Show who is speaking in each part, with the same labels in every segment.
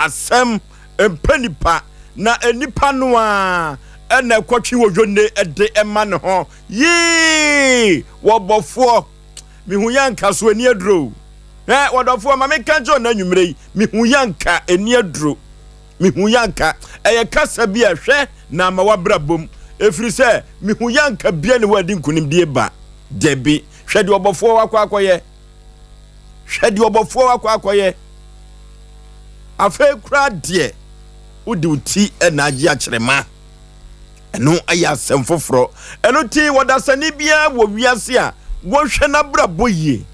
Speaker 1: Asɛm mpɛ nipa, na nipa no ara na ɛkɔtwe wɔ dwonne de ma ne ho. Yii! Wɔbɔfoɔ, mehu yɛ anka so ani aduro o. Hwɛ, wɔdɔfoɔ, ma menka nkyerɛ wo nnɛ anwummerɛ yi, mehu yɛ anka ani aduro. Mehu yɛ anka. Ɛyɛ kasa bi a hwɛ na ama w'abrabɔ mu, ɛfiri sɛ mehu yɛ anka bia ne hɔ a ɛde nkunimdie ba. Dabi, hwɛ deɛ ɔbɔfoɔ wakɔ akɔyɛ. Hwɛ deɛ ɔbɔfoɔ akɔ akɔyɛ. Afei koraa deɛ, wode wo ti na agye akyerɛma. Ɛno yɛ asɛm foforɔ. Ɛno nti, ɔdasani biara wɔ wiase a wɔnhwɛ n'abrabɔ yie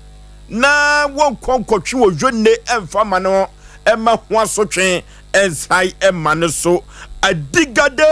Speaker 1: na wɔnkɔ nkɔtwe oyonne mfa ma no mma ho asotwe nsae mma no so. Adigade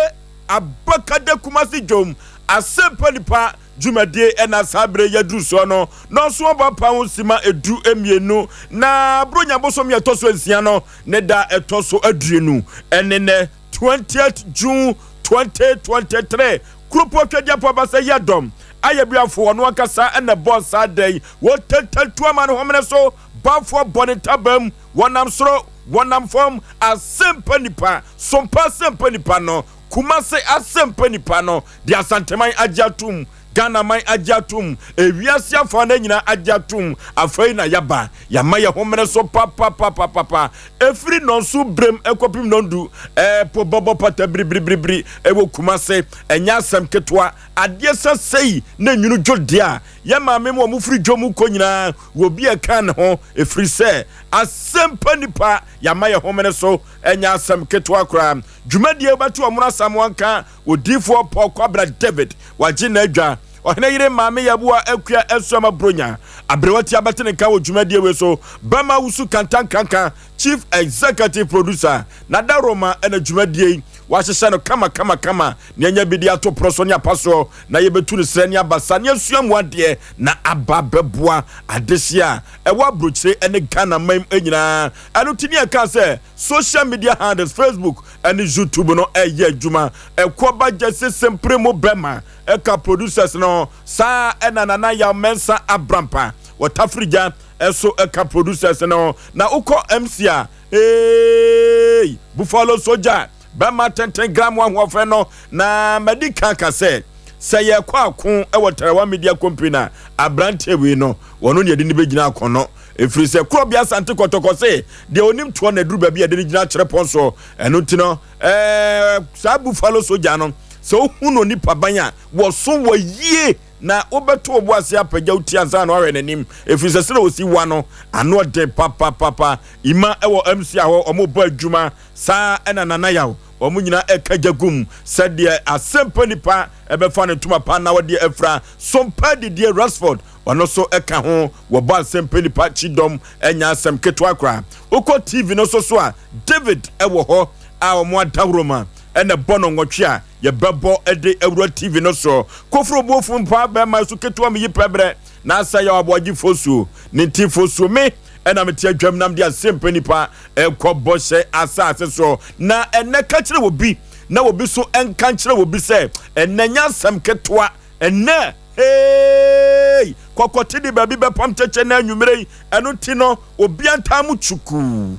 Speaker 1: Abakade Kumasi Dwom Asɛmpa Nipa Dwumadie na saa berɛ yi aduru soɔ no, nɔnso aba pa ho sima 12, na Buronya bosome a ɛtɔ so nsia no ne da a ɛtɔ so 20 ne nnɛ, 20th June 2023. Kuropɔn Twadiapo Abasa yi adɔm ayɛ biafo, ɔno ankasa na ɛbɔɔ saa da yi. Wɔtentantu ama no homene so, bamfoɔ bɔ ne ntabam, wɔnam soro, wɔnam fam, asɛmpa nipa, sompa asɛmpa nipa no, Kumase asɛmpa nipa no de Asanteman agye atom, Ghanaman agye atom, ewiase afa no nyinaa agye atom. Afei na yɛaba, yɛama yɛn ho mene so papapapapa. Ɛfiri nnɔnso berem kɔpem nnɔndu, ɛpo bɛbɔ pata biribiribiri wɔ Kumase. Ɛnyɛ asɛm ketewa. Adeɛ sa sei na nwunu dwo deɛ a, yɛn maame mu a wɔfiri dwom kɔ nyinaa, wɔ bi a ɛka ne ho, ɛfiri sɛ asɛmpa nipa, yɛama yɛn ho mene so. Ɛnyɛ asɛm ketewa koraa. Dwumadie wobɛto Ɔmono Asamoah nka Odiyifoɔ Paul Kwabena David wagye n'adwa Ɔhene yere Maame Yeboah Akua Asuama Bronya Aberewa ti abɛte ne nka wɔ dwumadie wei so Bɛma Wusu Kantankanka Chief Executive Producer Nada Roma ɛna dwumadie yi wahyehyɛ no kama kama kama na yɛanya bi de ato pono so ne apa soɔ na yɛbɛtu no serɛ ne abasa ne asua mu adeɛ na aba abɛboa adehyeɛ a ɛwɔ aburokyire ne Ghana man mu nyinaa. Ɛno ti ne yɛkaa sɛ Social media handles, Facebook ne YouTube no ɛyɛ adwuma. Ɛkoɔ ba Jesse Sempere mu bɛma ɛka producers no saa ɛna Nana Yaw Mensah Abrampa wɔtafiri gya ɛso ɛka producers no. Na wokɔ MC a eeii Buffalo Soldier bɛma tenten gram ahoɔfɛ no. Na madi kan ka sɛ sɛ yɛkɔ ako wɔ Tarawa Media Company a abranteɛ wei no wɔno ne yɛde no bɛgyina akɔnɔ. Ɛfiri sɛ Korɔbea Asante Kɔtɔkɔ se deɛ ɔnim toɔ na aduru baabi a yɛde no gyina kyerɛ pɔn soɔ. Ɛno nti no, ɛɛ, saa Buffalo Soldier no, sɛ wohu no nipa ban a, wɔso wɔ yie na wobɛto wo bo ase apagya wo ti ansa na woahwɛ n'anim. Ɛfiri sɛ sɛdeɛ ɔsi wa no, ano ɔden papapapa. Ima wɔ MC hɔ, wɔbɔ adwuma. Saa ɛna Nana Yaw, wɔn nyinaa ɛka gya gum sɛdeɛ asɛmpa nipa ɛbɛfa ne ntoma pa na wɔde afira. Sompa Didie Rashford, Ɔno nso ka ho, wɔbɔ asɛmpɛ nipa kyidɔm ɛnyɛ asɛm ketewa koraa. Wokɔ TV no so so a, David wɔ hɔ a wɔn adaworoma ɛna ɛbɔ no nwɔtwe a yɛbɛbɔ de awura TV no so. Koforo buofu mpa bɛrima so ketewa meyi pɛbrɛ na asa yɛ aboagye fosuo ne nti fosuo me ɛna mete adwam nam de asɛmpɛ nipa ɛkɔ bɔhyɛ asase so. Na ɛnɛ ka kyerɛ obi na obi so ɛnka nkyerɛ obi sɛ ɛnɛ nyɛ asɛm ketewa. Ɛnnɛ, hey! Kɔkɔte de baabi bɛpam kyɛkyɛ na anwummere yi, ɛno nti no, obia ntaa mu kyukuu.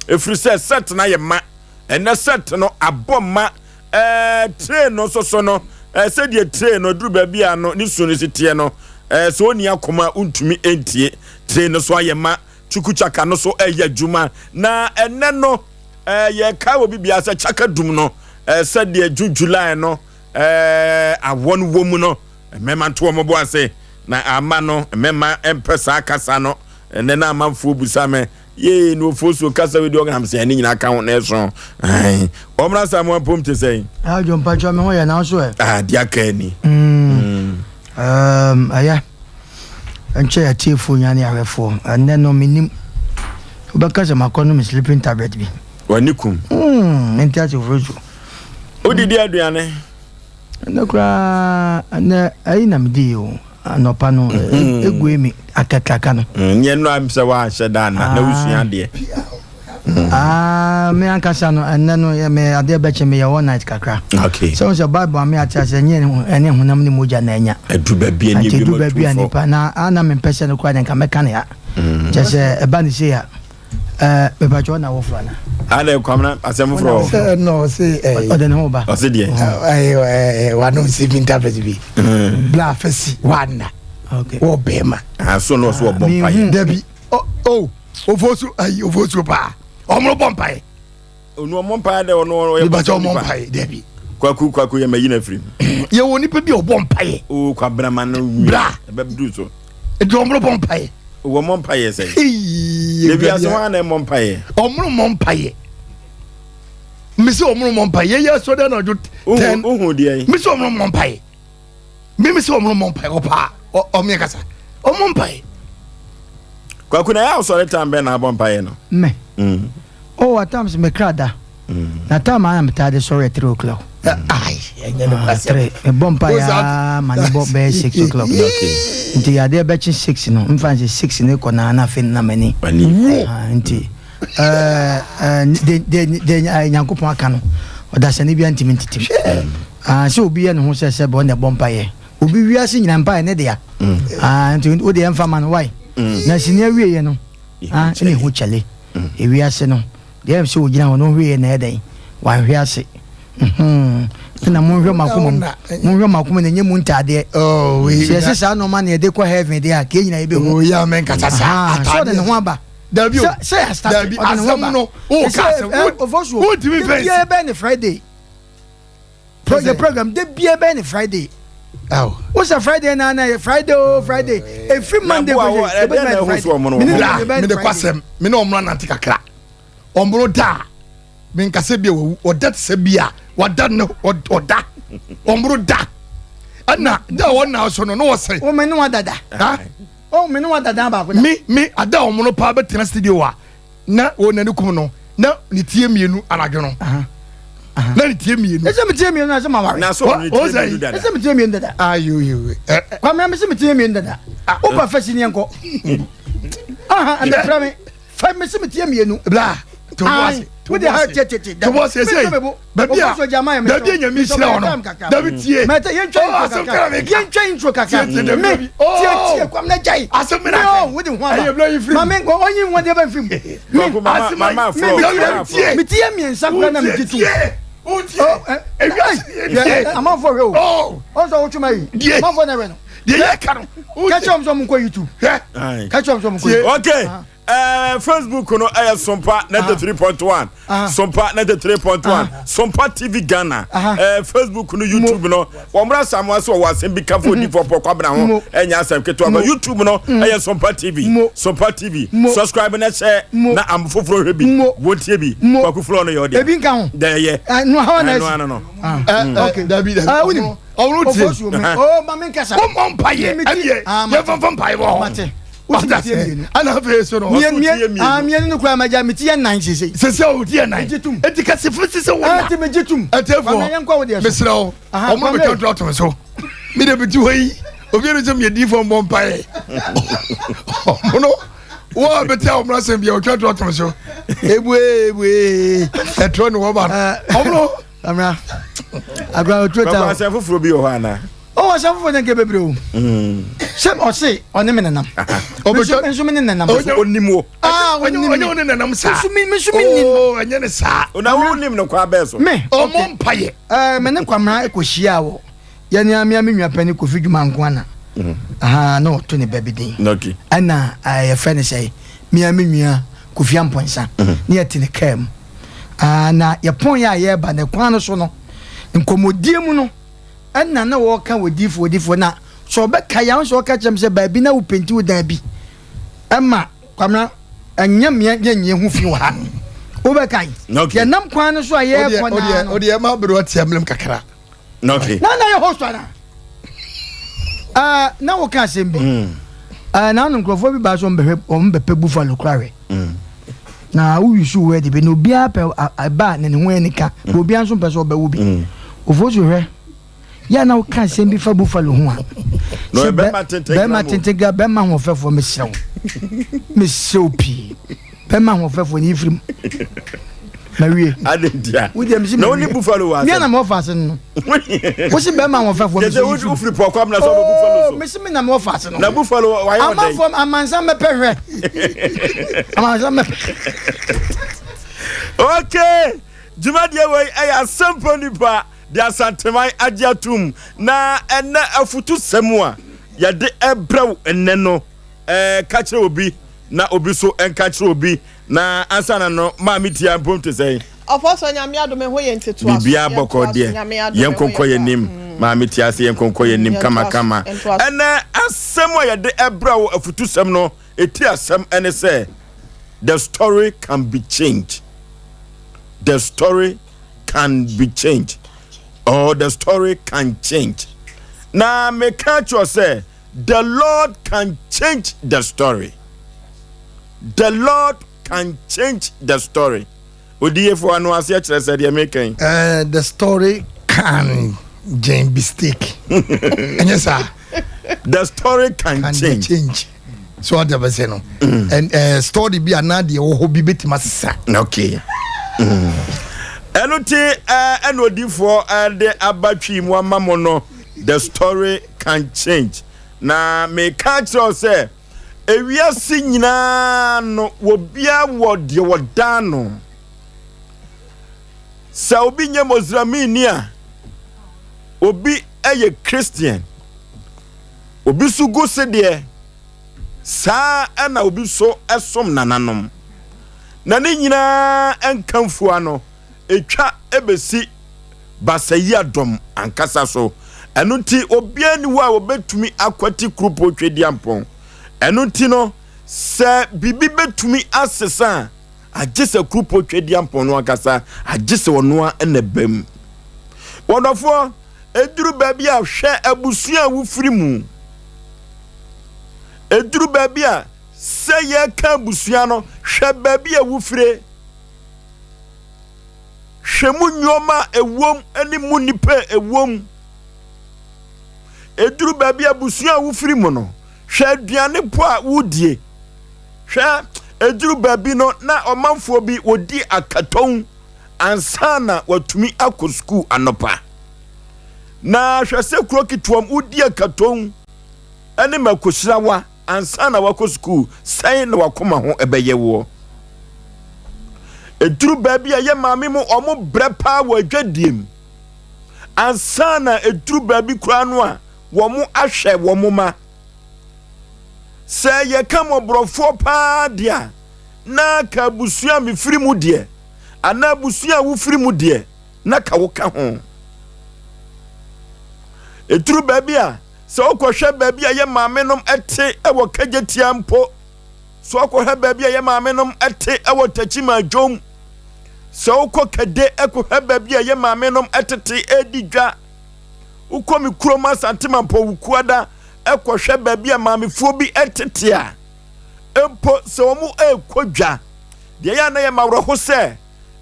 Speaker 1: Ɛfiri sɛ set no ayɛ ma. Ɛnnɛ set no abɔ ma. Ɛɛ, train no nso so no, ɛɛ, sɛdeɛ train no aduru baabi a no ne su no si teɛ no, ɛɛ, sɛ ɔnni akoma a, wontumi ntie. Train no so ayɛ ma. Chukuchaka no so ɛyɛ adwuma. Na ɛnnɛ no, ɛɛ, yɛkae wɔ biribiara sɛ Chaka dum no, ɛɛ, sɛdeɛ June, July no, Ɛɛ, awɔ no wɔ mu no, mmarima nto wɔn bo ase, na ama no, mmarima mpɛ saa kasa no. Ɛnɛ na amanfoɔ busa me, yee, na ofosuo kasa wei deɛ ɔka sɛ ɛne nyinaa ka ho na ɛso. Ae, ɔmmra Samoa mpom te sɛn?
Speaker 2: Adwo mpakyɛ me ho yɛ na nso ɛ.
Speaker 1: Ah, deɛ aka ani.
Speaker 2: Mm. Um, ɛyɛ. Nkyɛ atiefoɔ nyinaa ne ahwɛfoɔ. Ɛnɛ no menim. Wobɛka sɛ makɔnom sleeping tablet bi.
Speaker 1: W'ani kum.
Speaker 2: Mm, mente ase ofosuo.
Speaker 1: Wodidi aduane?
Speaker 2: Ɛnɛ koraa ɛnɛ ayi na medi o anɔpa no mm-hmm. egue mi akatraka no.
Speaker 1: Mm, nyɛ nnura sɛ woanhyɛ da na na wosua ah. adeɛ.
Speaker 2: Mm. Ah, me ankasa no ɛnɛ no yɛ me adeɛ bɛkyɛ me yɛ all night kakra.
Speaker 1: Okay.
Speaker 2: Sɛ sɛ Bible ame ate ase ɛnyɛ ɛne honam ne mogya na ɛnya.
Speaker 1: Ɛdu baabi a
Speaker 2: nipa ɛdu baabi a nipa na ana mempɛ sɛ no koraa deɛ nka mɛka ne ha. Mm. Kyɛ sɛ ɛba ne sei a. Ɛɛ mepatwa ɔna wofra na.
Speaker 1: Ana kwamna asɛm foforɔ.
Speaker 3: Sɛ no ɔse ɛɛ.
Speaker 2: Ɔde ne ho ba.
Speaker 1: Ɔse deɛ.
Speaker 3: Ɛɛ ɛɛ wanom sleeping tablet bi. Bla afɛsi wanna.
Speaker 2: Okay.
Speaker 3: Wɔ bɛɛma.
Speaker 1: Ah so no ɔso ɔbɔ mpaeɛ.
Speaker 3: Dabi o o ofosu ayi ofosu paa. Ɔmo bɔ mpaeɛ.
Speaker 1: Onu ɔmɔ mpaeɛ dɛ ɔno ɔyɛ.
Speaker 3: Mepatwa ɔmɔ mpaeɛ dabi.
Speaker 1: Kwaku kwaku yɛ mayi na firi mu.
Speaker 3: Yɛ wɔ nipa bi a ɔbɔ mpaeɛ.
Speaker 1: O kwabena ma no wie.
Speaker 3: Bra.
Speaker 1: Ɛbɛ duru so.
Speaker 3: Nti ɔmo bɔ mpaeɛ.
Speaker 1: Wɔ mɔ mpaeɛ sɛ. Ebi ase wɔn ana mmɔ mpaeɛ.
Speaker 3: Ɔmo mmɔ mpaeɛ. Mesi ɔmo mmɔ mpaeɛ. Yɛyɛ asɔre anadwo 10.
Speaker 1: Uhu deɛ.
Speaker 3: Mesi ɔmo mmɔ mpaeɛ. Mimi sɛ ɔmo mmɔ mpaeɛ ɔpaa ɔmo yɛ kasa. Ɔmo mpaeɛ.
Speaker 1: Kwaku na yɛ asɔre tan bɛn na abɔ mpaeɛ no.
Speaker 2: Me. Oh at times me kra da. Na time a na metaa de sɔre yɛ 3 o'clock.
Speaker 3: Ai ɛnyɛ no kwasɛm.
Speaker 2: 3 mebɔ mpaeɛ aa ma ne bɔ bɛyɛ 6 o'clock. Nti adeɛ bɛkye 6 no mfa nse 6 ne kɔ na na afei na m'ani. Nti ɛɛ de de de Nyankopɔn aka no ɔdasani bi antimi ntitim. Ah sɛ obi yɛ ne ho sɛ sɛ bɔ na ɛbɔ mpaeɛ. Obi wiase nyina mpaeɛ ne dea. Ah nti wo deɛ mfa ma no why? Na sini awieɛ no ah ɛna ɛho kyɛle. Ewiase no deɛ ɛm sɛ ogyina hɔ no ɔhwɛ yɛ na ɛyɛ dɛn wanhwɛ ase ɛna monhwɛ mo akoma mu monhwɛ mo akoma na ɛnyɛ mu ntaadeɛ sɛ yɛsɛ saa nɔɔma na yɛde kɔ heaven deɛ a kee nyina yɛbɛhu sɛ ɔde ne ho aba
Speaker 3: dabi o
Speaker 2: sɛ yɛ start
Speaker 3: dabi asɛm no o ka asɛm
Speaker 2: o
Speaker 3: ntumi fɛn
Speaker 2: si bɛɛ ne Friday yɛ program de bia bɛɛ ne Friday o sɛ Friday na na yɛ Friday o Friday efiri Monday
Speaker 1: kɔ yɛ
Speaker 2: ebe na Friday
Speaker 3: mene na mene kɔ asɛm mene ɔmuna nante kakra ɔmuro da me nkasa bi a wawu ɔda te sɛ bi a wada ne ɔda ɔmuro da ɛna da a ɔna so no na ɔsɛ.
Speaker 2: o mene wa dada o mene wa dada baako da.
Speaker 3: mi mi ada ɔmono paa bɛtena studio a na wɔn nani kum no na ne tie mmienu anadwo no na ne tie mmienu.
Speaker 2: ɛsɛ mi tie mmienu ɛsɛ ma wari.
Speaker 1: na so ne tie mmienu dada.
Speaker 2: ɛsɛ mi tie mmienu dada.
Speaker 3: ayo yo.
Speaker 2: Kwame mi sɛ mi tie mmienu dada. O pa fɛ si ni nkɔ. Ɛnna fira mi fɛ mi sɛ mi tie mmienu.
Speaker 3: Bla tobo ase.
Speaker 2: Wo de ha tie tie tie.
Speaker 3: Tobo ase ɛsɛ baabi a baabi a nyame hyira wɔ no dabi tie.
Speaker 2: Mɛ tɛ yɛn twɛ intro kakra yɛn twɛ intro kakra mi tie tie kwam na gya yi.
Speaker 3: Asɛm mi na kɛ.
Speaker 2: Wo de ho aba. Maame ɔnyi wɔn de bɛ nfiri mu. Mi tie mmiɛnsa kura na mi gye tum. Amanfoɔ hwɛ o. Ɔn sɛ wotwe ma yi. Amanfoɔ na hwɛ no.
Speaker 3: Deɛ yɛ ka no.
Speaker 2: Kɛkyɛ wɔn sɛ wɔn nkɔ YouTube. Kɛkyɛ wɔn sɛ wɔn nkɔ YouTube.
Speaker 1: Okay. Facebook no ɛyɛ Sompa 93.1 Sompa 93.1 Sompa TV Ghana Facebook no YouTube no wɔn mmerɛ Samoa so wɔwɔ asɛm bi kafo odifoɔ pɔ kwabena ho ɛnyɛ asɛm ketewa ba YouTube no ɛyɛ Sompa TV Sompa TV subscribe na hyɛ na am foforɔ hwɛ bi wɔntie bi Kwaku Floor no yɛ ɔdeɛ
Speaker 2: ebi nka ho
Speaker 1: dɛ ɛyɛ
Speaker 2: ɛno ha na
Speaker 1: ɛno ano no
Speaker 2: okay
Speaker 3: dabi dabi
Speaker 2: wonim
Speaker 3: ɔno tie
Speaker 2: ofosuo me oh ma me nkasa
Speaker 3: wɔmmɔ mpaeɛ ɛneɛ yɛmfamfa mpaeɛ wɔ hɔ ɛna afei so no
Speaker 2: mmienu no koraa magya meti yɛ nan sese
Speaker 3: sese a wodi yɛ nan
Speaker 2: megye tom
Speaker 3: eti kasi firi sese wo na
Speaker 2: eti megye tom
Speaker 3: ɛtɛfoɔ mesrɛ wo ɔmo bɛtwa ntora tom so mi de bi ti hɔ yi obi ɛni sɛ mi yɛ di fɔ mbɔ mpaeɛ ɔmo no wɔn a bɛti a ɔmo asɛm bi a ɔtwa ntora tom so ebue ebue ɛtrɔ ne wɔba no ɔmo no.
Speaker 2: Amra agora oturo ta.
Speaker 1: Bàbá asɛm foforɔ bi wɔ hɔ ana.
Speaker 2: Ɔwɔ asɛm foforɔ nyɛ bebree o. Sɛ ɔse ɔne me nenam.
Speaker 3: Ɔbɛtwa
Speaker 2: nso me ne nenam.
Speaker 1: Onim wo.
Speaker 2: Aa onim
Speaker 3: me. Ɔnyɛ wo ne nenam saa.
Speaker 2: Nso me nso me nim.
Speaker 3: Oo ɛnyɛ ne saa.
Speaker 1: Ɔna wo nim no kwa bɛɛ so.
Speaker 2: Me.
Speaker 3: Ɔmɔ mpaeɛ.
Speaker 2: Ɛɛ me ne Kwamina kɔ hyia wɔ yɛne amea me nua panyin Kofi Dwuma nko ana. Aha na ɔto ne ba bi din. Ɛna yɛfrɛ ne sɛ mea me nua Kofi Ampɔnsa. Ne yɛte ne kaa mu. Ah, na yɛpɔn yɛ a yɛreba na kwan no so no, nkɔmmɔdie mu no, ɛna na wɔreka odiifoɔ odiifoɔ na sɛ ɔbɛka yɛ sɛ ɔka kyerɛ m sɛ baabi na wopenti wo dan bi ɛma kwamena ɛnyɛ mmea yɛnyɛ ho fi wɔ ha wobɛka yi yɛnam kwan no so a yɛrekɔ naa no
Speaker 3: ɔdeɛ ɛma bere ɔte amlam kakra
Speaker 1: Okay.
Speaker 2: Na na yɛ host ana? Uh, na woka asɛm bi. Mm. Uh, na ano nkurɔfoɔ bi baa so wɔn bɛhwɛ wɔn bɛpɛ buffalo kora hwɛ. Mm. Na woyi so wɔ bi na obiara pɛ ɛba a na ne ho yɛ nika. Mm. Na obiara nso mpɛ sɛ ɔbɛwo bi. Mm. Ofo so hwɛ. Yɛ na woka asɛm bi fa buffalo ho a.
Speaker 1: Sɛ bɛrima tenten
Speaker 2: bɛrima tenten gra bɛrima ahoɔfɛfoɔ mesrɛ wo. Mesrɛ wo pii. Bɛrima ahoɔfɛfoɔ ne yifiri mu. Mawie.
Speaker 1: Ade ntia.
Speaker 2: Wo deɛ mesi
Speaker 1: Na wo ne Buffalo wɔ asɛm.
Speaker 2: Mea na mewɔ faase no. Wo se bɛrima ahoɔfɛfoɔ
Speaker 1: mi so yi fi. Wofiri pɔkɔ amena sɛ ɔbɛ Buffalo so.
Speaker 2: Mesi me na mewɔ faase no.
Speaker 1: Na Buffalo wayɛ ɔdɛn.
Speaker 2: Amanfoɔ amansan mɛpɛ hwɛ. Amansan mɛpɛ.
Speaker 1: Okay. Dwumadie wei ɛyɛ asɛmpa nipa de Asanteman agye atum na ɛnɛ afutusɛm a yɛde ɛbrɛ wo ɛnɛ no ɛɛ ka kyerɛ obi na obi so ɛnka kyerɛ obi na ansa na no maame tia mpom te sɛn.
Speaker 4: Ɔfɔ sɔ nyame adom ɛhɔ yɛ ntetoa so.
Speaker 1: Biribiara bɔkɔ deɛ yɛn nkonkɔ yɛn nim mm. maame tia ase yɛn nkonkɔ yɛn nim mm, kama kama ɛnɛ asɛm a yɛde ɛbrɛ wo afutusɛm no eti asɛm ɛne sɛ the story can be changed the story can be changed or the story can change na meka kyerɛ sɛ the lord can change the story the lord can change the story odiyefo ano aseɛ kyerɛ sɛ deɛ meka yi.
Speaker 3: Uh, the story can jane be steak ɛnyɛ saa.
Speaker 1: the story can, can change.
Speaker 3: change so ɔde bɛ se no mm. and uh, story bi anaa deɛ ɛwɔ hɔ bi bɛtumi asesa.
Speaker 1: okay. Mm. ɛno ti ɛna odifoɔ ɛde aba twi mu ama mo no the story can change na meka kyerɛ sɛ ewiase nyinaa no obiara wɔ deɛ wɔda no sɛ obi nyɛ mosramini a obi yɛ Christian obi so gu se deɛ saa ɛna obi so som nananom na ne nyinaa nka mfua no etwa ebesi basayi adɔm ankasa so ɛno nti obiara ni hɔ a wɔbɛtumi akwati kurupo twediampɔn ɛno nti no sɛ biribi bɛtumi asesa a agye sɛ kurupo twediampɔn no ankasa agye sɛ ɔnoa ɛna bɛm wɔdɔfoɔ eduru baabi a hwɛ abusua a wofiri mu eduru baabi a sɛ yɛka abusua no hwɛ baabi a wofire hwɛ mu nneɛma a ɛwom ne mu nipa a ɛwom eduru baabi a abusua a wofiri mu no hwɛ aduane po a wodie hwɛ eduru baabi no na ɔmanfoɔ bi wɔdi akatɔn ansa na watumi akɔ sukuu anɔpa na hwɛ sɛ kuro ketewa mu wodi akatɔn ne makosirawa ansa na wakɔ sukuu sɛn na wakoma ho ɛbɛyɛ woɔ eduru baabi a yɛ maame mu ɔmo brɛ paa wɔ adwadie mu ansa na eduru baabi koraa no a wɔn ahwɛ wɔn ma sɛ yɛka mmɔborɔfoɔ paa deɛ a na ka abusua a mefiri mu deɛ anaa abusua a wofiri mu deɛ na ka wo ka ho eduru baabi a sɛ wokɔhwɛ baabi a yɛ maame nom te wɔ kagyetia mpo sɛ wokɔhwɛ baabi a yɛ maame nom te wɔ takyima dwom sɛ wokɔ kade kɔhwɛ baabi a yɛ maame nom tete redi dwa wokɔ me kurom asante mampɔ wukuada kɔhwɛ baabi a maamefoɔ bi tete a mpo sɛ wɔn rekɔ dwa deɛ yɛ a na yɛ ma awerɛho sɛ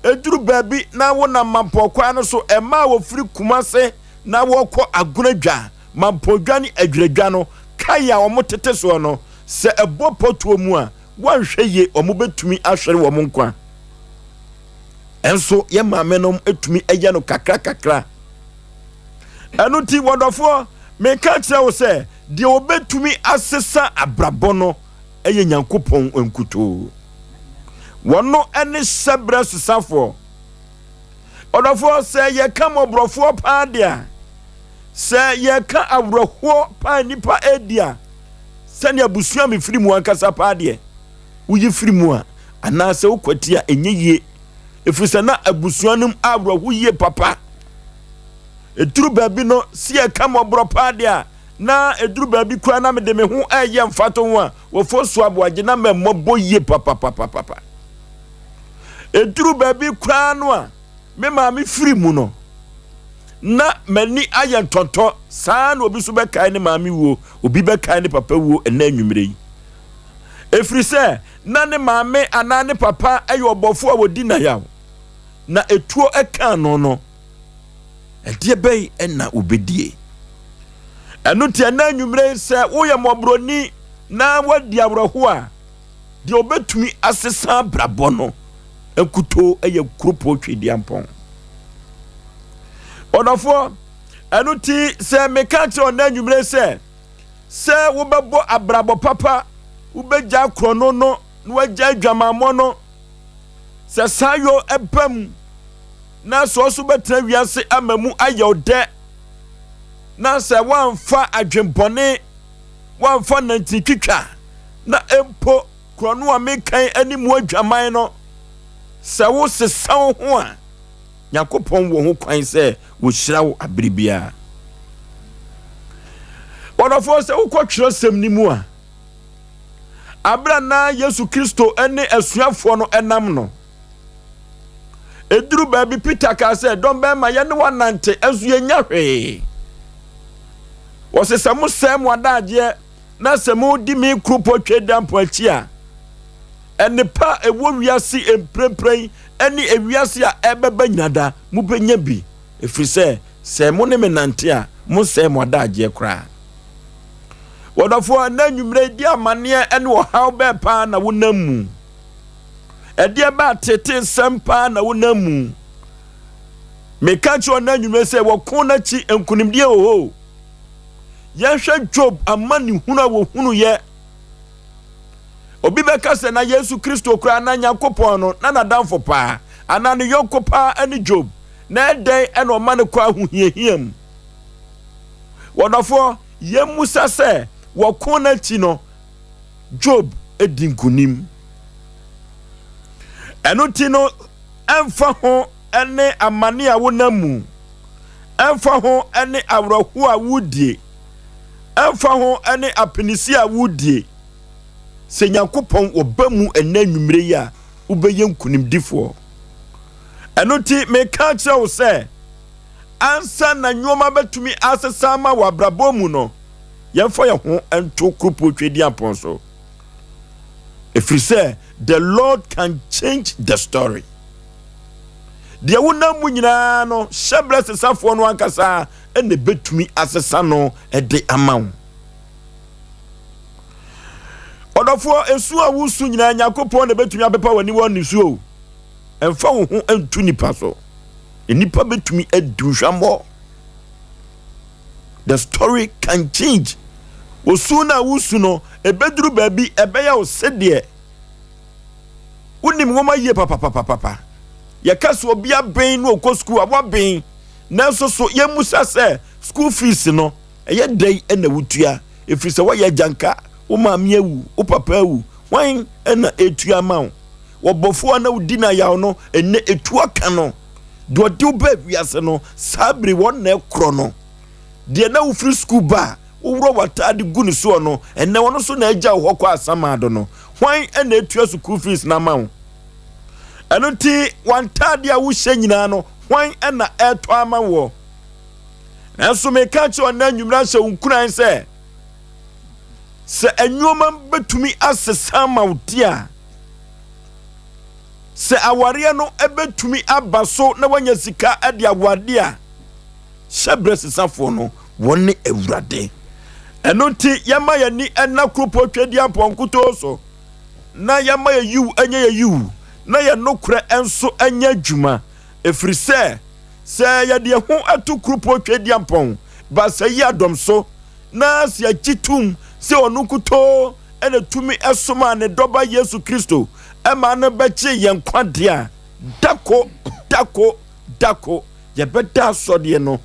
Speaker 1: eduru baabi na wonam mampɔ kwan no so ɛmaa wɔfiri kumase na wɔkɔ agona dwa mampɔ dwa ne adwiradwa no kae a wɔn tete soɔ no sɛ ɛbɔ pɔtuo mu a wɔnhwɛ yie wɔn bɛtumi ahwere wɔn nkwa ɛnso yɛ maame nom tumi yɛ no kakra kakra ɛno nti wɔdɔfoɔ meka kyerɛ wo sɛ deɛ wɔbɛtumi asesa abrabɔ no yɛ nyankopɔn nkutoo wɔno ne hyɛberɛ sesafoɔ ɔdɔfoɔ sɛ yɛka mmɔborɔfoɔ paa deɛ a sɛ yɛka awerɛhoɔ paa nnipa adi a sɛnea abusua mefiri mu ankasa paa deɛ woyi firi mu a anaasɛ wokwati a ɛnyɛ yie ɛfiri sɛ na abusua no mu awerɛho yie papa ɛduru baabi no sɛ yɛka mmɔborɔ paa deɛ a na ɛduru baabi koraa na mede me ho ɛyɛ mfato ho a wɔfo so aboagye na mɛmmɔbɔ yie papapapapa ɛduru baabi koraa no a me maame firi mu no na m'ani ayɛ ntɔntɔ saa na obi nso bɛkae ne maame wuo obi bɛkae ne papa wuo ɛnɛ anwummerɛ yi ɛfiri sɛ na ne maame anaa ne papa yɛ ɔbɔfoɔ a wɔdi nayaw na etuo ɛka no no ɛdeɛ bɛn ɛna obɛdie ɛno nti ɛnɛ anwummerɛ yi sɛ woyɛ mmɔborɔni na woadi awerɛho a deɛ obɛtumi asesa abrabɔ no. nkutoo yɛ kuropɔn Tweduampɔn. Ɔdɔfoɔ, ɛno ti sɛ meka kyerɛ ɔnɛ anwummere sɛ, sɛ wobɛbɔ abrabɔ papa, wobɛgya korɔno no na wagya adwamammɔ no, sɛ saa yɔ ɛba mu na sɛ ɔso bɛtena wiase ama mu ayɛ ɔdɛ, na sɛ woamfa adwembɔne, woamfa nantintwitwa, na mpo korɔno a mekan ne mu adwaman no, sɛ wosesa wo ho a, Nyankopɔn wɔ ho kwan sɛ wɔhyira wo abere biara. Wɔdɔfoɔ, sɛ wokɔ twerɛsɛm no mu a, abere a na Yesu Kristo ne asuafoɔ no nam no, ɛduru baabi Peter kaa sɛ, dɔm bɛrima yɛne wanante nso yɛnya hwee. Wɔse sɛ mosɛe mo adagyeɛ na sɛ modi me kuropɔ Twedampɔn akyi a, nnepa a ɛwɔ wiase mprempren ne ewiase a ɛbɛba nyina da, mobɛnya bi, ɛfiri sɛ, sɛ mo ne me nante a, monsɛe mo adagyeɛ koraa. Wɔdɔfoɔ, ɛnɛ anwummerɛ yi, di amanneɛ ne ɔhaw bɛɛ paa na wonam mu? Ɛdeɛ bɛ atete nsɛm paa na wonam mu? Meka kyerɛ ɔnɛ anwummerɛ sɛ wɔko no akyi nkonimdie wɔ hɔ. Yɛnhwɛ Job amanehunu a wɔhunuyɛ. Obi bɛka sɛ na Yesu Kristo koraa na Nyankopɔn no na n'adamfo paa anaa ne yɔnko paa ne Job. Na ɛdɛn ɛna ɔma no kɔ ahohiahia mu? Wɔdɔfoɔ, yɛmmusa sɛ wɔko no akyi no, Job di nkonim. Ɛno ti no, ɛmfa ho ne amane a wonam mu, ɛmfa ho ne awerɛhoɔ a wodie, ɛmfa ho ne apinisi a wodie, sɛ Nyankopɔn wɔba mu ɛnɛ anwummerɛ yi a, wobɛyɛ nkonimdifoɔ. Ɛno nti meka kyerɛ wo sɛ, ansa na nneɛma bɛtumi asesa ama wɔ abrabɔ mu no, yɛmfa yɛn ho nto kuropɔn Tweduampɔn so. Ɛfiri sɛ, the Lord can change the story. Deɛ wonam mu nyinaa no, hyɛbrɛ sesafoɔ no ankasa na ɛbɛtumi asesa no de ama wo. Ɔdɔfoɔ, esu a wosu nyinaa Nyankopɔn na ɛbɛtumi apepa w'ani wɔ nisuo. Ɛmfa wo ho nto nipa so. Nnipa bɛtumi adi wo hwammɔ. The story can change. Osu no a wosu no, ɛbɛduru baabi ɛbɛyɛ wo sɛdeɛ wonim nwoma yie papapapapa. Yɛka sɛ obi aben na ɔkɔ sukuu a waben, nanso so yɛmmusa sɛ school fees no ɛyɛ dɛn na wotua? Ɛfiri sɛ woayɛ agyanka, wo maame awu, wo papa awu, hwan na ɛtua ma wo? Wɔbɔfoɔ a na wodi no ayaw no, ɛnnɛ ɛtu aka no. Deɛ ɔde wo baa wiase no, saa bere wɔn na ɛkorɔ no. Deɛ na wofiri sukuu ba a, woworɔ w'ataade gu ne soɔ no, ɛnnɛ ɔno nso na agya wo hɔ kɔ asamado no. Hwan na ɛtua sukuu fees no ama wo? Ɛno nti, w'ntaade a wohyɛ nyinaa no, hwan na ɛretɔ ama woɔ? Nanso meka kyerɛ ɔnna anwummerɛ ahyɛ wo nkuran sɛ, sɛ nneɛma bɛtumi asesa ama wo ti a, sɛ awareɛ no bɛtumi aba so na woanya sika de awadeɛ a, hyɛ berɛ sesafoɔ no, wɔn ne Awurade. Ɛno nti, yɛma yɛn ani nna kuropɔn Tweaduampɔn nkutoo so, na yɛma yɛn yiw nyɛ yɛn yiw, na yɛn nokorɛ nso nyɛ adwuma, ɛfiri sɛ, sɛ yɛde yɛn ho to kuropɔn Tweaduampɔn Baasa yi adɔm so, na sɛ yɛgye tom sɛ ɔno nkutoo na tumi somaa ne dɔba Yesu Kristo ma no bɛgyee yɛn nkwa deɛ a, dako, dako, dako, yɛbɛda asɔdeɛ no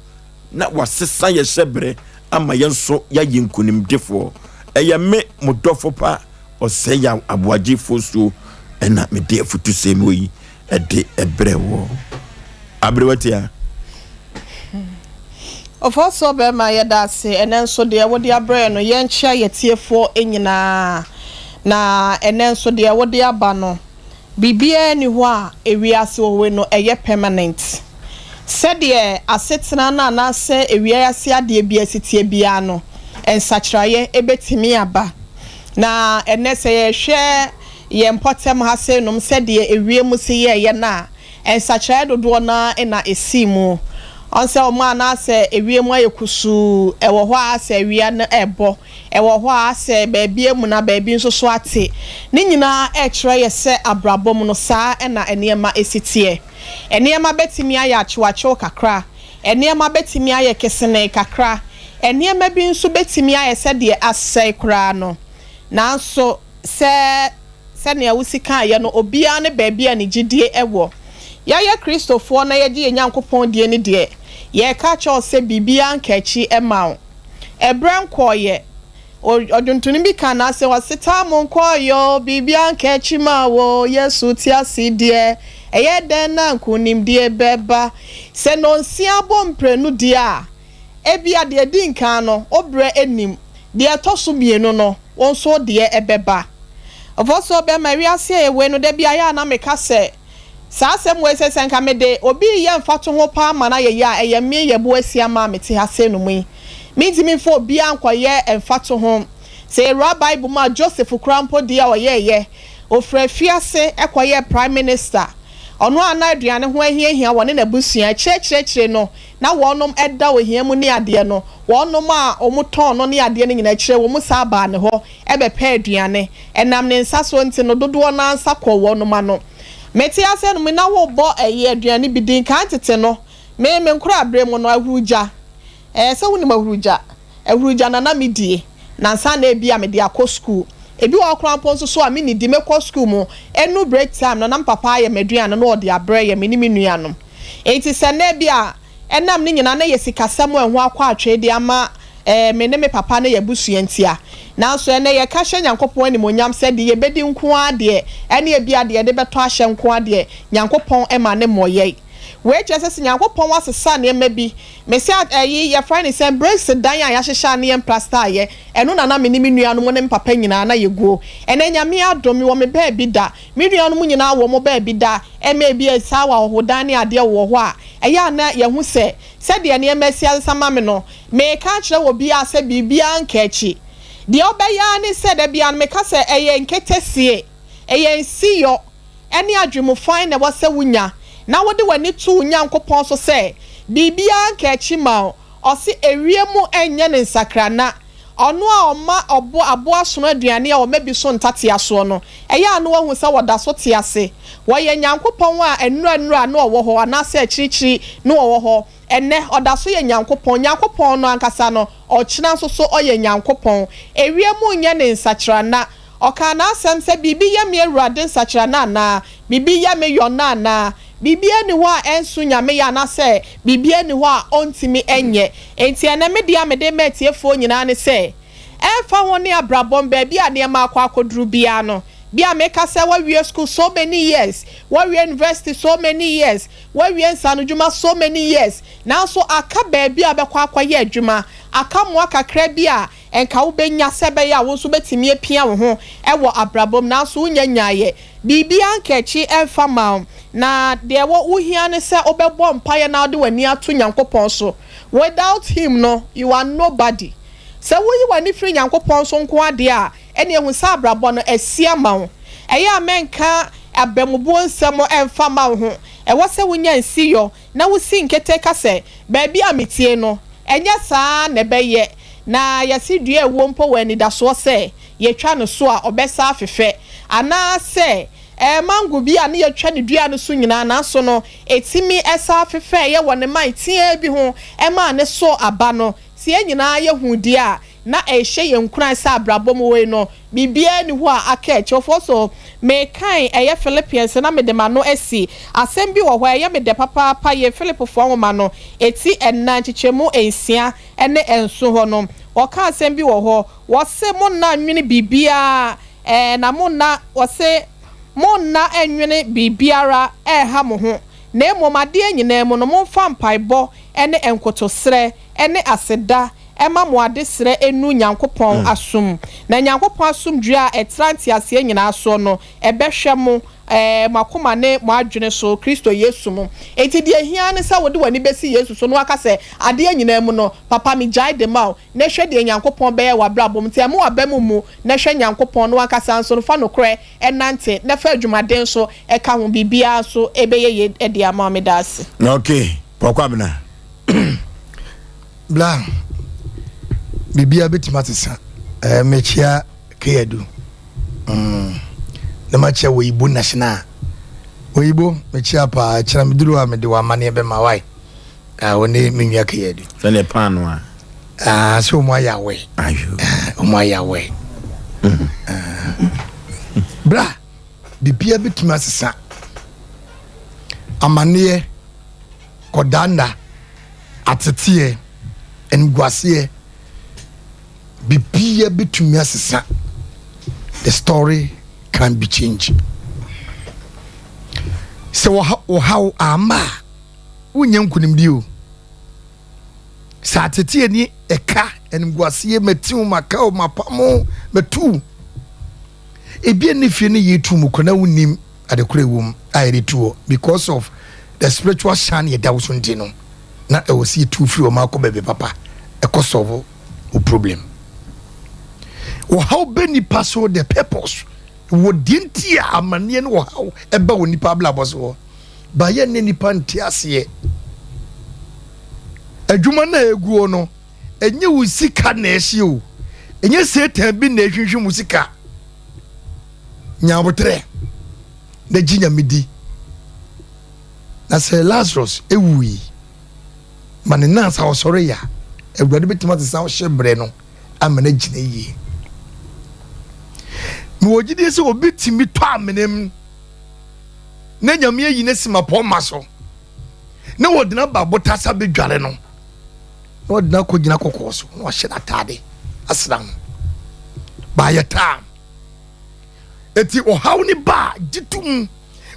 Speaker 1: na wasesa yɛn hyɛberɛ ama yɛn nso yɛayɛ nkonimdifoɔ. Ɛyɛ me, mo dɔfo pa, Ɔsɛeyaw Aboagye Fosuo na mede afutusɛm yi de brɛ woɔ. Aberewa tia.
Speaker 4: Ɔfɔsoɔ bɛɛma yɛda ase ɛnɛ nso deɛ wode abrɛ yɛn no yɛnkyea yɛtiefoɔ nyinaa na ɛnɛ nso deɛ wode aba no biribiara nni hɔ a ewiase wɔ hɔ yi no ɛyɛ permanent sɛdeɛ asetena no anaasɛ ewiase adeɛ biara si teɛ biara no nsakyeraeɛ ɛbɛtumi aba na ɛnɛ sɛ yɛhwɛ yɛn mpɔtam ha sei nom sɛdeɛ ewiem si yɛɛyɛ no a nsakyeraeɛ dodoɔ no ara na ɛsii mu. Ɔn sɛ ɔmo a na asɛ ewiem ayɛ kusuu, ɛwɔ hɔ a asɛ awia no ɛɛbɔ, ɛwɔ hɔ a asɛ baabi amuna baabi nso so ate. Ne nyinaa ɛɛkyerɛ yɛ sɛ abrabɔ mu no saa na nneɛma si teɛ. Nneɛma bɛtumi ayɛ akyewakyew kakra, nneɛma bɛtumi ayɛ kesenee kakra, nneɛma bi nso bɛtumi ayɛ sɛ deɛ asɛe koraa no. Nanso sɛ Sɛnea wosi kaeɛ no, obiara ne baabi a ne gyidie wɔ. Yɛyɛ Kristofoɔ na yɛgye yɛn Nyankopɔn die no deɛ, yɛreka akyerɛ wo sɛ biribiara nka akyi mma wo. Ɛberɛ nkɔeɛ. Ɔdwontoni bi kaa n'asɛm, ɔse, Tam nkɔeɛ o, biribiara nka akyi mma wo o, Yesu te ase deɛ, ɛyɛ dɛn na nkonimdie bɛba? Sɛ nnɔnsia bɔ mprenu deɛ a, ebia deɛ ɛdi nkan no, wo berɛ nnim. Deɛ ɛtɔ so mmienu no, wo nso wo deɛ ɛbɛba. Ɔfɔsɔɔ bɛma wiase a yɛwɔ yi no, da bi ayɛ a na meka sɛ, saa asɛm wei sɛ, sɛ nka mede obi reyɛ mfatoho paa ma no ayɛ yie a, ɛyɛ me Yɛbo Asiamah a mete ha sei nom yi. Mentumi mfa obiara nkɔyɛ mfatoho. Sɛ yɛwura Bible mu a, Joseph koraa mpo deɛ a ɔyɛeɛ, ɔfiri afiase kɔyɛɛ Prime Minister. Ɔno a na aduane ho ahiahia wɔne n'abusua, akyire-akyire-akyire no, na wɔnom da ohia mu ne adeɛ no, wɔnom a wɔtɔn no ne adeɛ no nyinaa akyire wɔn san baa ne hɔ bɛpɛɛ aduane. Ɛnam ne nsa soɔ nti no, dodoɔ no ara nsa kɔɔ wɔnom ano. Mete aseɛ no, me na worebɔ ɛyɛ aduane bi din, kan tete no, me, me nkoraaberɛ mu no, ahurugya, ɛɛ, sɛ wonim ahurugya? Ahurugya na na medie, na ansa na ebia mede akɔ sukuu. Ebi wɔ hɔ koraa mpo nso so a mennidi, mɛkɔ sukuu mu, ɛnnu break time no na me papa ayɛ m'aduane na ɔde abrɛ yɛn, me ne me nuanom. Enti sɛ nnɛ ebia ɛnam ne nyinaa na ɛyɛ sikasɛm a ɛho akɔ atwee de ama me ne me papa ne yɛn abusua ntia. Nanso ɛnnɛ yɛka hyɛ Nyankopɔn animuonyam sɛ deɛ yɛbɛdi nko ara deɛ, ɛne ebia deɛ yɛde bɛtɔ ahyɛ nko ara deɛ, Nyankopɔn ma ne mmɔ yɛn. Wei kyerɛ sɛ sɛ Nyankopɔn asesa nneɛma bi, mese ɛyi yɛfrɛ no sɛn, bricks dan a yɛahyehyɛ a ne yɛn plaster ayɛ, ɛno na na me ne me nuanom ne me papa nyinaa na yɛguo. Ɛnnɛ Nyame adom mewɔ me baabi da, Me nuanom nyinaa wɔ wɔn baabi da, ɛma ebia saa wɔ ahɔhodan ne adeɛ wɔ hɔ a, ɛyɛ a na yɛhu sɛ, sɛdeɛ nneɛma asi asesa ma me no, mereka akyerɛ obiara sɛ biribiara nka akyi. Deɛ wobɛyɛ ara ne sɛ, da biara no meka sɛ ɛyɛ nketesie, ɛyɛ nsiyɔ ne adwemufann na ɛwɔ sɛ wonya, na wode w'ani to wo Nyankopɔn so sɛ biribiara nka akyi ma wo. Ɔse ewiem nyɛ no nsakrana. Ɔno a ɔma ɔbo aboa sono aduane a ɔma bi so ntatea soɔ no, ɛyɛ a na wahu sɛ wɔda so te ase. Wɔyɛ Nyankopɔn a nnora nnora na ɔwɔ hɔ anaasɛ akyirikyiri na ɔwɔ hɔ. Ɛnnɛ, ɔda so yɛ Nyankopɔn. Nyankopɔn no ankasa no, ɔkyena nso so ɔyɛ Nyankopɔn. Ewiem nyɛ ne nsakyerana. Ɔkaa n'asɛm sɛ, Biribi yɛ me Awurade nsakyerana anaa? Biribi yɛ me yɔnna anaa? Biribiara nni hɔ a ɛnso Nyame yɛ anaasɛ biribiara nni hɔ a ɔntumi nyɛ. Enti ɛnnɛ me deɛ a mede rema atiefoɔ nyinaa ne sɛ, ɛmfa ho ne abrabɔ mu baabi a nneɛma akɔ akɔduru biara no, bi a meka sɛ woawie sukuu so many years, woawie university so many years, woawie nsaanodwuma so many years, nanso aka baabi a wobɛkɔ akɔyɛ adwuma, aka mmoa kakra bi a nka wobɛnya sɛ ɛbɛyɛ a wo nso wobɛtumi apia wo ho wɔ abrabɔ mu, nanso wonnya nyaeɛ. Biribiara nka akyi mfa mma wo, na deɛ ɛwɔ wohia ne sɛ wobɛbɔ mpaeɛ na wode w'ani ato Nyankopɔn so. Without Him no, you are nobody. Sɛ woyi w'ani firi Nyankopɔn so nko ara deɛ a, ɛnneɛ hu sɛ abrabɔ no asi ama wo. Ɛyɛ a mɛnka abamubuo nsɛm mfa mma wo ho. Ɛwɔ sɛ wonya nsiyɔ na wosi nkete ka sɛ, Baabi a metie no, ɛnyɛ saa ara na ɛbɛyɛ. Na yɛse dua a ɛwuo mpo wɔ anidasoɔ sɛ yɛtwa no so a, ɔbɛsa afefɛ. Anaasɛ ɛɛ mango bi a ne yɛtwa ne dua no so nyinaa nanso no ɛtumi sa fefɛeɛ wɔ ne mman teaa bi ho maa no soo aba no. Sɛ yɛn nyinaa yɛhu deɛ a na ɛrehyɛ yɛn nkuran sɛ abrabɔ mu wei no, biribiara nni hɔ a aka akyi. Ɔfoɔ so, merekan ɛyɛ Philippians na mede m'ano asi asɛm bi wɔ hɔ a ɛyɛ me dɛ papaapa, yɛn Filipifoɔ nwoma no, ɛti ɛnan, nkyekyɛmu nsia ne nson hɔ no, wɔka asɛm bi wɔ hɔ, wɔse, Monna nnwene biribiara, ɛɛ, na monna, wɔse, Monna nnwene biribiara ɛnha mo ho, na mmom adeɛ nyinaa mu no, momfa mpaebɔ ne nkotosrɛ ne aseda mma mo adesrɛ nnu Nyankopɔn asom, na Nyankopɔn asomdwoeɛ a ɛtra nteaseɛ nyinaa soɔ no, ɛbɛhwɛ mo, ɛɛ, mo akoma ne mo adwene so, Kristo Yesu mu. Enti deɛ ɛhia ara ne sɛ wode w'ani bɛsi Yesu so na woaka sɛ, Adeɛ nyinaa mu no, Papa, megyae de ma wo, na hwɛ deɛ Nyankopɔn bɛyɛ wɔ w'abrabɔ mu. Nti ɛmma w'aba mu mmu, na hwɛ Nyankopɔn, na w'ankasa nso no, fa nokorɛ nante, na fa adwumaden nso ka ho, biribiara nso bɛyɛ yie de ama wo. Meda ase.
Speaker 1: Okay, Kwaku Abena.
Speaker 3: Bla, biribiara bɛtumi asesa. Eh, mekyia Keyadu. Mm. Na makyia Oyibo National. Oyibo, mekyia paa. Kyerɛ meduru a mede w'amanneɛ bɛma wae. Ah, wo ne me nua Keyadu.
Speaker 1: Sɛdeɛ paano a.
Speaker 3: Ah, sɛ wɔn ayɛ awɛ. Ayo. Ah, wɔn ayɛ awɛ. Mm. Ah. Bra, biribiara bɛtumi asesa. Amanneɛ, kɔdaanna, ateteɛ, animguaseɛ, biribiara bɛtumi asesa. The story can be changed. Sɛ wɔhaw amma a, wonnya nkonimdi o. Sɛ ateteɛ ne ɛka, animguaseɛ, matiw, makaw, mapamo, matu. Ebia ne fie no yɛtu mu kɔ na wonnim adekora ɛwɔ mu a yɛde tu hɔ because of the spiritual shine yɛda wo so nti no na ɛwɔ sɛ yɛtu firi hɔ ma akɔ baabi papa ɛkɔ solve wo problem. Wɔhaw bɛ nipa so the purpose wɔ deɛ nti a amanneɛ ne wɔhaw ɛba wɔ nipa abrabɔ so hɔ ba yɛ ne nipa nte aseɛ. Adwuma no a ɛguo no ɛnyɛ wo sika na ɛhye o, ɛnyɛ Satan bi na ɛhwinhwim wo sika. Nya aboterɛ na gye Nyame di. Na sɛ Lazarus ewui ma ne nansa ɔsɔre ya, Awurade bɛtumi asesa wo hyɛ berɛ no ama no agyina yie. Mewɔ gyidie sɛ obi tumi tɔ amena mu na Nyame ayi no asi mapɔmma so na wɔde no aba abotasa bɛdware no na ɔde no akɔgyina kɔkɔɔ so na wahyɛ n'ataade asra no baayɛ taa eti ɔhaw ne ba gye tum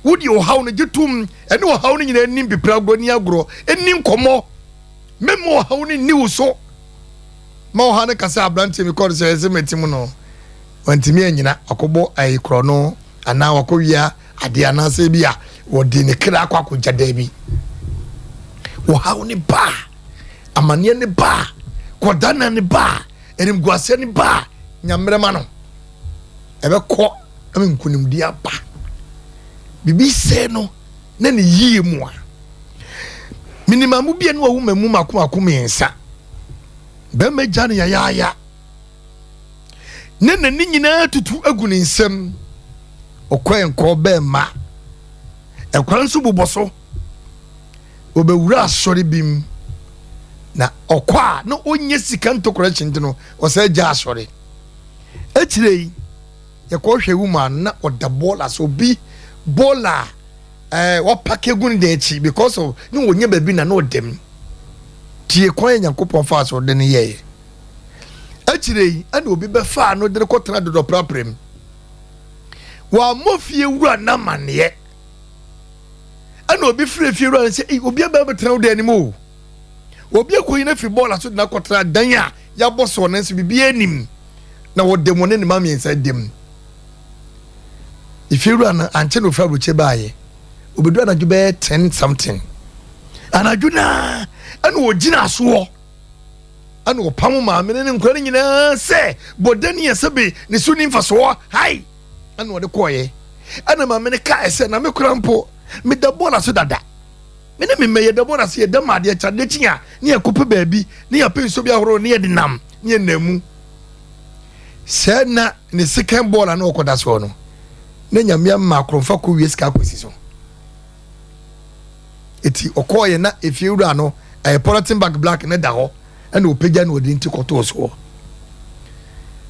Speaker 3: wodi ɔhaw no gye tum ɛne ɔhaw no nyinaa ni mpipira agorɔ ni agorɔ ɛni nkɔmmɔ mɛma ɔhaw no nni wo so ma ɔhaw no kasa aberanteɛ mi kɔɔ sɛ ɛsɛ mɛti mu no wantumi anyina akɔbɔ ayi korɔ no anaa wakɔwia adeɛ anaasɛ bi a wɔde ne kra akɔ akɔgya daabi wɔhaw ne ba amaneɛ ne ba kɔdana ne ba animguaseɛ ne ba nyammerɛ ma no ɛbɛkɔ ama nkonimdi aba biribi sɛɛ no na ne yie mu a minimamu bi a ne wawu mamu mako mako mmiɛnsa bɛrima gya no yayaaya ne n'ani nyinaa tutu agu ne nsam ɔkɔɛ nkɔɔ bɛɛma ɛkwan nso bobɔ so ɔbɛwura asɔre bi mu na ɔkɔ a na ɔnyɛ sika ntokora akyi nti no ɔsɛ gya asɔre akyire yi yɛkɔhwɛ wu ma na ɔda bɔɔla so obi bɔɔla ɛɛ wapake gu ne dan akyi because of ne wɔnyɛ baabi na na ɔdam tie kwan yɛ Nyankopɔn fa so ɔde no yɛɛ akyire yi ɛna obi bɛfaa no de no kɔtena dodɔprapra mu wammɔ fie wura no amanneɛ ɛna obi frɛ fie wura no sɛ obi aba bɛtena wo dan anim o obi akɔyi no afiri bɔɔla so de no akɔtena dan a yɛabɔ soɔ no nso biribiara anim na wɔde wɔn ne ne ma mmiɛnsa dam efie wura no ankyɛ na ofiri aburokye baayɛ obedu anadwo bɛyɛ ten something anadwo naa ɛna ogyina soɔ Ɛna ɔpam maame no ne nkora no nyinaa sɛ bɔdani a sɛbe ne so ni mfasoɔ hai ɛna ɔde kɔɔeɛ. Ɛna maame no kae sɛ na me kora mpo meda bɔɔla so dada. Me ne me mma yɛda bɔɔla so yɛda ma adeɛ kye adeɛ kye a ne yɛkɔpɛ baabi ne yɛapɛ nsuo bi ahorow ne yɛde nam ne yɛnam mu. Sɛ na ne second bɔɔla na ɔkɔda soɔ no na Nyame ama akorɔmfa kɔwie sika akɔsi so. Eti ɔkɔɔeɛ na efie wura no ɛyɛ polythene bag black ne da hɔ ɛna ɔpagya na ɔde ne ti kɔtoo soɔ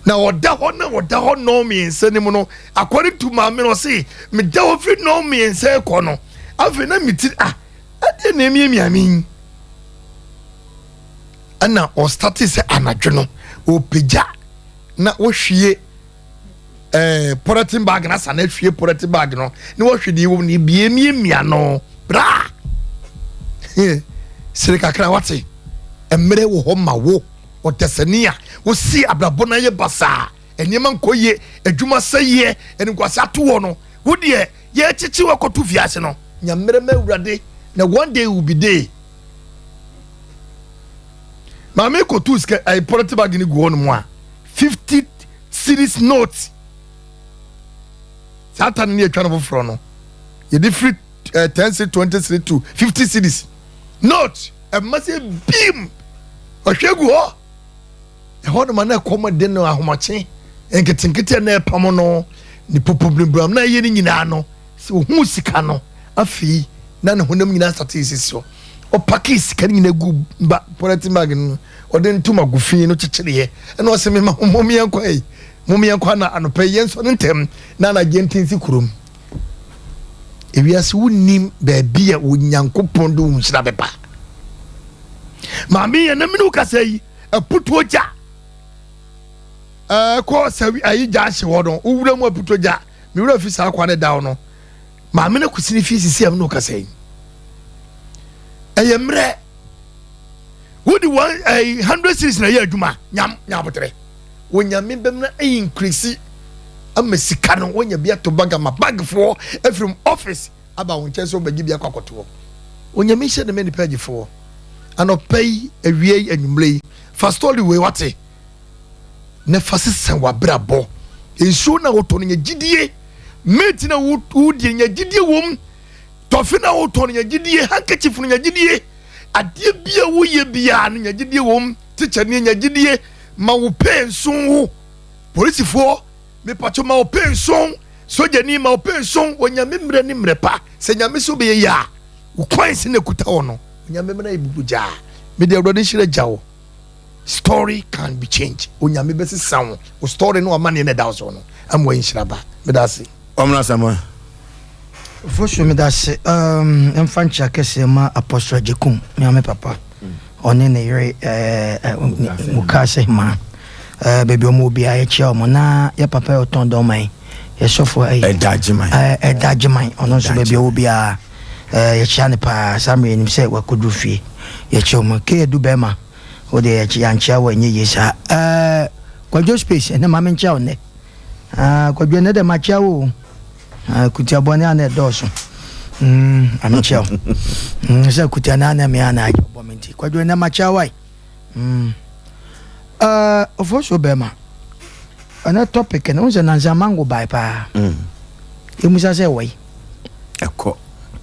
Speaker 3: na ɔda hɔ na ɔda hɔ nnɔn mmiɛnsa no mu no according to maame no ɔse meda hɔ firi nnɔn mmiɛnsa kɔ no afei na me ti ah ɛdeɛ na emiamia me yi ɛna ɔstate sɛ anadwo no ɔpagya na wɔhwie ɛɛ eh, polythene bag na sa na ahwie polythene bag no na wɔhwɛ deɛ ɛwɔ mu no ebie miamia no bra sere kakra wate mmerɛ wɔ hɔ ma wo ɔdasani a wosi abrabɔ no ayɛ basaa nneɛma nkɔ yie adwuma sɛ yie ɛnkwasi ato wɔ no wo deɛ yɛkyekye wakɔto fiase no nya mmerɛ ma awurade na one day will be day maame kɔtu sika ɛyɛ polythene bag no gu hɔ nom a 50 series note saa ta no ne atwa no foforɔ no yɛde firi eh, 10 cedi 20 cedi to 50 cedis note. Ɛma sɛ bim ɔhwɛ gu hɔ. Ɛhɔ nom a na ɛkɔm de no ahomakye nketenkete a na ɛpam no ne popobribram na ɛyɛ no nyinaa no sɛ ohuu sika no afei na ne honam nyinaa satee sisi so. Ɔpakee sika no nyinaa gu ba polythene bag no mu, ɔde ntoma gu fi no kyekyereeɛ ɛna ɔse mema ho mom yɛnkɔ ei, mom yɛnkɔ ana anɔpa yi yɛnsɔre ntɛm na anadwo yɛnte nsi kurom. Ewiase wonnim baabi a Onyankopɔn de wo nhyira bɛba. Maame yɛn na mene wo kasa yi aputuo gya ɛkɔ sɛ ayi gya ahye hɔ no wowura mu aputuo gya me wura fi saa kwa ne daw no maame no kusi ne fie sisi a mene wo kasa yi ɛyɛ mmerɛ wode one ɛyi hundred series na ɛyɛ adwuma nyam nyabotere Onyame bɛmna increase ama sika no wonya bi ato bag ama bagfoɔ afirim office aba wo nkyɛn sɛ wobɛgye bi akɔ akɔtoɔ. Onyame nhyɛ ne ma nipa agyefoɔ anɔpa yi awia yi anwummerɛ yi fa story wei wate na fa sesa w'abrabɔ nsuo na wotɔ no nya gyidie mate na wodie nya gyidie wom tɔfe na wotɔ no nya gyidie handkerchief no nya gyidie adeɛ bi a woyɛ biara no nya gyidie wom teacher ni nya gyidie ma wo pay nson wo polisifoɔ mepatwo ma wo pay nson sogyani ma wo pay nson onyame mmerɛ ne mmerɛ pa sɛ nyame sɛ wobɛyɛ yie a wo coins na ɛkuta wɔ no onyame mmerɛ yɛ bubu gyaa mede awurade nhyira gya wo story can be changed onyame bɛsesa wo wo story no amaneɛ na ɛda wo so no ama wayi nhyira ba meda ase.
Speaker 1: Ɔmena Samoa.
Speaker 2: Ofosu medase um, mfa nkyia kɛseɛ ma Apostle Agyekum, me ame papa, ɔne ne yere Mukase Hema, baabi ɔmo wɔ biara yɛkyia ɔmo, na yɛ papa yɛ ɔtɔn dɔnman, yɛ sɔfo ɛyi,
Speaker 1: Ɛda Agyeman,
Speaker 2: Ɛda Agyeman, ɔno nso baabi ɔwɔ biara yɛkyia no paa, saa mmerɛ yɛnim sɛ wakɔduru fie, yɛkyia ɔmo, K Adu bɛrima, wo deɛ yɛankyia wo ɛnyɛ yie saa, Kwadwo Space, ɛnɛ ma menkyia wo nnɛ. Ah, Kwadwo, ɛnɛ dɛ makyia wo o. Ah, kutia bɔne a na ɛdɔɔso. Mm, amekyia wo. Mm, sɛ kutia na na me a na agye bɔ me nti. Kwadwo, ɛnɛ makyia wo ai. Mm. Uh, ofosuo bɛrima. Ɛnɛ topic no, wo sɛ nansa mango bae paa. Mm. Emusa sɛ wɔ yi.
Speaker 1: Ɛkɔ.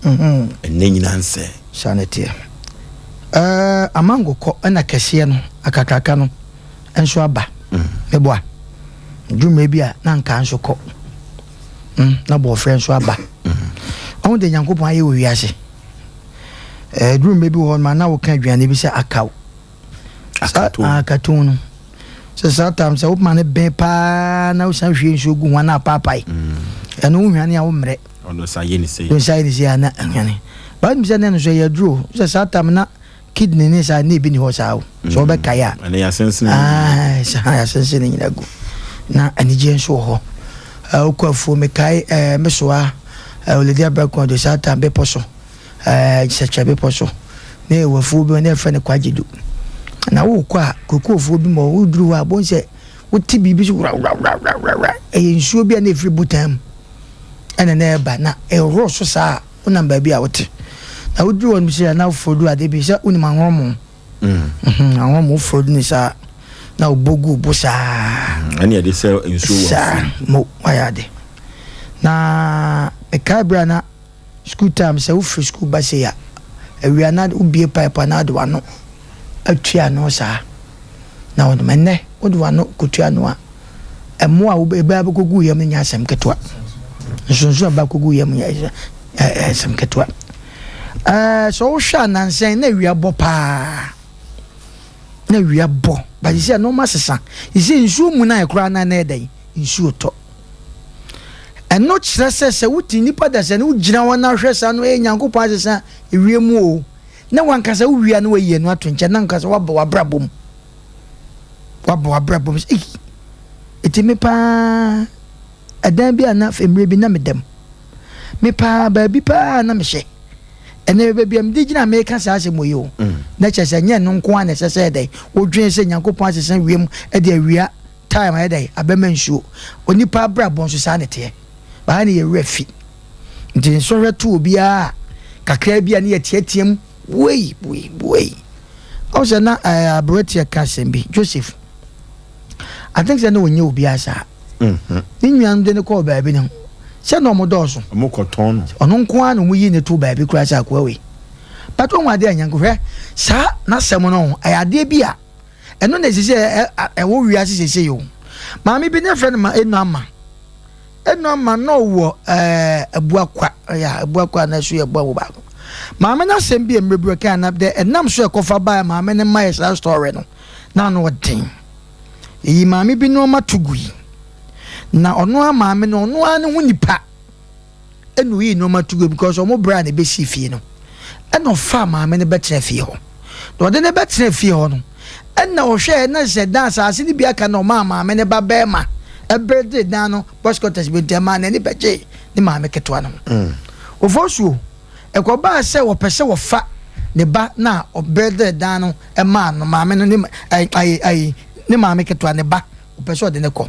Speaker 1: Mm-hmm. Ɛnɛ nyina nsɛ.
Speaker 2: Saa na ɛteɛ. Uh, amango kɔ ɛna kɛseɛ no, akakraka no. nso aba. Meboa. Duru mmerɛ bi a na nkaa nso kɔ. Mm, na bɔɔfrɛ nso aba. Ɔho de Nyankopɔn ayɛ wɔ wiase. Eh, duru mmerɛ bi wɔ hɔ ma na woka aduane bi sɛ akaw. Akato no. Sɛ saa tam sɛ woma no bɛn paa na wosan hwie nsuo gu ho a na apaapae. Ɛno wohwane a wommerɛ.
Speaker 1: Ɔno nsa yɛ ne sei.
Speaker 2: Nsa yɛ ne sei a na ahwane. Baa nim sɛ na ɛno nso ɛyɛ aduro. Sɛ saa tam na kidney ne saa ne ebi ni hɔ saa o sɛ mm. wɔbɛkae a
Speaker 1: ɛne yɛasensene
Speaker 2: ah, saa yɛasensene nyina gu na anigyeɛ nso wɔ hɔ wokɔ afuo mekae mesoa oledi abrɛko de saa tam bepɔ so sɛkyɛ bepɔ so na yɛwɔ afuo bi na yɛfrɛ no kwagye du na wokɔ a kokofoɔ bi ma woduru hɔ a bohu sɛ wote biribi so wurawurawurawura ɛyɛ nsuo bi a na ɛfiri botan mu ɛna na ɛba na ɛhoro so saa Wonam baabi a wote na woduru hɔ no sɛ na woforo du ade bi sɛ wonim ahorɔmo mm. mhm, ahorɔmo woforo du ne saa na wobɔ gu bo saa
Speaker 1: mm, ɛne ɛde sɛ nsuo wɔ
Speaker 2: saa mo wayɛ ade na mekae berɛ a na school time sɛ wofiri school ba sei a awia na wobie pipe a na wode w'ano atua ano saa na wɔnom ɛnnɛ wode w'ano kɔtua ano a Mmoa a ɛbaa bɛkɔguu yam no nyɛ asɛm ketewa. Nsonso a ɛba kɔguu yam nyɛ asɛm ketewa. Sɛ wohwɛ a nansa yi na awia bɔ paa. Na awia bɔ. But sɛ nneɛma sesa. Sɛ nsuo mu na koraa na na ɛdɛn nsuo tɔ. Ɛno kyerɛ sɛ sɛ wote nnipa da sɛ ne wogyina hɔ na hwɛ saa no ɛyɛ Nyankopɔn asesa ewiem o. Na wankasa wowia na wayi ɛno ato nkyɛn na ankasa wabɔ w'abrabɔ mu. Wabɔ w'abrabɔ mu sɛ ei eti me paa ɛdan bi a na mmerɛ bi na meda mu me paa baabi paa na mehyɛ ɛnɛ baabi a mede gyina meka saa asɛm wɔ yi o mm. na kyerɛ sɛ nyɛ no nko a na ɛsɛ sɛ ɛdɛn wodwen sɛ Nyankopɔn asesa wiem de awia time ayɛ dɛn abɛma nsuo onipa abrabɔ nso saa ne teɛ baa ne yɛwerɛ fi nti nsɔhwɛ to obiara kakra bi a ne yɛteateam wei wei wei Ɔhu sɛ na eh, aberanteɛ ka asɛm bi, Joseph. I think sɛ na ɔnyɛ obiara saa.
Speaker 1: Mhm.
Speaker 2: Ne nuanom de no kɔɔ baabi no, sɛ na ɔmo dɔɔso.
Speaker 1: Ɔmo kɔtɔn no.
Speaker 2: Ɔno nko ara na ɔmo yii no too baabi koraa sɛ akoa wei. But wohu adeɛ a nyanko hwɛ saa n'asɛm no ɛyɛ adeɛ bi a ɛno na ɛsɛ sɛ ɛwɔ wiase sese yi o. Maame bi ne frɛ no ma Enu Ama. Enu Ama na ɔwɔ ɛɛ Abuakwa ɛyɛ Abuakwa na ɛso yɛ bɔ wɔ baako. Maame n'asɛm bi a mmerɛ bi ɔka na dɛ ɛnam so ɛkɔfa baa maame ne mma yɛ saa story no na ano ɔden. Eyi maame bi nneɛma to gu yi na ɔno ara maame no ɔno ara ne ho nipa. Ɛna oyii nneɛma to gu because wɔn bra na ebesi fie no. Ɛna ɔfaa maame no bɛtena fie hɔ. Na ɔde no bɛtena fie hɔ no, ɛna ɔhwɛɛ na sɛ dan asase no bi aka na ɔmaa maame no ba bɛrima ɛbere de dan no boys quarters bi nti ɛmaa n'ani bɛgyee ne maame ketewa no ho. Ofosuo, ɛkɔbaa sɛ wɔpɛ sɛ wɔfa ne ba na ɔbere de dan no ɛmaa no maame no ne ayi ayi ne maame ketewa ne ba ɔpɛ sɛ ɔde no kɔ.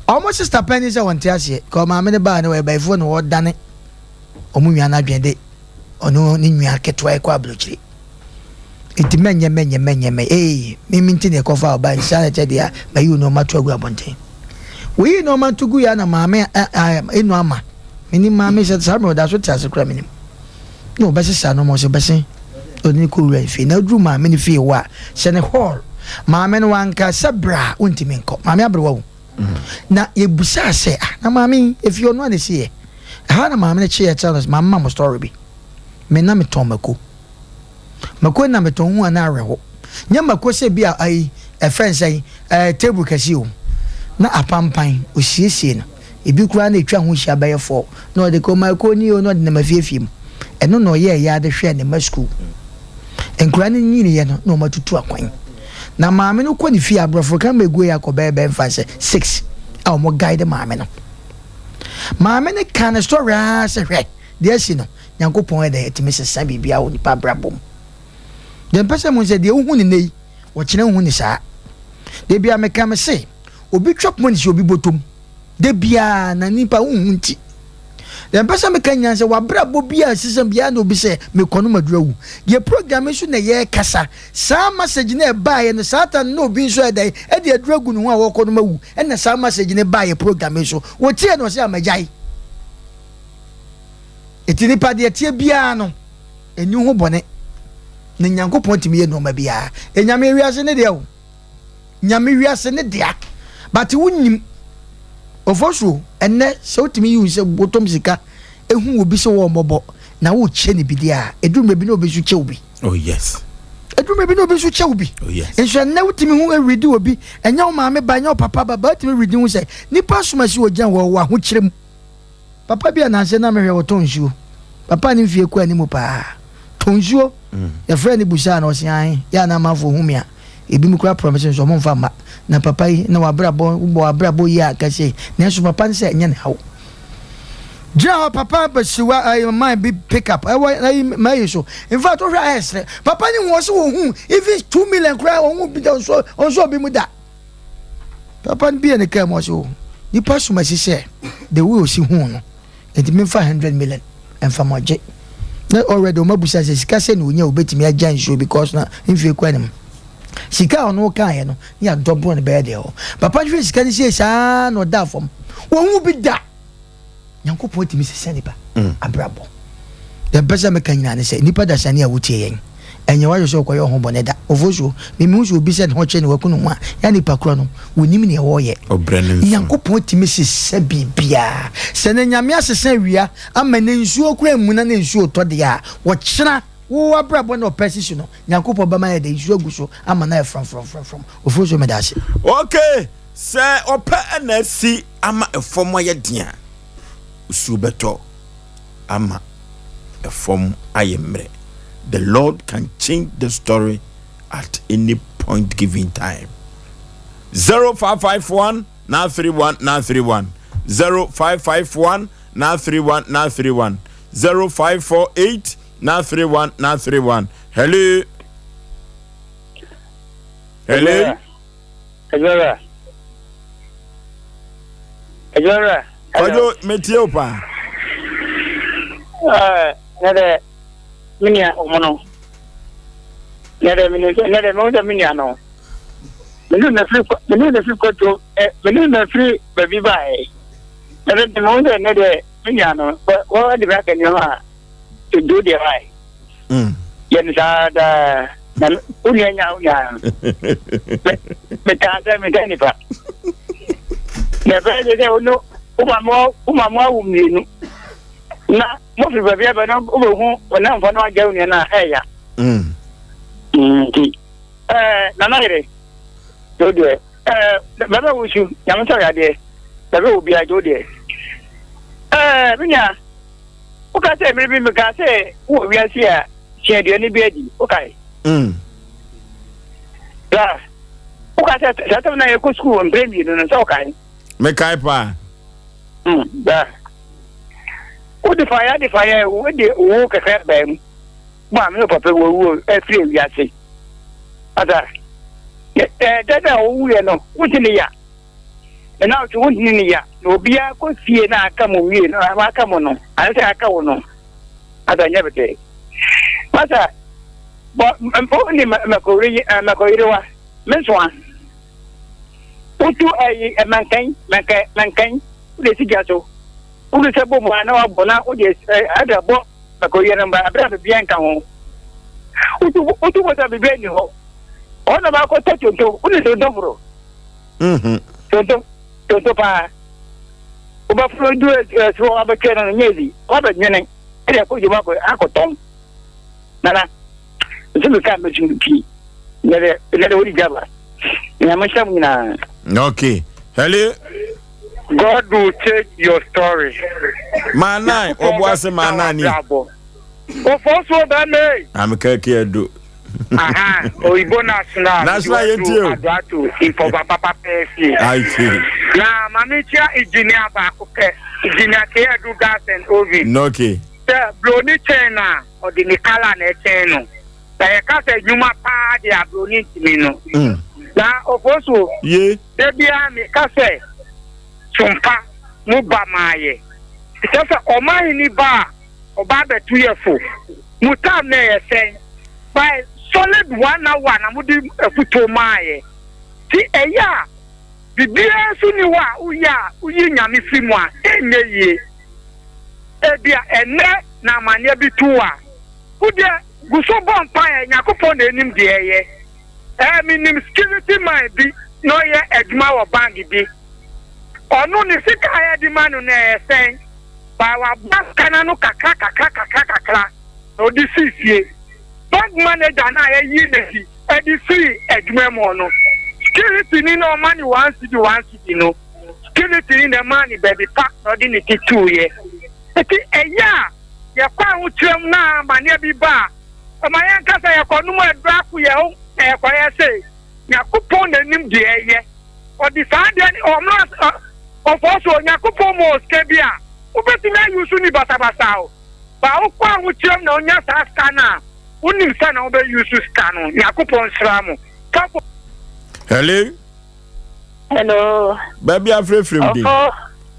Speaker 2: Ɔmo sista panyin sɛ ɔnte aseɛ ka ɔmaame no baa no ɔyɛ bayifoɔ na ɔdane ɔmo nua no adwene de ɔno ne nua ketewa ɛkɔ aburokyire nti mɛnyɛ mɛnyɛ mɛnyɛ mɛ ee mimi nti na ɛkɔfa ɔba nsa na kyɛ deɛ mayi nneɛma to agu abɔnten woyi nneɛma to gu ya na maame enu ama menim maame sɛ saa mmerɛ ɔda so te ase kora menim na ɔbɛsesa nneɛma ɔsɛ bɛse ɔde ne kɔ wura fie na aduru maame no fie hɔ a hyɛ ne hall maame no wanka sɛ bra wontumi nkɔ maame aberewa wo na yɛbusaa sɛ ah na maame yi efie ɔno a na esi yɛ ɛha na maame no kyeɛ kyerɛ no sɛ maame ma mo story bi me na metɔn mako mako na metɔn hu a na awerɛho nyɛ mako sɛ bi a ayi ɛfrɛ nsɛn ɛɛ table kɛse o na apampan osiesie no ebi koraa na etwa ho hyia bɛyɛ fɔ na ɔde kɔ mako ni o na ɔde nam afiefie mu ɛno na ɔyɛɛ yɛ ade hwɛɛ ne ma sukuu nkwadaa no nyiniiɛ no na wɔn atutu akwan na maame no kɔ ne fie aborɔfo kan ma egu yɛ akɔ bɛyɛ bɛyɛ nfa sɛ 6 a wɔn guide maame no. Maame no ka ne story ara sɛ hwɛ deɛ asi no Nyankopɔn yɛ dɛn ɛtumi sesa biribiara wɔ nipa abrabɔ mu. Deɛ mpɛ sɛ mu sɛ deɛ wohu ne nnɛ yi wɔkyerɛ nhu ne saa. Da bia meka me se obi twa poma ne si obi bɔtɔm da biara na nipa wonhu nti. Deɛ mpɛ sɛ meka nyinaa sɛ wabrabɔ bi a sesa biara na obi sɛ mekɔ no maduru awu. Deɛ program yi so na yɛrekasa saa message no ɛbaeɛ no saa ta no na obi nso ɛdɛn ɛde aduru agu ne ho a wɔkɔ no mawu ɛna saa message no baeɛ program yi so wɔtie no ɔsɛ amagyae. Eti nipa deɛ teɛ biara no ɛni ho bɔne na Nyankopɔn tumi yɛ nneɛma biara. Enyame wiase ne deɛ o. Nyame wiase ne dea. But wonim Ofosuo ɛnɛ sɛ wotumi yi wo sɛ bɔtɔm sika ehu obi sɛ wɔn mmɔbɔ na wokyɛ ne bi deɛ a eduru mmerɛ bi na obi nso kyɛ obi.
Speaker 1: Oh yes.
Speaker 2: Eduru mmerɛ bi na obi nso kyɛ obi.
Speaker 1: Oh yes.
Speaker 2: Nso ɛnɛ wotumi ho awuridi obi ɛnyɛ wo maame ba ɛnyɛ wo papa ba ba wotumi awuridi ho sɛ nipa asomasi wɔ gyina hɔ wɔ ahokyerɛ mu. Papa bi a nansa na mehwɛ ɔtɔn nsuo. Papa ne mfie kɔ anim paa. Tɔn nsuo. Yɛfrɛɛ no busaa no ɔse ae yɛ a na amanfoɔ hu me a ebinom koraa promise nso ɔmo mfa mma. Na papa yi na wabrabɔ wobɔ wabrabɔ yie a nka sei. Nanso papa no sɛ ɛnyɛ ne haw. Gyina hɔ papa bɛsiwa ayi man bi pick up ɛwɔ ayi mayi so. In fact wohwɛ a ɛsrɛ. Papa ne hu ɔse ɔhu even 2 million koraa ɔhu bi da ɔnso ɔnso obi mu da. Papa no bie ne kaa mu ɔse o nipa som asi sɛ the way osi hu no nti memfa 100 million ɛmfa ma ɔgye na already ɔma busa sɛ sika sɛ na onya obetumi agya nsuo because na mfie kɔ anim sika a ɔno kaeɛ no ne yɛadɔboro no bɛyɛ deɛ hɔ papa no hwɛ sika no sie saa na ɔda fam wɔn bi da. Nyankopɔn tumi sesa nipa abrabɔ. Deɛ mpɛ sɛ meka nyinaa ne sɛ nipa dasani a wotie yɛn ɛnyɛ w'adwene sɛ wokɔyɛ ɔho bɔne da. Ofosuo, memehu sɛ obi sɛ ne ho kye ne waku ne ho a, yɛ nipa korɔ no wɔnim neɛ wɔreyɛ.
Speaker 1: Ɔbrɛ ne nso.
Speaker 2: Nyankopɔn tumi sesa biribiara. Sɛ ne Nyame asesa awia ama ne nsuo koraa mmuna na nsuo tɔ deɛ a, ɔkyena wo abrabɔ na ɔpɛ sisi no, Nyankopɔn bɛma ayɛ dɛ nsuo agu so ama no ayɛ frɔmfrɔmfrɔmfrɔm. Ofosuo meda ase.
Speaker 1: Okay, sɛ ɔpɛ na asi ama ɛfam ayɛ den a, osuo bɛtɔ ama ɛfam ayɛ mmerɛ. The Lord can change the story at any point given time. 0551 931 931 0551 931 931 0548 931 931. Hello. Hello.
Speaker 5: Adwara. Adwara.
Speaker 1: Kwadwo metie wo paa.
Speaker 5: Ne dɛ me nua ɔmo no. Ne dɛ me ne dɛ me dɛ me nua no. Me ne na firi me ne na firi kɔtɔ ɛ me ne na firi baabi baeɛ. Ne dɛ me dɛ ne dɛ me nua no wɔ de bɛ aka nneɛma a edu deɛ baeɛ. Yɛ no saa daa. Na wo nua nya wo nua no. Metaa sɛ metaa nipa. Na ɛbɛyɛ sɛ sɛ wo no wo maame wo maame awo mmienu. Na mofiri baabi aba na wobɛhu ɔnamfa no agya wo nua no a ɛɛya. Nti ɛɛ nana yere wo deɛ ɛɛ bɛbɛ wo su nyame sɛ ɔyɛ adeɛ bɛbɛ wo biara wo deɛ ɛɛ me nua woka sɛ mmere bi meka sɛ wowɔ wiase a sua aduane bi adi wokae mm. bra woka sɛ saa tɛm na yɛkɔ sukuu mprɛ mmienu no sɛ wokae
Speaker 1: mekae paa
Speaker 5: mm, bra wode fa yɛ ade fa yɛ wode wo kɛkɛ baa mu maame ne papa wɔwuo afiri wiase asa ɛɛ dada a wɔwuiɛ no wote ne ya ɛna wote wontene ne ya na obiara kɔ fie na aka mo wie no aka mo no ayɛ sɛ aka wo no asa nyɛ bete masa bɔ mpo ne mɛkɔyerewa me nsoa wotu ayi mɛnkɛn mɛnkɛ mɛnkɛn wode si gya so wode sɛ bɔ mu a na wabɔ na wode ɛde bɔ Mɛkɔyɛ no mba aber a biribiara nnka ho. Wotu wotu bɔ sɛ biribiara nni hɔ. Hɔ na makɔtɔ tonto. Wone tonto foro?
Speaker 1: Mhm.
Speaker 5: Tonto tonto paa. Wobɛforo du soro hɔ abɛtwɛn no no nyɛ easy. Woabɛnwene ɛde akɔ dwom akɔ akɔtɔn. Nana, nso meka mɛsu pii. Nɛ dɛ nɛ dɛ wodi dwaba. Nyame nhyira mo nyinaa.
Speaker 1: Okay. Hello.
Speaker 6: God will change your story.
Speaker 1: Maa nine ɔbo ase maa nine ni.
Speaker 6: Ofo so bɛ me.
Speaker 1: Ami kɛkɛ edo.
Speaker 6: Aha oyibo national.
Speaker 1: National yɛ tie o.
Speaker 6: Aduato mpɔba papa pɛɛ fie.
Speaker 1: Ayi.
Speaker 6: Na maame kyia engineer baako pɛ engineer Keadu gas and oven.
Speaker 1: Okay.
Speaker 6: Sɛ broni kyɛn na ɔde ne kala na ɛkyɛn no. Na yɛka sɛ nnwuma paa de a broni ntumi no.
Speaker 1: Mm.
Speaker 6: Na ofo so.
Speaker 1: Ye.
Speaker 6: Da biara meka sɛ, Sompa mo ba maayɛ. Kyerɛ sɛ ɔmanhene ba a ɔba abɛto yɛ fo. Mo time no ɛyɛ sɛn? By solid one hour na mode afutuo maayɛ. Nti ɛyɛ a biribiara nso nni hɔ a woyɛ a woyi Nyame firi mu a ɛnyɛ yie. Ebia ɛnnɛ na amaneɛ bi to wo a, wodeɛ gu so bɔ mpaeɛ, Nyankopɔn na ɛnim deɛ ɛyɛ. Eh, menim security man bi na ɔyɛ adwuma wɔ bank bi. Ɔno ne sika a yɛde ma no no ɛyɛ sɛn? Ba waboa sika no ano kakra kakra kakra kakra na ɔde sii fie. Bank manager no a yɛyii no adi de firii adwuma mu hɔ no, security ni na ɔma no one cedi one cedi no, security ni na ɛmaa no baabi pa na ɔde ne ti tuiɛ. Nti ɛyɛ a yɛkɔ ahokyerɛ mu na amaneɛ bi ba a, Ɔma yɛnka sɛ yɛkɔnom aduru ako yɛn ho na yɛkɔyɛ sei. Nyankopɔn na nim deɛ ɛyɛ. Ɔde saa adeɛ no, ɔma ɔfɔɔ so, Onyankopɔn ma wo sika bi a, wobɛtumi ayi so ni basabasa o. Ba wokɔ ahokyerɛm na wonya saa sika no a, wonim sɛ na wobɛyi so sika no. Nyankopɔn nhyira mo. Sɔfo.
Speaker 1: Hello.
Speaker 7: Hello.
Speaker 1: Baabi afirafira mu din.
Speaker 7: Ɔfo,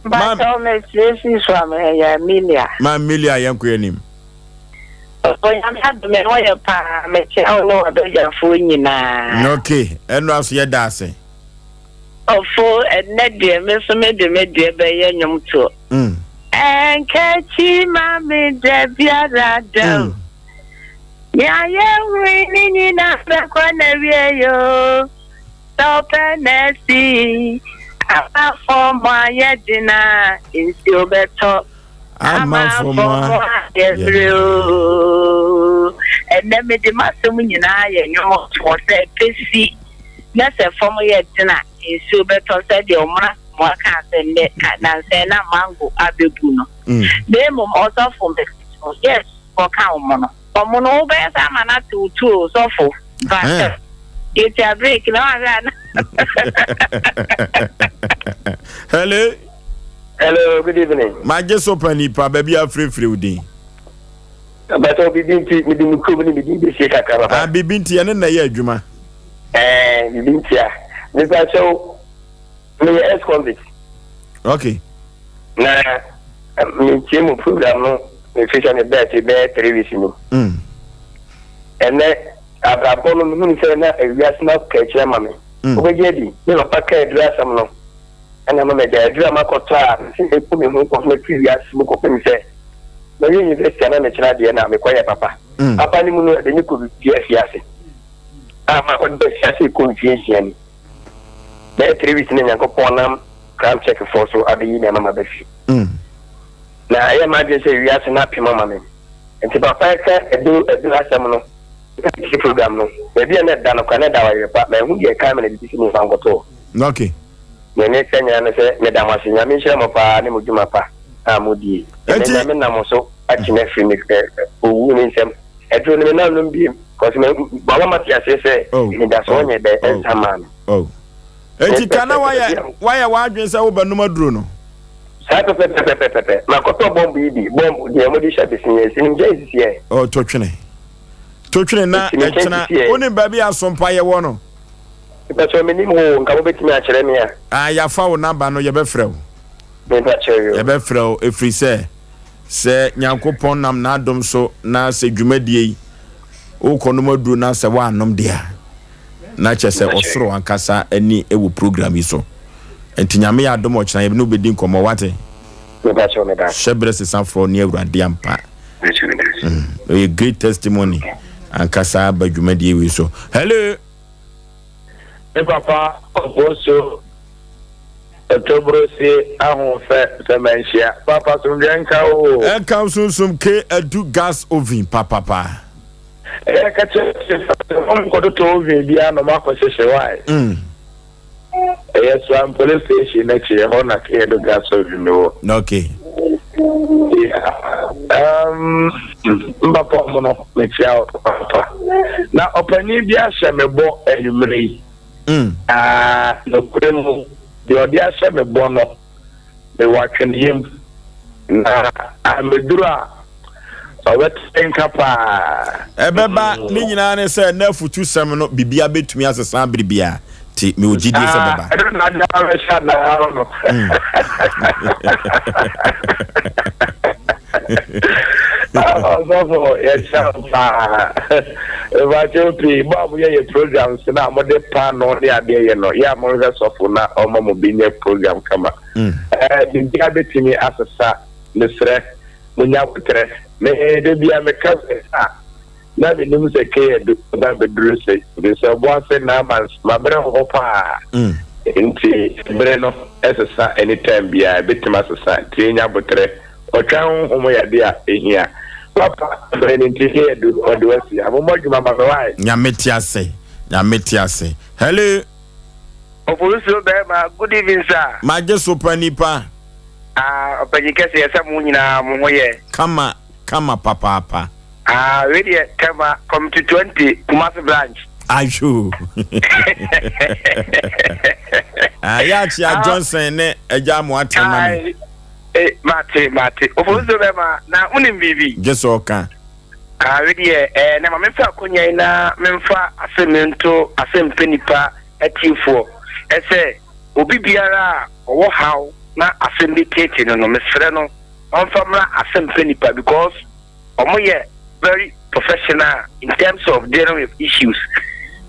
Speaker 7: mpakyɛw mesiesie so a meyɛ Amelia.
Speaker 1: Ma Amelia yɛn kɔ anim.
Speaker 7: Ɔfo nyame adom ɛho yɛ paa mekyia wo ne w'abadwafoɔ nyinaa.
Speaker 1: Ok, ɛno aso yɛ da ase.
Speaker 7: Ɔfo ɛnɛ deɛ me nso me de me deɛ bɛyɛ nnwom toɔ.
Speaker 1: Mm.
Speaker 7: Ɛnkɛkyi ma me da biara da o.
Speaker 1: Mm.
Speaker 7: Nea yɛhui ne nyinaa bɛkɔ na wie yo. Sɛ ɔpɛ na asi ama fam ayɛ den a, nsuo bɛtɔ.
Speaker 1: Ama fam
Speaker 7: ayɛ mmerɛ oo. Ɛnnɛ mede m'asɛm nyinaa yɛ nnwom toɔ sɛ pɛsi na sɛ fam yɛ den a, nsuo bɛtɔ sɛdeɛ ɔmena Asamoah kaa sɛ nnɛ nansa yi na mango abɛbu no. Na mmom ɔsɔfo mesrɛ wo, yes kɔka wo mono. Ɔmo no wobɛyɛ saa ama no ate wo tuo o sɔfo mpakyɛw yɛtua break na wahwɛ a na.
Speaker 1: Hello.
Speaker 8: Hello, good evening.
Speaker 1: Magye so pa nipa baabi afirefire wo din.
Speaker 8: Bàtà bibi nti mede me kurom ne me din bɛsie kakra papa.
Speaker 1: Ah, bibi nti ɛne na ɛyɛ adwuma.
Speaker 8: Ɛɛ, bibi nti a. Mepa kyɛw, meyɛ ex-convict.
Speaker 1: Okay.
Speaker 8: Na metie mu program no mefiri sɛ mebɛɛ te bɛyɛ three weeks ni.
Speaker 1: Mm.
Speaker 8: Ɛnɛ abrabɔ no mehunu sɛ na ewiase no aka akyiri ama me.
Speaker 1: Mm.
Speaker 8: Wobɛgye adi, me papa ka aduru asɛm no ɛna ma magya aduru a makɔtɔ a mese meku me ho kɔpem afiri wiase mu kɔpem sɛ. Mawie university a na mekyerɛ adeɛ na mekɔyɛ papa. Papa no mu no ɛde me kɔ biribi afiase. A makɔda afiase kɔ mfie nsia ni. Bɛyɛ 3 weeks na Nyankopɔn nam crime check foɔ so abɛyi me ama maba fie. Na ɛyɛ m'adwene sɛ wiase no apem ama me. Nti papa ɛka ɛdo ɛdo asɛm no ɛka program no baabi a na ɛda no kora na ɛda wayere pa mahu deɛ ɛka me na bibi sɛ memfa nkɔtoo. Nea meka nyinaa ne sɛ meda mo ase. Nyame nhyira mo paa ne mo dwuma pa a modie. Ɛnɛ Nyame nam mo so akye me afiri me owu ne nsam. Aduro no me nan nom biem cause me wama mate aseɛ sɛ anidasoɔ nyɛ dɛ ɛnsa mmaa me.
Speaker 1: Oh. Enti ka na wayɛ wayɛ w'adwene sɛ wobɛnom aduro no?
Speaker 8: Saa pɛpɛpɛpɛpɛpɛ. Makɔtɔ bɔmb yi bi, bɔmb deɛ wɔde hyɛ bese yɛ, sinim gya nsisi ɛ.
Speaker 1: Oh, totwene. Totwene na ɛkyena. Wonim baabi a asompa yɛwɔ no?
Speaker 8: Mepakyɛw mennim hɔ o, nka mobɛtumi akyerɛ me a.
Speaker 1: Ah yafa wo number no yɛbɛfrɛ wo.
Speaker 8: Mepakyɛw yo.
Speaker 1: Yɛbɛfrɛ wo ɛfiri sɛ sɛ Nyankopɔn nam n'adom so na sɛ dwumadie yi wokɔ nom aduro na sɛ woannom deɛ a na kyerɛ sɛ ɔsoro ankasa ani wɔ program yi so. Nti Nyame yɛ adom ɔkyena yɛne wo bɛdi nkɔmmɔ wate.
Speaker 8: Mepakyɛw meda ase.
Speaker 1: Hyɛ berɛ sesa frɔ ne Awurade ampa.
Speaker 8: Mepakyɛw meda ase.
Speaker 1: Mm, ɛyɛ great testimony ankasa aba dwumadie wei so. Hello.
Speaker 9: Me papa Ofosu Otobrose ahoɔfɛ sɛ manhyia. Papa asomdwoeɛ nka wo o.
Speaker 1: Ɛnka wo sunsum ke adu gas oven papapa.
Speaker 9: Ɛyɛ ka kyerɛ sɛ wɔn nkɔtotɔ oven biara na wɔn akɔhyehye why?
Speaker 1: Mm.
Speaker 9: Ɛyɛ Suam police station n'akyi ɛhɔ na ke adu gas oven no wɔ.
Speaker 1: Okay.
Speaker 9: Yeah. Um, mpapa ɔmo no mekyia wo papa. Na ɔpanin bi ahyɛ me bɔ anwummerɛ yi. Na nokorɛ mu deɛ ɔde ahyɛ me bɔ no mewɔ atweneyam. Na ameduru a ɔbɛte nka paa.
Speaker 1: Ɛbɛba, ne nyinaa ne sɛ na afutusɛm no biribiara bɛtumi asesa bere biara, nti mewɔ gyidie sɛ ɛbɛba.
Speaker 9: Ɛno na ade abɛhyɛ anaa no. Ɔsɔfo yɛkyerɛ wo paa. Mepakyɛw pii mo a moyɛ yɛ programs no a mode paano ne adeɛ yɛ no yɛ a monhwɛ sɔfo na ɔma mo bi nyɛ program kama. Ɛɛ biribiara bɛtumi asesa mesrɛ monya aboterɛ. Me da bia meka sɛ a na menim sɛ Keyadu ba bɛduru se ɛfiri sɛ ɔboase Naamans mabrɛ wɔ hɔ paa nti bere no ɛsesa anytime biara ɛbɛtumi asesa nti yɛnya aboterɛ. Ɔtwɛn honhom yɛ ade a ehia. Papa bere no nti Keyadu ɔde wo asi ha. Mommɔ adwuma ma me wai.
Speaker 1: Nyame te ase Nyame te ase hello.
Speaker 6: Ofosuo bɛɛma good evening sir.
Speaker 1: Magye so pa nipa.
Speaker 6: Ah ɔpanyin kɛseɛ sɛ mo nyinaa mo ho yɛ.
Speaker 1: Kama kama papaapa.
Speaker 6: Ah wei deɛ Tema committee 20 Kumasi branch.
Speaker 1: Ahwɛ Ah yɛ akyea Johnson ne agya Amoaten ma me.
Speaker 6: Eh mate mate. Ofosuo bɛma na wonim biribi.
Speaker 1: Gye sɛ ɔka.
Speaker 6: Ah wei deɛ eh na ma memfa akonya yi na memfa asɛm yi nto asɛmpɛ nipa atiefoɔ ɛsɛ obi biara a ɔwɔ haw na asɛm bi teetee no no mesrɛ no ɔmfa mmra asɛmpɛ nipa because ɔmo yɛ very professional in terms of dealing with issues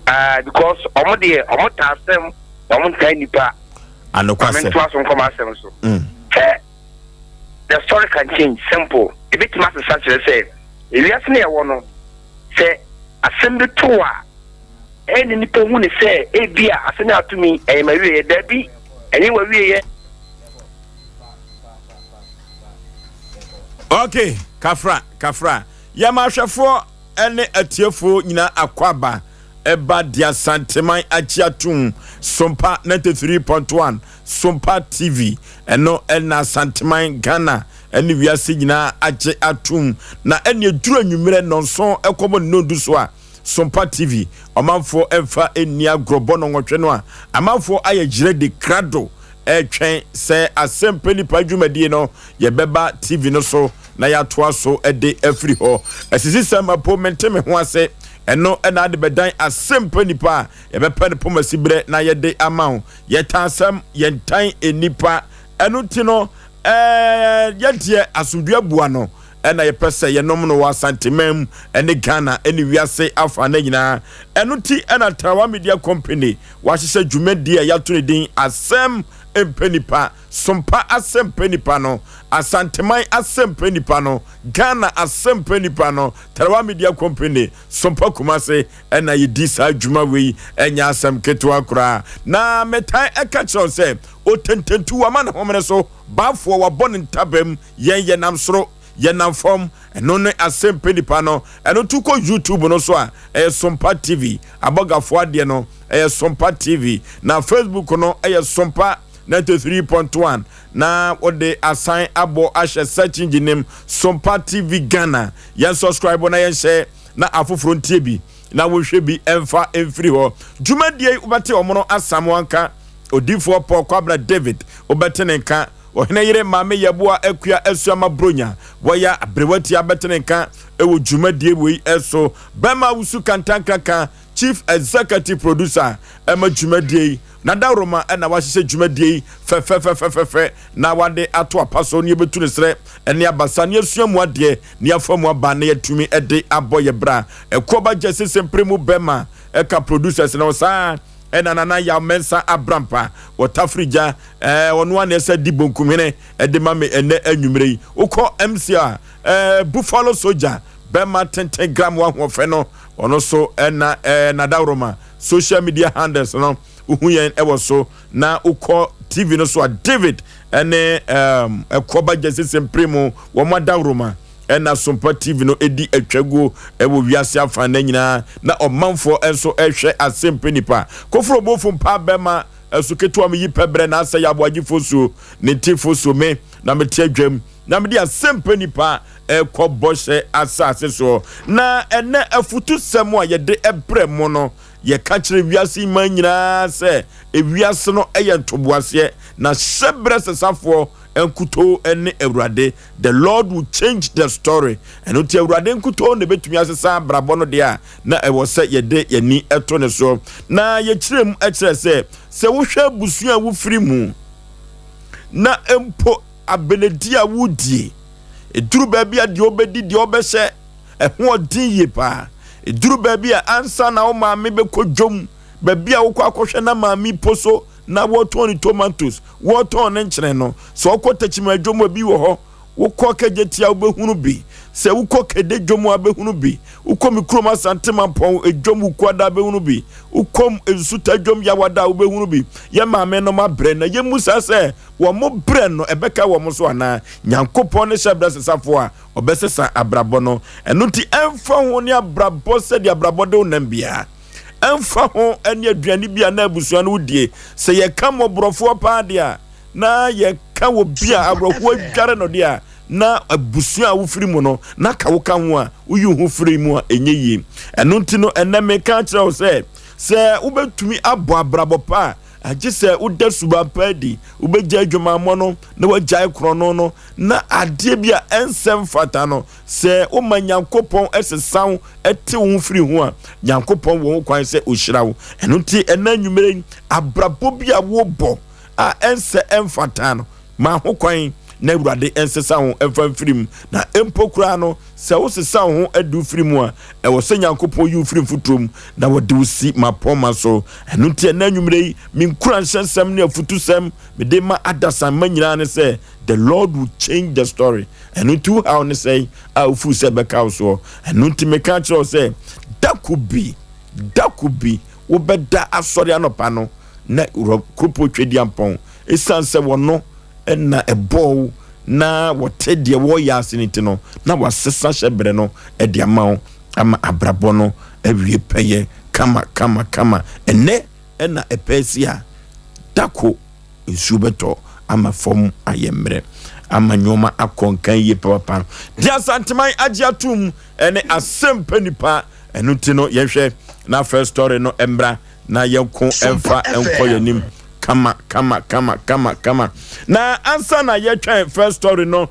Speaker 6: uh, because ɔmo deɛ ɔmo taa asɛm na ɔmo ntaa nipa.
Speaker 1: Anokwasɛm.
Speaker 6: Maame ntoa so nkɔm asɛm so. Sɛ the story can change simple ebetumi asesa kyerɛ sɛ ewiase no yɛwɔ no sɛ asɛm bi to a ɛne nipa hu ne sɛ ebi a asɛm yɛ atumi ɛyɛ ma wieɛ daabi ɛnyɛ wa wieɛ.
Speaker 1: Okay, kafra kafra yɛma ahwɛfoɔ ne atiefoɔ nyinaa akwaaba ɛba de Asanteman akyi atum Sompa 93.1 Sompa TV ɛno ɛna Asanteman Ghana ɛne wiase nyinaa agye atum na ɛne ɛduru anwummerɛ nnɔnson ɛkɔbɔ ne nnɔndu so a Sompa TV ɔmanfoɔ ɛmfa ɛnni agorɔ bɔ nnɔnwɔtwe no a amanfoɔ ayɛ gyerɛ de krado ɛretwɛn sɛ asɛmpɛ nipa dwumadie no yɛbɛba TV no so na yɛatoa so de afiri hɔ. Asisisɛm apo mente me ho ase ɛno na ade bɛdan asɛmpɛ nipa a yɛbɛpɛ no pomasi berɛ na yɛde ama wo. Yɛtan asɛm, yɛntan nnipa. Ɛno nti no, ɛɛ yɛdeɛ asomdwoeɛ aboa no. ɛna yɛpɛ sɛ yɛnom no wɔ Asanteman mu ɛne Ghana ɛne wiase afa no nyinaa. Ɛno ti ɛna Tarawa Media Company wahyehyɛ dwumadie a yɛato ne din Asɛm Mpɛ Nipa, Sompa Asɛm Pɛ Nipa no, Asanteman Asɛm Pɛ Nipa no, Ghana Asɛm Pɛ Nipa no, Tarawa Media Company, Sompa Kumase ɛna yɛdi saa dwuma wei, ɛnyɛ asɛm ketewa koraa. Na metae ɛka kyerɛ wo sɛ otententu wama ne homene so, baafoɔ wabɔ ne ntabam, yɛn yɛnam soro, yɛnam fam, ɛno ne Asɛm Pɛ Nipa no. Ɛno to kɔ YouTube no so a, ɛyɛ Sompa TV, abɔgafoɔ adeɛ no ɛyɛ Sompa TV, na Facebook no ɛyɛ Sompa 93.1, na wode asan abɔ ahyɛ search engine nim Sompa TV Ghana. Yɛn subscribe na yɛnhyɛ na afoforɔ ntie bi na wɔhwɛ bi ɛmfa mfiri hɔ. Dwumadie yi wobɛte ɔmono Asamoah nka, Odiyifoɔ Paul Kwabena David wobɛte ne nka, Ɔhene yere Maame Yeboah Akua Asuama Bronya wɔyɛ aberewatia bɛte ne nka ɛwɔ dwumadie wei so. Bɛma Wusu Kantankraka Chief Executive Producer ɛma dwumadie yi. Nadaworoma ɛna wahyehyɛ dwumadie yi fɛfɛfɛfɛfɛ na wade ato apa so na yɛbɛtu ne serɛ ɛne abasa na yɛasua mu adeɛ na yɛafa mu aba na yɛatumi ɛde abɔ yɛ bra. Ɛkoɔba Gyasi Sempere mu bɛma ɛka producers no saa ɛna Nana Yaw Mensah Abrampa wɔtafiri gya ɛɛ ɔno a na ɛsɛ di bonkumhene ɛde ma me ɛnɛ anwummerɛ yi. Wokɔ MC a ɛɛ Buffalo Soldier bɛma tenten gram wahoɔfɛ no ɔno so ɛna ɛɛ Nadaworoma social media handles no wohu yɛn ɛwɔ so na wokɔ TV no so a David ɛne ɛɛm ɛkɔba Gyasi Sempere mu wɔn adaworoma ɛna Sompa TV no edi atwaguo ɛwɔ wiase afa na nyinaa na ɔmanfoɔ nso ɛhwɛ Asɛmpa Nipa Koforo Bofo mpa bɛma ɛso ketewa me yi pɛ brɛ na asɛ yɛ aboagyefoɔ suo ne ntefoɔ suo me na mete adwam na mede Asɛmpa Nipa ɛkɔ bɔhyɛ asase soɔ. Na ɛnɛ afutusɛm a yɛde ɛbrɛ mo no, yɛka kyerɛ wiase mmaa nyinaa sɛ ewiase no yɛ ntoboaseɛ na hyɛbrɛ sesafoɔ nkutoo ne Awurade. The Lord will change the story. Ɛno nti Awurade nkutoo na ebetumi asesa abrabɔ no deɛ a, na ɛwɔ sɛ yɛde yɛn ani to ne so. Na yɛkyerɛ mu kyerɛ sɛ, sɛ wohwɛ abusua a wofiri mu na mpo abenedi a wodie, ɛduru baabi a deɛ wobɛdi, deɛ wobɛhyɛ, ɛho ɔden yie paa. Ɛduru baabi a ansa na wo maame bɛkɔ dwom, baabi a wokɔ akɔhwɛ na maame po so na wɔtɔn ne tomatoes, wɔtɔn ne nkyene no, sɛ wokɔ Techiman dwom a bi wɔ hɔ, wokɔ Kejetia wobɛhunu bi, sɛ wokɔ Kede dwom a bɛhunu bi, wokɔ me kurom Asante Mampɔn dwom Wukuada bɛhunu bi, wokɔ Nsuta dwom Yawada a wobɛhunu bi. Yɛ maame nom abrɛ na yɛmmu saa sɛ wɔn brɛ no ɛbɛka wɔn so anaa? Nyankopɔn ne hyɛbrɛ sesafoɔ a ɔbɛsesa abrabɔ no. Ɛno nti ɛmfa ho ne abrabɔ sɛdeɛ abrabɔ de wo nam biara, ɛmfa ho ne aduane bi a na abusua no wodie, sɛ yɛka mmɔborɔfoɔ paa deɛ a, na yɛka wɔ bi a awerɛhoɔ adware no deɛ a, na abusua a wofiri mu no, na ka woka ho a, woyi wo ho firi mu a, ɛnyɛ yie. Ɛno nti no, ɛnnɛ meka akyerɛ wo sɛ, sɛ wobɛtumi abɔ abrabɔ pa a, agye sɛ woda suban pa adi, wobɛgyae adwamammɔ no, na woagyae korɔno no, na adeɛ bi a ɛnsɛ mfata no, sɛ woma Nyankopɔn sesa wo, te wo ho firi ho a, Nyankopɔn wɔ ho kwan sɛ ɔhyira wo. Ɛno nti, ɛnnɛ anwummerɛ yi, abrabɔ bi a wobɔ a ɛnsɛ ɛmfata no, ma ho kwan na Awurade nsesa wo mfa mfiri mu. Na mpo koraa no, sɛ wosesa wo ho de wo firi mu a, ɛwɔ sɛ Nyankopɔn yi wo firi mfuturo mu na wɔde wo si mapɔmma so. Ɛno nti ɛnnɛ anwummerɛ yi, me nkuranhyɛnsɛm ne afutusɛm mede ma adasamma nyinaa ne sɛ, The Lord will change the story. Ɛno nti wo haw ne sɛn a wofuu sɛ ɛbɛka wo soɔ? Ɛno nti meka kyerɛ wo sɛ, da ko bi, da ko bi, wobɛda asɔre anɔpa no na Kuropɔn Tweduampɔn, ɛsiane sɛ wɔno na ɛbɔɔ wo na wɔte deɛ wɔreyɛ ase no nti no, na wasesa hyɛberɛ no de ama wo ama abrabɔ no awie pɛyɛ kama kama kama. Ɛnnɛ na ɛpɛ si a, da ko nsuo bɛtɔ ama fam ayɛ mmerɛ ama nneɛma akɔ nkan yie papapa. Deɛ Asanteman agye atom ne asɛmpa nipa, ɛno nti no yɛhwɛ na first story no mmra na yɛnko mfa nkɔ yɛn anim kama kama kama kama kama. Na ansa na yɛtwɛn first story no,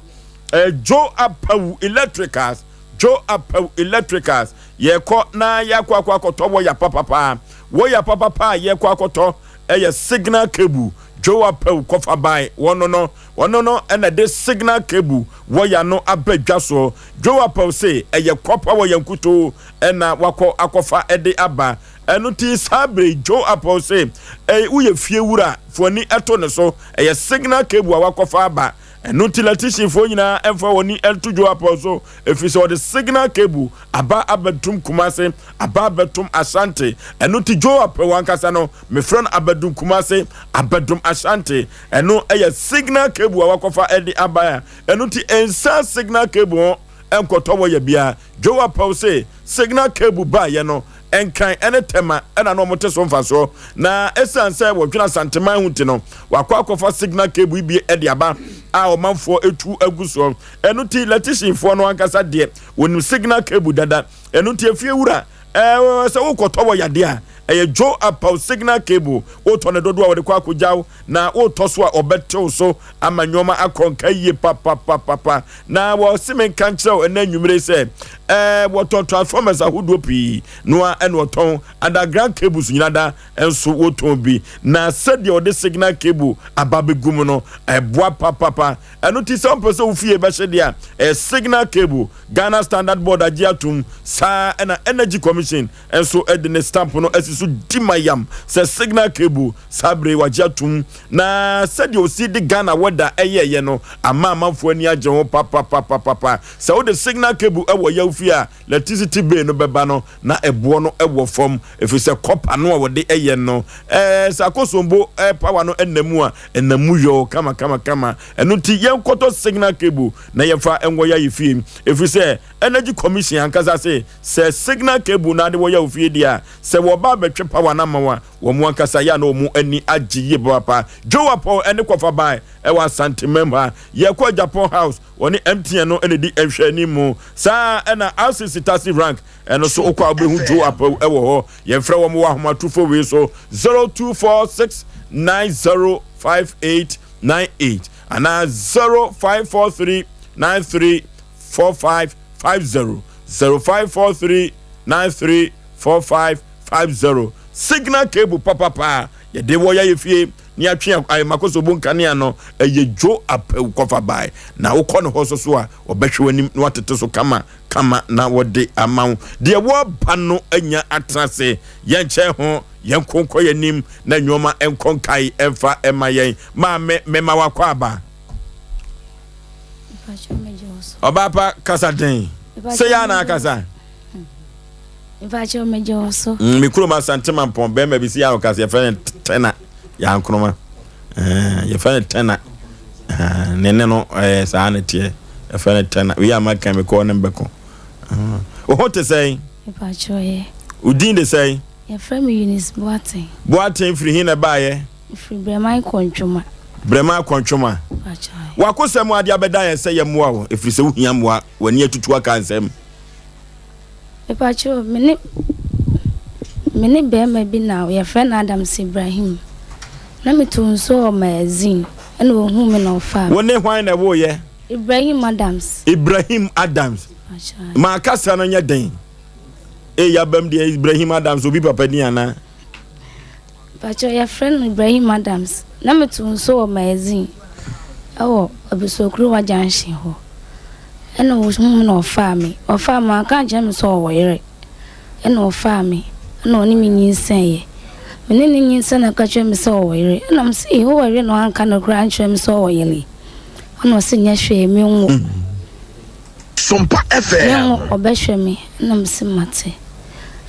Speaker 1: eh, Joe Apawu Electricals, Joe Apawu Electricals, yɛkɔ na yɛakɔ akɔ akɔtɔ wɔya papapa. Wɔya papapa a yɛkɔ akɔtɔ ɛyɛ signal cable. Joe Apawu kɔfa bae. Wɔno no, wɔno no na ɛde signal cable wɔya no aba dwa soɔ. Joe Apawu se ɛyɛ kɔpa wɔya nkutoo na wakɔ akɔfa de aba. Ɛno nti saa bere yi Joe Apawu se ɛy woyɛ fie wura a, fa w'ani to ne so. Ɛyɛ signal cable a wakɔfa aba. Ɛno nti lɛtihyenfoɔ nyinaa mfa wɔn ani nto Joe Apawu so ɛfiri sɛ ɔde signal cable aba abɛtom Kumase, aba abɛtom Ashanti. Ɛno nti Joe Apawu ankasa no, mefrɛ no Abɛdom Kumase, Abɛdom Ashanti. Ɛno yɛ signal cable a wakɔfa de aba a ɛno nti nsan signal cable ho nkɔtɔ wɔ yɛ biara. Joe Apawu se signal cable baeɛ no, Nkran ne Tema na na wɔte so mfasoɔ. Na ɛsiane sɛ wɔdwene Asanteman ho nti no, wakɔ akɔfa signal cable yi bi de aba a ɔmanfoɔ tu agu soɔ. Ɛno nti lɛtihyenfoɔ no ankasa deɛ wɔnim signal cable dada. Ɛno nti efie wura, ɛɛ sɛ wokɔtɔ wɔ yadeɛ a, ɛyɛ Joe Apaw signal cable. Wotɔ no dodoɔ a wɔde kɔ akɔgya wo, na wotɔ so a wɔbɛtew so ama nneɛma akɔ nka yie papapapapa. Na wɔse menka nkyerɛ wo ɛnɛ anwummere sɛ ɛɛ wɔtɔn transformers ahodoɔ pii no a ɛna wɔtɔn underground cables nyina da nso wɔtɔn bi. Na sɛdeɛ wɔde signal cable aba bɛgu mu no ɛboa papapa. Ɛno ti sɛ wompɛ sɛ wo fie bɛhye deɛ a ɛyɛ signal cable. Ghana Standard Board agye atom saa ɛna Energy Commission nso de ne stamp no asi so di ma yam sɛ signal cable saa bere yi wagye atom na sɛdeɛ osi de Ghana weather ɛyɛɛyɛ no ama amanfoɔ ani agye ho papapapapa. Sɛ wode signal cable ɛwɔ yaw fie a electricity bill no bɛba no na ɛboɔ no ɛwɔ fam ɛfiri sɛ copper no a wɔde ɛyɛ no ɛɛ sɛ akosombo ɛɛ power no ɛnam mu a ɛnam mu yɔɔ kama kama kama. Ɛno nti yɛnkɔtɔ signal cable na yɛmfa ɛnwɔ yɛ fie ɛfiri sɛ Energy Commission ankasa se sɛ signal cable no ade wɔyɛ wo fie deɛ a, sɛ wɔba abɛtwe power no ama wo a, wɔn ankasa yɛ a na wɔn ani agye yie papaapa. Joe Apɔw ne Kɔfa Bae wɔ Asantemam ha. Yɛkɔ Agyapong House, wɔne MTN no na ɛdi nhwɛanimu. Saa ara na RCC Taxi Rank, ɛno nso wokɔ a wobɛhu Joe Apɔw wɔ hɔ. Yɛmfrɛ wɔn wɔ ahomatorofo wei so, 0246 905898 anaa 0543 93 4550 0543 93 4550 Signal cable papapa yɛde wɔ yɛayɛ fie ne yɛatwe ayemakosobo nkanea no ɛyɛ dwo apɛw kɔfa bae na wokɔ ne hɔ so so a wɔbɛhwɛ w'anim na watete so kama kama na wɔde ama wo deɛ wɔba no anya atena ase yɛnkyɛn ho yɛn nko nkɔ yɛn anim na nneɛma nkɔ nkae ɛmfa ɛma yɛn maame mema wakɔ aba. Ɔbaa pa kasa den. Sɛ yɛ ana akasa.
Speaker 10: Mpakyɛw megye wo so.
Speaker 1: Mm, me kurom Asante Mampɔn bɛrima bi si yɛ ɔkasa yɛfrɛ no Tɛna Yankroma. Eh, yɛfrɛ no Tɛna. Eh, ne ne no eh, saa ne teɛ. Yɛfrɛ no Tɛna. Wei a maka me kɔɔ ne mbɛko. Eh, wo ho te sɛn?
Speaker 10: Mpakyɛw yɛ.
Speaker 1: Wo din de sɛn?
Speaker 10: Yɛfrɛ me Eunice Boateng.
Speaker 1: Boateng firi he na ɛbaeɛ?
Speaker 10: Mefiri Brɛman Kɔntwoma.
Speaker 1: Brɛman Kɔntwoma. W'akosɛm ade abɛda yɛn sɛ yɛmmoa wo ɛfiri sɛ wohia mmoa, w'ani atutu aka nsɛm.
Speaker 10: Mepakyɛw, me ne me ne barima bi na yɛfrɛ no Adams Ibrahim. Na meto nsuo wɔ magazine ɛna ohuu me na ɔfaa me.
Speaker 1: Wo ne hwan na ɛwoeɛ?
Speaker 10: Ibrahim Adams.
Speaker 1: Ibrahim Adams. Ma kasa no nyɛ den. Eyi abam deɛ Ibrahim Adams obi papa din anaa?
Speaker 10: Mpakyɛw yɛfrɛ no Ibrahim Adams. Na meto nsuo wɔ magazine ɛwɔ Abusuakuruwa junction hɔ. Ɛna ohuu me na ɔfaa me. Ɔfaa me wanka ankyerɛ me sɛ ɔwɔ yere. Ɛna ɔfaa me ɛna ɔne me nyinsɛneeɛ. Me ne no nyinsɛn na ɔka kyerɛɛ me sɛ ɔwɔ yere. Ɛna mese ee wowɔ yere na wanka nokorɛ ankyerɛ me sɛ ɔwɔ yere yi. Ɛna ɔse nyɛ hwee menwo.
Speaker 3: Sompa FM.
Speaker 10: Menwo ɔbɛhwɛ me. Ɛna mese mate.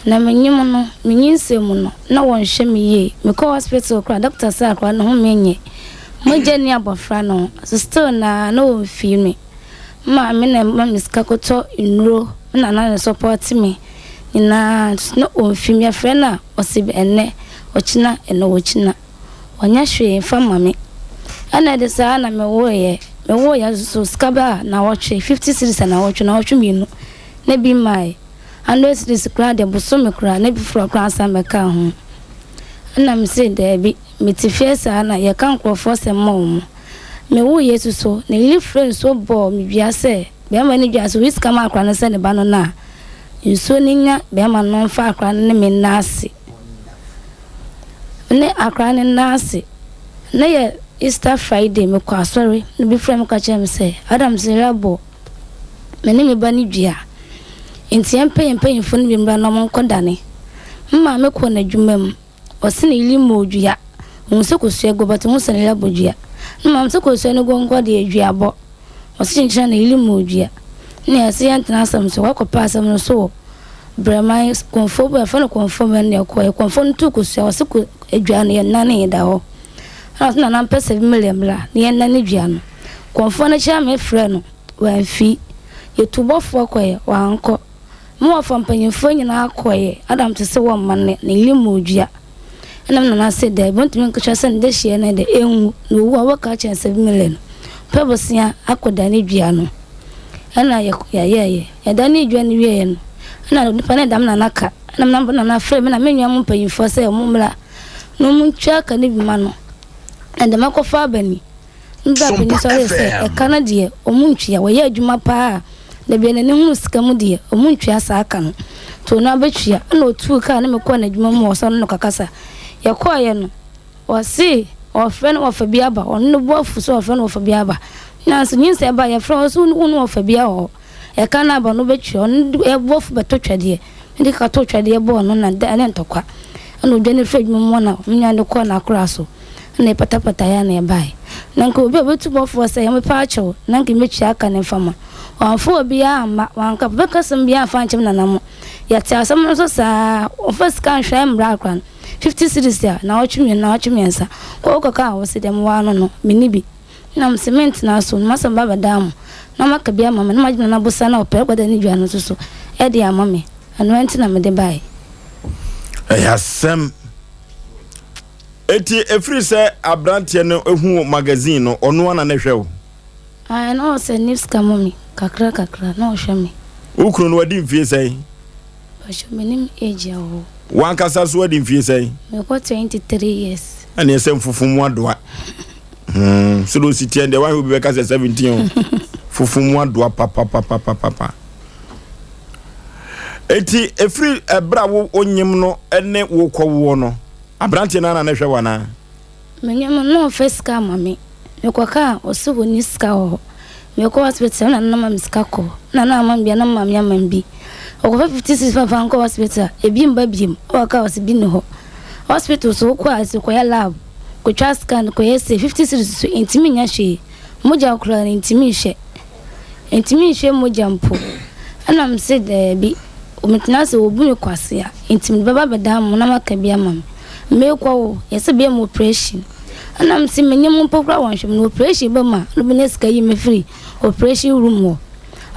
Speaker 10: Na menyem no, me nyinsɛn mu no, na wɔnhwɛ me yie. Mekɔɔ hospital koraa, doctor sɛ akwadaa no ho menyɛ. Mogya nni abɔfra no ho. So still naa na wɔmfii me. Me maame na ɛma me sika kɔtɔ nnuro, me nana na ɛsɔpɔte me nyinaa. Na ɔmfii me. Yɛfrɛ no a, ɔse ɛnnɛ, ɔkyena, ɛnnɛ, ɔkyena. Ɔnyɛ hwee mfa mma me. Ɛna ɛde saa na mewoeɛ. Mewoeɛ nso so sika bɛɛ a, nnawɔtwe, 50 cedis a nnawɔtwe, nnawɔtwe mmienu na bi mmaeɛ. 100 cedis koraa deɛ bosome koraa na bi foforɔ koraa san bɛkaa ho. Ɛna mese daabi, mete fie saa na yɛka nkurɔfoɔ sɛm ma wɔn. Mewoo Yesu so, ne yere frɛɛ nsuo bɔɔ me dua sɛ bɛrima no dua sɛ ɔyi sika ma akwadaa no sɛ ne ba no no a, nsuo no nya bɛrima no mfa akwadaa no ne me nna ase. Me ne akwadaa no nna ase. Na yɛ Easter Friday, mekɔ asɔre na obi frɛɛ me ka kyerɛɛ me sɛ Adams yere abɔ me ne me ba no dua nti yɛmpɛ yɛn mpanyimfo no bi mmra na wɔnkɔdane. Me maame kɔɔ n'adwuma mu, ɔse ne yere mmɔɔ dua. Ohuu sɛ kosua gu but ohuu sɛ ne yere abɔ dua. Ne maame se kosua no gu nko deɛ duabɔ. Ɔse kyenkyena ne yere mmɔɔ dua. Nna yɛse yɛntena asɛm so, wakɔpɛ asɛm no so wɔ Brɛman kɔmfoɔ bi a yɛfrɛ no kɔmfoɔ mɛn na yɛkɔeɛ. Kɔmfoɔ no too kosua, ɔse ko dua no yɛnnanee da hɔ. Ɛna ɔse nana mpɛ sɛ Miriam mmra na yɛnnane dua no. Kɔmfoɔ no kyerɛ me frɛɛ no, wamfi. Yɛtuu bɔfoɔ kɔeɛ, wankɔ. Me wɔfa mpanyimfoɔ nyinaa kɔeɛ, Adam te sɛ wɔmma no ne yere mmɔɔ dua. Ɛna me nana se daabi, ɔntumi nka kyerɛ sɛ ne dehyeɛ no de ɛnwu, na ɔwu a wɔbɛka akyerɛ no sɛ Miriam no pɛ bosea akɔdane dua no. Ɛna yɛyɛeɛ. Yɛdanee dua no wieeɛ no, ɛna nipa no da me nana ka. Ɛna me nana frɛɛ me na me nua mu mpanyimfoɔ sɛ wɔmmra na wɔntwa ka no bi ma no. Na deɛ makɔfa aba ni. Me bra panin sɔree sɛ ɛka no deɛ wɔntua. Wɔyɛ adwuma paa a, da bi a n'ani hunu sika mu deɛ, wɔntua saa ka no. Nti ɔno ara bɛtua. Ɛna ɔtuu kaa ne me kɔɔ n'adwuma mu hɔ sɛ ɔne no kɔkasa. Yɛkɔeɛ no, ɔse ɔfrɛ no wɔfa bi aba. Ɔno ne bo afu sɛ ɔfrɛ no wɔfa bi aba. Nanso nyinsɛn ba a, yɛfrɛ wo ɔse wo ne wɔfa biara wɔ hɔ. Ɛka no aba no wobɛtua. Ɔno de ɛboafo bɛto twɛdeɛ. Mede ka too twɛdeɛ bɔɔ no na da ne ntɔkwa. Ɛna ɔdwane firii adwuma mu hɔ na me nua de kɔɔ n'akora so. Ɛna yɛpatapataeɛ a na yɛbaeɛ. Na nka obi a ɔbɛtu bɔfoɔ sɛ yɛmmɛpɛ akyɛw na nka mɛtua aka no mfa ma. Wamfa obiara amma, wanka papa kasɛm biara amfa ankyɛ me nana mo. Yɛte asɛm no so saa, ɔmfa sika nhwɛ mmra akora no. 50 cedis a, naawɔtwe mmienu, naawɔtwe mmiɛnsa. Kɔ wokɔka a, ɔse deɛ mewɔ ano no, menni bi. Na mese mentena so, na m'asɛm ba abɛdaa mo, na moaka bi ama me, na moagye me nana bosa no a ɔpɛ aguada ne dua no nso so de ama me. Ɛno ara nti na mede baeɛ.
Speaker 1: Ɛyɛ asɛm. Enti ɛfiri sɛ aberanteɛ no hu magazine no, ɔno ara na ne hwɛ wo?
Speaker 10: Ae, na ɔsɛ ne sika ma me kakra kakra, na ɔhwɛ me.
Speaker 1: Wo kunu no wadi mfie sɛn?
Speaker 10: Mpakyɛw mennim age a ɔwɔ.
Speaker 1: W'ankasa nso wadi mfie sɛn?
Speaker 10: Mekɔ 23 years.
Speaker 1: Ɛneɛ sɛ mfufu mu adoa. Hmm, sɛdeɛ ɔsi teɛ deɛ wahwɛ obi bɛka sɛ 17 o. Fufu mu adoa papapapapapa. Eti ɛfiri ɛberɛ a wo onyem no ne wo kɔwoɔ no, aberanteɛ no ara na na ɛhwɛ wo anaa?
Speaker 10: Menyem no na ɔmfa sika ama me. Mekɔ ka a ɔse ɔnni sika wɔ hɔ. Mekɔ hospital na na ɔma me sika kɔ. Na na ama me bi a na me maame ama me bi. Ɔkɔfa 50 cedis fa fa nkɔ hospital a, ebi mba biom. Ɔka a ɔse bi nni hɔ. Hospital so wokɔ a ɔse kɔyɛ lab, kɔtwa scan, kɔyɛ sei. 50 cedis so ntumi nyɛ hwee. Mogya koraa no ntumi nhwɛ. Ntumi nhwɛ mogya mpo. Ɛna mese daabi. Metena ase wɔbu me kwasea nti mede bɛba abɛdan mo na moaka bi ama me. Meekɔ o, yɛse bɛyɛ me operation. Ɛna mese menye mo mpo koraa wɔnhwɛ me na operation ba mu a na obɛnya sika yi me firi operation room hɔ.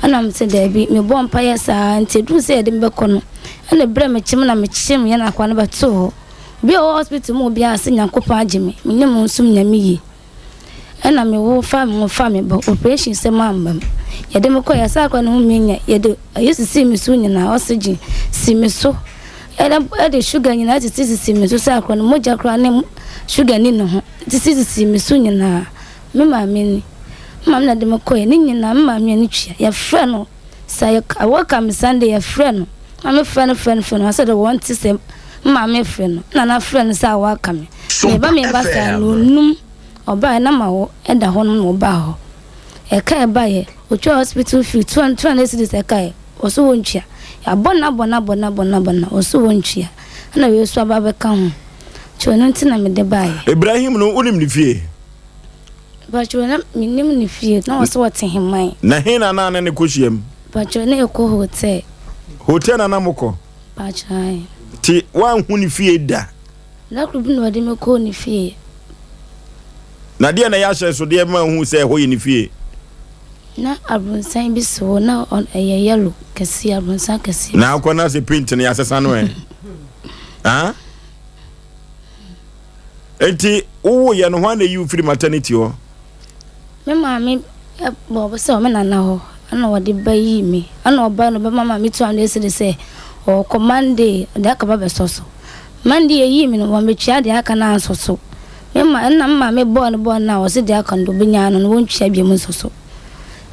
Speaker 10: Ɛna mese daabi, mebɔɔ mpaeɛ saa nti ɛduru sɛ yɛde me bɛkɔ no ɛna berɛ a mekyem na mekyem yɛn akoa no bɛtoo hɔ. Obi a ɔwɔ hospital mu obiara se Nyankopɔn agye me, menye mo nsom Nyame yie. Ɛna me wo fa me ho fa me ba operation sɛ mamba mu. Yɛde me kɔe yɛsaa kwan no ho minya yɛde ayi sisii me so nyinaa oxygen si me so ɛde ɛde sugar nyinaa sisi sisi me so sɛ akora no mogya koraa ne sugar ni ne ho sisi sisi me so nyinaa me maame ni me maame na de me kɔe ne nyinaa me maame ani tua yɛfrɛ no sɛ wɔka me Sunday yɛfrɛ no maame frɛ no frɛ no frɛ no asɛ de wɔn te sɛ me maame frɛ no na na frɛ no sɛ awɔ aka me meba meba saa no onum ɔbaeɛ na ma wo ɛda hɔ nom na ɔbaa hɔ ɛka ɛbaeɛ ɔtwa hospital fee 200 cedis ɛkaeɛ ɔso wɔntua yɛabɔ no abɔ no abɔ no abɔ no abɔ no ɔso wɔntua ɛna wei so aba bɛka ho nti ɔno nti na mede baeɛ.
Speaker 1: Ibrahim no wonim ne fie?
Speaker 10: Mpakyɛw na menim ne fie na ɔsɛ ɔte Heman.
Speaker 1: Na he na na ne ne kɔ hyiam?
Speaker 10: Mpakyɛw na yɛkɔ hotel.
Speaker 1: Hotel na na mokɔ?
Speaker 10: Mpakyɛw ae.
Speaker 1: Nti woanhu ne fie da?
Speaker 10: Da koro bi na ɔde me kɔɔ ne fie.
Speaker 1: Na deɛ na ɛyɛ ahyɛnsodeɛ ma wohuu sɛ ɛhɔ yɛ ne fie?
Speaker 10: Na abronsan bi si hɔ, na ɛyɛ yellow kɛseɛ, abronsan kɛseɛ.
Speaker 1: Na akɔ na sɛ paint no yɛasesa no ɛ? Ah? Enti wowoeɛ no, hwan na ɛyi wo firi maternity hɔ?
Speaker 10: Me maame bɔɔ sɛ ɔme nana hɔ ɛna ɔde ba yii me ɛna ɔbae no ɔbɛma maame 200 cedis sɛ ɔɔkɔ Monday ɔde aka ba bɛsɔ so. Monday yɛyii me no wɔammɛtua deɛ aka no ansɔ so. Me ma ɛna me maame bɔɔ no bɔɔ no a ɔse deɛ aka no deɛ ɔbɛnya no no wɔntua biom nsɔ so.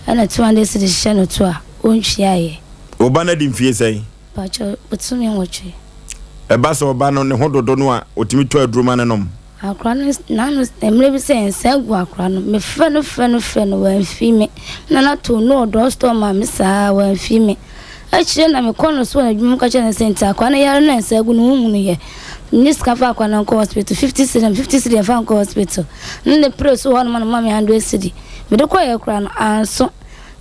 Speaker 10: Ɛna 200 cedis hyɛ no to a ɔntuaeɛ.
Speaker 1: Wo ba no adi mfie sɛn?
Speaker 10: Mpakyɛw, bosome nwɔtwe.
Speaker 1: Ɛba sɛ ɔba no ne ho dodo no a, ɔtumi tɔ aduro ma no nom?
Speaker 10: Akora no n'ano mmerɛ bi sɛ nsa gu akora no mefrɛ no frɛ no frɛ no wamfi me. Me nana too no wɔ drug store maa me saa wamfi me. Akyire na mekɔ no so wɔ n'adwuma mu ka kyerɛ no sɛ nti akora no yare no a nsa agu no wohunu yɛ. Menni sika fa akora no nkɔ hospital 50 cedi 50 cedi mfa nkɔ hospital. Ne ne pere so hɔ nom na ɔma me 100 cedi. Mede kɔeɛ koraa no anso.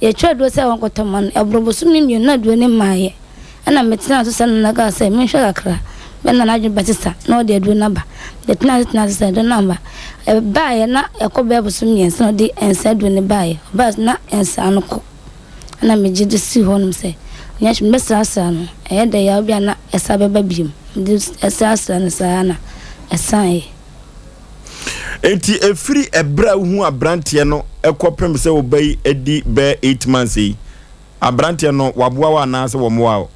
Speaker 10: Yɛtwerɛ aduro sɛ wɔnkɔtɔ ma no ɛboro bosome mmienu na aduro no mmaeɛ. Ɛnna metenaa ase saa na Nana kaa sɛ menhwɛ kakra bɛ na n'adwene bɛsesa na ɔde aduro no aba. Metenaa ase tenaa ase saa aduro no amba. Ɛbaeɛ na ɛkɔ bɛyɛ bosome mmiɛnsa na ɔde nsa aduro no baeɛ. Ɔbaeɛ nso na nsa no kɔ. Ɛnna megye de sii hɔnom sɛ nyɛ hwee mɛsrasra no. Ɛyɛ dɛ yaw bi a na ɛsa bɛba bio. Mede srasraa no saa na ɛsaeɛ.
Speaker 1: Enti ɛfiri ɛberɛ a wohu aberanteɛ no kɔpem sɛ wo ba yi adi bɛyɛ eight months yi, Abranteɛ no waboa wo anaa sɛ wɔmmoaa wo?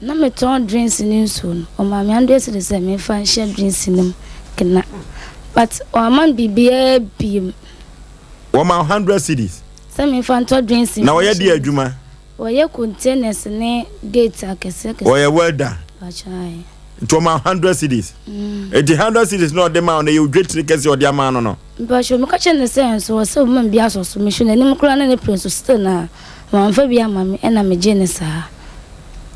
Speaker 10: Na me tɔn drinks ne nsuo no ɔmaa me hundred cedis sɛ menfa nhyɛ drinks no mu kena but wamma me biribiara biom.
Speaker 1: Wɔma wo hundred cedis?
Speaker 10: Sɛ menfa ntɔ drinks
Speaker 1: Na ɔyɛ deɛ adwuma?
Speaker 10: Ɔyɛ containers ne gate akɛseɛ akɛseɛ.
Speaker 1: Ɔyɛ welder?
Speaker 10: Mpakyɛ ae.
Speaker 1: Nti ɔma wo hundred cedis? Nti hundred cedis na ɔde ma wo no ɛyɛ odwetire kɛseɛ ɔde ama no no?
Speaker 10: Mpakyɛw meka kyerɛ no sɛ nso ɔsɛ ɔma me bi asɔ so mehwɛ n'anim koraa na ne pere nso still na wamfa bi amma me ɛna megyee no saa.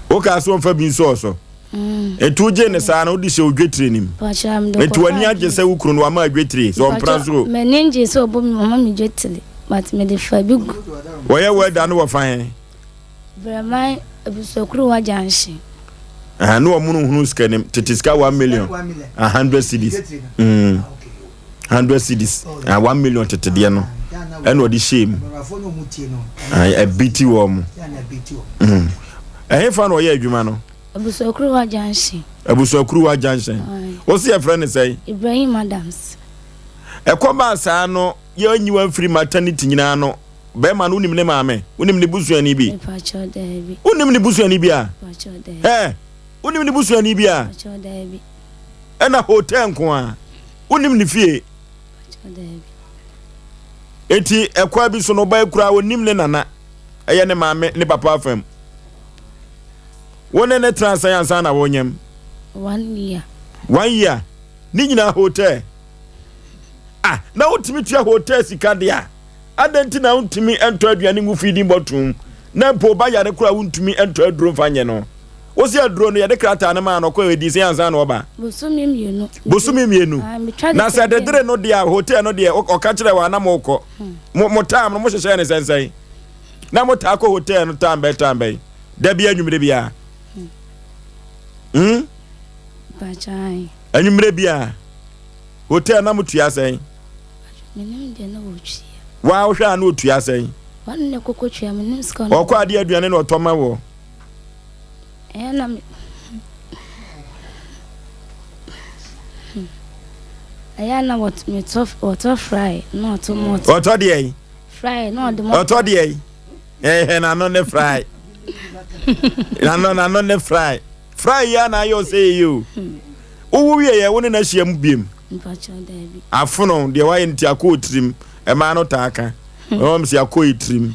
Speaker 1: Wokaa sɛ ɔmfa bi nsɔɔ so? Nti wogyee no saa no wode hyɛ wo dwetire no mu?
Speaker 10: Mpakyɛw mede
Speaker 1: Nti
Speaker 10: kɔfaa
Speaker 1: w'ani agye sɛ wo kunu no wama dwetire sɛ ɔmpra
Speaker 10: Mpakyɛw
Speaker 1: nso o?
Speaker 10: m'ani ngyee sɛ ɔbɔ me ɔma me dwetire but mede faa bi gu.
Speaker 1: Wɔyɛ welder no wɔfa he?
Speaker 10: Brɛman Abusuakuruwa junction.
Speaker 1: Ɛhɛn ne wɔn hunu sika nim tete sika 1 million a 100 cedis 100 cedis a 1 million tete deɛ no ɛna ɔde hyɛ mu ɛbi ti wɔn mo ɛhe fa na ɔyɛ adwuma no.
Speaker 10: Abusuakuruwa junction.
Speaker 1: Abusuakuruwa junction wosi yɛfrɛ ne sɛn.
Speaker 10: Ibrahim Adams.
Speaker 1: Ɛkɔ baa saa no yɛnyi wɔn firi maternity nyinaa no. Bɛrima no, wonim ne maame? Wonim ne busuani bi?
Speaker 10: Mepakyɛw, daabi.
Speaker 1: Wonim ne busuani bi a?
Speaker 10: Mepakyɛw, daabi.
Speaker 1: Ɛ, wonim ne busuani bi a?
Speaker 10: Mepakyɛw, daabi.
Speaker 1: Ɛna hotel nko a, wonim ne fie?
Speaker 10: Mepakyɛw, daabi.
Speaker 1: Eti ɛkwan bi so no, ɔbaa kura onim ne nana, ɛyɛ ne maame ne papa afam. Wo ne ne tena sɛn ansa na wonyam?
Speaker 10: One year.
Speaker 1: One year. Ne nyinaa hotel. Ah, na wotumi tua hotel sika deɛ a. Adɛn nti na wontumi ntɔ aduane ngu feeding bottle mu, na mpo wo ba yare koraa a wontumi ntɔ aduro mfa nyɛ no? Wose aduro no, yɛde krataa no maa no, ɔkɔe, ɛdii sɛn ansa na ɔba?
Speaker 10: Bosome mmienu.
Speaker 1: Bosome mmienu.
Speaker 10: Ah, metwa de
Speaker 1: Na sɛ
Speaker 10: sɛndee
Speaker 1: dedere
Speaker 10: no.
Speaker 1: no deɛ a, hotel no deɛ, ɔka kyerɛɛ wo a na mokɔ. Mo, mo time no, mohyehyɛɛ no sɛnsɛn? Na motaa kɔ hotel no time bɛn time bɛn? Da biara, anwummere biara? Hmm?
Speaker 10: Mpakyɛ, ae.
Speaker 1: Anwummere biara? Hotel na motua sɛn?
Speaker 10: Menim deɛ na wɔtua.
Speaker 1: Waa wohwɛ a na ɔtua sɛn?
Speaker 10: Wɔn na koko tua menim sika no.
Speaker 1: Ɔkɔ adeɛ aduane na ɔtɔ ma wɔ.
Speaker 10: Ɛyɛ na me ɛyɛ na wɔtɔ wɔtɔ fry na ɔtɔ mɔt.
Speaker 1: Ɔtɔ deɛ yi.
Speaker 10: Fry na ɔde mɔt.
Speaker 1: Ɔtɔ deɛ yi. Ɛhɛ n'ano ne fry. N'ano n'ano ne fry. Fry yi a na ayɛ ɔsɛ yɛ yi o. Wowo wie yɛ wo ne no ahyia mu biem.
Speaker 10: Mpakyɛw daabi.
Speaker 1: Afono deɛ wayɛ no ti akɔ tirim ɛmaa no taa ka wɔn si akɔ yi tirim.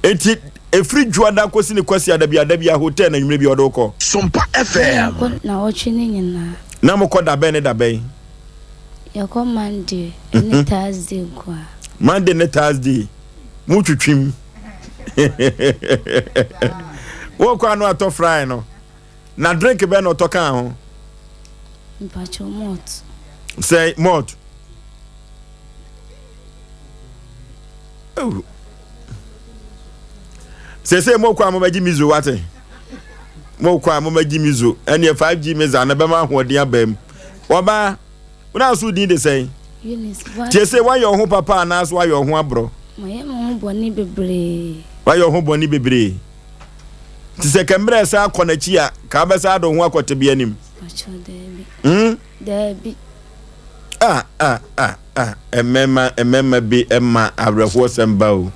Speaker 1: Eti efiri dwoada kɔsi ne kwasi adabi adabi a hotel na nwumire bi ɔde wokɔ.
Speaker 3: Sompa FM.
Speaker 10: Yɛkɔ na ɔtwe ne nyinaa.
Speaker 1: Na mokɔ dabɛn ne dabɛn.
Speaker 10: Yɛkɔ Monday ne Thursday nko a.
Speaker 1: Monday ne Thursday mo twitwim. Wokɔ ano atɔ fry no. Na drink bɛn na ɔtɔ kaa ho?
Speaker 10: Mpakyɛw malt.
Speaker 1: Sɛ malt. Oh. Sese mo kɔ a mo bɛgye mizo wate. Mo kɔ a mo bɛgye mizo. Ɛneɛ 5G miza no bɛma ahoɔden aba mu. Wɔba Wo so din de sɛn?
Speaker 10: Eunice Boateng.
Speaker 1: Tie sɛ woayɛ wo ho papa anaasɛ woayɛ wo ho aborɔ?
Speaker 10: Mayɛ me ho bɔne bebree.
Speaker 1: Woayɛ wo ho bɔne bebree. Nti sɛ kɛ mmerɛ san kɔ n'akyi a, ka wobɛsan de wo ho akɔ tebea no mu?
Speaker 10: Pakyɛ daabi.
Speaker 1: Hmm?
Speaker 10: Daabi.
Speaker 1: Ah, ah, ah, ah, mmarima, mmarima bi ma awerɛhoɔsɛm ba o.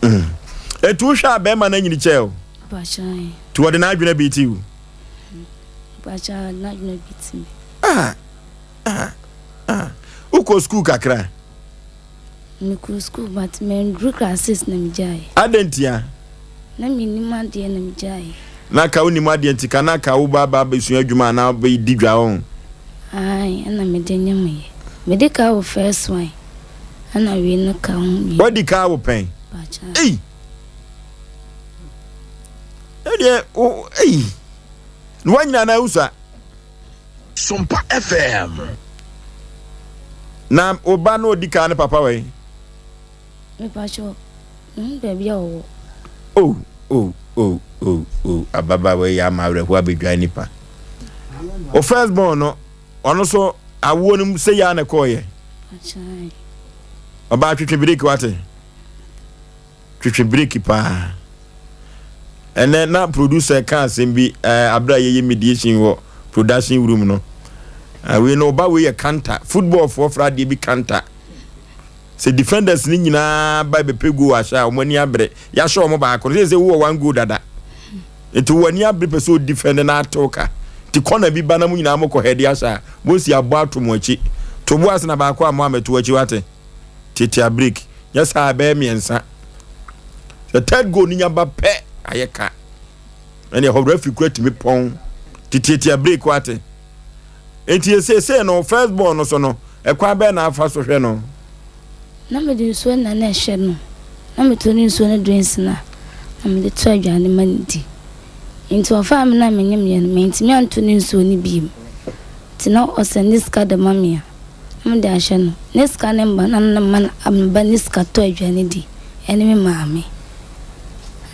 Speaker 1: Mm. Eti wohwɛ a bɛrima no anyini kyɛɛ o.
Speaker 10: Pakyɛ.
Speaker 1: Nti wɔde n'adwene bi ti o.
Speaker 10: Pakyɛ n'adwene bi ti me.
Speaker 1: Ah, ah, ah. Wokɔ sukuu kakra?
Speaker 10: Mekɔ sukuu but manduru class six na megyaeɛ.
Speaker 1: Adɛn ntia?
Speaker 10: Na mennim adeɛ na megyaeɛ.
Speaker 1: Na ka wonim adeɛ nti ka na ka wo ba ba abɛsua adwuma anaa wobɛdi dwa ɔho.
Speaker 10: Ae ɛna mede nyem yɛ. Mede ka wo first one ɛna wei no ka ho bio.
Speaker 1: Wadi ka wo pɛn? Ei! Ɛdeɛ wo ei! Na wanyina anaa wosua?
Speaker 11: Sompa FM.
Speaker 1: Na wo ba no odi kan ne papa wɔ he?
Speaker 10: Mepakyɛw, mehu baabi a ɔwɔ.
Speaker 1: Oh, oh, oh, oh, oh, ababaawa yi ama awerɛhoɔ abɛdwan nipa. O first born no, ɔno so awoɔ no mu sɛ yia na ɛkɔɔyɛ. Ɔbaa twetwe biriki wate. Twetwe biriki paa. Ɛnɛ na producer ka asɛm bi ɛɛ eh, abere a yɛyɛ mediation wɔ production room no. Eh, wei no ɔba wei yɛ kanta football foɔ fra adeɛ bi kanta. Sɛ defenders no nyinaa ba bɛpɛ goal ahyɛ a wɔn ani abere. Yɛahyɛ wɔn baako no sɛ sɛ wowɔ one goal dada. Nti wɔn ani abere pɛ sɛ ɔdefend na atew ka. Nti corner bi ba na mo nyinaa mokɔ head ahyɛ a mosi abɔ ato mo akyi. To bo ase na baako a mo amɛto akyi wate. Tiatia break. Nyɛ saa ɛbɛyɛ mmiɛnsa. Sɛ third goal no nya ba pɛ ayɛ ka. Ɛne ɛhɔ referee kura tumi pɔn. Titiatia break wate. Enti seesei no, first born no so no, ɛkwan bɛn na afa so hwɛ no?
Speaker 10: Na mede nsuo na na ɛhyɛ no. Na meto ne nsuo no drinks no a, na mede to aduane ma no di. Nti ɔfaa me na menyemyɛ no, mantumi anto ne nsuo no bio. Nti na ɔsɛnde sika de ma me a, na mede ahyɛ no. Ne sika no mma na na mema no me ba no sika tɔ aduane di, ɛne me maame.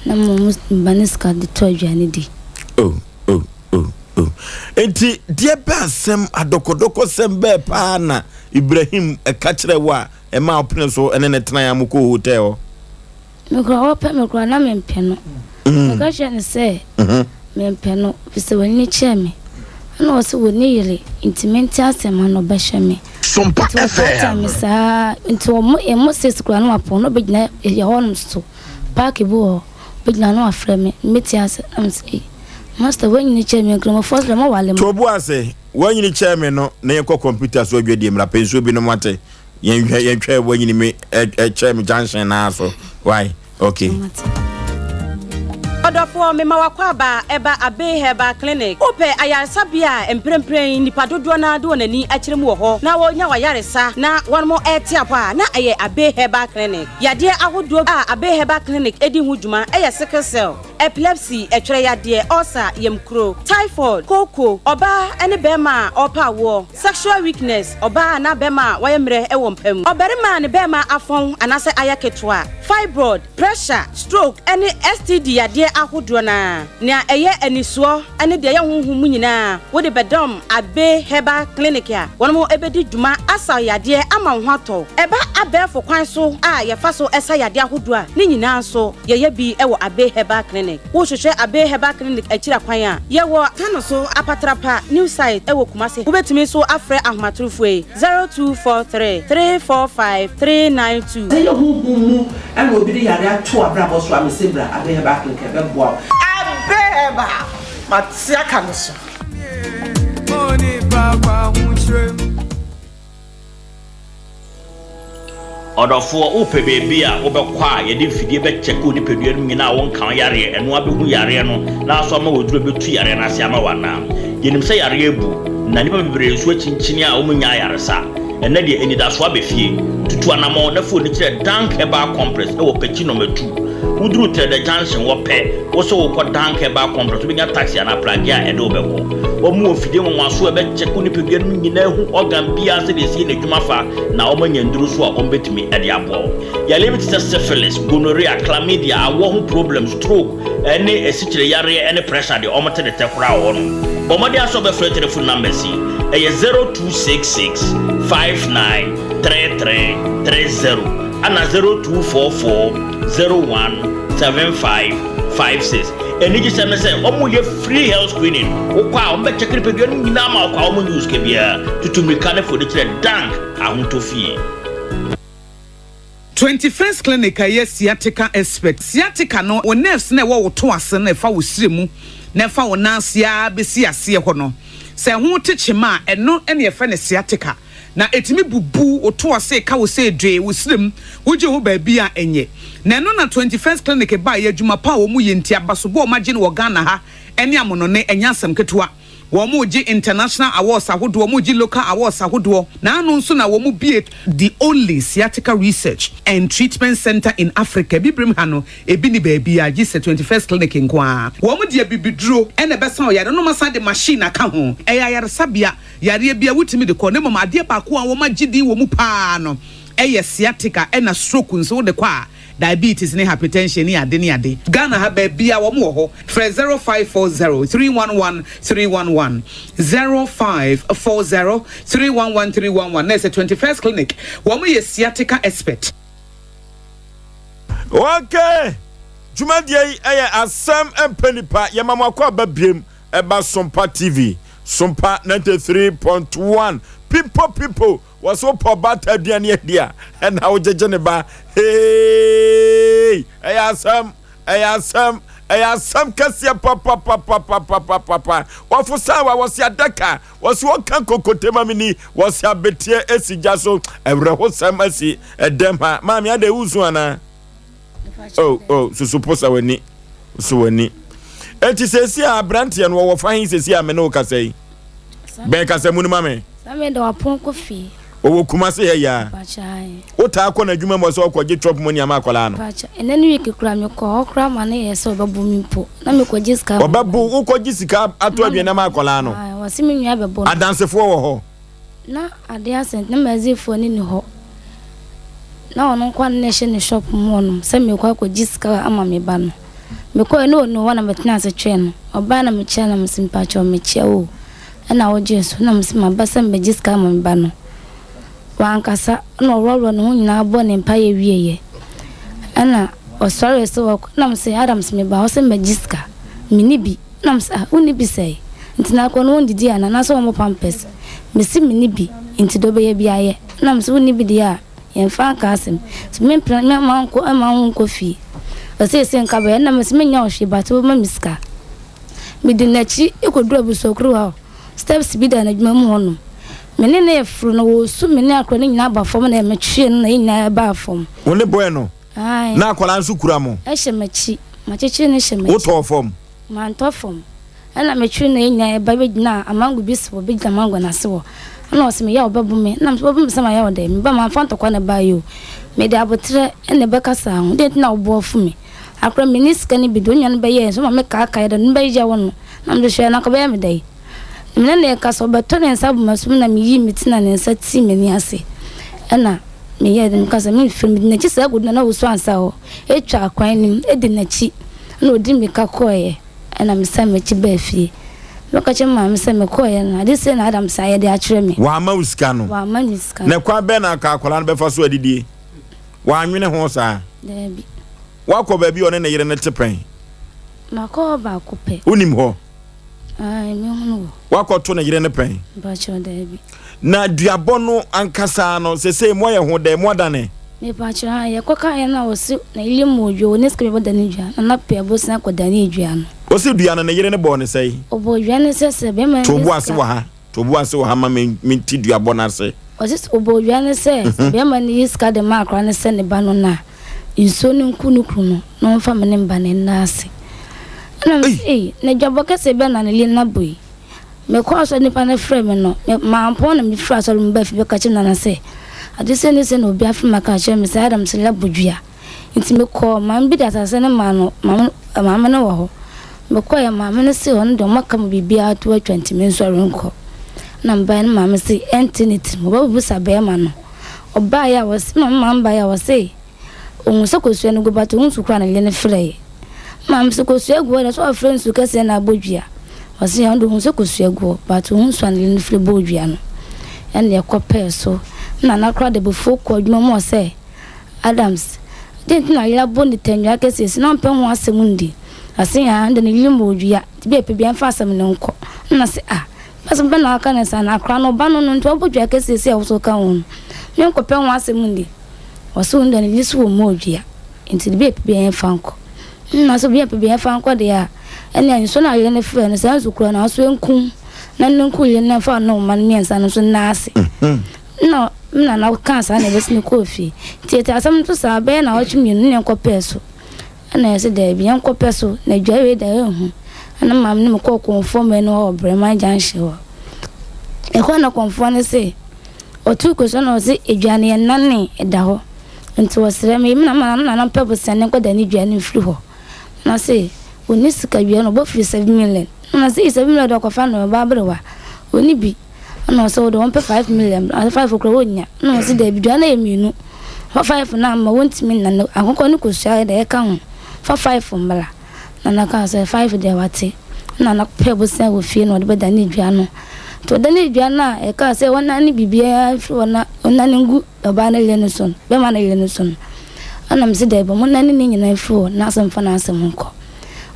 Speaker 10: Na mmom me ba no sika de tɔ aduane di.
Speaker 1: Oh, oh. Oh, oh. Enti deɛ bɛ asɛm adɔkɔdɔkɔsɛm bɛɛ paa na Ibrahim ɛka kyerɛ wo a ɛma ɔpene so ɛne ne tenae a mokɔɔ hotel hɔ?
Speaker 10: Me koraa wɔpɛ me koraa na mempɛ no. Meka kyerɛ no sɛ mempɛ no efisɛ wanyini kyɛn me. Ɛna ɔse wɔnni yere nti mente asɛm ha na ɔbɛhwɛ me.
Speaker 11: Sompa
Speaker 10: Nti ɔtaataa
Speaker 11: FM.
Speaker 10: me saa nti ɔmo ɔmo six koraa na wapɔn na ɔbɛgyina yɛ hɔnom so paaki bi wɔ hɔ. Ogyina na wafrɛ me, mete ase na mese ei, Master woanyini kyɛn me, Nkramofoɔ srɛ mo wale mo.
Speaker 1: To bo ase, woanyini kyɛn me no na yɛnkɔ kɔmputa so adwadie mmra pɛ nsuo bi nom wate, yɛnhwɛ yɛntwɛn woanyini me kyɛn me junction naa so, why, okay.
Speaker 12: Ɔdɔfoɔ, mema w'akwaaba ɛba Abbey Herbal Clinic. Wopɛ ayaresabea a mprempren nnipa dodoɔ no ara de wɔn ani akyerɛ mu wɔ hɔ na wɔnya w'ayaresa na wɔn rete apɔ a, na ɛyɛ Abbey Herbal Clinic. Yadeɛ ahodoɔ a Abbey Herbal Clinic di ho dwuma yɛ sickle cell, epilepsy, ɛtwerɛ yadeɛ, ulcer, yamkuro, typhoid, kooko, ɔbaa ne barima a ɔrepɛ awoɔ, sexual weakness, ɔbaa anaa barima a wayɛ mmerɛ wɔ mpa mu, ɔbarima a ne barima afɔn anaasɛ ayɛ ketewa, fibroid, pressure, stroke ne STD yadeɛ ahodoɔ no ara. Nea ɛyɛ anisoɔ ne deɛ ɛyɛ honhom mu nyinaa, wode bɛdɔm Abbey Herbal Clinic a wɔn bɛdi dwuma asa wo yadeɛ ama wo ho atɔ wo. Ɛba abɛɛfo kwan so a yɛfa so sa yadeɛ ahodoɔ a, ne nyinaa nso yɛyɛ bi wɔ Abbey Herbal Clinic. Wohwehwɛ Abbey Herbal Clinic akyiri akwan a, yɛwɔ Tano so Apatrapa New Site wɔ Kumasi. Wobɛtumi nso afrɛ ahomatorofoɔ yi, 0243 345 392.
Speaker 13: Sɛ ɛyɛ honhom mu na obi de yare ato w'abrabɔ so a, mese bra Abbey Herbal Clinic ɛbɛboa wo.
Speaker 4: Abbey Herbal, mate aka no so.
Speaker 14: Ɔdɔfoɔ, wopɛ baabi a wobɛkɔ a yɛde mfidie bɛkyɛke wo nipadua no mu nyinaa a wonka wo yareɛ, ɛno ara bɛhu yareɛ no na asɔ ama wo aduro a ɛbɛtu yareɛ no ase ama wo anaa? Yɛnim sɛ yareɛ abu, na nnipa bebree nso akyinkyini a wɔnnya ayaresa. Ɛnnɛ deɛ, anidasoɔ aba fie. Tutu anammɔn na fa w'ani kyerɛ Dank Herbal Complex wɔ Pekyi Nɔma Tu. Woduru Trɛdɛ Junction hɔ pɛ, wo sɛ worekɔ Dank Herbal Complex, wobɛnya taxi anaa pragea a ɛde wo bɛkɔ. Wɔn wɔ mfidie nwanwasoɔ a ɛbɛkyɛke wo nipadua no mu nyinaa ahu organ biara sɛdeɛ ɛsi yɛ n'adwuma fa na wɔanya nnuro nso a wɔbɛtumi de aboa wo. Yareɛ bi te sɛ syphilis, gonorrhea, chlamydia, awɔ ho problems, stroke, ne asikyire yareɛ ne pressure deɛ wɔn te detɛ koraa wɔ hɔ nom. Bɔ mmɔden ara sɛ wobɛfrɛ telephone numbers yi, ɛyɛ 0266 59 33 30 ɛna 0244 01 75 56. Anigyesɛm ne sɛ wɔyɛ free health screening, wokɔ a wɔbɛkyɛke nipadua no nyinaa ma wokɔ a wɔnnye wo sika biara. Tutu mmirika ne fa w'ani kyerɛ Dank Ahotɔ Fie.
Speaker 15: 21st Clinic a ɛyɛ sciatica expert. Sciatica no, wo nerves no a ɛwɔ wo to ase no a ɛfa wo srɛ mu na ɛfa wo nan ase ara bɛsi aseɛ hɔ no, sɛ ɛho te kyema a, ɛno na yɛfrɛ no sciatica. Na ɛtumi bubu wo to ase, ka wo sɛ dwee, wo srɛ mu, wogye ho baabi a ɛnyɛ. Na ɛno na 21st Clinic baeɛ, adwuma pa a wɔyɛ nti, abasobɔ a wɔagye no wɔ Ghana ha. ne amonone ɛnyɛ asɛm ketewa. Wɔregye international awards ahodoɔ, wɔregye local awards ahodoɔ. Naano nso na wɔbue the only sciatica research and treatment centre in Africa. Abibirem ha no, ebi nni baabiara gye sɛ 21st Clinic nko ara. Wɔde abibiduro na ɛbɛsa wo yare na wɔasan de machine aka ho. Ɛyɛ ayaresabea, yareɛ biara wotumi de kɔ na mmom adeɛ baako a wɔagye din wɔ mu pa ara no yɛ sciatica ɛna stroke nso wode kɔ a diabetes ne hypertension ne ade ne ade. Ghana ha baabia wɔn wɔ hɔ frɛ 0540 311 311 0540 311 311 na ɛsɛ 21st clinic wɔn yɛ sciatica expert.
Speaker 1: Okay, dwumadie yi ɛyɛ asɛm mpɛ nipa yɛma mo akɔ aba biem ɛba Sompa TV Sompa 93.1 pipo pipo Wɔse wopɛ ɔbaatan aduane adi a, ɛna wogyegye ne ba. Hey! Ɛyɛ asɛm, ɛyɛ asɛm, ɛyɛ asɛm kɛseɛ papapapapapapapa. Wɔfo san wa wɔse adaka, wɔse wɔka nkokote ma me ni, wɔse abeteɛ esi gya so. Awerɛhosɛm asi ɛdɛm ha. Maame adɛ wusu anaa? Oh, oh, susu posa w'ani, so w'ani. Enti seesi a aberanteɛ no wɔwɔ fa he seesi a me ne wo kasa yi? Bɛn kasa mu no ma me.
Speaker 10: Saa mmerɛ de wapɔn kɔ fie.
Speaker 1: Ɔwɔ Kumasi ha yi ara.
Speaker 10: Mpakyɛ ae.
Speaker 1: Wo taa kɔ n'adwuma mu sɛ ɔkɔ gye chop money ama akwadaa no?
Speaker 10: Mpakyɛ ɛnɛ ne week koraa me kɔ hɔ koraa ma ne yɛ sɛ ɔbɛbo me mpo na me kɔ gye sika ama
Speaker 1: Ɔbɛbo wo kɔ gye sika ato aduane ama akwadaa no?
Speaker 10: Ae ɔse me nua bɛbo no.
Speaker 1: Adansefoɔ wɔ hɔ?
Speaker 10: Na adeɛ asa nti na Mazifoɔ no nni hɔ. Na ɔno nko ara na ɛhyɛ ne shop mu hɔnom sɛ merekɔ akɔgye sika ama me ba no. Mekɔeɛ na ɔnni hɔ na metenaa ase twɛn no. Ɔbaeɛ na mekyia no na mese mpakyɛw mekyia wo o. Ɛna ɔgyee so na mese maba sɛ mebɛgye sika ama me ba no. Wankasa ɛna ɔworɔworɔ ne ho nyinaa bɔɔ ne mpaeɛ wieeɛ. Ɛna ɔsɔree sɛ ɔrekɔ ɛna mese Adams meba hɔ sɛ mebɛgye sika. Menni bi. Ɛna mese ah wonni bi sɛn? Nti na akɔ no wondidi anaa anaasɛ wɔmmɔ pampers? Mese menni bi nti deɛ wobɛyɛ biara yɛ. Ɛna mese wonni bi deɛ a yɛmfa nka asɛm. Nti mempene mɛma wo nkɔ mma wo nkɔ fie. Ɔse ese nka bɛyɛ. Ɛna mese mennya wo hwee but wobɛma me sika. Medi n'akyi kɔduru abusuakuruwa hɔ. Steps bi da n'adwuma mu hɔnom. Me ne no reforo no, ɔresu me ne akwadaa no nyinaa ba fam na metwee no na yɛn nyinaa baa fam.
Speaker 1: Wo ne boy no?
Speaker 10: Ae.
Speaker 1: Na akwadaa nso kura mo?
Speaker 10: Ɛhyɛ m'akyi. Makyekyere no hyɛ m'akyi.
Speaker 1: Wotɔɔ fam?
Speaker 10: Mantɔ fam. Ɛna metwee no na yɛn nyinaa ba bɛgyinaa amango bi so hɔ, bɛgyina mango no ase hɔ. Ɛna ɔse meyɛ a ɔbɛbo me. Ɛna mese wobɛbo me sɛ mayɛ wo dɛn? Me ba mamfa ntɔkwa na ɛbaeɛ o. Mede aboterɛ na ɛbɛkasaa ho. Deɛn nti na wo bo afu me? Akora menni sika no bi de, onua no bɛyɛɛ nso ma me kaakae dɛ no bɛyɛ wo no na mede hwɛɛ no anka ɔbɛyɛ me dɛn? Na me ne no rekasa ɔbɛtɔ ne nsa abɔ m'asom na meyii me ti na ne nsa tii m'ani ase ɛna meyɛɛ dɛ meka sɛ memfiri mede n'akyi saa kɔdu Nana Owusu Ansah hɔ ɛtwa kwan no mu ɛdi n'akyi ɛna ɔdi mmirika kɔeɛ ɛna mesan m'akyi baa fie mɛka kyerɛ me maame sɛ mekɔeɛ no ade sei na Adams ayɛ de akyerɛ me.
Speaker 1: Wamma wo sika no?
Speaker 10: Wamma me sika
Speaker 1: no. Na kwan bɛn na anka akwadaa no bɛfa so adidie? Wannwene ho saa?
Speaker 10: Daabi.
Speaker 1: Woakɔ baabi a ɔne ne yere no te pɛn?
Speaker 10: Makɔ hɔ baako pɛ.
Speaker 1: Wonim hɔ?
Speaker 10: Ae, mehunu hɔ.
Speaker 1: Woakɔto ne yere no pɛn?
Speaker 10: Mpakyɛw, daabi.
Speaker 1: Na duabɔ no ankasa no, sesei moayɛ ho dɛn? Moadane?
Speaker 10: Mepakyɛw, ae, yɛkɔkaeɛ no a ɔse ne yere mmɔɔ dua, ɔnni sika bi bɛdane dua, na na pɛ abosea kɔdanee dua no.
Speaker 1: Ɔse dua no, ne yere no bɔɔ no sɛn?
Speaker 10: Ɔbɔɔ dua no sɛ sɛ bɛrima no
Speaker 1: To
Speaker 10: de
Speaker 1: bo ase
Speaker 10: sika.
Speaker 1: wɔ ha. To bo ase wɔ ha ma me mente duabɔ no ase.
Speaker 10: Ɔse sɛ ɔbɔ odwa no sɛ, sɛ bɛɛma no yi sika de ma akora no sɛ ne ba no no a, nsuo no nku ne kunu no na ɔmfa me ne me ba no nna ase. Ɛna mese ei, na dwabɔ kɛseɛ bɛn na Lina bɔ yi? Mekɔɔ asɔre nipa no frɛɛ me no, me mampɔn na mefiri asɔre mu baa fie bɛka kyerɛɛ Nana sɛ, ade sei ne sei na obi afrɛ me aka akyerɛ me sɛ Adam Sila bɔ dua. Nti mekɔɔ, maame bi de asase no maa no, maame maame no wɔ hɔ. Mekɔeɛ, maame no se ɔno deɛ wɔaka mu biribiara to atwa nti mensɔre nkɔ. Ɛna mebaeɛ no maame se ɛnte ne tirim, ɔbɛbisa barima no. Ɔbaeɛ a ɔse, maame maame baeɛ a ɔse ɔhu sɛ kosua no gu but ɔhu nsu koraa a ne yere no frɛeɛ. Maame se kosua gu hɔ deɛ sɛ ɔfrɛ nsu kɛseɛ na abɔ dua. Ɔse ɔno deɛ ɔhu sɛ kosua gu hɔ but ɔhu nsu a ne yere no frɛ bɔɔ dua no. Ɛna yɛkɔpɛɛ so. Nana koraa de abufuo kɔɔ adwuma mu ɔsɛ Adams, Dɛn nti na yere abɔ ne tɛnwia kɛseɛ si na ɔmpɛ ho asɛm ndi? Ɔse, Aa, ɛnde ne yere mmɔɔ dua, nti bia ɛpɛ bia ɛmfa asɛm no nkɔ. Ɛna ɔse, Ah, asɛm bɛn na waka no saa no, akora no, ɔba no no nti wabɔ dua kɛseɛ si a wo nso woka ho no, menkɔpɛ ho asɛm ndi? Ɔse, Wo deɛ ne yere so ɔmmɔɔ dua, nti bia ɛpɛ bia ɛmfa nkɔ. Ɛna ɔse, Bia ɛpɛ bia ɛmfa nkɔ deɛ a, ɛnneɛ nsuo no a yere no frɛɛ no, saa nsu korɔ no, aso ɛnkum na ne nku yere no mfa ne mma no mmiɛnsa no nso nna ase. Nna me nana kaa saa na ebesi no kɔɔ fie. Ntsi yɛtse asɛm no so saa bɛyɛ naawɔtwe mienu nna yɛnkɔpɛɛ so. Nna yɛse daabi yɛnkɔpɛ so na dua wei da yennhu. Ɛna maame no mekɔɔ kɔnfoɔ mmienu hɔ wɔ Breman junction hɔ. Ɛhɔ na kɔnfoɔ no se ɔtuu kosua na ɔse edwa no yɛ nane ɛda hɔ. Nti ɔsrɛ me, me na ma na na mpɛ bosea ne nkɔdane dua no mfiri hɔ. Na ɔse ɔnni sika dua no ɔbɔ firi 7 million. Na ɔse 7 million deɛ ɔkɔfa no ɔba aberewa ɔnni bi. Ɛna ɔse wode ɔmpɛ 5 million bra, ɔse 5 koraa ɔnnya. Ɛna ɔse daabi dua no yɛ mmienu fa 5 no amma wɔntumi nnane akokɔ ne kosua deɛ ɛka ho fa 5 mmra. Nana kaa sɛ, Five deɛ wate. Ɛna Nana pɛɛ bosea wɔ fie na ɔde bɛdane dua no. Nti ɔdanee dua no a, ɛkaa sɛ wɔnnane biribiara mfiri hɔ na ɔnnane ngu ɔbaa no yere no so no, bɛrima no yere no so no. Ɛna mese daabi, wɔnnane ne nyinaa mfiri hɔ na asɛm mfa n'asɛm nkɔ.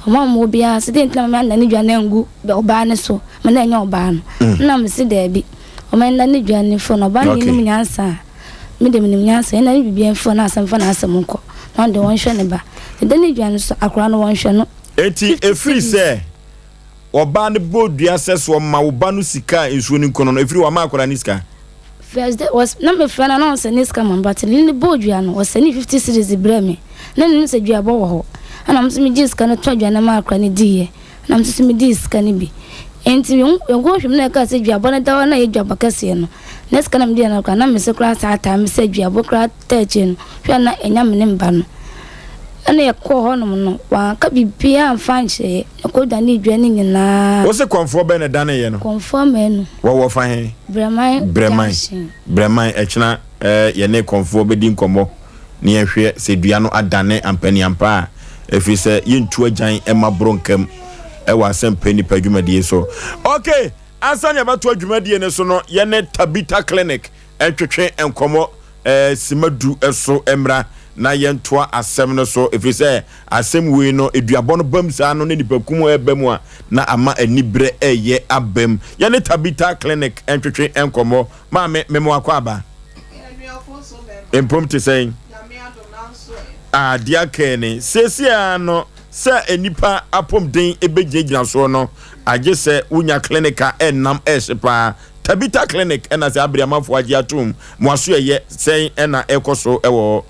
Speaker 10: Ɔma wɔn obiara sɛ, deɛ nti na mame annane dua no angu ɔbaa no so ma na ɛnyɛ ɔbaa no. Ɛna mese daabi, wɔnnane dua no mfiri hɔ na ɔbaa no nim nyansa a. Me de menim nyansa, ɛnna ne biribiara mfi hɔ na asɛm fa n'asɛm nkɔ, na ɔno deɛ wɔnhwɛ ne ba. Ɛda ne dwa no so, akwadaa no wɔnhwɛ no.
Speaker 1: Enti ɛfiri sɛ ɔbaa no bɔɔ dua sɛ so ɔma wo ba no sika a nsuo no nku no no, ɛfiri wama akwadaa no sika?
Speaker 10: First day, was, na mefrɛ no a na ɔnsɛne sika ma me, but ne ne bɔɔ dua no, ɔsɛne 50 cedis brɛɛ me. Na menim sɛ duabɔ wɔ hɔ. Ɛna me nso megyee sika no tɔɔ aduane maa akwadaa no diiɛ. Na me nso so medii sika no bi. Enti yɛkɔɔ hwɛ mu na ɛkaa sɛ duabɔ no da hɔ na ɛyɛ duabɔ kɛseɛ no. Na sika na mede yɛ no koraa na mese koraa saa taa me sɛ duabɔ koraa taa akyire no hwɛ a na ɛnya me ne me ba no. Ɛna yɛkɔɔ hɔnom no wanka biribiara amfa ankyerɛ yɛ. Yɛkɔ danee dua no nyinaa.
Speaker 1: Wo se kɔmfoɔ bɛn na ɛdaneeɛ no?
Speaker 10: Kɔmfoɔ Manu.
Speaker 1: Wɔwɔ fa he?
Speaker 10: Brɛman
Speaker 1: Brɛman.
Speaker 10: Junction.
Speaker 1: Brɛman. Ɛkyena eh, yɛne kɔmfoɔ bɛdi nkɔmmɔ na yɛnhwɛ sɛ dua no adane ampaniampa a, ɛfiri sɛ yɛntu agyan mma boro nkam wɔ asɛmpa nnipa dwumadie so. Ok, ansa na yɛbɛtoa dwumadie no so no, yɛne Tabitha Clinic ntwetwe nkɔmmɔ eh, sima du so mmra na yɛntoa asɛm no so, ɛfiri sɛ asɛm wei no, aduabɔ no bam saa no ne nipakum ɛreba mu a, na ama aniberɛ ɛreyɛ abam. Yɛne Tabitha Clinic ntwetwe nkɔmmɔ. Maame, mema wakɔ aba. Mpom te sɛn? Ah, deɛ aka ni. Seesei ara no, sɛ nnipa apɔmuden bɛgyinagyina soɔ no, agye sɛ wonya clinic a ɛnnam ɛhye paa. Tabitha Clinic ɛna sɛ abere amanfoɔ agye atom. Mo aso ɛyɛ sɛn ɛna ɛkɔ so ɛwɔ hɔ?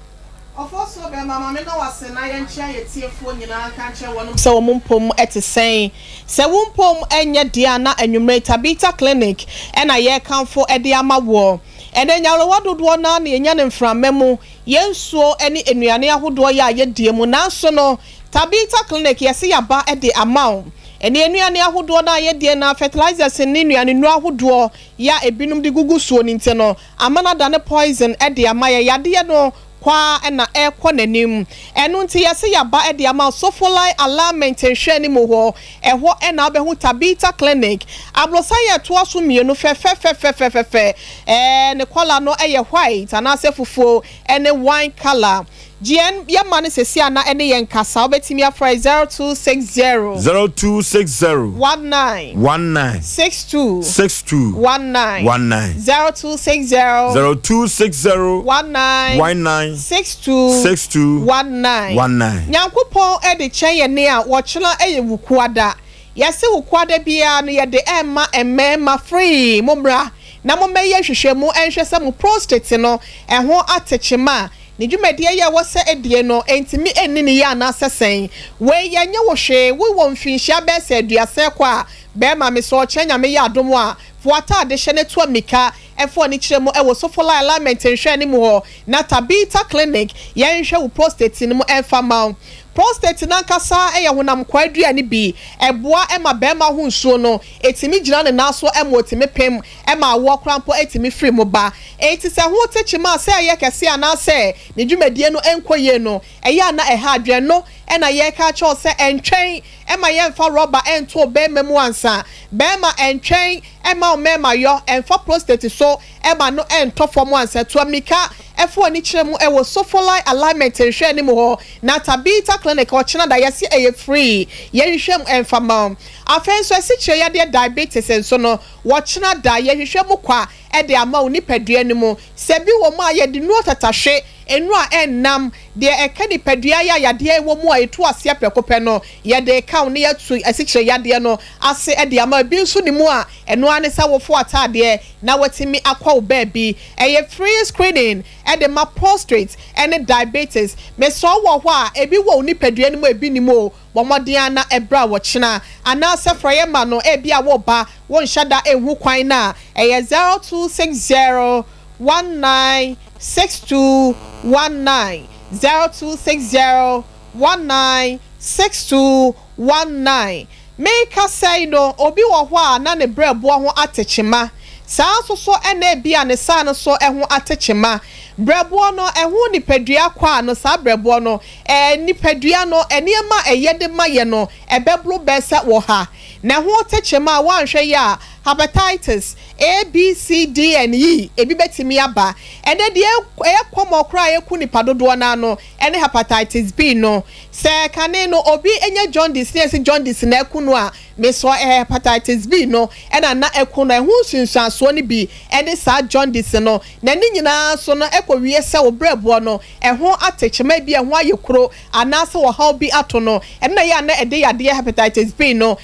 Speaker 4: Ɔfɔsuo bɛɛma, ma me nɔ w'ase na yɛnkyea yɛ tiefoɔ nyinaa nka nkyerɛ wɔnom sɛ wɔn mpom te sɛn. Sɛ wo mpom nyɛ deɛ a na anwummerɛ yi Tabitha Clinic na yɛrekamfo de ama woɔ. Ɛnɛ nyarewa dodoɔ no ara na yɛnya no mframa mu, yɛn nsuo ne nnuane ahodoɔ yɛ a yɛdie mu. Nanso no, Tabitha Clinic yɛse yɛaba de ama wo. Ɛnɛ nnuane ahodoɔ no a yɛdie no ara, fertilizers ne nnuane nnuro ahodoɔ yɛ a ebinom de gugu soɔ no nti no, ama no adane poison de ama yɛn. Yadeɛ no kɔ ara na ɛrekɔ n'anim. Ɛno nti yɛse yɛaba de ama wo Sofolai Alignment nhwɛanimu hɔ. Ɛhɔ na wobɛhu Tabitha Clinic. Aborosan yɛ ɛtoa so mmienu fɛfɛfɛfɛfɛfɛ. Ɛɛ ne kɔla no yɛ white anaasɛ fufuo ne wine colour. Gye yɛn yɛ ma no sɛsi a na ɛne yɛn nkasa. Wobɛtumi afrɛ 0260.
Speaker 1: 0260.
Speaker 4: 19.
Speaker 1: 19.
Speaker 4: 62.
Speaker 1: 62.
Speaker 4: 19.
Speaker 1: 19.
Speaker 4: 0260.
Speaker 1: 0260.
Speaker 4: 19.
Speaker 1: 19.
Speaker 4: 62.
Speaker 1: 62.
Speaker 4: 19.
Speaker 1: 19.
Speaker 4: Nyankopɔn de kyɛ yɛn a wɔkyena yɛ Wukuada. Yɛse Wukuada biara no yɛde ɛma mmarima free. Mommra na mommɛyɛ nhwehwɛmu nhwɛ sɛ mo prostate no ɛho atekyema a Ne dwumadie yi a ɛwɔ sɛ ɛdie no, ɛntumi nni ne yie anaasɛ sɛn? Wei yɛnyɛ wo hwee, wo wɔ mfinhyia bɛyɛ sɛ aduasa ɛkɔ a, bɛɛma mesrɛ wo kyerɛ Nyame yɛ adom a, fa w'ataade hyɛ na tu amika fa w'ani kyerɛ mu ɛwɔ Sofoline Alignment nhwɛane mu hɔ na Tabitha Clinic yɛnhwɛ wo prostate no mu ɛmfa mma wo. Prostate no ankasa yɛ honam kwaa aduane bi, ɛboa ma bɛɛma ho nsuo no ɛtumi gyina ne nan so ma ɔtumi pem ɛma awoɔ koraa mpo tumi firi mu ba. Enti sɛ ho te kyema sɛ ɛyɛ kɛse anaasɛ ne dwumadie no nkɔ yie no, ɛyɛ a na ɛha adwene. Ɛno na yɛreka akyerɛ wo sɛ ɛntwɛn mma yɛmfa rɔba nto wo barima mu ansa. Barima, ɛntwɛn mma wo mmarima yɔ mfa prostate so ma no ntɔ fam ansa. Tu ammirika fa w'ani kyerɛ mu wɔ Sofolai Alignment nhwɛanim hɔ na Tabitha Clinic ɔkyena da yɛse ɛyɛ free yɛhwehwɛ mu mfa mma wo. Afei nso asikyire yadeɛ diabetes nso no, Wɔkyena da, yɛhwehwɛ mu kwa de ama wo nipadua no mu. Sɛ bi wɔ mu a, yɛde nnuro tatahwe, nnuro a ɛnnam, deɛ ɛka nipadua yɛ a yadeɛ wɔ mu a ɛtu aseɛ prɛko pɛ no, yɛde reka wo na yɛatu asikyire yadeɛ no ase de ama wo. Ebi nso ne mu a, ɛno ara ne sɛ wofo ataadeɛ na watumi akɔ wo baabi. Ɛyɛ free screening de ma prostrate ne diabetes. Mesrɛ wo wɔ hɔ a, ebi wɔ wo nipadua no mu a ebi nni mu o. Bɔ mmɔden ara na bra ɔkyena. Anaasɛ frɛ yɛn ma no, ebia woreba, wonhyɛ da nhu kwan no a, ɛyɛ 0260 19 62 19, 0260 19 62 19. Merekasa yi no, obi wɔ hɔ a na ne berɛboɔ ho ate kyema. Saa ara nso so na ebia ne saa no nso ho ate kyema. Berɛboɔ no, ɛho nipadua kwaa no, saa berɛboɔ no, ɛɛ, nipadua no, nneɛma a ɛyɛ de ma yɛ no, ɛbɛboro bɛyɛ sɛ wɔ ha. Na ɛho te kyema a, woanhwɛ yie a, hepatitis, A, B, C, D and E, ebi bɛtumi aba. Ɛnnɛ deɛ ɛyɛ kɔmɔ koraa a ɛku nipa dodoɔ no ara no ne hepatitis B no. Sɛ kane no obi nya jaundice na yɛse jaundice na aku no a, mesrɛ ɛyɛ hepatitis B no na na aku no. Ɛho nsunsuansoɔ no bi ne saa jaundice no. Na ne nyinaa nso no ɛkɔwie sɛ wo berɛboɔ no ɛho ate kyema, ebia ɛho ayɛ kuro anaasɛ ɔhaw bi ato no. Ɛno na ɛyɛ a na ɛde yadeɛ hepatitis B no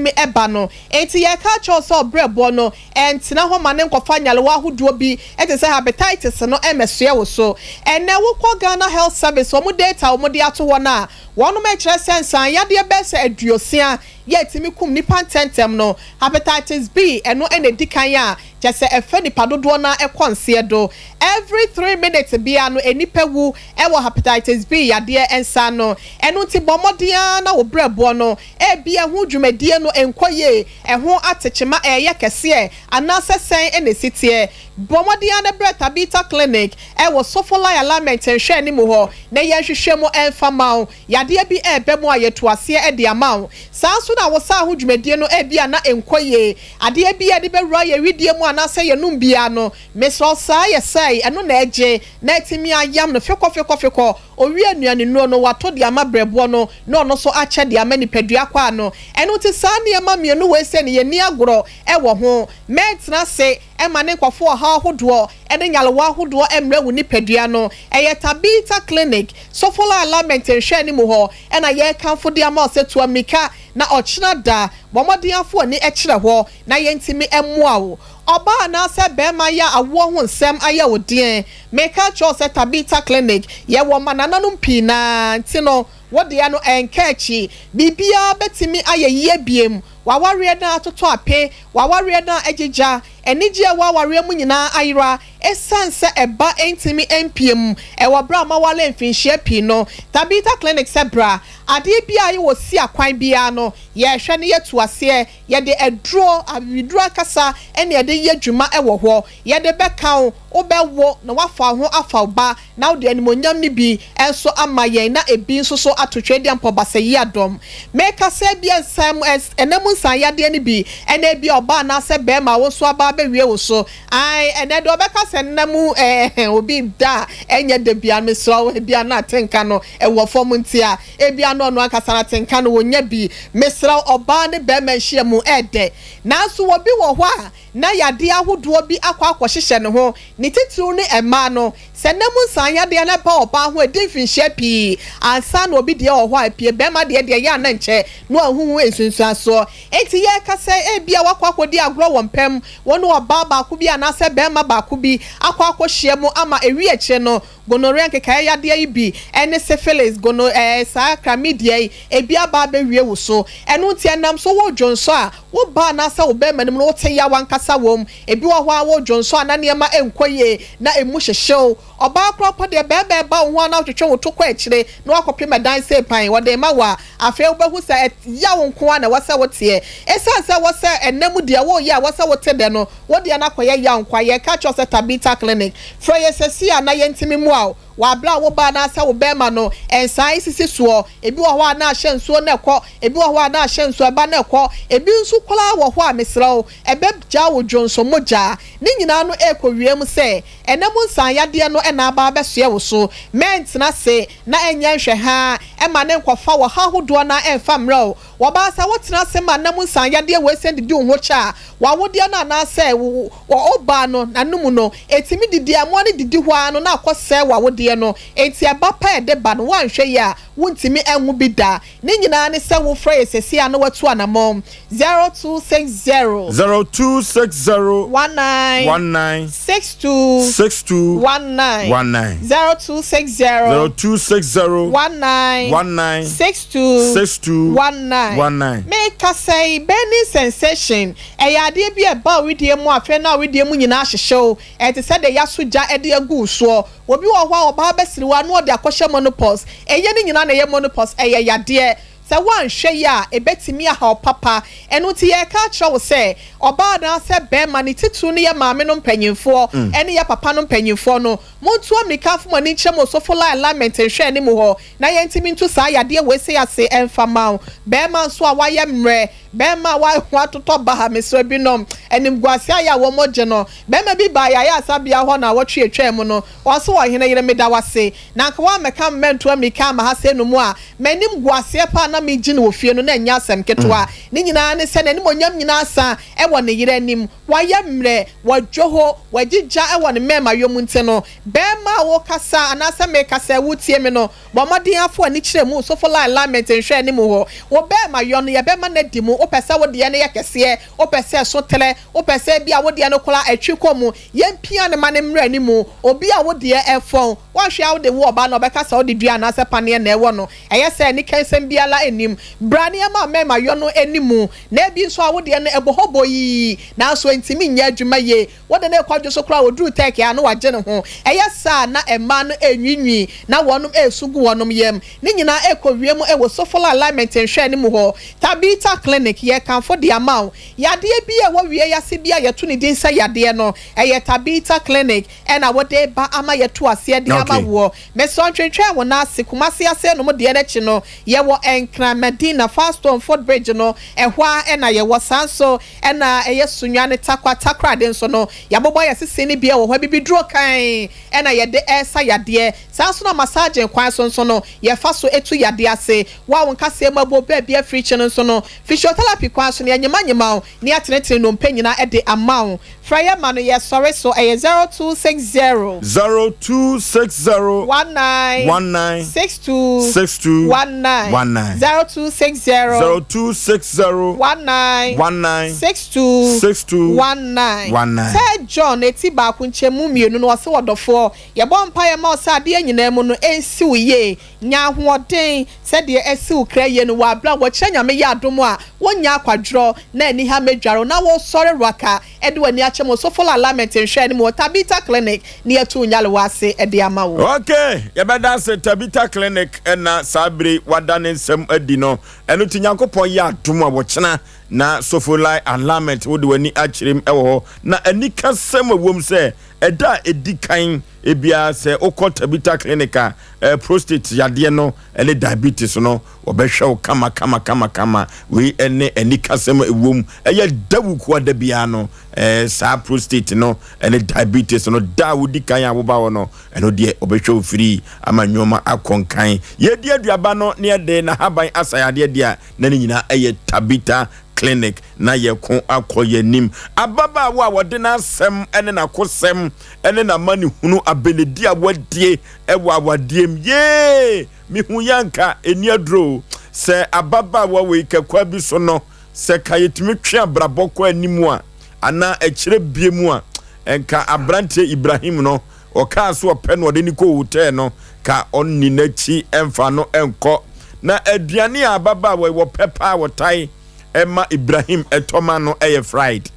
Speaker 4: tumi ba no. Enti yɛreka akyerɛ wo sɛ ɔbrɛboɔ no, ntena hɔ ma no nkɔfa nyarewa ahodoɔ bi te sɛ hepatitis no mmɛsoɛ wo so. Ɛnnɛ wokɔ Ghana Health Service wɔn data a wɔde ato hɔ no a, wɔnom kyerɛ sɛ nsan yadeɛ bɛyɛ sɛ aduosia yɛ ɛtumi kum nnipa ntɛntɛm no, hepatitis B ɛno na ɛdi kan a kyerɛ sɛ ɛfa nnipa dodoɔ no ara kɔ nseɛ do. Every three minutes biara no nnipa wu wɔ hepatitis B yadeɛ nsa ano. Ɛno nti bɔ mmɔden ara na wo brɛboɔ no Ebia ɛho dwumadie no nkɔ yie, ɛho atekyema reyɛ kɛseɛ, anaasɛ sɛn na ɛsi teɛ. Bɔ mmɔden ara na brɛ Tabitha Clinic wɔ Sofolai Alignment nhwɛanimu hɔ na yɛnhwehwɛ mu mfa mma wo. Yadeɛ bi reba mu a, yɛtu aseɛ de ama wo. Saa ara nso na wo saa ho dwumadie no ebia na ɛnkɔ yie. Adeɛ bi a yɛde bɛwura yɛn wedeɛ mu anaasɛ yɛnom biara no, mesrɛ wo saa yɛ sɛe, ɛno na ɛgye na atumi ayam no fekɔfekɔfekɔ. Owie nnuanennuro no, wato de ama berɛboɔ no, na ɔno nso akyɛ de ama nipadua kwaa no. Ɛno nti saa nneɛma mmienu wei sei no yɛnni agorɔ wɔ ho. Mɛntena ase mma ne nkɔfo ɔhaw ahodoɔ ne nyarewa ahodoɔ mmrɛ wo nipadua no. Ɛyɛ Tabitha Clinic, Sofola Alignment nhwɛanimu hɔ na yɛrekamfo de ama wo sɛ tu ammirika na ɔkyena da bɔ mmɔden afa w'ani kyerɛ hɔ na yɛntumi mmoa wo. Ɔbaa anaasɛ barima yɛ a awoɔ ho nsɛm ayɛ wo deɛn? Meka akyerɛ wo sɛ Tabitha Clinic, yɛwɔ mmanananom pii no ara nti no, wo deɛ no ɛnka akyi. Biribiara bɛtumi ayɛ yie biom. W'awareɛ no atotɔ ape, w'awareɛ no agyigya, anigyeɛ a ɛwɔ awareɛ mu nyinaa ayera ɛsiane sɛ ɛba ntumi mpue mu wɔ berɛ a moaware mfinhyia pii no. Tabitha Clinic sɛ bra, adeɛ biara a ɛyɛ wɔ si akwan biara no, yɛrehwɛ na yɛatu aseɛ. Yɛde aduro, abibiduro ankasa na yɛde yɛ dwuma wɔ hɔ. Yɛde bɛka wo, wobɛwo na woafa wo ho afa wo ba, na wode animuonyam no bi nso ama yɛn na ebi nso so ato Tweaduampɔ Basayiadɔm. Meka sɛ ebia nsa mu, ɛna mu nsan yadeɛ no bi na ebia ɔbaa anaasɛ barima a wo nso aba abɛwie wo so. Ae, ɛnɛ deɛ ɔbɛka sɛ nna mu ɛɛ obi da a ɛnyɛ da biara, mesrɛ wo, ebia na atenka no wɔ fam nti a, Ebia na ɔno ankasa n'atenka no onnya bi. Mesrɛ wo, ɔbaa ne barima nhyiamu ɛɛdɛ. Nanso obi wɔ hɔ a, na yadeɛ ahodoɔ bi akɔ akɔhyehyɛ ne ho, ne titiriw ne mmaa no. Sɛ nna mu nsan yadeɛ no ba ɔbaa ho a, ɛdi mfinhyia pii ansa na obi deɛ wɔ hɔ a apue. Barima deɛ deɛ, ɛyɛ a na nkyɛ na wahuhu nsunsuansoɔ. Enti yɛreka sɛ ebia woakɔ akɔdi agorɔ wɔ mpa mu, wo ne ɔbaa baako bi anaasɛ barima baako bi akɔ akɔhyia mu ama ɛwie akyire no, Gonorrhea nkekaeɛ yadeɛ yi bi ne syphilis, gono ɛɛ saa chlamydia yi, ebi aba abɛwie wo so. Ɛno nti ɛnam so wo dwonsɔ a, wo ba anaasɛ wo barima no mu no wote yaw ankasa wɔ mu. Ebi wɔ hɔ a wo dwonsɔ a na nneɛma nkɔ yie na ɛmu hyehye wo. Ɔbaa koraa mpo deɛ barima ɛba wo ho a na wotwetwe wo to kɔ akyire na woakɔpem ɛdan sei pan wɔde rema wo a, afei wobɛhu sɛ yaw nko ara na ɛwɔ sɛ woteɛ. Ɛsiane sɛ ɛwɔ sɛ ɛnna mu deɛ woreyɛ a ɛwɔ sɛ wote dɛ no, Wo deɛ no akɔyɛ yaw nkoa. Yɛreka akyerɛ wo sɛ Tabitha Clinic. Frɛ yɛn sɛsi a na yɛntumi mmoa wo wɔ aberɛ a wo ba anaasɛ wo bɛɛma no nsaa esisi soɔ. Ebi wɔ hɔ a na ahyɛ nsuo na ɛkɔ, ebi wɔ hɔ a na ahyɛ nsuo ɛba na ɛkɔ, ebi nso koraa wɔ hɔ a mesrɛ wo ɛbɛgyaa wo dwonso mogya. Ne nyinaa no ɛrekɔ wiem sɛ ɛnɛ mu nsaa yadeɛ no na aba abɛsoɛ wo so. Mɛntena ase na ɛnyɛ nhwɛhaa ɛma no nkɔfa ɔhaw ahodoɔ no ara ɛmfa mmerɛ wo. Wɔbaa sɛ wotena ase ma nna mu nsanyadeɛ wei sɛ didi wo ho kyɛ a, w'awodeɛ no anaasɛ wo wo baa no n'anomu no, ɛtumi didi a mmoa no didi hɔ ara no na akɔ sɛe w'awodeɛ. awodeɛ no. Enti ɛba pa a ɛde ba no, woanhwɛ yie a, wontumi nwo bi da. Ne nyinaa ne sɛ wofrɛ yɛ seesei a na woatu anamɔn. 0260.
Speaker 1: 0260.
Speaker 4: 19.
Speaker 1: 19.
Speaker 4: 62.
Speaker 1: 62.
Speaker 4: 19.
Speaker 1: 19.
Speaker 4: 0260.
Speaker 1: 0260.
Speaker 4: 19.
Speaker 1: 19.
Speaker 4: 62.
Speaker 1: 62.
Speaker 4: 19.
Speaker 1: 19.
Speaker 4: Mekasa yi, burning sensation, ɛyɛ adeɛ bi a ɛba wo wedeɛ mu a afei na wo wedeɛ mu nyinaa ahyehye wo. Ɛte sɛ deɛ yɛaso gya de agu wo soɔ. Obi wɔ hɔ a ɔbaa bɛsere wo a na ɔde akɔhyɛ monopause. Ɛnyɛ ne nyinaa na ɛyɛ monopause, ɛyɛ yadeɛ. Sɛ woanhwɛ yie a, ɛbɛtumi aha wo papa. Ɛno nti yɛreka akyerɛ wo sɛ, ɔbaa anaasɛ barima, ne titiriw no yɛ maame no mpanimfoɔ ne yɛ papa no mpanimfoɔ no, montu ammirika mfa mo ani nkyerɛ mo Sofola Alignment nhwɛanim hɔ na yɛntumi ntu saa yadeɛ wei sei ase mfa mma wo. Barima nso a wayɛ mmerɛ, barima a wa watotɔ baha, mesrɛ binom, animguaseɛ ayɛ a wɔgye no. Barima bi baa yɛn ayaresabea hɔ naawɔtwe a ɛtwaa mu no, ɔse, Ɔhene yere, meda wo ase, na anka woammɛka me mantu ammirika amma ha sei no mu a, M'animguaseɛ paa a na megye no wɔ fie no, na ɛnyɛ asɛm ketewa. Ne nyinaa ne sɛ, n'animuonyam nyinaa asa wɔ ne yere anim. Wayɛ mmerɛ, wadwo hɔ, wagyigya wɔ ne mmarimayɔ mu nti no, barima a wokasa anaasɛ mekasa a wotie me no, bɔ mmɔden ara fa w'ani kyerɛ mu, Sofola Alignment nhwɛ anim hɔ. Wo barimayɔ no, yɛbɛma no adi mu. Wopɛ sɛ wo deɛ no yɛ kɛseɛ, wopɛ sɛ ɛso trɛ, wopɛ sɛ ebia wo deɛ no koraa ɛtwe kɔ mu, yɛmpia no ma no mmra anim. Obi a wo deɛ ɛfɔn, Woanhwɛ a wode wo ɔbaa no a ɔbɛka sɛ wode dua anaasɛ paneɛ na ɛwɔ no. Ɛyɛ sɛ anikɛnsɛm biara nnim. Bra nneɛma a mmarima yɔ no anim. Na ebi nso a wo deɛ no ɛbɔ hɔ boyii nanso ɛntumi nyɛ adwuma yie. Wode no rekɔ dwo so koraa a ɔduru Turkey a na wagye ne ho. Ɛyɛ saa a na mmaa no renwiinwii na wɔnom resu gu wɔnom yam. Ne nyinaa rekɔ wiem wɔ Sofola Alignment nhwɛɛ no mu hɔ. Tabitha Clinic, yɛrekamfo de ama wo. Yadeɛ bi a ɛwɔ wie yi ase bi a yɛto ne din sɛ yadeɛ no, ɛyɛ Tabitha Clinic. Ɛna wode reba ama yɛto aseɛ de ama woɔ. Mesrɛ wo ntwentwɛn wo nan ase. Kumasi ase nom deɛ no akyi no, yɛwɔ Nkran, Madina, Firestone foot bridge no, ɛhɔ ara na yɛwɔ. Saa nso na ɛyɛ Sunyani, Tarkwa, Takoradi nso no, yɛabobɔ yɛn sese no bi wɔ hɔ. Abibiduro kann na yɛde resa yadeɛ. Saa nso na massaging kwan so nso no, yɛfa so tu yadeɛ ase. Wo a wo nkaseɛ mu abuo baabi afiri kyi no nso no, physiotherapy kwan so no, yɛnyemanyema wo na yɛatenetene nnompe nyinaa de ama wo. Frɛ yɛ ma no yɛ sɔre so ɛyɛ 0260.
Speaker 1: 0260.
Speaker 4: 19.
Speaker 1: 19.
Speaker 4: 62.
Speaker 1: 62.
Speaker 4: 19.
Speaker 1: 19.
Speaker 4: 0260.
Speaker 1: 0260.
Speaker 4: 19.
Speaker 1: 19.
Speaker 4: 62.
Speaker 1: 62.
Speaker 4: 19.
Speaker 1: 19.
Speaker 4: Third John eti baako nkyɛmu mmienu no ɔse ɔdɔfoɔ yɛbɔ mpaeɛ ma wo sɛ adeɛ nyinaa mu no ɛnsi wo yie Nya ahoɔden sɛdeɛ ɛsi wo kra yie no wɔ aberɛ a wɔkyerɛ Nyame yɛ adom a wonnya akwadworɔ na aniha mmɛdware wo na wosɔre raka de w'ani akyɛ mu Sofol Alignment nhwɛɛ no mu wɔ Tabitha Clinic na yɛatu wo nyarewa ase de ama wo.
Speaker 1: Ok, yɛbɛda ase Tabitha Clinic na saa bere yi wada ne nsɛm adi no. Ɛno nti Nyankopɔn yɛ adom a wɔkyena na Sofolai Alignment wode w'ani akyerem wɔ hɔ. Na anikasɛm a ɛwom sɛ ɛda a ɛdi kan biara sɛ wokɔ Tabitha Clinic a, eh, prostate yadeɛ no ne diabetes no wɔbɛhwɛ wo kama kama kama kama. Wei ne anikasɛm a ɛwom. Ɛyɛ dawukoa da biara no, eh, saa prostate no ne diabetes no da a wodi kan a woba hɔ no, ɛno deɛ wɔbɛhwɛ wo firii ama nneɛma akɔ nkan. Yɛdi aduaba no ne yɛde n'ahaban asa yadeɛ deɛ a, na ne nyinaa ɛyɛ Tabitha Clinic na yɛko akɔ yɛn anim. Ababaawa a wɔde n'asɛm ne n'akosɛm ne n'amanehunu abenedi a wadie wɔ awadeɛ mu. Yee! Mehu yɛ anka ɛni aduro o. Sɛ ababaawa wei kɛkwa bi so no, sɛ ka yɛtumi twe abrabɔ kɔ anim a, anaa ɛkyerɛ bie mu a, nka aberanteɛ Ibrahim no, ɔkaa so ɔpɛ no ɔde ne kɔ hotel no, ka ɔnni n'akyi ɛmfa no ɛnkɔ. Na aduane a ababaawa yi wɔpɛ paa wɔtae ɛma Ibrahim ɛtɔ ma no ɛyɛ fried.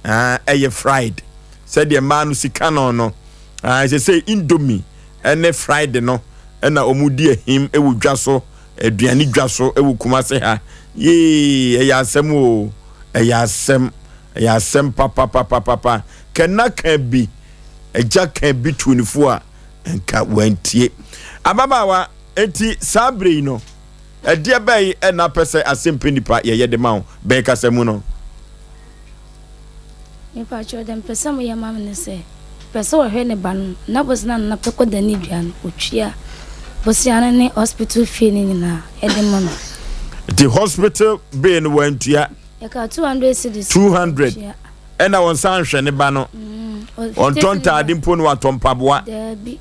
Speaker 1: Ah, ɛyɛ fried. Sɛdeɛ mmaa no sika no no. Ah, ɛsɛ sɛ indomie ne fried no na wɔn di ahim wɔ dwa so, aduane dwa so wɔ Kumase ha. Yee, ɛyɛ asɛm o, ɛyɛ asɛm, ɛyɛ asɛm papapapapa. Kɛna ka bi, agya ka bi tu ne fo a, nka wantie. Ababaawa, enti saa bere yi no, ɛdeɛ bɛyi ɛna pɛ sɛ asɛmpɛ nipa yɛyɛ de ma wo bɛn kasa mu no?
Speaker 10: Mepakyɛw, deɛ mepɛ sɛ moyɛ ma me ne sɛ, mepɛ sɛ ɔhwɛ ne ba no na bosea no na pɛ kɔda ne dua no, ɔtua bosea no ne hospital fee no nyinaa de ma no.
Speaker 1: Nti hospital bill no wantua?
Speaker 10: Ɛka 200 cedis.
Speaker 1: 200 ɛna wɔnsan nhwɛ ne ba no? Ɔntɔ ntaade mpo na watɔ mpaboa?
Speaker 10: Daabi.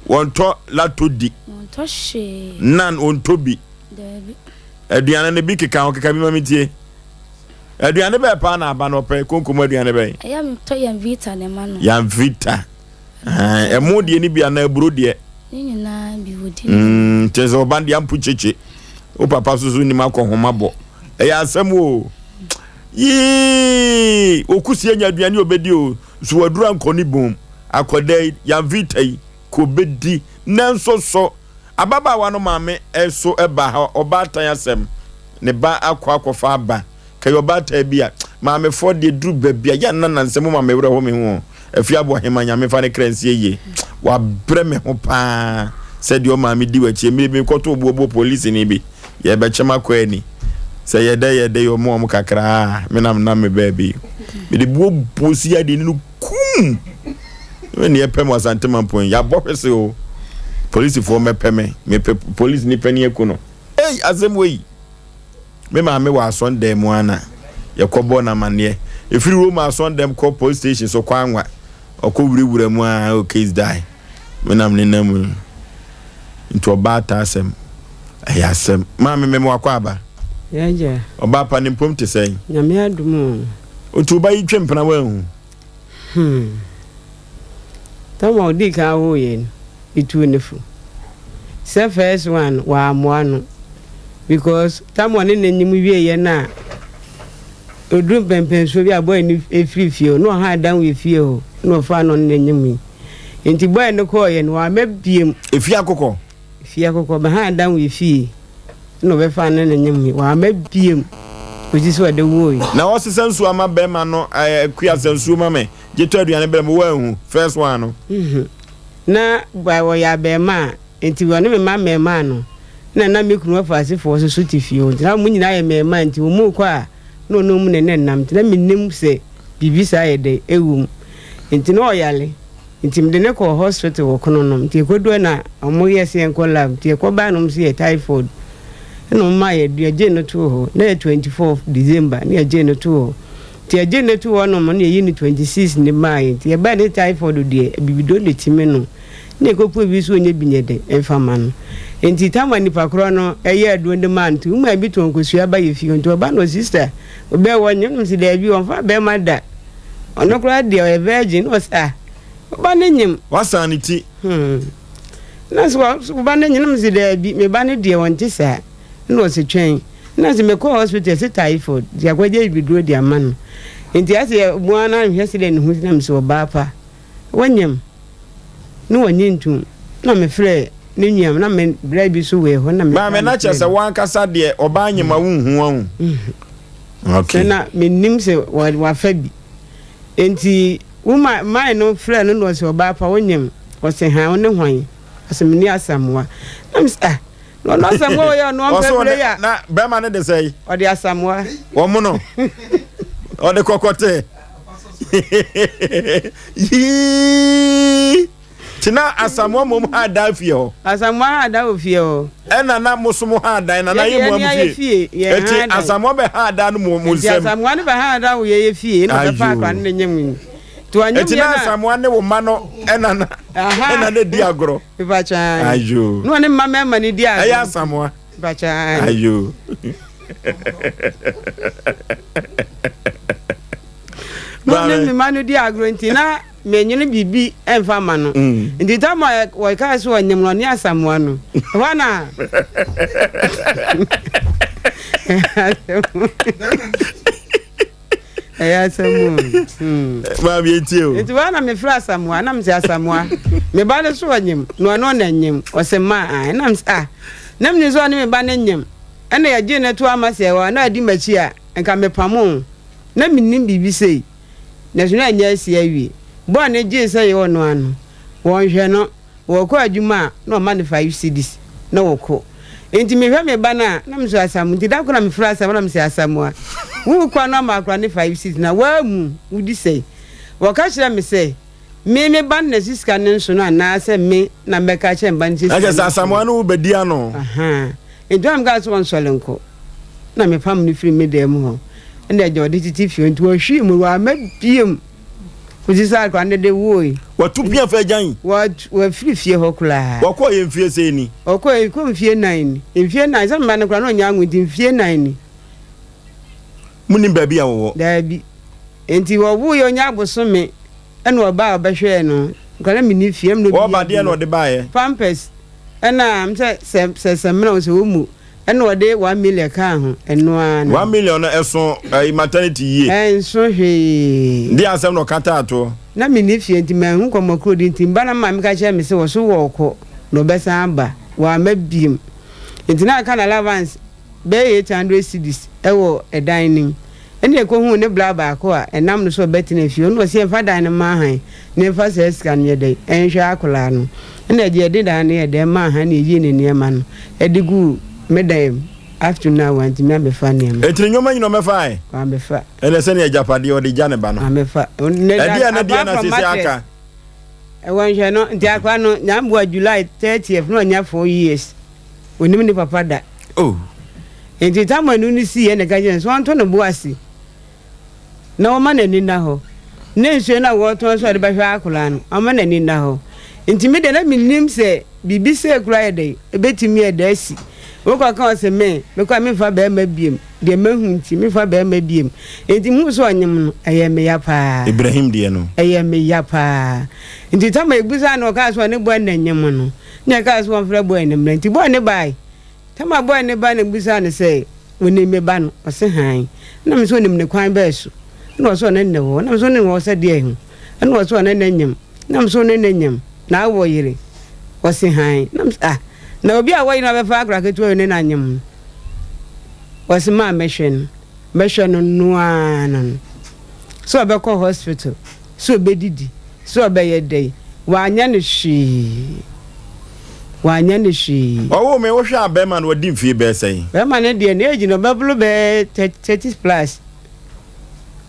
Speaker 1: Wɔntɔ lato di.
Speaker 10: Wɔntɔ hwee.
Speaker 1: Nan wɔntɔ bi.
Speaker 10: Daabi.
Speaker 1: Aduane no bi keka ho keka bi ma mentie. Aduane bɛɛ paa na aba no ɔpɛ konko mu aduane bɛn?
Speaker 10: Ɛyɛ a metɔ Yamvita na ɛma no.
Speaker 1: Yamvita. Ɛmo deɛ no bi anaa aburo deɛ?
Speaker 10: Ne nyinaa bi wɔdi.
Speaker 1: Mm, kyerɛ sɛ ɔba deɛ ampo kyekye. Wo papa so so nim akɔ homa bɔ. Ɛyɛ asɛm o. Yii, okusie nya aduane obedi o. So waduru ankɔ ne bom. Akwadaa yi, Yamvita yi, ka obedi. Nanso so ababaawa no maame nso ba ha, ɔbaatan asɛm. Ne ba akɔ akɔfa aba. Ka yɛ ɔbaatan bi a, maamefoɔ deɛ duru baabi a, yɛ nna nansa mu ma me werɛ ho me ho o. Afie Aboahema, Nyame mfa ne kra nsie yie. Wabrɛ me ho paa sɛ deɛ ɔmaa me di w'akyi. Mmerɛ bi mekɔtoo boɔboɔ polisini bi, yɛrebɛkyɛ m'akɔ ani. Sɛ yɛdɛ yɛdɛ yɛ ɔmo ɔmo kakra a, me na menam me baabi. Mede boɔboɔ si adeɛ no kum. Me ne yɛpɛ mo Asante Mampong yi, yɛabɔ hwese o. Polisifoɔ mmɛpɛ me, mepɛ polisini panin aku no. Ei, asɛm wei! Me maame wɔ asɔndan mu ara na yɛkɔbɔɔ no amanneɛ. Ɛfiri Roma asɔndɛm kɔ police station so kɔ Anwa, ɔkɔ wurawura mu ara, oh case die. Me nam ne nam mu. Nti ɔbaa taa asɛm. Ɛyɛ asɛm. Maame mema wakɔ aba.
Speaker 16: Yɛagya.
Speaker 1: Ɔbaa pa ne mpom te sɛn?
Speaker 16: Nyame adom o.
Speaker 1: Nti wo ba yi twe mpena woanhu?
Speaker 16: Hmm. Tam a ɔdii kan woo yɛn no, metuu no fo. Sɛ first one no, wammoa no. Because tam a ɔne no nyem wieeɛ no a, ɔduru mpɛnpɛnsoɔ bi a boy no firi fie hɔ, na ɔhaa dan wɔ efie hɔ, na ɔfaa no ɔne no nyem yi. Nti boy no kɔɔeɛ no, wamma biom.
Speaker 1: Efie akokɔ?
Speaker 16: Efie akokɔ, bɛhaa dan wɔ efie. na ɔbɛfaa ne ne nyem yi, wamma biom kɔsi sɛ ɔde wooe.
Speaker 1: Na ɔsesa nsuo ama bɛɛma no ɛɛ akua sa nsuo ma me gye tɔ aduane brɛ me woanhu first one no.
Speaker 16: Nhu na ɔyɛ abɛɛmaa nti ɔne me mma mmɛɛmaa no na na me kunu afuasefoɔ nso so te fie hɔ nti na wɔn nyinaa yɛ mmɛɛmaa nti wɔn rekɔ a na ɔne wɔn ne ne nam nti na mennim sɛ biribi saa yɛ dɛ ɛwɔ mu nti na ɔyare. Nti mede no kɔɔ hospital wɔ Kononom nti yɛkɔduɛ na ɔmo yɛɛ sɛ yɛnkɔ lab nti yɛkɔ bae na ɔmo se yɛ typhoid ɛna ɔmo maa yɛ aduro yɛgyee no too hɔ na yɛ 24 December na yɛgyee no too hɔ nti yɛgyee no too hɔ nom na yɛyi no 26 ne maa yɛ nti yɛbae ne typhoid deɛ abibiduro na ɛtumi no na yɛkɔpue bi so ɔnyɛ bi nyɛ dɛ ɛmfa ma no nti tama nipa korɔ no ɛyɛ aduro de maa no nti womaa bi tɔn kosua ba yɛ fie nti ɔba no sister ɔbɛɛ wɔ nyɛ nom si daabi ɔmfa bɛrima da Ɔno koraa deɛ ɔyɛ virgin na ɔsɛ ah wo ba no nyem.
Speaker 1: Wasan ne ti.
Speaker 16: Hmm. Na sɛ wo ba no nyem na mese daabi me ba no deɛ ɔnte saa na ɔse twɛn na sɛ mekɔɔ hospital ɛse typhoid nti akɔgye abibiduro de ama no nti asɛ yɛ mu ara na nhwɛ sɛdeɛ ne ho si na mese ɔbaa pa wanyam ne wɔnye ntom na mefrɛ ne nua na me bra bi so wɔ hɔ na me
Speaker 1: Maame na kyerɛ sɛ wankasa deɛ ɔbaa nyem a wonhu ahu. Okay.
Speaker 16: Sɛ na menim sɛ wafa bi. Nti wo ma mae no frɛ no na ɔsɛ ɔbaa pa wonyem ɔsɛ han wo ne hwan ɔsɛ me ne Asamoah na me sɛ ah na ɔno Asamoah wɔ yɛ ɔno ɔmpɛ bere ya
Speaker 1: na bɛrima no de sɛ
Speaker 16: ɔde Asamoah
Speaker 1: wɔn no ɔde kɔkɔte Yii! Nti na Asamoah mmom ha dan fie hɔ.
Speaker 16: Asamoah ha dan wɔ fie hɔ.
Speaker 1: Ɛna na mo so mo ha dan na na yɛ mo amu fie. Eti Asamoah bɛ ha dan no mo mo nsam.
Speaker 16: Eti Asamoah no bɛ ha dan wɔ yɛ yɛ fie na ɔbɛ fa akora no ne nyɛ mu yi. Nti wanyɛ mu
Speaker 1: yɛ na. Eti na Asamoah ne wo mma no ɛna na ɛna ne di agorɔ.
Speaker 16: Mpakyɛw.
Speaker 1: Ayo.
Speaker 16: Na ɔne mma mmarima no di agorɔ.
Speaker 1: Ɛyɛ Asamoah.
Speaker 16: Mpakyɛw.
Speaker 1: Ayo.
Speaker 16: Na ɔne me mma no di agorɔ nti na menyene biribi mfa ma no. Mm. Nti tam a wɔkaa sɛ ɔnyem no ɔne Asamoah no. Ɛhɔ na. Ɛyɛ asɛm o. Hmm.
Speaker 1: Maame etie o.
Speaker 16: Nti wɔn na mefrɛ Asamoah na mesɛ Asamoah me ba no so ɔnyem na ɔno na nyem ɔsɛ ma a ɛna mesɛ ah na menim sɛ ɔne me ba no nyem ɛna yɛgye no to ama sɛ wɔ na adi m'akyi a nka mepamo na menim biribi sei na so na ɛnyɛ asi awie bɔɔ ne gyee sɛ yɛ ɔno ano wɔnhwɛ no Wɔkɔ adwuma a na ɔma no five cedis na wɔkɔ. Nti mehwɛ me ba no a na mesɛ Asamoah nti da koro na mefrɛ Asamoah na mesɛ Asamoah wokɔ a na ɔma akora no five cedis na woamu wodi sɛn? Wɔka kyerɛ me sɛ me me ba no na ɛsi sika no nso no anaasɛ me na mɛka akyerɛ me ba no sɛ sika
Speaker 1: Na
Speaker 16: no
Speaker 1: kyerɛ sɛ
Speaker 16: nso
Speaker 1: Asamoah
Speaker 16: no.
Speaker 1: ne wo bɛdi ano.
Speaker 16: Ahaa. Nti na mekaa sɛ ɔnsɔre nkɔ na mepam no firi me dan mu hɔ ɛna agya ɔde tete fie hɔ nti ɔhwee mu wamma biom. Kɔsi sɛ akwadaa no de woe.
Speaker 1: Watu pia fa agyan.
Speaker 16: Wafiri fie hɔ koraa.
Speaker 1: Wɔkɔɔ yɛ mfie sɛn ni?
Speaker 16: Ɔkɔɔ kɔ mfie nan ni. Mfie nan sɛ mma no koraa na ɔnya anwo nti mfie nan ni.
Speaker 1: Monim baabi a wɔwɔ?
Speaker 16: Daabi. Nti wɔwoo yɛ ɔnya abosome ɛna ɔbaa ɔbɛhwɛɛ no. Nkwadaa na menni fie ɛna obi
Speaker 1: yɛ Wɔba deɛ na ɔde baeɛ?
Speaker 16: Pampers ɛna sɛ sɛ sɛ sɛmina sɛ ɔmu. Ɛna ɔde 1 million kaa ho, ɛno ara no.
Speaker 1: 1 million no ɛso ɛyi maternity yie?
Speaker 16: Ɛnso hwee.
Speaker 1: Deɛ asɛm na ɔka taa toɔ?
Speaker 16: Na menni fie nti manhu nkɔmmɔ koro di nti mba na maame ka kyerɛɛ me sɛ wɔso wɔɔkɔ na ɔbɛsan aba. Wamma biom. Nti na aka no allowance bɛyɛ 800 cedis ɛwɔ ɛdan no mu. Ɛna yɛkɔhuu ne bra baako a ɛnam no so ɔbɛtena fie. Ɔno ɔse yɛmfa dan no mma han na yɛmfa saa sika no nyɛ dɛn nhwɛ akwadaa no. Ɛna ɛgye yɛde dan no yɛ dɛn maa han na yɛyii ne nneɛma no de guu me dan mu. Up to now wantumi ambɛfa nneɛma.
Speaker 1: Enti ne nneɛma nyina ɔmmɛfae?
Speaker 16: Wambɛfa.
Speaker 1: Ɛnɛ sɛnea agyapadeɛ ɔde gya ne ba no.
Speaker 16: Wambɛfa.
Speaker 1: Ɛdeɛ ne deɛ na seesei aka?
Speaker 16: Ɛwɔ nhwɛ no nti akwadaa no Nyamboa July 30th na wanya 4 years. Onim ne papa da.
Speaker 1: Oh.
Speaker 16: Nti tam anu no siiɛ na ɛka kyerɛ no sɛ ɔnto ne bo ase na ɔma n'ani nna hɔ. Ne nsuo no a wɔretɔn sɛ ɔde bɛhwɛ akwadaa no, ɔma n'ani nna hɔ. Nti me deɛ na mennim sɛ biribi sei koraa yɛ dɛn, ɛbɛtumi yɛ dɛn asi. Wokɔka ɔse me, mekɔ a memfa barima biom, deɛ mahu nti memfa barima biom. Nti mehuu sɛ ɔnyem no, ɛyɛɛ me ya paa.
Speaker 1: Ibrahim deɛ no.
Speaker 16: Ɛyɛɛ me ya paa. Nti tam a yɛbisaa no ɔkaa sɛ ɔne boy no na ɛnyem no, na yɛkaa sɛ wɔmfrɛ boy no mmra. Nti boy no bae. Tamar bɔɔ ne ba na mibisaa no sɛ, Onim me ba no? Ɔse, Hann. Nna mese, Onim no kwan bɛn so? Nna ɔse, Ɔne no wɔ hɔ. Nna mese, Ɔne no wɔ hɔ sɛ deɛn ho? Nna ɔse, Ɔne no nyem. Nna mese, Ɔne no nyem, na awɔ yere? Ɔse, Hann. Nna mese, Ah, na obi a ɔwɔ yere na ɔbɛfa akora ketewa yi ne no anyem no? Ɔse, Ma mɛhwɛ no. Mɛhwɛ no noaa no no. Sɛ ɔbɛkɔ hospital, sɛ ɔbɛdidi, sɛ ɔbɛyɛ dɛn, wanyɛ no hwee. Wanyɛ no hwee.
Speaker 1: Ɔwoo me, wohwɛ a bɛrima no wadi mfie bɛyɛ sɛn?
Speaker 16: Bɛrima no deɛ ne age no ɔbɛboro bɛyɛ 30 plus.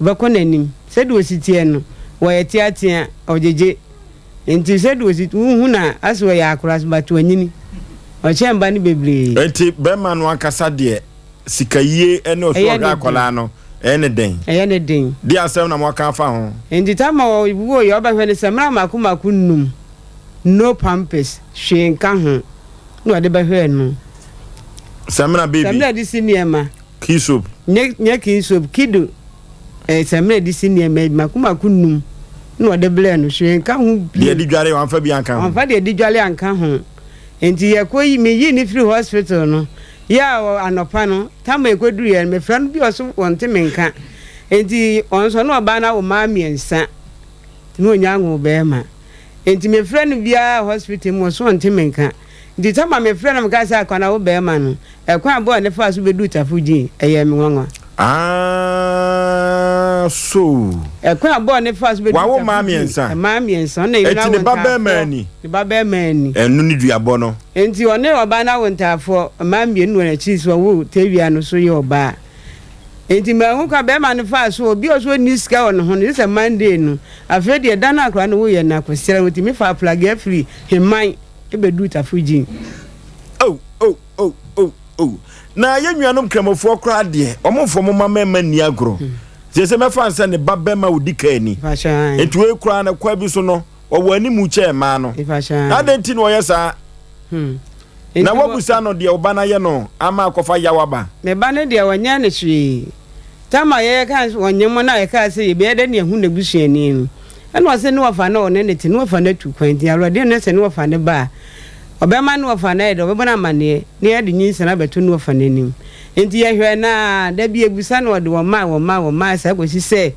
Speaker 16: Ɔbɛkɔ n'anim. Sɛdeɛ ɔsi teɛ no, wɔyɛ teatea, ɔgyegye. Nti sɛdeɛ ɔsi, wohu no a, asɛ ɔyɛ akora but wanyini. Ɔkyɛn mma no bebree.
Speaker 1: Nti bɛrima no ankasa deɛ sikayie ne ɔsɛ
Speaker 16: Ɛyɛ
Speaker 1: ɔhwɛ
Speaker 16: ne den.
Speaker 1: akwadaa no, ɛyɛ ne den?
Speaker 16: Ɛyɛ ne den.
Speaker 1: Deɛ asɛm na moaka afa ho?
Speaker 16: Nti tam a ɔwuiɛ ɔbɛhwɛ no sɛ mmra mako mako num, no pampers, hwee nka ho na ɔde bɛhwɛɛ no.
Speaker 1: Samina baby.
Speaker 16: Samina de si nneɛma.
Speaker 1: Key soap.
Speaker 16: Nyɛ nyɛ key soap, kido eh, samina de si nneɛma mako mako num na ɔde blɛɛ no, hwee nka ho bio.
Speaker 1: Deɛ de dware wamfa bi anka ho.
Speaker 16: Wamfa deɛ de dware anka ho. Nti yɛkɔ yi, meyii no firi hospital no, yɛ a anɔpa no, tam a yɛkɔduruiɛ no, mefrɛ no bi ɔso ɔnte me nka. Nti ɔno nso ɔne ɔbaa no awo mmaa mmiɛnsa na ɔnya nwoo barima. Nti mefrɛ no biara hospital mu ɔso ɔnte me nka. Nti tam a mefrɛ no mekaa sɛ akwa no awo barima no, ɛkwan a bɔɔ ne faa so bɛduu Tafo Gyin, ɛyɛɛ me nwanwa.
Speaker 1: Ah, so.
Speaker 16: Ɛkwan a bɔɔ ne faa so bɛduu
Speaker 1: Wawo
Speaker 16: Tafo
Speaker 1: mmaa
Speaker 16: Gyin,
Speaker 1: mmiɛnsa.
Speaker 16: mmaa mmiɛnsa, ɔne ne yere no
Speaker 1: Enti
Speaker 16: awo
Speaker 1: ne ba barima
Speaker 16: ntaafoɔ.
Speaker 1: ni.
Speaker 16: Ne ba barima ni.
Speaker 1: Ɛno ne duabɔ no.
Speaker 16: Enti ɔne ɔbaa no awo ntaafoɔ, mmaa mmienu wɔ n'akyiri so ɔwoo Tawia no so yɛ ɔbaa. Enti manhu kwan barima no faa so, obi a ɔso ɔnni sika wɔ ne ho no, gye sɛ Monday no. Afei deɛ da no a akwadaa no wuiɛ no, akɔsrɛ no, ɔtumi faa Plagea firi Heman bɛduruu Tafo Gyin.
Speaker 1: Oh, oh, oh, oh, oh. Na yɛn nuanom Kramofoɔ koraa deɛ, wɔmfa wɔn mma mmarima nni agorɔ. Seesei mɛfa no sɛ ne ba barima a ɔdi kan ni. Enti wei koraa no, kwan bi so no, ɔwɔ anim kyɛn mmaa no. Na adɛn nti na ɔyɛ saa? Na woabisa no deɛ wo ba no ayɛ no ama akɔfa yaw aba?
Speaker 16: Me ba no deɛ, ɔnyɛɛ no hwee. Tam a yɛkaa sɛ ɔnyem no a yɛkaa sɛ yɛbɛyɛ dɛn na yɛahu n'abusuani no, ɛna ɔse ne wɔfa no a ɔne no te, ne wɔfa no atu kwan nti Awurade no sɛ ne wɔfa no ba a, ɔbɛma ne wɔfa no ayɛ dɛ, ɔbɛbɔ no amanneɛ na yɛde nyinsɛn abɛto ne wɔfa no anim. Nti yɛhwɛɛ no ara, da bi yɛbisa no ɔde wɔmaa, wɔmaa, wɔmaa saa kɔsi sɛ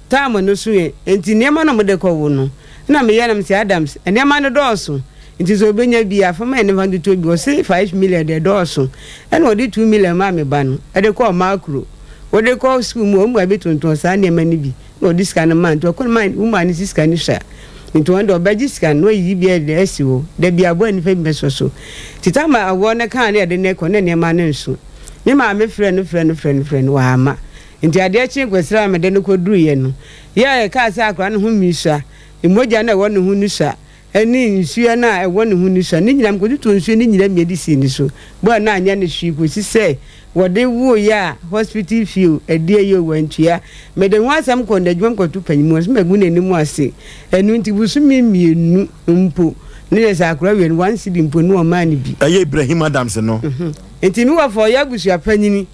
Speaker 16: tam no soe. Nti nneɛma no a wɔde kɔwo no, ɛna meyɛɛ no mese Adams, nneɛma no dɔɔso. Nti sɛ ɔbɛnya bi a, fa ma yɛn na mfa ntotɔ bi. Ɔse 5 million deɛ ɛdɔɔso. Ɛna ɔde 2 million maa me ba no, ɛde kɔɔ Makro. Wode kɔ sukuu mu a, wɔn mu bi tontɔn saa nneɛma no bi. Na ɔde sika no maa no. Nti ɔkɔ no maa wo maa no si sika no sua. Nti ɔno deɛ ɔbɛgye sika no na wayiyi bi de asi hɔ. Da bi aboa nnipa bi bɛsɔ so. Nti tam a awɔ no kaa no yɛde no kɔ na nneɛma no nso. Me maame frɛ no frɛ no frɛ no frɛ no, wamma. Nti adeɛ kyee Kwasida a mede no kɔduruiɛ no, yɛ a yɛkaa sɛ akwadaa no ho mmisua, mogya no a ɛwɔ ne ho no sua. ne nsuo no a ɛwɔ ne ho no sua. Ne nyinaa, mekɔtotɔɔ nsuo no nyinaa mmiɛ de sii ne so. Bɔɔ no anyɛ no hwee kɔsi sɛ wɔde woeɛ a hospital fee o, ɛdeɛ yi o, wantua. Mede ho asɛm kɔɔ n'adwuma mu kɔto panyin mu, ɔse magu n'anim ase. Ɛno nti bosome mmienu mpo ne yɛ sɛ akora wie no, one cedi mpo ne wɔmmaa no bi.
Speaker 1: Ɛyɛ Ibrahim Adams no.
Speaker 16: Nti me wɔfa a ɔyɛ abusua panyini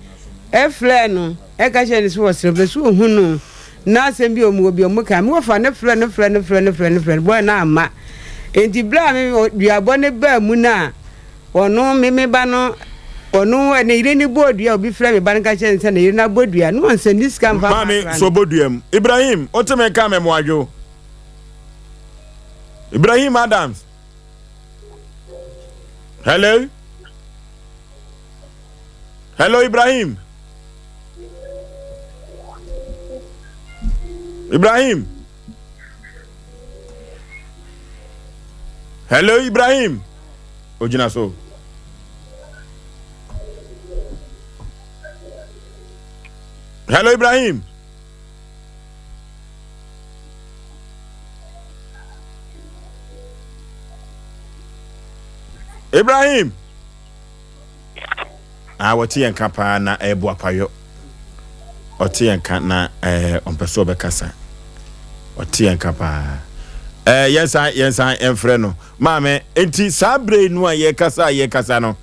Speaker 16: frɛɛ no ka kyerɛɛ no sɛ ɔsrɛ ɔpɛ sɛ ɔhu no na asɛm bi a wɔwɔ bi a wɔka. Me wɔfa no frɛ no frɛ no frɛ no frɛ no frɛ no bɔɔ no amma. Nti berɛ a me duabɔ no baa mu no a ɔno me me ba no ɔno ne yere no bɔɔ dua a obi frɛ me ba no ka kyerɛ no sɛ ne yere no abɔ dua na ɔnsɛnde sika mfa mma
Speaker 1: Maame
Speaker 16: akora
Speaker 1: so
Speaker 16: no.
Speaker 1: bɔ dua mu. Ibrahim, wote me nka mɛmoadwo. Ibrahim Adams. Hello? Hello, Ibrahim. Ibrahim. Hello, Ibrahim. Ogyina so. Hello, Ibrahim. Ibrahim. Ah, wɔte yɛn ka paa na ɛyɛ boapayɔ. Ɔte yɛn ka na ɛɛ ɔmpɛ sɛ ɔbɛkasa. Ɔte yɛn ka paa. Ɛɛ yɛn san yɛn san mfrɛ no. Maame, enti saa bere yi no a yɛkasa a yɛkasa no,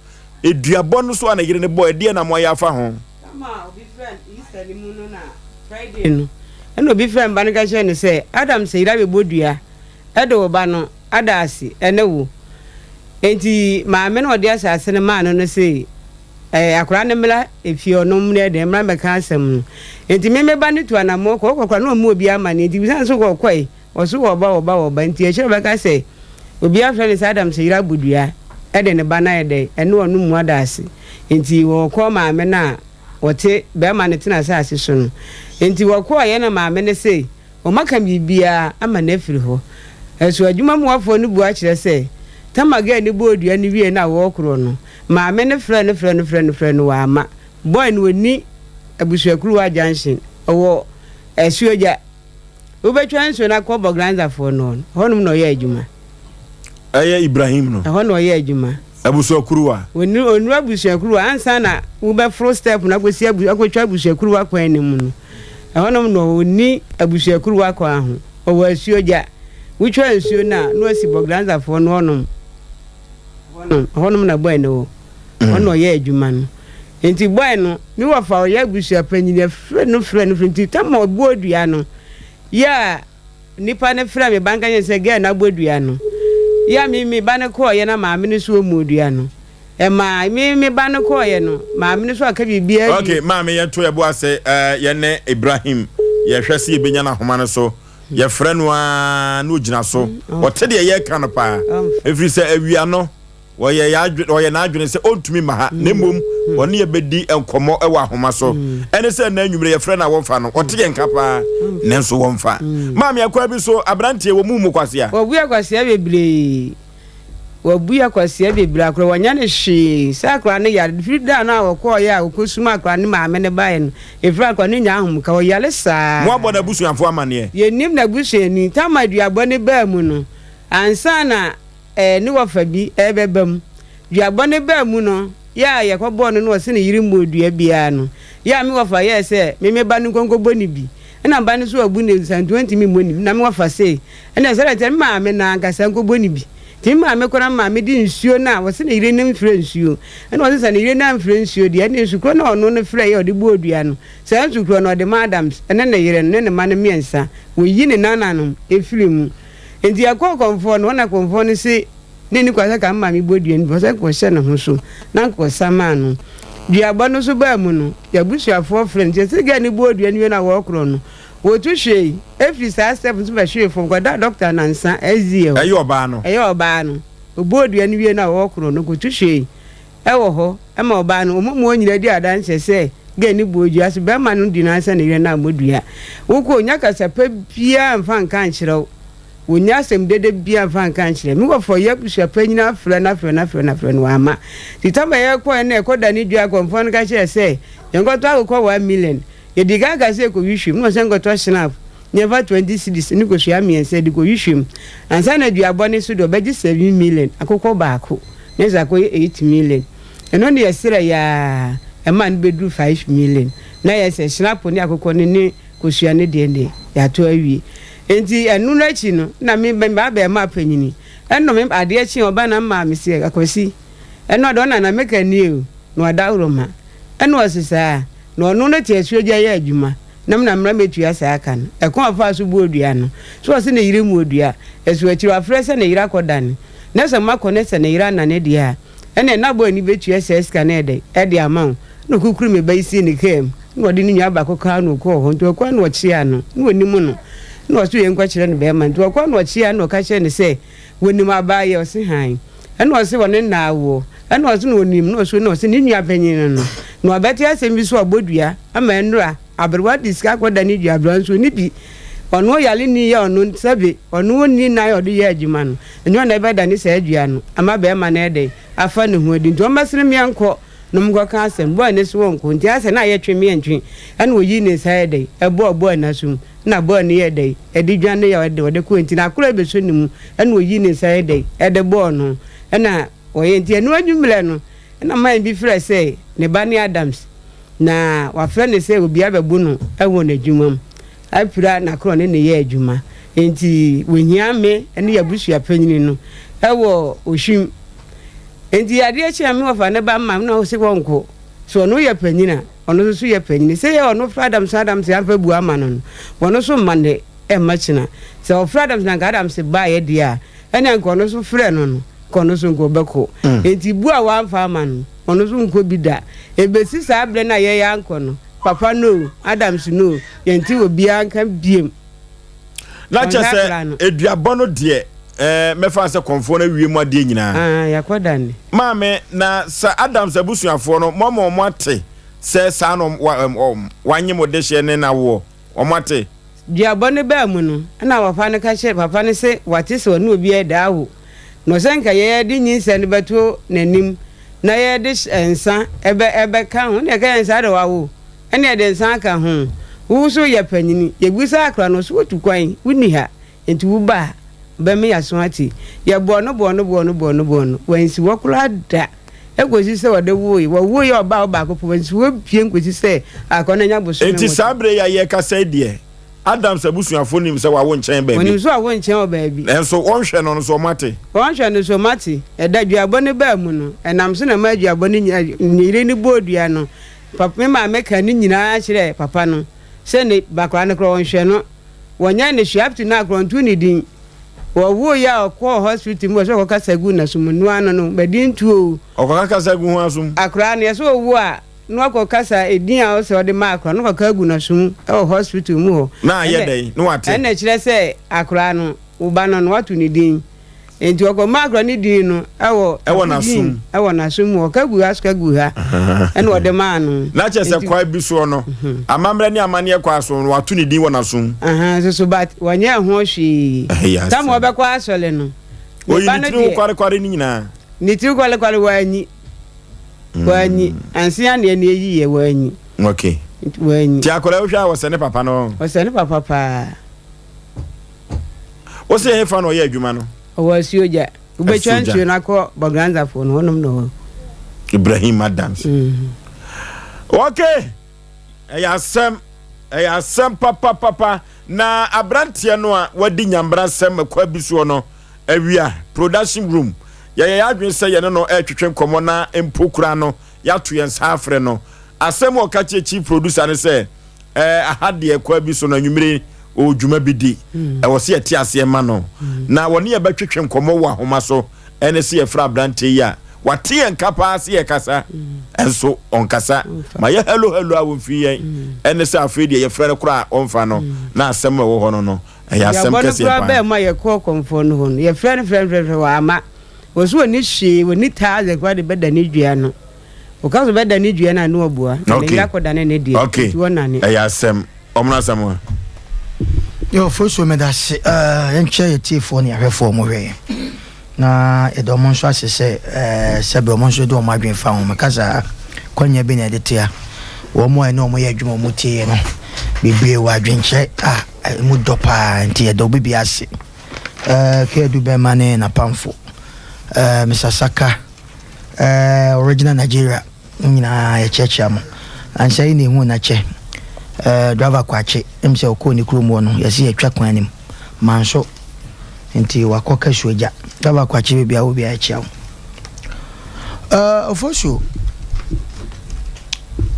Speaker 1: eduabɔ no so a ne yere no bɔ ɛdeɛ na mo ayɛ afa ho?
Speaker 16: Kama obi frɛ no Easter no mu no na Friday no, ɛna obi frɛ me ba no ka kyerɛ no sɛ, Adam sɛ yere abɛbɔ dua de wo ba no ada ase ne wo. Enti maame no a ɔde asase no maa no no se, Ɛɛ, akwadaa no mmra efie ɔno mmra dɛn, mmra mmɛka asɛm no. Enti me me ba no tu anammɔn kɔ, ɔkɔ koraa na ɔmmu obiara amanneɛ, enti bisa no sɛ ɔkɔe, ɔse wɔba, wɔba, wɔba. Enti akyire ɔbɛka sɛ obi afrɛ no sɛ Adam sɛ yere abɔ dua de ne ba no ayɛ dɛn, ɛne ɔno mmu ada ase. Enti wɔkɔɔ maame no a ɔte, barima no tena asase so no. Enti wɔkɔeɛ na maame no se, Wɔaka biribiara ama no afiri hɔ. Nso adwuma muafoɔ no bua kyerɛ sɛ, Tama girl no bɔɔ dua no wiee no a wɔrekorɔ no, maame no frɛɛ no frɛɛ no frɛɛ no frɛɛ no wamma. Boy no ɔnni Abusuakuruwa junction, ɔwɔ Asuogya. Wobɛtwa nsuo no akɔ Bɔgranzafoɔ no hɔ no, hɔnom na ɔyɛ adwuma.
Speaker 1: Ɛyɛ Ibrahim no.
Speaker 16: Ɛhɔ na ɔyɛ adwuma.
Speaker 1: Abusuakuruwa.
Speaker 16: Ɔnuru ɔnuru abusuakuruwa ansa na wobɛforo step no akɔsi abu akɔtwa abusuakuruwa kwan no mu no. Ɛhɔnom na ɔnni abusuakuruwa kwan ho. Ɔwɔ asuogya. Wotwa nsuo no a, na wasi Bɔgranzafoɔ no hɔnom. Hɔnom, ɛhɔnom na boy no wɔ. Hɔ na ɔyɛ adwuma no. Nti boy no, me wɔfa a ɔyɛ abusuapanyin, yɛfrɛ no frɛ no frɛ no nti tam a ɔbɔɔ dua no, yɛ a Nipa no frɛɛ me ba no ka kyerɛɛ no sɛ girl no abɔ dua no. Yɛ a me me ba no kɔɔeɛ na maame no nso ɔmmɔɔ dua no. Ɛmaa me me ba no kɔɔeɛ no, maame no nso anka biribiara
Speaker 1: bio. Ok, maame yɛnto yɛn bo ase eh, yɛne Ibrahim yɛhwɛ sɛ yɛbɛnya no ahoma no so. Yɛfrɛ no ara na ɔgyina so. Ɔte deɛ yɛreka no paa. Ɛfiri sɛ awia no. Wɔyɛ yɛn adwene, ɔyɛ n'adwene sɛ ɔntumi mma ha, na mmom ɔne yɛn bɛdi nkɔmmɔ wɔ ahoma so. Ɛne sɛ nnɛ anwummere yɛfrɛ no a wɔmfa no. Ɔte yɛn nka paa, nanso wɔmfa. Maame akwaa bi so, aberanteɛ, wɔmmu mu kwasea.
Speaker 16: Wɔabu akwasea bebree. Wɔabu akwasea bebree. Akora wɔnyɛ no hwee. Sɛ akora no yare, firi da no a wɔkɔeɛ a wɔkɔsum akora no maame no baeɛ no, ɛfiri akora no nnya ahomka. Ɔyare saa.
Speaker 1: Moabɔ n'abusuafoɔ amanneɛ?
Speaker 16: Yɛnnim n'abusuani. Tam a aduabɔ no baa mu no, ansa na. ne wɔfa bi rebɛba mu. Duabɔ no baa mu no, yɛ a yɛkɔbɔɔ no na ɔse ne yere mmɔɔ dua biara no, yɛ a me wɔfa yɛɛ sɛ me me ba no nkɔ nkɔbɔ no bi. Ɛna ba no nso abu ne nsa nti ɔntumi mmɔ no bi. Na me wɔfa se, ɛnna sɛdeɛ ɛteɛ no me maame no ankasa nkɔbɔ no bi. Nti me maame kɔ na me maame de nsuo no a ɔse ne yere no mfrɛ nsuo. Ɛna ɔse sɛ ne yere no amfrɛ nsuo deɛ, ɛnna nsu korɔ no a ɔno no frɛeɛ a ɔde bɔɔ dua no, saa nsu korɔ no ɔde ma Adams ne ne yere no ne ne mma no mmiɛnsa. Wɔyi ne nananom firi mu. Enti yɛkɔɔ kɔmfoɔ no hɔ na kɔmfoɔ no se ne nni kwa sɛ ka me maame bɔ dua no bi, ɔsɛ nka ɔhyɛ ne ho so na nka ɔsa maa no. Duabɔ no nso baa mu no, y'abusuafoɔ frɛ no nti ɛsɛ gɛɛ no bɔɔ dua no wie no a wɔɔkorɔ no, wɔtu hwee firi saa step no so bɛhwee fam kɔdaa dɔkta nansa SDA hɔ.
Speaker 1: Ɛyɛ ɔbaa no.
Speaker 16: Ɛyɛ ɔbaa no. Ɔbɔɔ dua no wie no a wɔɔkorɔ no, kɔtu hwee wɔ hɔ ma ɔbaa no. Wɔn mu wɔn nyinaa di adanseɛ sɛ gɛɛ no bɔɔ dua so bɛrima no di no ansa na yere no ammɔ dua. Wokɔ ɔnya kasa pa biara mfa nka nkyerɛ wo. Wɔnnya asɛm dɛdɛ biara mfa nka nkyerɛ me. Wɔfa ɔyɛ abusua panyin afrɛ no afrɛ no afrɛ no afrɛ no wamma. Nti tam a yɛkɔɛ no ɛkɔ da ne dwa akɔmfoɔ no ka kyerɛɛ sɛ yɛnkɔtɔ akokɔ 1 million. Yɛdii kan kaa sɛ yɛkɔhwehwɛ mu na ɔsɛ nkɔtɔ schnapp. Yɛmfa 20 cedis ne kosua mmiɛnsa de kɔhwehwɛ mu. Ansa na duabɔ no so deɛ ɔbɛgye 7 million, akokɔ baako, na ɛsɛ akɔyɛ 8 million. Ɛno ne yɛsrɛeɛ ara ɛmaa no bɛduru 5 million. Na yɛ sɛ hynapo ne akokɔ no ne kosua no deɛ deɛ yɛatɔ awie. Enti ɛno no akyi no na me me ba abarimaa panyini ɛno me adeɛ kye ɔba na mmaa me sɛ Akwasi ɛno ɔde ɔna na meka nie o na ɔdaworo ma ɛna ɔse saa na ɔno no te asuogya yɛ adwuma na me na mmra mɛtua saa ka no. Ɛkwan a ɔfaa so bɔɔ dua no, so ɔse ne yere mmɔɔ dua? Ɛso akyiri wafrɛ sɛ ne yere akɔdane, na sɛ moakɔ na sɛ ne yere anane deɛ a, ɛneɛ na bɔɔ ani bɛtua saa sika no ɛdɛn? Ɛde ama wo. Na ɔkukuru me ba yi sii ne kaa mu, na ɔde ne nua baako kaa no ɔkɔɔ hɔ. Nti ɔkɔɔ na ɔkyeaa no, na ɔnim no, na ɔse yɛnkɔkyerɛ no bɛɛma. Nti ɔkɔɔ na ɔkyeaa no na ɔka kyerɛɛ no sɛ, Wonim abaa yi? Ɔse hann. Ɛna ɔse ɔne nna awoɔ. Ɛna ɔse na ɔnim na ɔsuo na ɔse ne nua panyin no no na wabɛte asɛm bi so ɔbɔ dua ama ɛnora aberewa de sika akɔ da ne dua aberewa nso ɔni bi ɔno ɔyare ni yɛ ɔno sɛbe ɔno ɔnni nan a ɔde yɛ adwuma no ɛnyɛ ɔna ɛbɛdane saa dua no ama bɛɛma no ɛdɛn afa ne ho adi nti ɔmmɛsene meɛ nkɔ nom nkɔka asɛm bɔɔ ne so ɔnkɔ nti asɛ na ayɛ twe meɛ ntwe ɛna ɔyii ne nsa yɛ dɛn ɛbɔɔ bɔɔ n'asom na bɔɔ ne yɛ dɛn ɛde dwa ne yɛ ɔde ɔde kɔɔ nti na akora bɛsɔ ne mu ɛna ɔyii ne nsa yɛ dɛn ɛde bɔɔ no ɛna ɔyɛ nti ɛno anwummerɛ no ɛna man bi frɛ sɛ ne ba ne Adams na wafrɛ no sɛ obi abɛbo no ɛwɔ n'adwuma mu apira n'akorɔ ne ne yɛ adwuma nti wɔhia me ne yɛabusua panyini no ɛwɔ Ohwim Enti adeɛ kye a me wɔfa ne ba ma na ɔse wɔnkɔ. Sɛ ɔno yɛ panyin a, ɔno nso so yɛ panyin. Sɛ yɛ ɔno frɛ Adams na Adams amfa bu ama no no, ɔno nso mma nnɛ ɛmma kyena. Sɛ ɔfrɛ Adams na anka Adams baeɛ deɛ a, ɛnneɛ anka ɔno nso frɛ no no, nka ɔno nso nka ɔbɛkɔ. Enti bu a wamfa ama no, ɔno nso nkɔ bi da. Ɛbɛsi saa berɛ no a yɛn ankɔ no, papa no o, Adams no o, yɛnte obiara nka biom.
Speaker 1: Na kyɛ sɛ aduabɔ no deɛ ɛɛ mɛfa sɛ kɔnfoɔ no awie mu adeɛ nyinaa.
Speaker 16: Ah, yɛakɔ da ne.
Speaker 1: Maame, na sɛ Adams abusuafoɔ no, mo ama wɔn ate sɛ saa na wanye mo dehyeɛ ne n'awoɔ, wɔn ate?
Speaker 16: Duabɔ no baa mu no, ɛna papa no ka kyerɛɛ papa no se wate sɛ ɔne obi reda awo, na ɔsɛ nka yɛde nyinsɛn no bɛto n'anim na yɛde nsa ɛbɛka ho, ɛna yɛka yɛn saa de wawo. Ɛne ɛde nsa aka ho. Wo nso yɛ panyini. Yɛbisaa akora no, ɔse watu kwan, wonni ha, enti wo ba a, ɔbɛme yɛaso ate. Yɛbɔɔ no bɔɔ no bɔɔ no bɔɔ no bɔɔ no, wansi hɔ koraa da kɔsi sɛ ɔde woe. Wɔwoeɛ a ɔbaa hɔ baako pɛ, wansi hɔ bio kɔsi sɛ akora no anya bosome
Speaker 1: Enti
Speaker 16: nwɔtwe.
Speaker 1: saa berɛ yi a yɛrekasa yi deɛ, Adams abusuafoɔ nim sɛ wawo nkyɛn baabi.
Speaker 16: Wɔnim sɛ wawo nkyɛn wɔ baabi.
Speaker 1: Nanso wɔnhwɛ no nso wɔate.
Speaker 16: Wɔnhwɛ no nso wɔate. Ɛda duabɔ no baa mu no, ɛnam so na ɛmaa duabɔ no nyinaa, ne yere no bɔɔ dua no. Pap me maame kaa ne nyinaa kyerɛɛ papa no sɛ ne ba koraa no koraa ɔnhwɛ no, wɔnyɛ no hwee up to now koraa ɔnto ne din. Wɔwoeɛ a ɔkɔɔ hospital mu wɔ sɛ ɔkɔkasa gu n'aso mu no ano no bɛde ntuo o.
Speaker 1: Ɔkɔka kasa gu ho aso mu.
Speaker 16: Akoraa no yɛsɛ ɔwu a na wakɔkasa edin a ɔsɛ ɔde ma akoraa no na ɔkɔka agu n'aso mu wɔ hospital mu hɔ.
Speaker 1: Na ayɛ dɛn na wate?
Speaker 16: Ɛna ɛkyerɛ sɛ akoraa no wo ba no no wato ne din. Enti ɔkɔmaa akora no din no wɔ
Speaker 1: Ɛwɔ n'asom.
Speaker 16: Ɛwɔ n'asom mu. Ɔka gu ha so ka gu ha. Ɛna ɔde maa no.
Speaker 1: Na kyerɛ sɛ kwan bi soɔ no, amammerɛ ne amanneɛ kwan so no, wato ne din wɔ n'asom.
Speaker 16: Nso so but wɔnyɛɛ ho hwee. Tam ɔbɛkɔ asɔre no.
Speaker 1: Oyi ne tiri ho kwarekware no nyinaa.
Speaker 16: Ne tiri kwarekware wanyi. Wanyi. Anse aneɛ ne eyi yɛ wanyi.
Speaker 1: Okay.
Speaker 16: Wanyi.
Speaker 1: Ti akwadaa wohwɛ a wɔsɛ ne papa no.
Speaker 16: Ɔsɛ ne papa paa.
Speaker 1: Wo se hefa na ɔyɛ adwuma no?
Speaker 16: Ɔwɔ Asuogya. Wobɛtwa nsuo no akɔ Bɔgranzafoɔ no, hɔnom na ɔwɔ.
Speaker 1: Ibrahim Adams. Mm. Okay. Ɛyɛ asɛm. Ɛyɛ asɛm papapapa. Na aberanteɛ no a wadi nyambra sɛm ɛkɔ abi soɔ no, awia production room. Yɛyɛ yɛn adwene sɛ yɛne no ɛretwetwe nkɔmmɔ na mpo kura no yɛato yɛn nsa afrɛ no. Asɛm a ɔka kyerɛ chief producer ne sɛ, ɛɛ aha deɛ kwa bi so no anwummere ɔwɔ dwuma bi di hmm. ɛwɔ sɛ yɛte aseɛ ma no hmm. na wɔne yɛbɛtwetwe nkɔmmɔ wɔ ahoma so ɛne sɛ yɛfrɛ aberanteɛ yi a wate yɛn nka paa sɛ yɛkasa ɛnso ɔnkasa ma yɛ hello hello a wɔmfiri yɛn ɛne sɛ afei deɛ yɛfrɛ no koraa a ɔmfa no na asɛm a ɛwɔ hɔ no no ɛyɛ asɛm kɛseɛ paa.
Speaker 16: Yɛbɔ no koraa bɛɛ mu a yɛkɔɔ kɔmfoɔ no hɔ no yɛfrɛ no frɛ no frɛ no frɛ wama wɔ so wɔni hwee wɔni thousand koraa de bɛda ne dua no. Ɔka sɛ ɔbɛdane dua no a na wabua, na ne yere akɔdane ne deɛ,
Speaker 1: Okay.
Speaker 16: nti wɔnnane.
Speaker 1: Ɛyɛ asɛm. Ɔmono asɛm a.
Speaker 2: Yo, Fosuo meda ase. Eh, yɛnkyɛ yɛ tiefoɔ ne ahwɛfoɔ ɔmo hwɛ yɛn. Na yɛda ɔmo nso ase sɛ eh, sɛbe ɔmo nso de ɔmo adwene fa ho. Meka saa kwanya bi na yɛde tea wɔn a ɛne ɔmo yɛ adwuma ɔmo tie yɛ no. Bebree wɔ adwenkyerɛ a. ɛmu dɔ paa nti yɛda obi bi ase. Ɛɛ Keadu bɛma ne n'apamfo. Ɛɛ Mr. Saka, ɛɛ Original Nigeria mo nyinaa yɛkyeakyea mo. Ansa yi na ehu na kyɛ. Ɛɛ driver Kwakye, ɛm sɛ ɔkɔɔ ne kurom hɔ no, yɛse yɛtwa kwan no mu. Manso nti wakɔ Kasuagya. Driver Kwakye baabi a wɔ biara yɛkyea wo. Ɛɛ Ofosuo,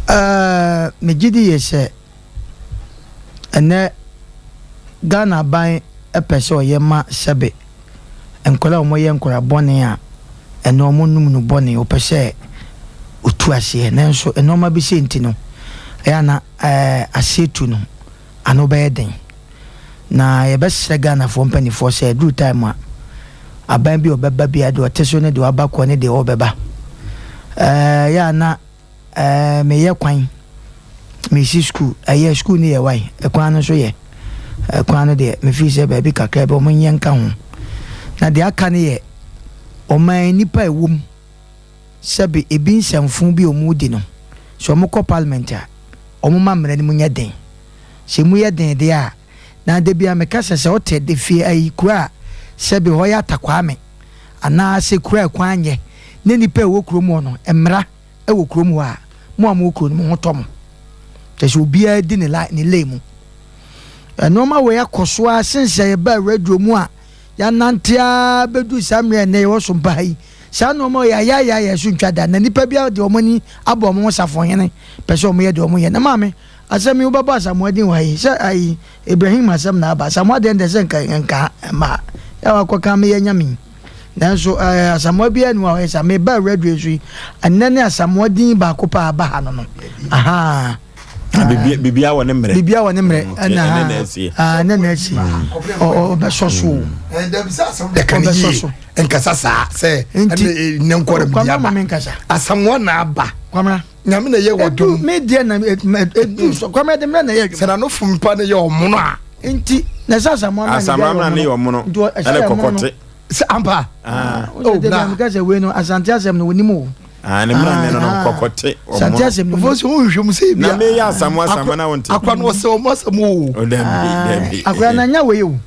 Speaker 2: ɛɛ megye di yie sɛ Ɛnnɛ Ghana aban pɛ sɛ ɔyɛ ma sɛbe nkwadaa a wɔyɛ nkwadaa bɔne a ɛnɛ wɔnom no bɔne, ɔpɛ sɛ ɔtu aseɛ. Nanso nnoɔma bi sei nti no, ɛyɛ a na aseɛ tu no ano bɛyɛ den. Na yɛbɛsrɛ Ghanafoɔ mpanimfoɔ sɛ ɛduru time a aban bi a ɔbɛba biara deɛ ɔte so ne deɛ waba kɔ ne deɛ ɔrebɛba, ɛyɛ a na Ɛɛ meyɛ kwan, mesi sukuu. Ɛyɛ sukuu no yɛ wae, ɛkwan no nso yɛ. Ɛkwan no deɛ mefii sɛ baabi kakra bi wɔn nyɛ nka ho. Na deɛ aka no yɛ ɔman nnipa a ɛwɔ mu sɛbe ebi nsɛmfo bi a wɔn di no, sɛ wɔn kɔ parliament a, wɔn ma mmara no mu nyɛ den. Sɛ emu yɛ den deɛ a, na da biara meka sɛ sɛ wote de fie ayi kuro a sɛbe hɔ yɛ atakwame anaa sɛ kuro a ɛkwan nyɛ ne nnipa a ɛwɔ kurom hɔ no mmara wɔ kurom hɔ a, mo a mowɔ kuro no mo ho tɔ mo. Kyerɛ sɛ obiara di ne la ne lane mu. Nneɛma wei akɔ so ara since a yɛbaa radio mu a yɛanante ara bɛduru saa mmerɛ a ɛnnɛ yɛwɔ so mpa ha yi. Saa nneɛma wei ayaayaaya so ntwa da na nnipa biara de wɔn ani abɔ wɔn ho safohene pɛ sɛ wɔyɛ deɛ wɔyɛ. Na maame, asɛm yi wobɛbɔ Asamoah din wɔ ha yi sɛ ayi Ibrahim asɛm na aba. Asamoah deɛ ndɛ sɛ nka nka mma ha. Yɛ wakɔka meyɛ nyame yi. Nanso ɛɛ Asamoah biara ni hɔ a ɔyɛ saa. Meba radio yi so yi, ɛnnɛ ne Asamoah din baako paa aba ha no no. Ahaa.
Speaker 1: Biribiara wɔ ne mmerɛ.
Speaker 2: Biribiara wɔ ne mmerɛ. Mm, ɛna
Speaker 1: ɛnɛ na ɛsi.
Speaker 2: Ɛnɛ na ɛsi. Ɔbɛsɔ so.
Speaker 3: Ɔbɛsɔ so. Nkasa saa sɛ ɛnɛ ne nkɔrɔ bi aba. Asamoah na aba.
Speaker 2: Kwamina.
Speaker 3: Nyame na ɛyɛ wadom.
Speaker 2: Me deɛ na edu so. Kwamina de mmerɛ na ɛyɛ adwuma.
Speaker 3: Sɛ n'ano fom pa ne yɛ ɔmono a.
Speaker 2: Nti na ɛsɛ Asamoah na
Speaker 1: ne yɛ ɔmono. Ɛne kɔkɔte.
Speaker 3: Sɛ ampa.
Speaker 2: Ah. Oh, na. Meka sɛ wei no Asante asɛm no wɔnim o.
Speaker 1: Ah, ne mmara ne no no ah. kɔkɔte
Speaker 2: ɔmo. Asante asɛm no.
Speaker 3: Ofo sɛ wohwehwɛ mu sɛ
Speaker 1: ebia. Na meyɛ Asamoah Asamoah na wonte.
Speaker 3: Akora no wɔsɛ ɔmo asɛm o.
Speaker 1: Oh, dabi ah. dabi.
Speaker 2: Akora na nya wei o.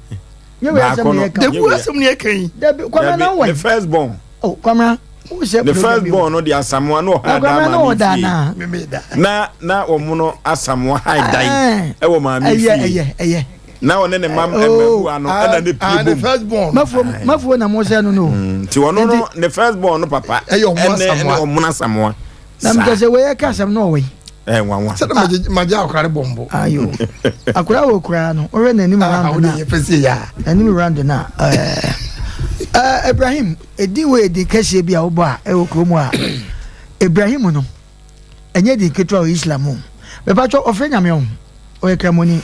Speaker 2: Nye wei asɛm ne yɛ ka.
Speaker 3: Dabi asɛm ne yɛ ka yi.
Speaker 2: Dabi kwamra na wɔ.
Speaker 1: The first born.
Speaker 2: Oh, kwamra.
Speaker 1: The first born no de Asamoah no ɔha da maame fie. Na na wɔn no Asamoah ha dan ɛwɔ maame fie.
Speaker 2: Ɛyɛ ɛyɛ ɛyɛ.
Speaker 1: Na ɔne ne mma mmabua no ɛna ne pie bom.
Speaker 3: First born.
Speaker 2: Mafuo mafuo na mo sɛ no no.
Speaker 1: Mm, nti ɔno no ne first born no papa.
Speaker 3: Ɛyɛ ɔmo asamoa.
Speaker 1: Ɛne ɔmo asamoa.
Speaker 2: Na mi kɛsɛ wei ɛka asɛm no ɔwɔ yi.
Speaker 1: Ɛɛ nwanwa.
Speaker 3: Sɛ na magye akora ne bɔmbo.
Speaker 2: Ayo akora wɔ kura no ɔhwɛ n'anim
Speaker 3: ah,
Speaker 2: round na. N'anim round na ɛɛ ɛɛ Ibrahim edin wɔ edin kɛseɛ bi a wobɔ a ɛwɔ kurom a Ibrahim no. Ɛnyɛ din ketewa wɔ Islam mu. Mepatwɔ ɔfrɛ Nyame ɔho. Ɔyɛ kramoni.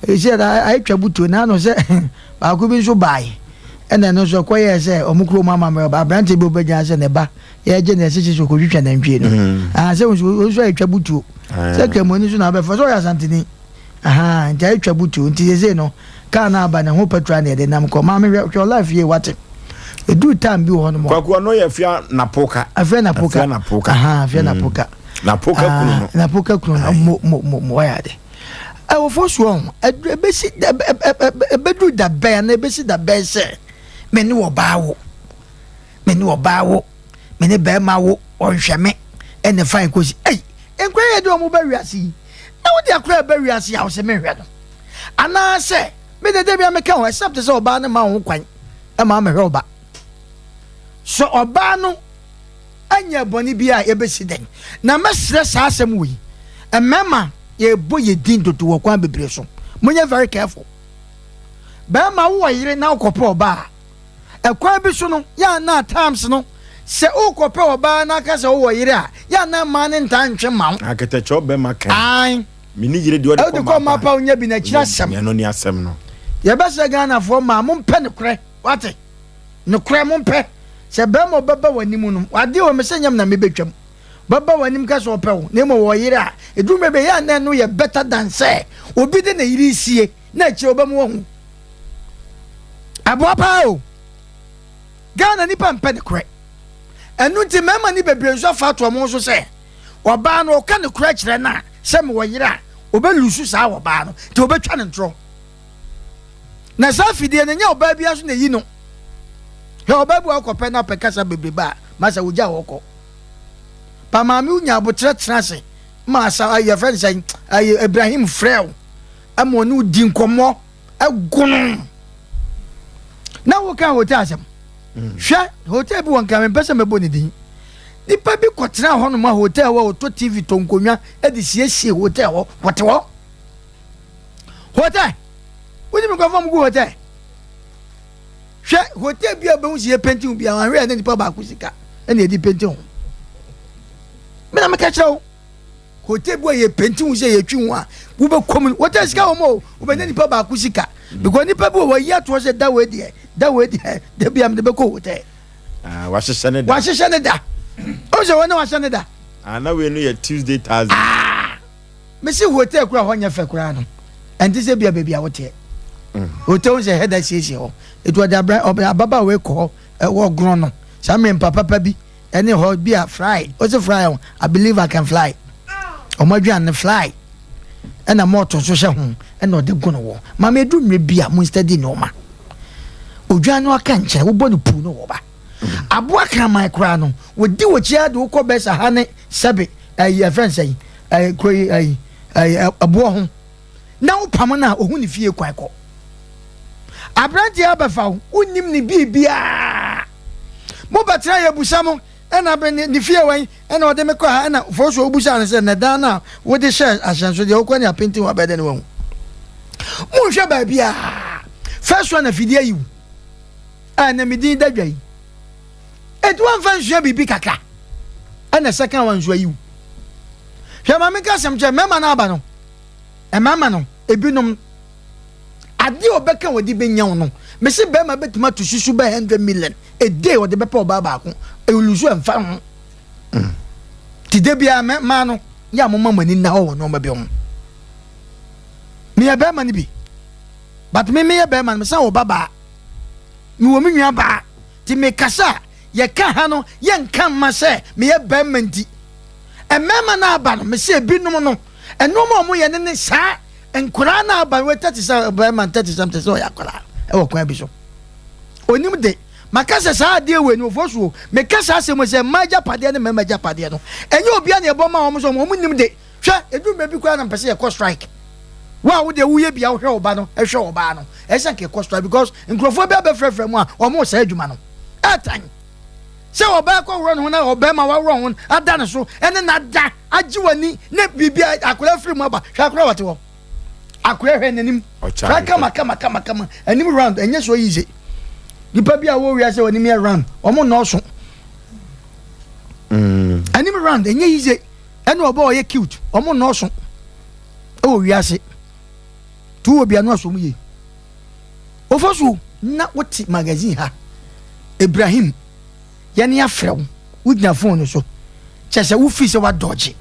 Speaker 2: Ɛsi ɛda ayɛ twa butuo na ano sɛ baako bi nso bae. Ɛna ɛno nso ɛkɔ yɛɛ sɛ ɔmo kurom amammerɛ ɔba aberante bi ɔbɛgyina sɛ ne ba yɛgye ne ɛsɛ sɛ ɔkɔtwitwa nantwie no. Mm. Ah, sɛ nso nso ayɛ twa butuo. Sɛ kramoni nso na abɛfa sɛ ɔyɛ asanteni. Ahaa, nti ayɛ twa butuo. Nti sesei no kaa no aba ne ho petrol na yɛde nam kɔ. Maame hwɛ hwɛ life yie wate. Ɛduru time bi wɔ hɔ nom a.
Speaker 1: Kwaku ɔno yɛ Afia Napoka.
Speaker 2: Afia Napoka.
Speaker 1: Afia Napoka.
Speaker 2: Ahaa, Afia mm. Napoka.
Speaker 1: Napoka kunu no.
Speaker 2: Napoka kunu no mo mo mo mo wayɛ ade. Ɛwɔfo soɔ ho ɛbɛsi ɛbɛduru da bɛn anaa ɛbɛsi da bɛn sɛ me ne ɔbaa wo me ne ɔbaa wo me ne bɛrima wo ɔnhwɛ me ɛna fine kɔsi ɛyi nkwa yɛ de wɔn ba wiase yi na wode akora ɛba wiase a wɔsɛ menhwɛ no anaasɛ me dede bia meka ho except sɛ ɔbaa no ma wo ho kwan ɛma mehwɛ ɔba so ɔbaa no anyɛ bɔne bi a yɛbɛsi dɛn na mɛsrɛ saa asɛm wɔ yi mmarima yɛbɔ yɛ din dodo wɔ kwan bebree so monyɛ very careful bɛrima wowɔ yere na wokɔpɛ ɔbaa Ɛkwan bi so no, yɛ a na at times no, sɛ worekɔpɛ ɔbaa na aka sɛ wowɔ yere a, yɛ a na mmaa no ntaa ntwe mma wo.
Speaker 1: Akɛtɛkyɛ ɔbɛma kan.
Speaker 2: Ae.
Speaker 1: Me ne yere deɛ ɔde
Speaker 2: kɔ mma pa wonya bi na akyiri asɛm.
Speaker 1: Ɛno ne asɛm no.
Speaker 2: Yɛbɛsrɛ Ghanafoɔ mmaa, mompɛ nokorɛ, wate? Nokorɛ mompɛ. Sɛ barima ɔbɛba w'anim no, adeɛ wɔ me sɛ nyɛ me na mebɛtwam. Bɛba w'anim ka sɛ ɔpɛ wo, na mmom ɔwɔ yere a, ɛduru mmerɛ bi a, yɛ a na ɛno yɛ better than sɛ obi de ne yere resie na akyire ɔbɛma wahu. Ɛboa paa o. Ghana nipa mpɛ nokorɛ. Ɛno nti mmarima no bebree nso afa ato wɔn so sɛ ɔbaa no ɔka nokorɛ kyerɛ no a sɛ mewɔ yere a ɔbɛlusu saa ɔbaa no nti ɔbɛtwa no ntorɔ. Na saa afidie no, nyɛ ɔbaa biara so na ɛyi no. Hwɛ ɔbaa bi wɔ kɔpɛ na ɔpɛ kasa bebrebe a, masa wogya hɔ kɔ. Pa maame wonya abotrɛ tena ase ma asa yɛfrɛ no sɛn ɛyɛ Ibrahim frɛ wo ɛma ɔne wo di nkɔmmɔ ɛgono na woka hotel asɛm mm. Hwɛ hotel bi wɔ nka mempɛ sɛ mɛbɔ ne din. Nipa bi kɔtena hɔ nom a hotel hɔ ɔtɔ TV tɔ nkonnwa de siesie hotel hɔ wɔte hɔ hotel wonim nkurɔfoɔ mu gu hotel. Hwɛ hotel bi a wobɛhu sɛ yɛpenti ho biara ahwɛ yɛ ne nipa baako sika ɛna yɛde penti ho. Mena meka kyerɛ wo hotel bi a yɛpenti ho sɛ yɛtwi ho a wobɛkɔ mu hotel sika wɔ mu o wobɛnya nipa baako sika because nipa bi wɔ wɔyi atoɔ sɛ da wei deɛ da wei deɛ da bi a mede bɛkɔ hotel.
Speaker 1: Ah, wahyehyɛ ne da.
Speaker 2: Wahyehyɛ ne da. O sɛ wɔne wahyɛ ne da.
Speaker 1: Ah, na wei no yɛ Tuesday Thursday.
Speaker 2: Ah. Mese hotel kura hɔ nyɛ fɛ koraa no ɛnte sɛ bia baabi a woteɛ mm. Hotel sɛ hɛda siesie hɔ ɛti ɔde abra ɔbɛ ababaawa kɔ hɔ ɛwɔ gorɔ no saa mmerɛ mpa papa bi ɛne hɔ bi a fry ɔsɛ fry ho I believe I can fly ɔmo aduane no fly ɛna mɔɔto nso hyɛ ho ɛna ɔde go no wɔ maame edu mmerɛ bi a mo nstadi nneɛma odwan no aka nkyɛn wobɔ no puu no wɔ ba mm. Aboa kraman koraa no wɔdi wɔ kyia de wokɔ bɛsa ha ne sɛbe ɛyi ɛfrɛ nsɛn ɛɛ kuro yi ɛyi ɛyi ɛboɔ ho na wopam no a ohu ne fie kwan kɔ. Aberanteɛ abɛfa wo wonnim ne biribiara mobɛtena yɛ busa mo ɛna bɛ ne ne fie wɛn ɛna ɔde me kɔ ha ɛna fo so wobusa no sɛ na dan no a wode hyɛ ahyɛnso deɛ wokɔ ne apenti ho abɛdɛ ne wahu monhwɛ baabiara first one afidie ayi wo a na medin da dwa yi Enti woamfa nsua biribi kakra ɛna second one nso ayiw. Hwɛ ma menka asɛm kyerɛ mmarima no aba no. Mmarima no ebinom adeɛ a ɔbɛka wɔde bɛnya wo no mese bɛrima bɛtumi ato susu bɛ 100 million a day ɔde bɛpɛ ɔbaa baako ɛlusu ɛmfa ho. Nti da biara mmaa no yɛ a moma mo ani nna hɔ wɔ nneɛma bi ho. Meyɛ bɛrima no bi but me meyɛ bɛrima no mesan wɔ babaa mewɔ me nua baa. Nti mekasa a, yɛka ha no, yɛnka mma sɛ meyɛ barima nti. Mmarima no aba no, mese ebinom no, nnoɔma a wɔyɛ no ne saa nkoraa no aba no, wei tɛte sɛ barima ntɛte sɛm te sɛ ɔyɛ akwaraa wɔ kwan bi so. Onim de, maka sɛ saa adeɛ wei no, ofoɔ so meka saa asɛm sɛ mmaa agyapadeɛ ne mmarima agyapadeɛ no, ɛnyɛ obiara na ɛbɔ ma wɔn sɛ wɔn nim de. Hwɛ, ɛduru mmerɛ bi koraa na mpɛ sɛ yɛkɔ strike. Wo a wo deɛ woyɛ bia wohwɛ wo ba no, hwɛ wo baa no. Ɛsɛ sɛ nka yɛkɔ strike because nkurɔfoɔ bi abɛfrɛfrɛ mu a wɔn saa adwuma no. Ɛtan sɛ ɔbaa kɔworɔ ne ho na ɔbɛrima waworɔ ho ada ne so ɛne n'ada agye w'ani ne biribi akwadaa firi mu aba. Hwɛ akwadaa wɔte hɔ. Akwadaa hwɛ n'anim. Hwɛ kama kama kama kama anim round ɛnyɛ so easy. Nipa bi a wɔ wiase wɔ anim yɛ round wɔn nnɔɔso. Anim round ɛnyɛ easy. Ɛna ɔbaa ɔyɛ cute ɔmo nnɔɔso ɛwɔ wiase tu wɔ bia no asom yie ofa so na wote magazine ha Ibrahim yɛne afrɛ wo wogyina phone no so kyɛ sɛ wo fii sɛ wadɔgye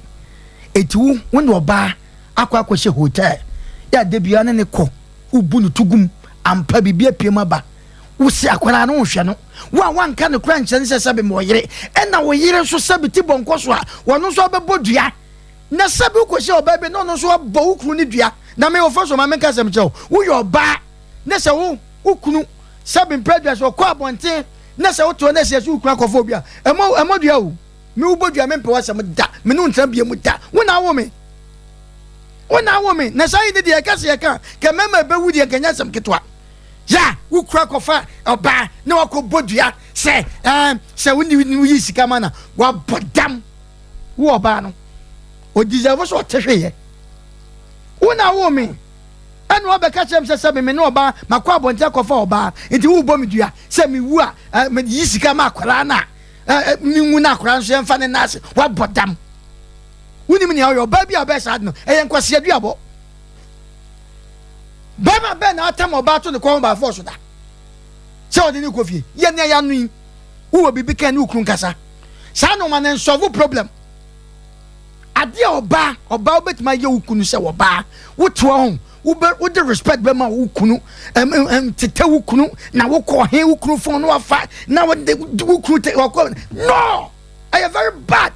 Speaker 2: eti wo wo ne ɔbaa akɔ akɔhyɛ hotel yɛ ade bia ne ne kɔ wobu no tugum ampa biribi apue mu aba Wo se akwadaa no nhwɛ no. Wo a woanka nokorɛ ankyerɛ no sɛ sɛbe mewɔ yere, ɛna wo yere nso sɛbe ti bɔ nkɔ so a, ɔno nso abɛbɔ dua. Na sɛbe wokɔhyia ɔbaa bi na ɔno nso abɔ wo kunu no dua. Na me wɔfa so ma menka asɛm nkyerɛ wo, woyɛ ɔbaa na sɛ wo wo kunu sɛbe mprɛ dua sɛ ɔkɔ abɔnten na sɛ wote hɔ na sɛ yɛse wo kunu akɔfa obi a, ɛmmɔ ɛmmɔ dua o. Me wobɔ dua mempɛ w'asɛm da, me ne wo ntena bie mu da. Wo na awo me. Wo na awo me. Na saa yi ne deɛ yɛka sɛ yɛka a, kɛ mmarima ɛbɛwu deɛ nka ɛnyɛ asɛm ketewa. Yɛ a wokura kɔfa ɔbaa na wakɔbɔ dua sɛ ɛɛ sɛ wone woyi sika ma na wabɔ dam wo ɔbaa no ɔdeserve sɛ ɔte hweyɛ wo na wo me ɛna wabɛka kyerɛ me sɛ sɛ me ne ɔbaa makɔ abɔnten akɔfa ɔbaa nti wobɔ me dua sɛ mewu a meyi sika ma akwaraa no a menwu no akwaraa nso yɛmfa ne naase wabɔ dam wonim nea ɔyɛ ɔbaa bi a ɔbɛyɛ saa de no ɛyɛ nkwasea duabɔ. Barima bɛn na atam ɔbaa to ne kɔn ho by force da sɛ ɔde ne kɔ fie? Yɛ nea yɛano yi. Wowɔ biribi ka ne wo kunu nkasa. Saa nneɛma no nsɔvo problem. Adeɛ a ɔbaa ɔbaa wobɛtumi ayɛ wo kunu sɛ ɔbaa wote hɔ ho wobɛ wode respect bɛma wo kunu ɛm ɛm tetɛ wo kunu na wokɔ he wo kunu fon no wafa na wode wo kunu te ɔkɔ no ɛyɛ very bad.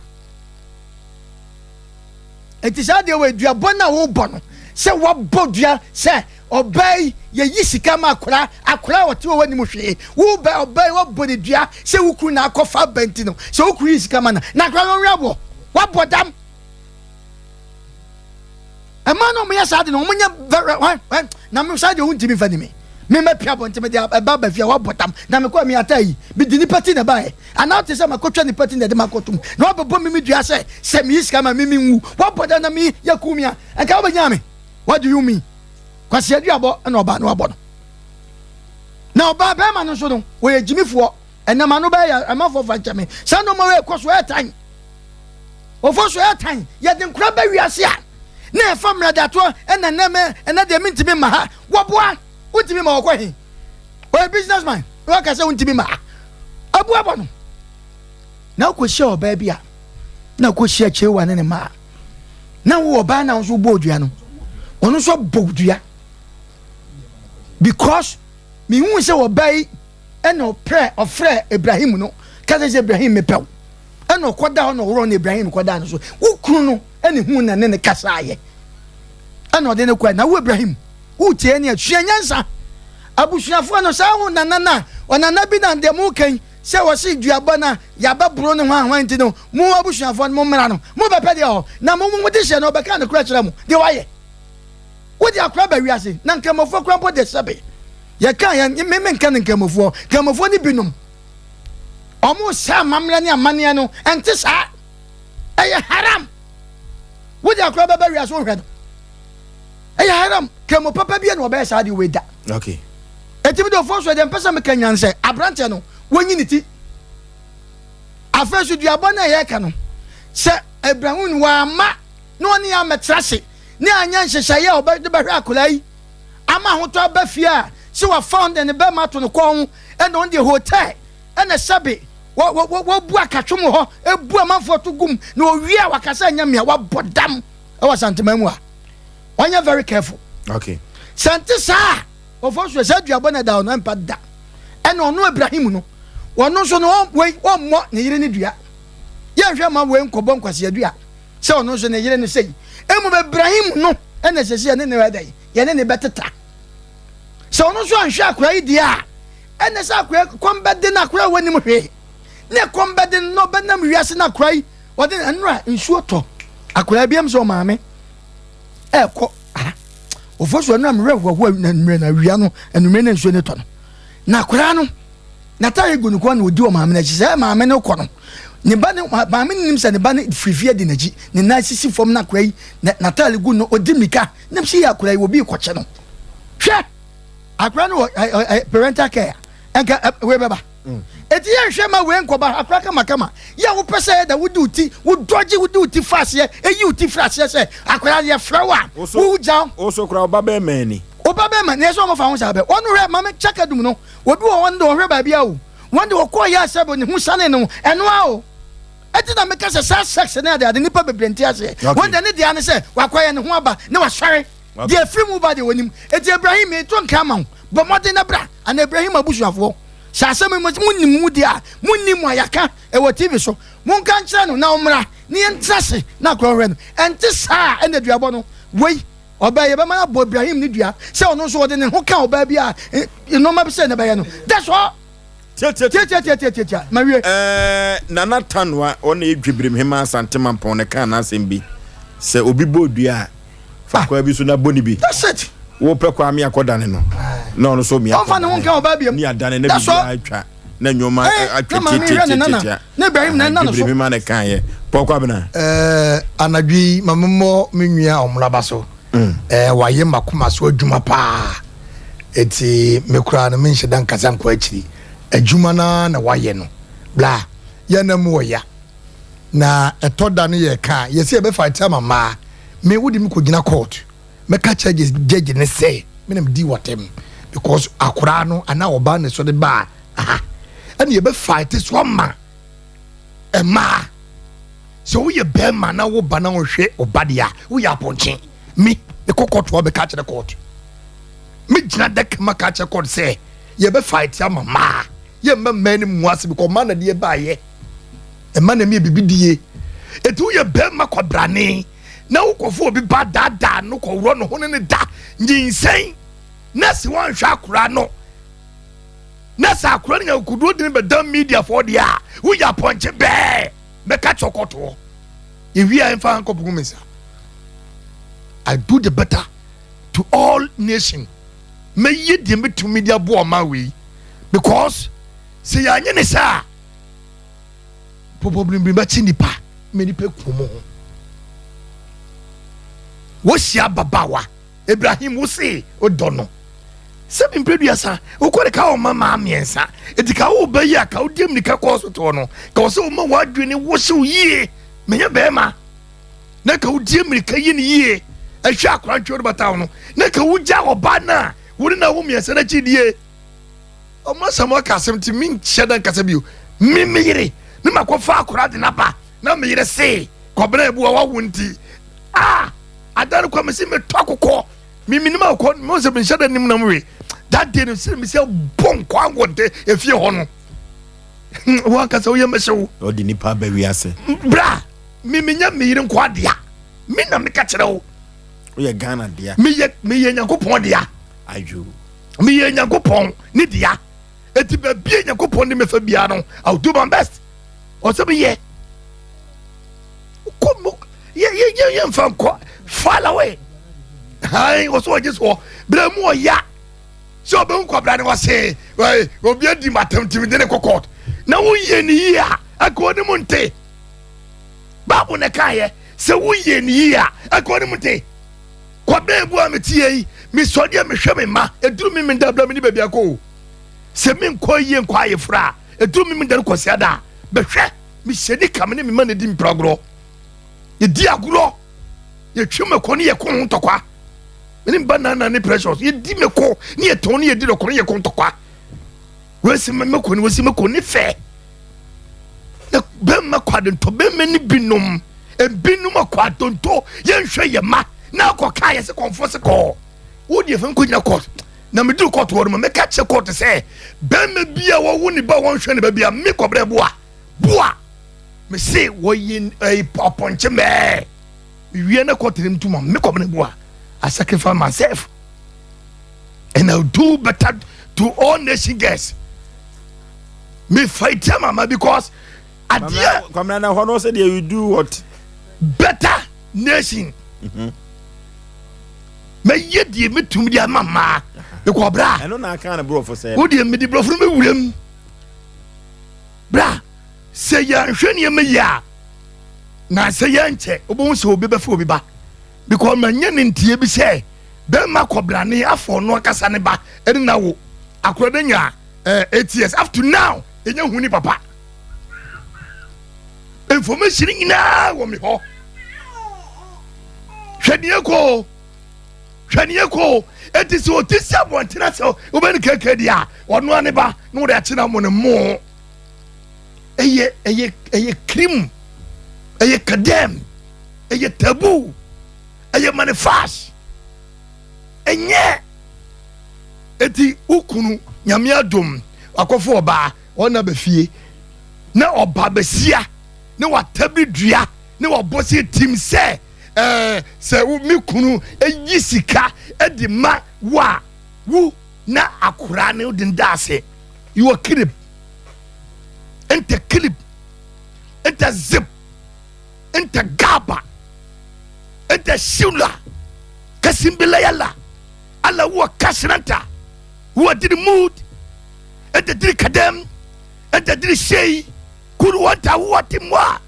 Speaker 2: Enti saa deɛ wɔ aduabɔ no a wobɔ no sɛ wabɔ dua sɛ Ɔbaa yi, yɛyi sika ma akwadaa, akwadaa a ɔte hɔ wɔnim hwee. Wo ba ɔbaa yi wɔbɔ ne dua sɛ wo kunu na akɔfa aba nti no, sɛ wo kunu yi sika ma no, na akwadaa no ɔnwe aboɔ. Wabɔ dam. Mmaa no wɔyɛ saa de no, wɔnyɛ very hwan hwan na me saa deɛ wontumi mfa ni me. Me ma pia abɔnten mede ɛba aba fie a wabɔ dam na mekɔ me ata yi mede nipa ti na ɛbaeɛ anaa te sɛ makɔtwa nipa ti na ɛde makɔtom na wabɛbɔ me me dua sɛ sɛ meyi sika ma me menwu wabɔ dam na me yɛku me a ɛnka wobɛnya me. What do you mean? Kwasi aduabɔ ɛna ɔbaa no abɔ no. Na ɔbaa bɛrima no nso no, wɔyɛ gyimifoɔ. Ɛnam ano bɛyɛ yɛ ɛmanfoɔ fa nkyɛn me. Saa nneɛma wei kɔ so ɛɛtan. Wɔfɔ so ɛɛtan. Yɛde nkora bɛ wiase a na ɛfa mmerɛdatoɔ ɛna nɛ mɛ ɛnɛ deɛ mentumi mma ha. Wɔboa wontumi ma wɔkɔ he. Ɔyɛ business man na waka sɛ wontumi mma ha. Abu abɔ no. Na wokɔhyia ɔbaa bi a na wokɔhyia kyewa ne ne mmaa. Na wo ɔbaa na nso bɔ dua no ɔno nso bɔ dua because mehu sɛ ɔbaa yi ɛna ɔprɛ ɔfrɛ Ibrahim no kasa sɛ Ibrahim mepɛw ɛna ɔkɔda hɔ na ɔworɔ na Ibrahim kɔda no so wo kunu no ɛna hu na ne ne kasa ayɛ ɛna ɔde ne kɔɛ na wo Ibrahim wotie ne asua nyansa abusuafoɔ no saa ho nana na ɔnana bi na deɛ mo kan Sɛ wɔse duabɔ na yɛabɛboro no hwanhwan nti no, mo abusuafoɔ no mommra no, mobɛpɛ deɛ ɔhɔ, na mo mo dehyeɛ no ɔbɛka nokorɛ kyerɛ mo deɛ wayɛ. Wode akora ba wiase, na nkramofoɔ koraa mpo de sɛbe yɛka yɛn, me menka no nkramofoɔ, nkramofoɔ no binom, wɔn sɛ amammerɛ ne amanneɛ no, ɛnte saa, ɛyɛ haram. Wode akora bɛba wiase wohwɛ no, ɛyɛ haram. Kramo papa bi na ɔbɛyɛ saa deɛ wei da.
Speaker 1: Okay.
Speaker 2: Eti mi de ofo so deɛ mpɛ sɛ meka nyan sɛ aberanteɛ no wɔnyi ne ti. Afei so duabɔ no a yɛreka no sɛ Abraham no wamma na ɔne yɛn ammɛtra ase ne anyɛ nhyehyɛeɛ a ɔbɛde bɛhwɛ akwadaa yi ama ahotɔ aba fie a sɛ wafa ɔno ne bɛrima ato no kɔn ho ɛna ɔno deɛ hotel ɛna sɛbe wɔbu akatwom wɔ hɔ ebu amanfoɔ to gum na owie a wakasa nyɛ mmea wabɔ dam ɛwɔ Asanteman mu a. Ɔnyɛ very careful.
Speaker 1: Okay.
Speaker 2: Sɛ nte saa a, ɔfɔ so sɛ aduabɔ na ɛda ɔno ɛmpa da. Ɛna ɔno Ibrahim no, ɔno nso no wei ɔmmɔ ne yere ne dua. Yɛnhwɛ ma wei nkɔbɔ nkwasi adua sɛ ɔno nso ne yere no sei. Mmom Ibrahim no ɛna ɛsɛ sɛ yɛne ne ɛdɛn yɛne ne bɛteta. Sɛ ɔno nso anhwɛ akora yi deɛ a, ɛna sɛ akora kɔm bɛde no akora a wɔnim hwee. Ne kɔm bɛde no na ɔbɛnam wiase no akora yi ɔde ɛnora nsuo tɔ akora bi am sɛ ɔmaame. ɛkɔ aha ofo so ɛno a mmerɛ hoahoa na mmerɛ na awia no anumere na nsuo no tɔ no na akwadaa no n'ataare gu ne kɔn na odi wɔ maame n'akyi sɛ maame no kɔ no ne ba ne maame no nim sɛ ne ba no firi fie di n'akyi ne nan sisi fam na akwadaa yi n'ataare gu no odi mmirika na si yɛ akwadaa yi obi kɔkyɛ no hwɛ akwadaa no wɔ parental care nka wei bɛba. Enti yɛnhwɛ ma wei nkɔba ha koraa kamakama. Yɛ a wopɛ sɛ ɛda wode wo ti, wodɔgye wode wo ti fa aseɛ, ɛyi wo ti firi aseɛ sɛ akwadaa no yɛfrɛ wo a, wogya.
Speaker 1: Wo so koraa wo ba bɛrima ani.
Speaker 2: Wo ba bɛrima, na ɛsɛ wɔfa ho saa bɛ. Wɔn hwɛ, maame kyaka dum no, obi wɔ wɔn de wɔhwɛ baabi a o, wɔn de wɔkɔɔ yɛ asɛ ne ho sane no, ɛno a o. Eti na meka sɛ saa sex ne ade ade nipa bebree nte aseɛ. Wɔn de ne deɛ ne sɛ wakɔyɛ ne ho aba ne wasɔre. Deɛ ɛfiri mu ba deɛ wɔnim. Enti Ibrahim, meto nkra ma wo, bɔ mmɔden na bra. Anaa Ibrahim abusuafoɔ, sɛ asɛm yi monim mu deɛ a, monni mu a yɛaka ɛwɔ TV so. Monka nkyerɛ no na ɔmmra na yɛntena ase na akora ɔhwɛ no. Ɛnte saa a, ɛnna duabɔ no, wei, ɔbaa yi, yɛbɛma no abɔ Ibrahim ne dua sɛ ɔno nso ɔde ne ho ka ɔbaa bi a nneɛma bi sɛ na ɛbɛyɛ no. That's all.
Speaker 1: Tiatiatiatiatiatia,
Speaker 2: mawie.
Speaker 1: Ɛɛ Nana Tanoa, ɔna yɛ Dwebirim Hemaa Asante Mampɔn na ɛkaa n'asɛm bi sɛ obi bɔ dua a, fa kwan bi so na bɔ ne bi.
Speaker 2: That's it.
Speaker 1: Wopɛ kwan me akɔdane no na ɔno nso me
Speaker 2: akɔdane. Ne ho nka ɔbaa biam.
Speaker 1: Ne adane na biribiara atwa na nneɛma atwa tiatiatiatia.
Speaker 2: Na Ibrahim na ɛna no so.
Speaker 1: Dwebirim Hemaa na ɛkaa yɛ. Paul Kwabena.
Speaker 3: Ɛɛ anadwo yi ma memmɔ me nua Ɔmraba so. Ɛɛ wayɛ m'akoma so adwuma paa. Eti me koraa no menhyɛ da nkasa nkɔ akyiri. Adwuma no ara na wayɛ no. Bla, yɛn na mu ɔya. Na ɛtɔ da no yɛka a, yɛsɛ yɛbɛ fight ama mmaa. Me, wode me kɔgyina court. Mɛka kyerɛ judge no sɛ me na medi wɔtɛm because akoraa no anaa ɔbaa na ɛsɔ de baa aha. Ɛna yɛbɛ fight so ama mmaa. Sɛ woyɛ bɛrima na wo ba na wohwɛ ɔba deɛ a, woyɛ apɔnkye. Me, mekɔ court hɔ bɛka kyerɛ court. Megyina daka mu aka kyerɛ court sɛ yɛbɛ fight ama mmaa. Yɛmma mmaa no mu ase because mmaa na deɛ baayɛ. Mmaa na ɛmi bibi die. Eti woyɛ bɛrima kwabrane na wokɔfo obi ba daadaa no kɔworɔ ne ho ne ne da nyinsɛn. na sɛ wɔnhwɛ akora no na sɛ akora no nya kokoduo de no bɛda media foɔ deɛ a woyɛ apɔnkye bɛɛ mɛka kyɛ ɔkɔtoɔ yɛwie a ɛmfa nkɔpo gu me nsa. I do the better to all nation mɛyɛ deɛ mɛtumi de aboa ɔman wei because sɛ yɛanyɛ ne saa pɔpɔbirimbiri bɛkye nipa ma nipa ku mu ho wɔhyia ababaawa Ibrahim wo se wodɔ no sɛ mprɛ duasa wokɔ de ka wo ma maa mmiɛnsa eti ka wo ba yi a ka wodi mmirika kɔ hospital no ka wɔ sɛ woma w'adwene wohyew yie menyɛ bɛrima na ka wodi mmirika yi ne yie ɛhwɛ akora ntwe wode bata wo no na ka wogya ɔba no a wo ne na wo mmiɛnsa no akyi die ɔmo asɛm aka asɛm nti menhyɛ da nkasa bio me me yere ne makɔfa akora de naba na me yere se kɔbena ebu a wawo nti a ada no kɔ mesi metɔ akokɔ me menim akokɔ mo sɛ menhyɛ da nim nam we that day no sɛ mesi bɔ nkwa wɔ de efie hɔ no wɔn ankasa woyɛ mɛhyɛ wo
Speaker 1: ɔde nipa ba wiase
Speaker 3: bra me menya me yere nkɔ adea me na meka kyerɛ wo
Speaker 1: woyɛ Ghana dea
Speaker 3: meyɛ meyɛ Nyankopɔn dea
Speaker 1: adwo
Speaker 3: meyɛ Nyankopɔn ne dea eti baabi a Nyankopɔn de mefa biara no I will do my best ɔsɛ meyɛ kɔ mo yɛ yɛ yɛ yɛ nfa nkɔ far away han ɔsɛ ɔgye soɔ bere mu ɔya sɛ ɔbɛn nkɔbra ne ɔse ɛɛ obi adi ma tɛmtɛm de ne kɔ court na woyɛ ne yie a ɛka ɔne mu nte baabu na ɛka yɛ sɛ woyɛ ne yie a ɛka ɔne mu nte kɔbɛn ebu a mete yɛ yi mesɔ deɛ mehwɛ me ma eduru mi mi da abira mi ni baabi akɔ o sɛ mi nkɔ yie nkɔ ayefra a eduru mi mi da no kɔsi ada bɛhwɛ. Mehyɛ nika me ne me ma na di mpragorɔ. Yɛdi agorɔ. Yɛtwe mako ne yɛko ho ntɔkwa. Me ne mba nana ne precious yɛdi mako ne yɛtɔn ne yɛdi dɔkɔ ne yɛko ntɔkwa. Wɔasi mako ne wɔsi mako ne fɛ. Na bɛmma kɔ adentɔ bɛmma ne binom ebinom akɔ adonto yɛnhwɛ yɛ ma na akɔ kaa yɛsɛ kɔnfo se kɔɔ. Wo deɛ fɛn kɔgyina court na meduru court hɔ no ma mɛka kyerɛ court sɛ bɛmma bi a wɔwo ne ba wɔnhwɛ ne ba bi a me kɔbrɛ boa. Boa! Mese wɔyi ɛyi apɔnkye mɛɛ. Mewie na kɔ tirim tuma me kɔ mene boa. I sacrifice myself and I do better to all nation girls. Me fight mama because adeɛ.
Speaker 1: Kwamina na hɔ no sɛ deɛ you do what?
Speaker 3: Better nation. Mɛyɛ deɛ mɛtumi de ama mmaa. Mekɔ bra.
Speaker 1: Ɛno na aka ne borɔfo sɛ.
Speaker 3: Wo deɛ mede borɔfo no mɛwura mu. Bra, sɛ yɛanhwɛ nneɛma yie a, na sɛ yɛnkyɛ wobɛhu sɛ obi bɛfa obi ba because manya ne nteɛ bi sɛ bɛrima kɔbrane afa ɔno ankasa ne ba ɛne na wo akora no nya eh, eight years up to now ɛnya hu ne papa information nyinaa wɔ me hɔ hwɛ deɛ kɔ hwɛ neɛ kɔ o eti sɛ ɔti si abɔntene sɛ wobɛ ne keke deɛ a ɔno ane ba na wɔde akye na mo ne mo ɛyɛ ɛyɛ ɛyɛ krim ɛyɛ kadɛm ɛyɛ tabu ɛyɛ manifas ɛnyɛ eti wokunu nyame adom akɔfo ɔbaa ɔna bɛfie na ɔba bɛsia ne watabiri dua ne wabɔ sɛ tim sɛ ɛɛ sɛ wo me kunu yi sika de ma wo a wo na akora ne wode da ase you are kilib nta kilib nta zip nta gaba nta shula kasimbila yala ala wo kasiranta wo diri mood nta diri kadam nta diri shei kuru wanta wo timwa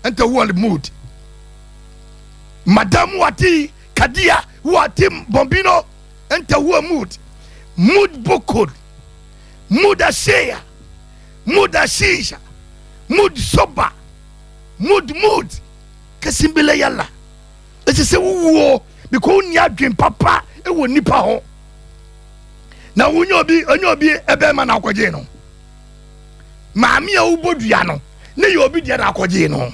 Speaker 3: Enta huwa mood. Madam wati kadia wati bombino. Enta huwa mood. Mood bukul. Mood asheya. Mood ashisha. Mood soba. Mood mood. Kasimbila yalla. Ɛsɛ sɛ wowuo because wonni adwen papa wɔ nipa ho. Na wonyɛ obi onye obi ɛbɛma na akɔgye no. Maame a wobɔ dua no ne yɛ obi deɛ na akɔgyee no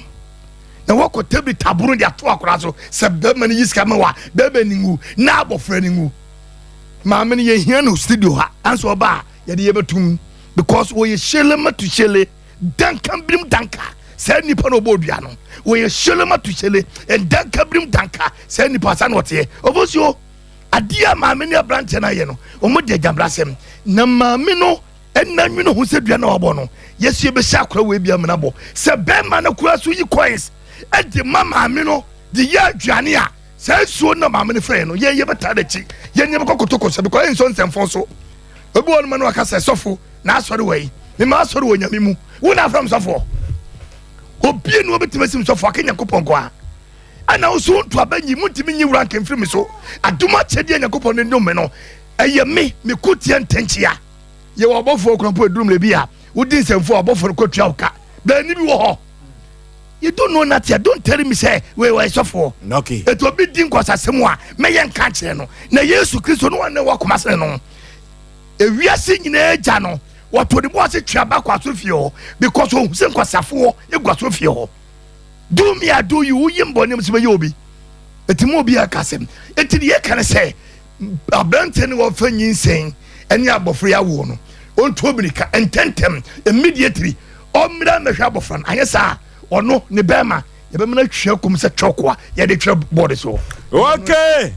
Speaker 3: na wɔkɔ tabi taboro de ato akora so sɛ bɛrima no yi sika ma wa bɛrima ni ngu na abɔfra ni ngu maame no yɛhia no studio ha anso ɔba a yɛde yɛbɛtum because wɔyɛ hyele ma to hyele danka birim danka saa nipa na ɔbɔ dua no wɔyɛ hyele ma to hyele danka birim danka saa nipa sa na ɔteɛ ɔbɔsuo. Adeɛ a maame ne aberanteɛ no ayɛ no, wɔn de agyambrasɛm. Na maame no ɛna nwene ho sɛ dua na wabɔ no, yɛsi yɛbɛhyɛ akora wei bi amena bɔ. Sɛ bɛrima no koraa so yi coins ɛde ma maame no de yɛ aduane a, saa nsuo na maame no frɛ no, yɛn yɛbɛtaa n'akyi, yɛn yɛbɛkɔ kotoko sɛ bɛkɔ ɛnsɔ nsɛmfo so. Obi wɔ no ma no aka sɛ sɔfo na asɔre wɔ yi, mema asɔre wɔ nyame mu, wo na afrɛ m sɔfoɔ. Obie ne wɔbɛtumi asim sɔfoɔ aka Nyankopɔn nko a. Ɛna wo so nto aba nyi, montumi nyi wura nka mfiri me so. Adom akyɛdeɛ a Nyankopɔn de dom me no, ɛyɛ me, me ko tia ntɛnkyea. Yɛwɔ abɔfoɔ koraa mpo ɛduru mmerɛ bi a, wodi nsɛmfua a abɔfoɔ no kɔtua wo ka. Baani bi wɔ hɔ. You don't know nothing. Don't tell me sɛ wei wɔyɛ sɔfoɔ.
Speaker 1: Okay.
Speaker 3: Ɛti obi di nkɔsasɛm a mɛyɛ nka nkyerɛ no. Na Yesu Kristo no wɔne wɔ akoma sene no. Ewiase nyinaa agya no, wɔto ne bo ase twe aba kɔ asɔrefie hɔ because ohun sɛ nkwaseafoɔ egu asɔrefie hɔ. Do me I do you, woyi mbɔ nneɛma sɛ bɛyɛ obi. Eti mu obi aka asɛm. Eti deɛ yɛka ne sɛ aberanteɛ no wɔfa nyinsɛn ɛne abɔfra yi awoɔ no, ɔntu mirika ntɛntɛm immediately ɔmmra mmɛhwɛ abɔfra no. Anyɛ saa ɔno ne bɛrima yɛbɛma no atwea kum sɛ chalk a yɛde twerɛ board soɔ.
Speaker 1: Okay!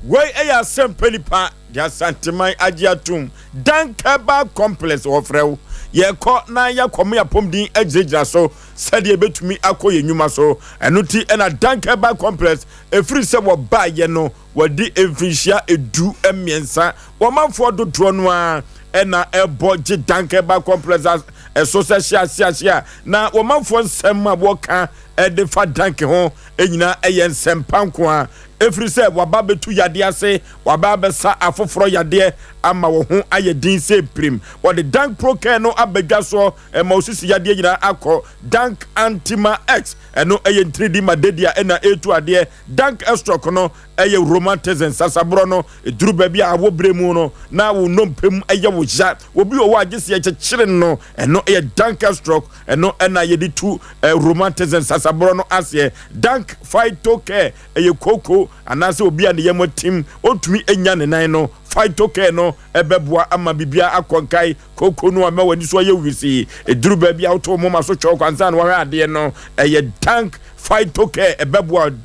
Speaker 1: Wei yɛ asɛmpa nipa de Asanteman agye atom. Dankɛba Complex wɔfrɛ wo. Yɛkɔ na yɛakɔ mo yɛapɔmuden agyinagyina so sɛdeɛ yɛbɛtumi akɔ yɛn nnwuma so. Ɛno nti na Dankɛba Complex ɛfiri sɛ wɔbaeɛ no wɔadi mfirinhyia 13. Wɔmanfoɔ dodoɔ no ara na ɛbɔ gye Dankɛba Complex so sɛ hyia hyia hyia na wɔmanfoɔ nsɛm a wɔka de fa Dank ho nyinaa yɛ nsɛmpa nko ara. Ɛfiri sɛ waba abɛtu yadeɛ ase, waba abɛsa afoforɔ yadeɛ ama wo ho ayɛ din sɛ pirim. Wɔde Dank Procare no aba dwa soɔ, ɛma wo sisi yadeɛ nyinaa akɔ. Dank Antima X, ɛno yɛ ntiridi ma dadi a ɛna ɛretu adeɛ. Dank Estroc no yɛ rheumatism, sasaborɔ no, ɛduru baabi a awɔ berɛ mu no na wo nnompe mu yɛ wo ya. Obi wɔ hɔ a gye sɛ yɛkyekyere no, ɛno yɛ Dank Estroc, ɛno na yɛde tu rheumatism, sasaborɔ no aseɛ. Dank Phytocare ɛyɛ kooko anaasɛ obi a ne yam atim, ɔntumi nnya ne nan no, Phytocare no bɛboa ama biribiara akɔ nkae. Kooko no ama w'ani so ayɛ wisii. Ɛduru baabi a woto wo moma so twɛ wo ansa na woahwɛ adeɛ no, ɛyɛ Dank Phytocare, ɛbɛboa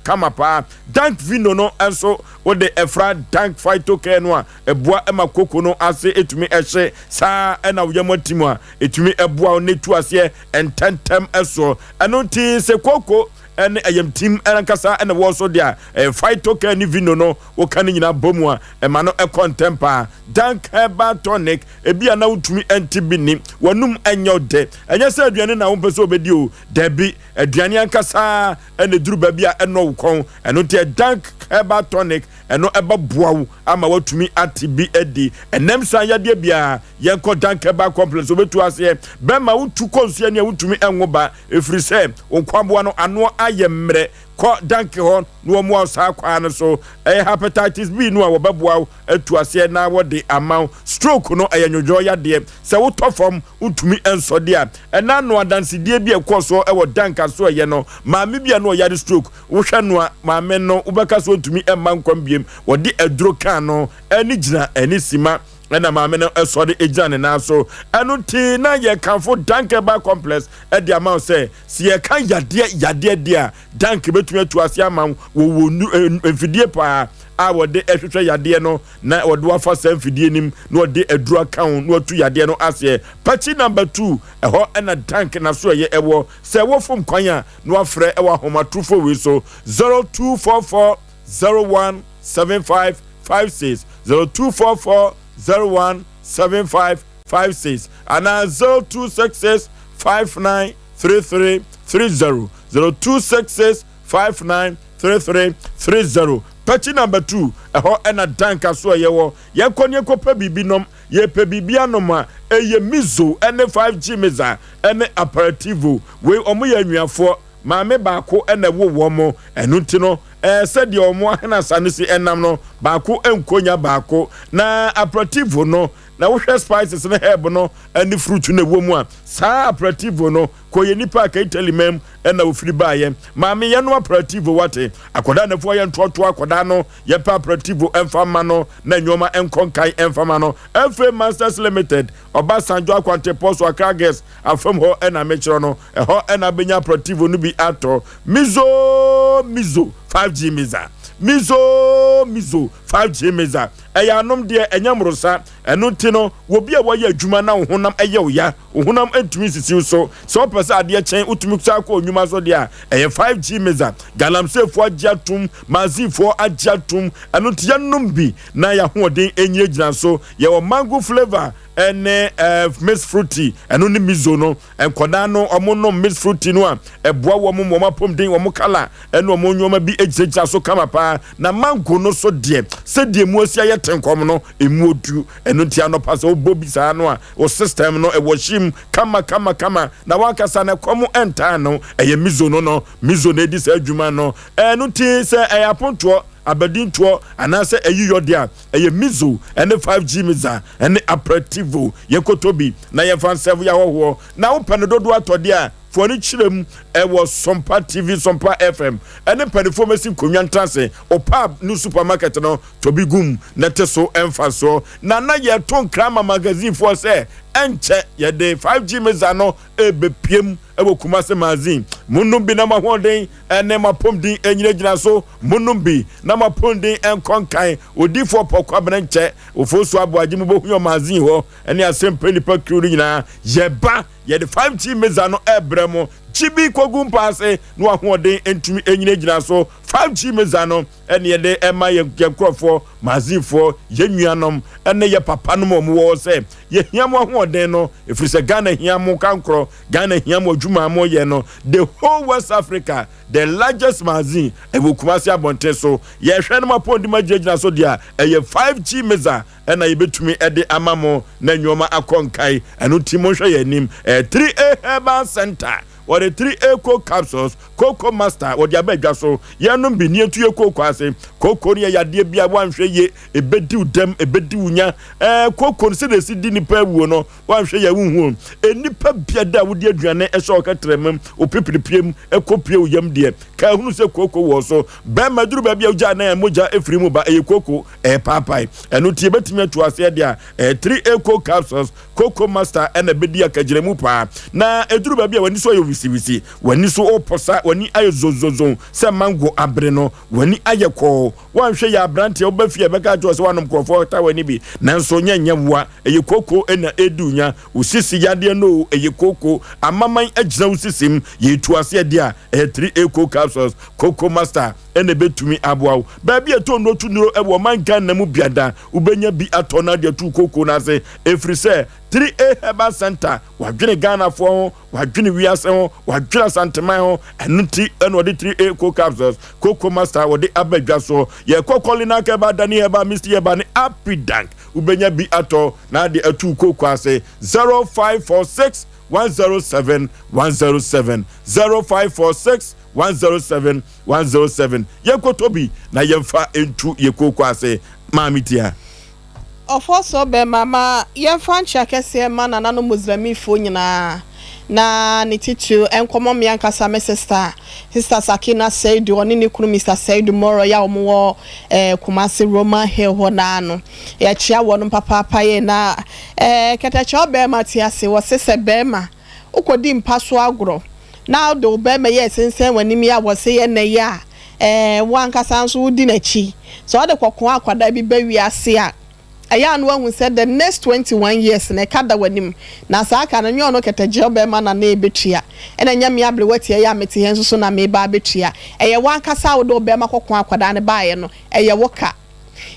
Speaker 1: kama paa. Dank Vino no nso wode ɛfra Dank Phytocare no a, ɛboa ma kooko no ase tumi hye. Saa ara na wo yam atim a, ɛtumi boa wo na ɛtu aseɛ ntɛntɛm soɔ. Ɛno nti sɛ kooko ne ayamtim ankasa na ɛwɔ so deɛ a, ɛyɛ Phytocare ne Vino no, woka ne nyinaa bɔ mu a, ɛma no kɔ ntɛm paa. Dank Herbal Tonic, ebia na wontumi nte bi nni, w'anum nyɛ wo dɛ. Ɛnyɛ sɛ aduane na wompɛ sɛ wobɛdi o, dabi, aduane ankasa na ɛduru baabi a ɛnnɔ wo kɔn. Ɛno nti Dank Herbal Tonic, ɛno ɛbɛboa wo ama woatumi ate bi adi. Ɛnam saa yadeɛ biara, yɛnkɔ Dank Herbal Complex, wɔbɛtu aseɛ. Bɛma wotu kɔ nsuo ani a wontumi nwo ba. Ɛfiri sɛ wo nkwaboa no ano ayɛ mmerɛ. Kɔ Danke hɔ na wɔmmoa wo saa kwan no so. Ɛyɛ Hepatitis B no a wɔbɛboa wo atu aseɛ na wɔde ama wo. Stroke no ɛyɛ nwodwoɔ yadeɛ. Sɛ wotɔ fam wontumi nsɔ deɛ a, ɛna ano adansedie bi a ɛkɔɔ soɔ wɔ Dank asoɛeɛ no, maame bi a na ɔyare stroke, wohwɛ no a maame no wobɛka sɛ ɔntumi mma nkwa bio. Wɔde aduro kaa no, ɛne gyina ɛne sima. Ɛna maame no sɔre gyina ne nan so. Ɛno nti na yɛkamfo Dank Herbal Complex de ama wo sɛ, sɛ yɛka yadeɛ yadeɛ deɛ a, Dank bɛtumi atu ase ama wo. Wɔwɔ nnu eh, mfidie paa a wɔde hwehwɛ yadeɛ no na wɔde wafa saa mfidie no mu na wɔde aduro aka ho na wɔatu yadeɛ no aseɛ. Pakyi number two, ɛhɔ na Dank n'asoɛeɛ ɛwɔ. Sɛ ɛwɔ fam kwan a, na wafrɛ wɔ ahomatrofoɔ wei so, 0244 01 75 56 0244 01 75 56 anaa 0266 59 33 30 0266 59 33 30. Pɛkyi number 2, ɛhɔ ɛna Danka so ɛyɛ wɔ. Yɛnkɔ ne yɛnkɔpɛ biribi nom. Yɛpɛ biribi anom a, ɛyɛ Mizo ɛne 5G Miza ɛne Aperitivo. Wei ɔmo yɛ anuafoɔ. Maame baako na ɛwoo wɔn, ɛno nti no, ɛɛ sɛdeɛ wɔn ahenasa no si nam no, baako nkonya baako. Na aperitivo no, na wohwɛ spices ne herb no ne fruit no ɛwɔ mu a, saa aperitivo no, kɔ yɛ nipa a ka Italy man mu na ofiri baeɛ. Maame yɛno aperitivo wate, akwadaa na afua yɛ ntoatoa akwadaa no, yɛpɛ aperitivo mfa mma no na nneɛma nkɔ nkan mfa ma no. Afei Masters Limited, Ɔbasanjo Akwantepɔ so Accra Girls afam hɔ na mekyerɛ no, ɛhɔ na abɛnya aperitivo no bi atɔ. Mizo Mizo 5G Miza. Mizo Mizo 5G Miza ɛyɛ anom deɛ ɛnyɛ mmorosa. Ɛno nti no, wɔ bi a wɔyɛ adwuma na wo honam ɛyɛ wo ya, wo honam ntumi nsisi wo so, sɛ wopɛ sɛ adeɛ kyɛn wotumi san kɔ nnwuma so deɛ a, ɛyɛ 5G Miza. Galamseyfoɔ agye atom, Mazinfoɔ agye atom, ɛno nti yɛnom bi na yɛahoɔden ɛnyinagyina so. Yɛwɔ mango flavour ɛne eh, mix fruity, ɛno ne mizo no. Nkwadaa no wɔn nom mix fruity no a, ɛboa wɔn ma wɔn apɔmuden, wɔn kala ɛne wɔn nneɛma bi gyinagyina so kama paa. Na mango no so deɛ, sɛdeɛ emu asi ayɛ tenkɔm no, emu odu. Ɛno nti anɔpa sɛ wobɔ bi saa no a, wo system no ɛwɔ hyim kama kama kama. Na wankasa no ɛkɔm ɛntaa no. Ɛyɛ mizo no no, mizo na edi saa adwuma no. Ɛno nti sɛ ɛyɛ apontoɔ, abadintoɔ anaasɛ ayiyɔ deɛ a, ɛyɛ mizo ɛne 5G miza ɛne aperitivo. Yɛnkɔtɔ bi na yɛmfa nsɛvo yɛ ahɔhoɔ. Na wopɛ no dodoɔ atɔ deɛ a, fa w'ani kyerɛ mu ɛwɔ Sompa TV, Sompa FM ɛne mpanimfoɔ mɛsi nkonnwa ntena ase. Wo pub ne supermarket no, tɔ bi gu mu na te so mfasoɔ. Na na yɛto nkra ma magazinefoɔ sɛ ɛnkyɛ yɛde 5G miza no rebɛpiem wɔ Kumasi Magazine. Monnom bi na mo ahoɔden ne mo apɔmuden nnyinagyina so. Monnom bi na mo apɔmuden nkɔ nkan. Odiyifoɔ Paul Kwabena Nkyɛ, Ofosu Aboagye, mobɛhu yɛn wɔ magazine hɔ ne Asɛmpa Nnipa Kuo no nyinaa. Yɛba, yɛde 5G Mesa no rebrɛ mo. Gye bi kɔgu mpa ase na w'ahoɔden ntumi nnyinagyina so. 5G Mesa no ne yɛde rema yɛn nkurɔfoɔ, magazinefoɔ, yɛn nuanom ne yɛn papanom a wɔwɔ hɔ sɛ yɛhia mo ahoɔden no, ɛfiri sɛ Ghana hia mo kankorɔ, Ghana hia mo adwuma a moyɛ no. The whole West Africa, the largest magazine, ɛwɔ Kumasi abɔnten so. Yɛhwɛ no mo apɔndim agyinagyina so deɛ a, ɛyɛ 5G mesa ɛna yɛbɛtumi de ama mo na nneɛma akɔ nkae. Ɛno nti monhwɛ yɛn anim. Ɛyɛ 3A Herbal Center. Wɔde 3A Coke Capsules, Cocoa Master, wɔde aba adwa so. Yɛnom bi ne yɛntu yɛn kooko ase. Kooko no yɛ yadeɛ bi a woanhwɛ yie, ɛbɛdi wo dɛm, ɛbɛdi wo nya. Ɛɛ kooko no sɛdeɛ ɛsi di nnipa awuo no, woanhwɛ yie a wonhu o. Nnipa bia da a wode aduane hyɛ wo kɛtrɛma mu, wo pipiripie mu, ɛkɔpue wo yam deɛ, ka hunu sɛ kooko wɔ so. Bɛrima duru baabi a wogyaa nan a mogya firi mu ba, ɛyɛ kooko, ɛrepaapae. Ɛno nti yɛbɛtumi atu aseɛ deɛ a, ɛyɛ 3A Coke Capsules, Cocoa Master na ɛbɛdi akagyinamu paa. Na ɛduru baabi a w'ani so ayɛ wisiwisi, w'ani so reposa, w'ani ayɛ zonzonzon sɛ mango abere no, w'ani ayɛ kɔɔ. Woanhwɛ yie a aberanteɛ woba fie a ɛbɛka akyerɛ wo sɛ woanom nkurɔfoɔ tawa no bi. Nanso nyɛ nyɛ woa, ɛyɛ kooko na ɛredi wo nya. Wo sisi yadeɛ no o, ɛyɛ kooko. Amaman agyina wo sisim. Yɛretu aseɛ deɛ a, ɛyɛ 3A Coke Capsules, Cocoa Master na ɛbɛtumi aboa wo. Baabi a ɛtɔ nnuro to nnuro wɔ ɔman Ghana mu biada, wobɛnya bi atɔ na de atu kooko no ase ɛfiri sɛ 3A Herbal Center wadwene Ghanafoɔ ho, wadwene wiase ho, wadwene Asanteman ho, ɛno nti ɛna ɔde 3A Coco Capsules, Coco Master wɔde aba dwa soɔ. Yɛkɔ Kolinak Herbal, Dani Herbal, Misty Herbal ne Apidank wobɛnya bi atɔ na de atu kooko ase. 0546 107 107 0546 107 107 Yɛnkɔtɔ bi na yɛmfa ntu yɛ kooko ase. Maame Tia.
Speaker 4: Ɔfɔsɔ bɛma ma yɛmfa nkyea kɛseɛ mma nananom Muslimifoɔ nyinaa, na ne titiriw nkɔmɔ me ankasa me sista, Sista Sakina Seidu, ɔne ne kunu Mister Seidu Moroy a wɔn wɔ eh, Kumasi Roman Hill hɔ naa no. Yɛkyea wɔnom papaapa yie na eh, kɛtɛkyɛw bɛɛma te ase, wɔse sɛ bɛɛma wokɔdi mpa so agorɔ na wode wo bɛɛma yi ɛsensɛn w'anim yi a wɔse yɛ nnɛ yi a, ɛɛ, wo ankasa nso wodi n'akyi. Sɛ ɔde kɔkɔɔ akwadaa bi ba wiase a, ɛyɛ a na wahu sɛ the next 21 years no, ɛka da w'anim. Na saa ka no, ɛnyɛ ɔno kɛtɛgyeɛ ɔbarima na na ɛbɛtua, ɛna ɛnyɛ me aberewa tiaa yi a mete ha yi nso so na mereba abɛtua. Ɛyɛ wo ankasa a wode wo barima kɔkɔɔ akwadaa no baeɛ no, ɛyɛ wo ka.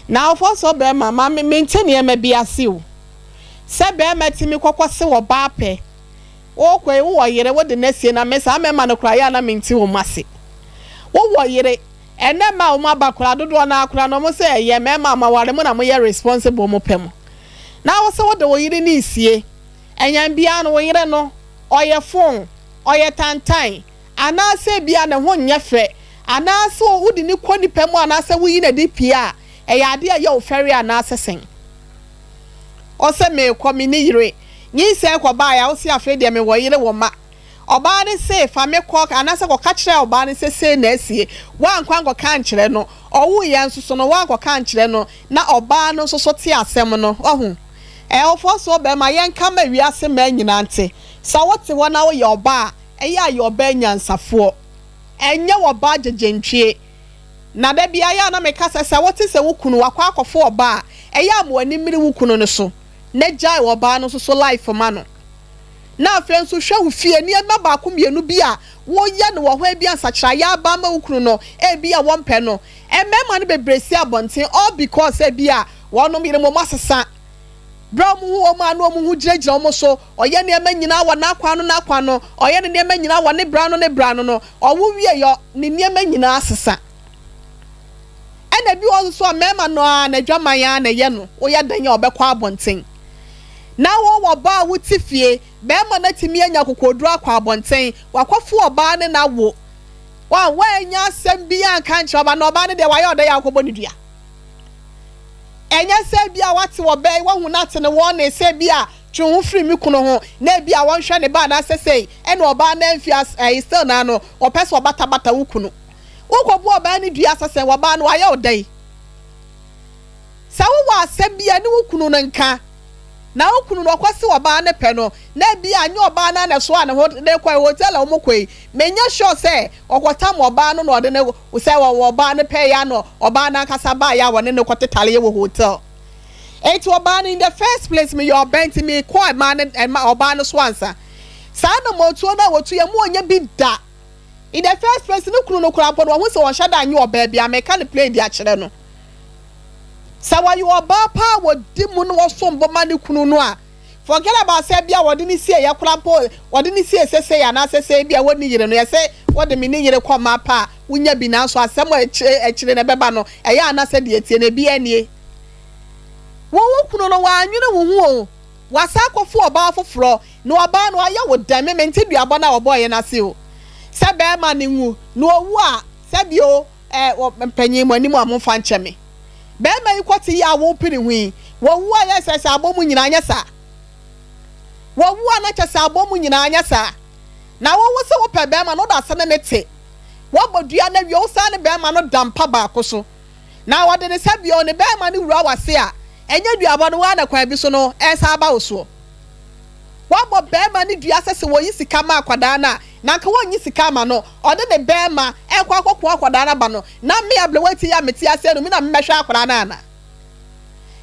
Speaker 4: Na ɔfɔɔ sɛ ɔbarima, ma me mente nneɛma bi ase o. Sɛ barima tumi kɔkɔse ɔbaa pɛ, Wokɔ yi, wowɔ yere, wode no asie, na me saa mmarima no koraa, ɛyɛ a na mente wɔn ase. Wowɔ yere, ɛnnɛ mmaa a wɔn aba koraa, dodoɔ no ara koraa no, wɔn sɛ ɛyɛ mmarima a moaware, mo na moyɛ responsible, mopɛ mo. Na wo sɛ wode wo yere no resie, ɛnyɛn biara no, wo yere no, ɔyɛ fon, ɔyɛ tantan, anaasɛ ebia ne ho nyɛ fɛ, anaasɛ wode no kɔ nnipa mu anaasɛ woyi no adi pue a, ɛyɛ adeɛ a ɛyɛ wo fɛre anaasɛ sɛn? Ɔsɛ merekɔ, me ne yere. Nyinsɛn kɔbaeɛ a, wose afei deɛ mewɔ yere wɔ mma. Ɔbaa no se, fa me kɔ, anaasɛ kɔka kyerɛ ɔbaa no sɛ sei na asie. Woankɔ ankɔka ankyerɛ no. Ɔwuiɛ nso so no, woankɔka ankyerɛ no, na ɔbaa no nso so te asɛm no. Wahu? Ɛwɔfoɔ so ɔbarima, yɛnka ma wiase mmaa nyinaa nte. Sɛ wote hɔ na woyɛ ɔbaa a, ɛyɛ a yɛ ɔbaa nyansafoɔ. Ɛnyɛ ɔbaa gyegyentwie. Na da biara yɛ a na meka sɛ, sɛ wote sɛ wo kunu wakɔ akɔfo ɔbaa a, ɛyɛ a ma w'ani mmere wo kunu no so na gyae ɔbaa no nso so life ma no. Na afei nso hwɛ wo fie nneɛma baako mmienu bi a woyɛ no wɔ hɔ ebia nsakyeraeɛ aba ama wo kunu no ebia wɔmpɛ no. Mmarima no bebree si abɔnten all because ebia wɔnom yerenom asesa. Berɛ a wɔhu wɔn a na wɔn ho gyinagyina wɔn so, ɔyɛ nneɛma nyinaa wɔ n'akwan ano n'akwan no, ɔyɛ ne nneɛma nyinaa wɔ ne berɛ ano ne berɛ ano no, ɔwo wieɛ ne nneɛma nyinaa sesa. Ɛna ebi wɔ hɔ nso a mmarima no ara n'adwaman ara na ɛyɛ no, woyɛ dɛn a ɔbɛkɔ abɔnten. Na wo wɔ ba a wote fie, barima no atumi anya akokoɔduro akɔ abɔnten, wakɔfo ɔbaa ne no awo, woannya asɛm biara anka ankyerɛ ɔbaa no, na ɔbaa no deɛ wayɛ ɔdɛn a wokɔbɔ no dua. Ɛnyɛ sɛ ebia wate wɔ bɛn, wahu no ate no wɔne, sɛ ebia twe wo ho firi me kunu ho, na ebia wɔnhwɛ ne ba anaasɛ sei, ɛna ɔbaa no amfi ase, ɛyi still naa no, ɔpɛ sɛ ɔbatabata wo kunu. Wokɔbu ɔbaa no dua sɛ sɛn, ɔbaa no wayɛ wo dɛn? Sɛ wowɔ asɛm bi a, ne wo kunu no nka. Na wo kunu no ɔkɔse ɔbaa no pɛ no, na ebia anyɛ ɔbaa no ara na ɛsoaa ne ho de kɔe, hotel a wɔkɔ yi, menyɛ sure sɛ ɔkɔtam ɔbaa no na ɔde no, sɛ ɔbaa no pɛeɛ a na ɔbaa no ankasa baeɛ a wɔne no kɔtetareɛ wɔ hotel. Enti ɔbaa no in the first place meyɛ ɔbaa nti mekɔɔ mmaa no, mma ɔbaa no so ansa. Saa anammɔntuo no a wɔtuiɛ, mo ɔnyɛ bi da. In the first place ne kunu no koraa mpo no wahu sɛ ɔnhyɛ da nyɛ ɔbaa biara, meka no plain de akyerɛ no. Sɛ wɔyɛ ɔbaa paa a wɔdi mu na wɔsom bo ma ne kunu no a, forget about sɛ ebia wɔde no sieeɛ koraa mpo, wɔde no sie sesei anaa sesei ebia wɔnni yere no, yɛse wode me ne yere kɔ mmaa pɛ a, wonya bi nanso asɛm a akyire akyire no ɛbɛba no, ɛyɛ a na sɛdeɛ ɛteɛ no ebi nie. Wo wo kunu no wannwene wo ho o, wasan akɔfo ɔbaa foforɔ, na ɔbaa no wayɛ wo dɛn? Me mente duabɔ no a wɔbɔeɛ no ase o. Sɛ barima no nwu, na ɔwu a, sɛbi o, Eh, wɔ mpanyin mo anim a momfa nkyɛ me. Barima yi kɔte yi a worepere ho yi, wɔwu a yɛ sɛ sɛ abɔ mu nyinaa nyɛ saa. Wɔwu a na kyɛ sɛ abɔ mu nyinaa nyɛ saa. Na wo wo se wopɛ barima no woda ase ne ne te. Woabɔ dua no awie wo san ne barima no da mpa baako so. Na wɔde ne sɛ bio ne barima no wura w'ase a, ɛnyɛ duabɔ no wo ara na kwan bi so no ɛresan aba wo soɔ. Woabɔ barima no dua sɛ sɛ wɔyi sika ma akwadaa no a, na anka wɔnnyi sika ama no. Ɔde ne barima rekɔ akɔko akwadaa no aba no, na me aberewa ti yi a mete aseɛ no, me na memmɛhwɛ akwadaa no anaa?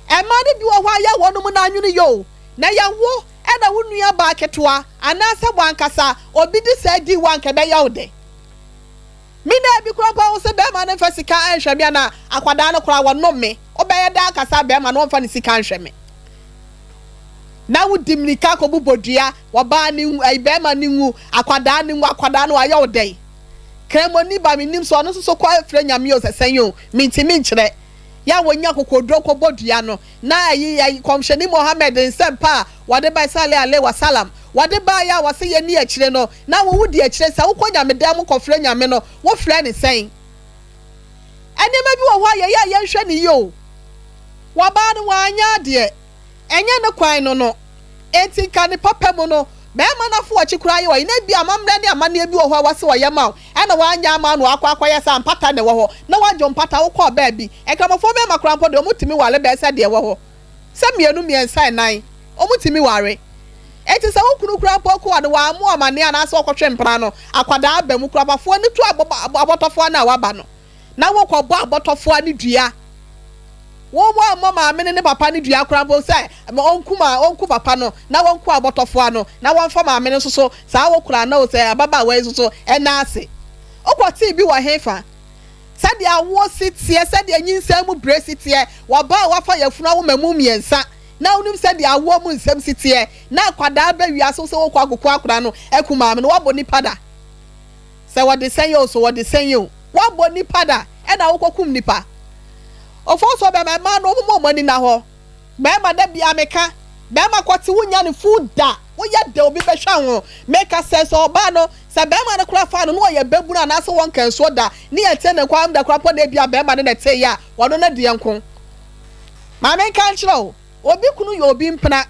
Speaker 4: Mmaa no bi wɔ hɔ a yɛ wɔnom no anwene yɛ o, na yɛ wo na wo nua baa ketewa anaasɛ w'ankasa obi de saa di wo a anka ɛbɛyɛ wo dɛ? Me na ebi koraa mpo a wo se barima no mfa sika nhwɛ me anaa akwadaa no koraa wɔnom me, wobɛyɛ dɛn aka sɛ barima no ɔmfa ne sika nhwɛ me? Na wodi mmirika kɔbobɔ dua, ɔbaa no nwu, ɛyi barima no nwu, akwadaa no nwu, akwadaa no wayɛ wo dɛn? Kramoni ba mennim sɛ ɔno nso so kɔ frɛ Nyame o sɛ sɛn o, mentumi nkyerɛ. Yɛ a wɔnya akokoɔduro kɔbɔ dua no, na ɛyi ɛyi Kɔmhyɛni Mohammed nsɛmpa a wɔde bae sale alaihi wasalam, wɔde baeɛ a wɔse yɛnni akyire no, na wo wodi akyire, sɛ wokɔ Nyamedan mu kɔfrɛ Nyame no, wofrɛ no sɛn? Nneɛma bi wɔ hɔ a yɛyɛ a yɛnhwɛ no yie o. Wɔbaa no wanyɛ adeɛ. Ɛnyɛ ne kwan no no. Enti nka ne papa mu no, barima no afoɔkye koraa yɛ ɔye. Na ebia amammerɛ ne amanneɛ bi wɔ hɔ a wɔse ɔyɛ ma wo, ɛna wanyɛ ama wo na wakɔ akɔyɛ saa, mpata na ɛwɔ hɔ. Na wagye wo mpata, wokɔɔ baabi. Nkramofoɔ mmarima koraa mpo deɛ, wɔtumi ware bɛyɛ sɛ deɛ ɛwɔ hɔ. Sɛ mmienu, mmiɛnsa, nnan, wɔtumi ware. Enti sɛ wo kunu koraa mpo kɔ a na wammo wo amanneɛ anaasɛ ɔkɔtwe mpena no, akwadaa aba mu koraa, pafoɔ no tu abɔtɔfoɔ no a waba no. na wokɔbɔ abɔtɔfoa no dua. Wo woammɔ maame no ne papa no dua koraa mpo sɛ ɔnkum a ɔnku papa no na wɔnku abɔtɔfoa no na wɔmfa maame no nso so saa wokora no sɛ ababaawa yi nso so ɛna ase. Wokɔtee bi wɔ hefa? Sɛdeɛ awoɔ si teɛ, sɛdeɛ nyinsɛn mu berɛ si teɛ, wɔba a wafa yafunu awo mmamu mmiɛnsa na wonim sɛdeɛ awoɔ mu nsɛm si teɛ na akwadaa ba wiase wo sɛ wokɔ akɔku akwadaa no aku maame no woabɔ nipa da. Sɛ wɔde sɛn o, so wɔde sɛn o. Woabɔ nipa da ɛna wokɔkum nipa. Ofosuo bɛma mmaa no wɔn wɔn ani na hɔ. Bɛɛma da biaa meka bɛɛma kɔte wo nya ne full da woyɛ dɛ obi bɛhwɛ ho meka sɛ sɛ ɔbaa no sɛ bɛɛma no koraa faa no na ɔyɛ bɛbunu anaasɛ wɔnka nsuo da ne yɛte ne nkwa da koraa mpo na ebia bɛɛma no na ɛtee yɛ a ɔno no deɛ nko ma menka nkyerɛ wo obi kunu yɛ obi mpena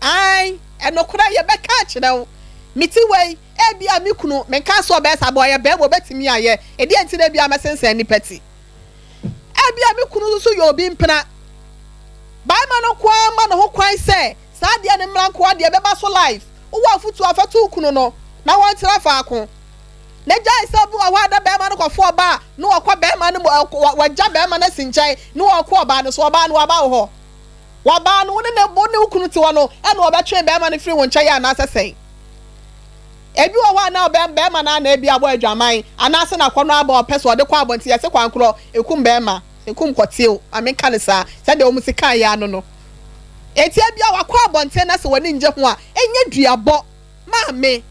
Speaker 4: ae ɛnokorɛ yɛbɛka akyerɛ wo mete wei Ebia me kunu, menkaa sɛ ɔbɛyɛ saa, but ɔyɛ barima, obetumi ayɛ. Ɛdeɛn nti na ebia mɛsensɛn nnipa ti? Ebia me kunu nso yɛ obi mpena. Barima no nko ara ma ne ho kwan sɛ saa adeɛ no mmra nko ara deɛ ɛbɛba so life. Wowɔ afotuo a, fa to wo kunu no na wɔntena faako. Na gyae sɛ obi wɔ hɔ a na bɛrima no kɔfo ɔbaa a, na ɔkɔ bɛrima no mu, wagya bɛrima no asi nkyɛn, na ɔkɔ ɔbaa no so. Ɔbaa no, waba wo hɔ. Wabaa no, wo ne ne, wo ne wo kunu te hɔ no, ɛna ɔbɛtwe bɛrima no firi wo nkyɛn anaasɛ sɛn? Ebi wɔ hɔ a na ɔbɛ, bɛrima no ara na ebi abɔ adwaman, anaasɛ n'akɔnnɔ aba a ɔpɛ sɛ ɔde kɔ abɔnten. Yɛse kwankorɔ, ekum bɛrima, ekum kɔtew, ma menka no saa, sɛdeɛ wɔn si kaeɛ ano no. Enti ebia wakɔ abɔnten na sɛ w'ani nnye ho a, ɛnyɛ duabɔ. Maame,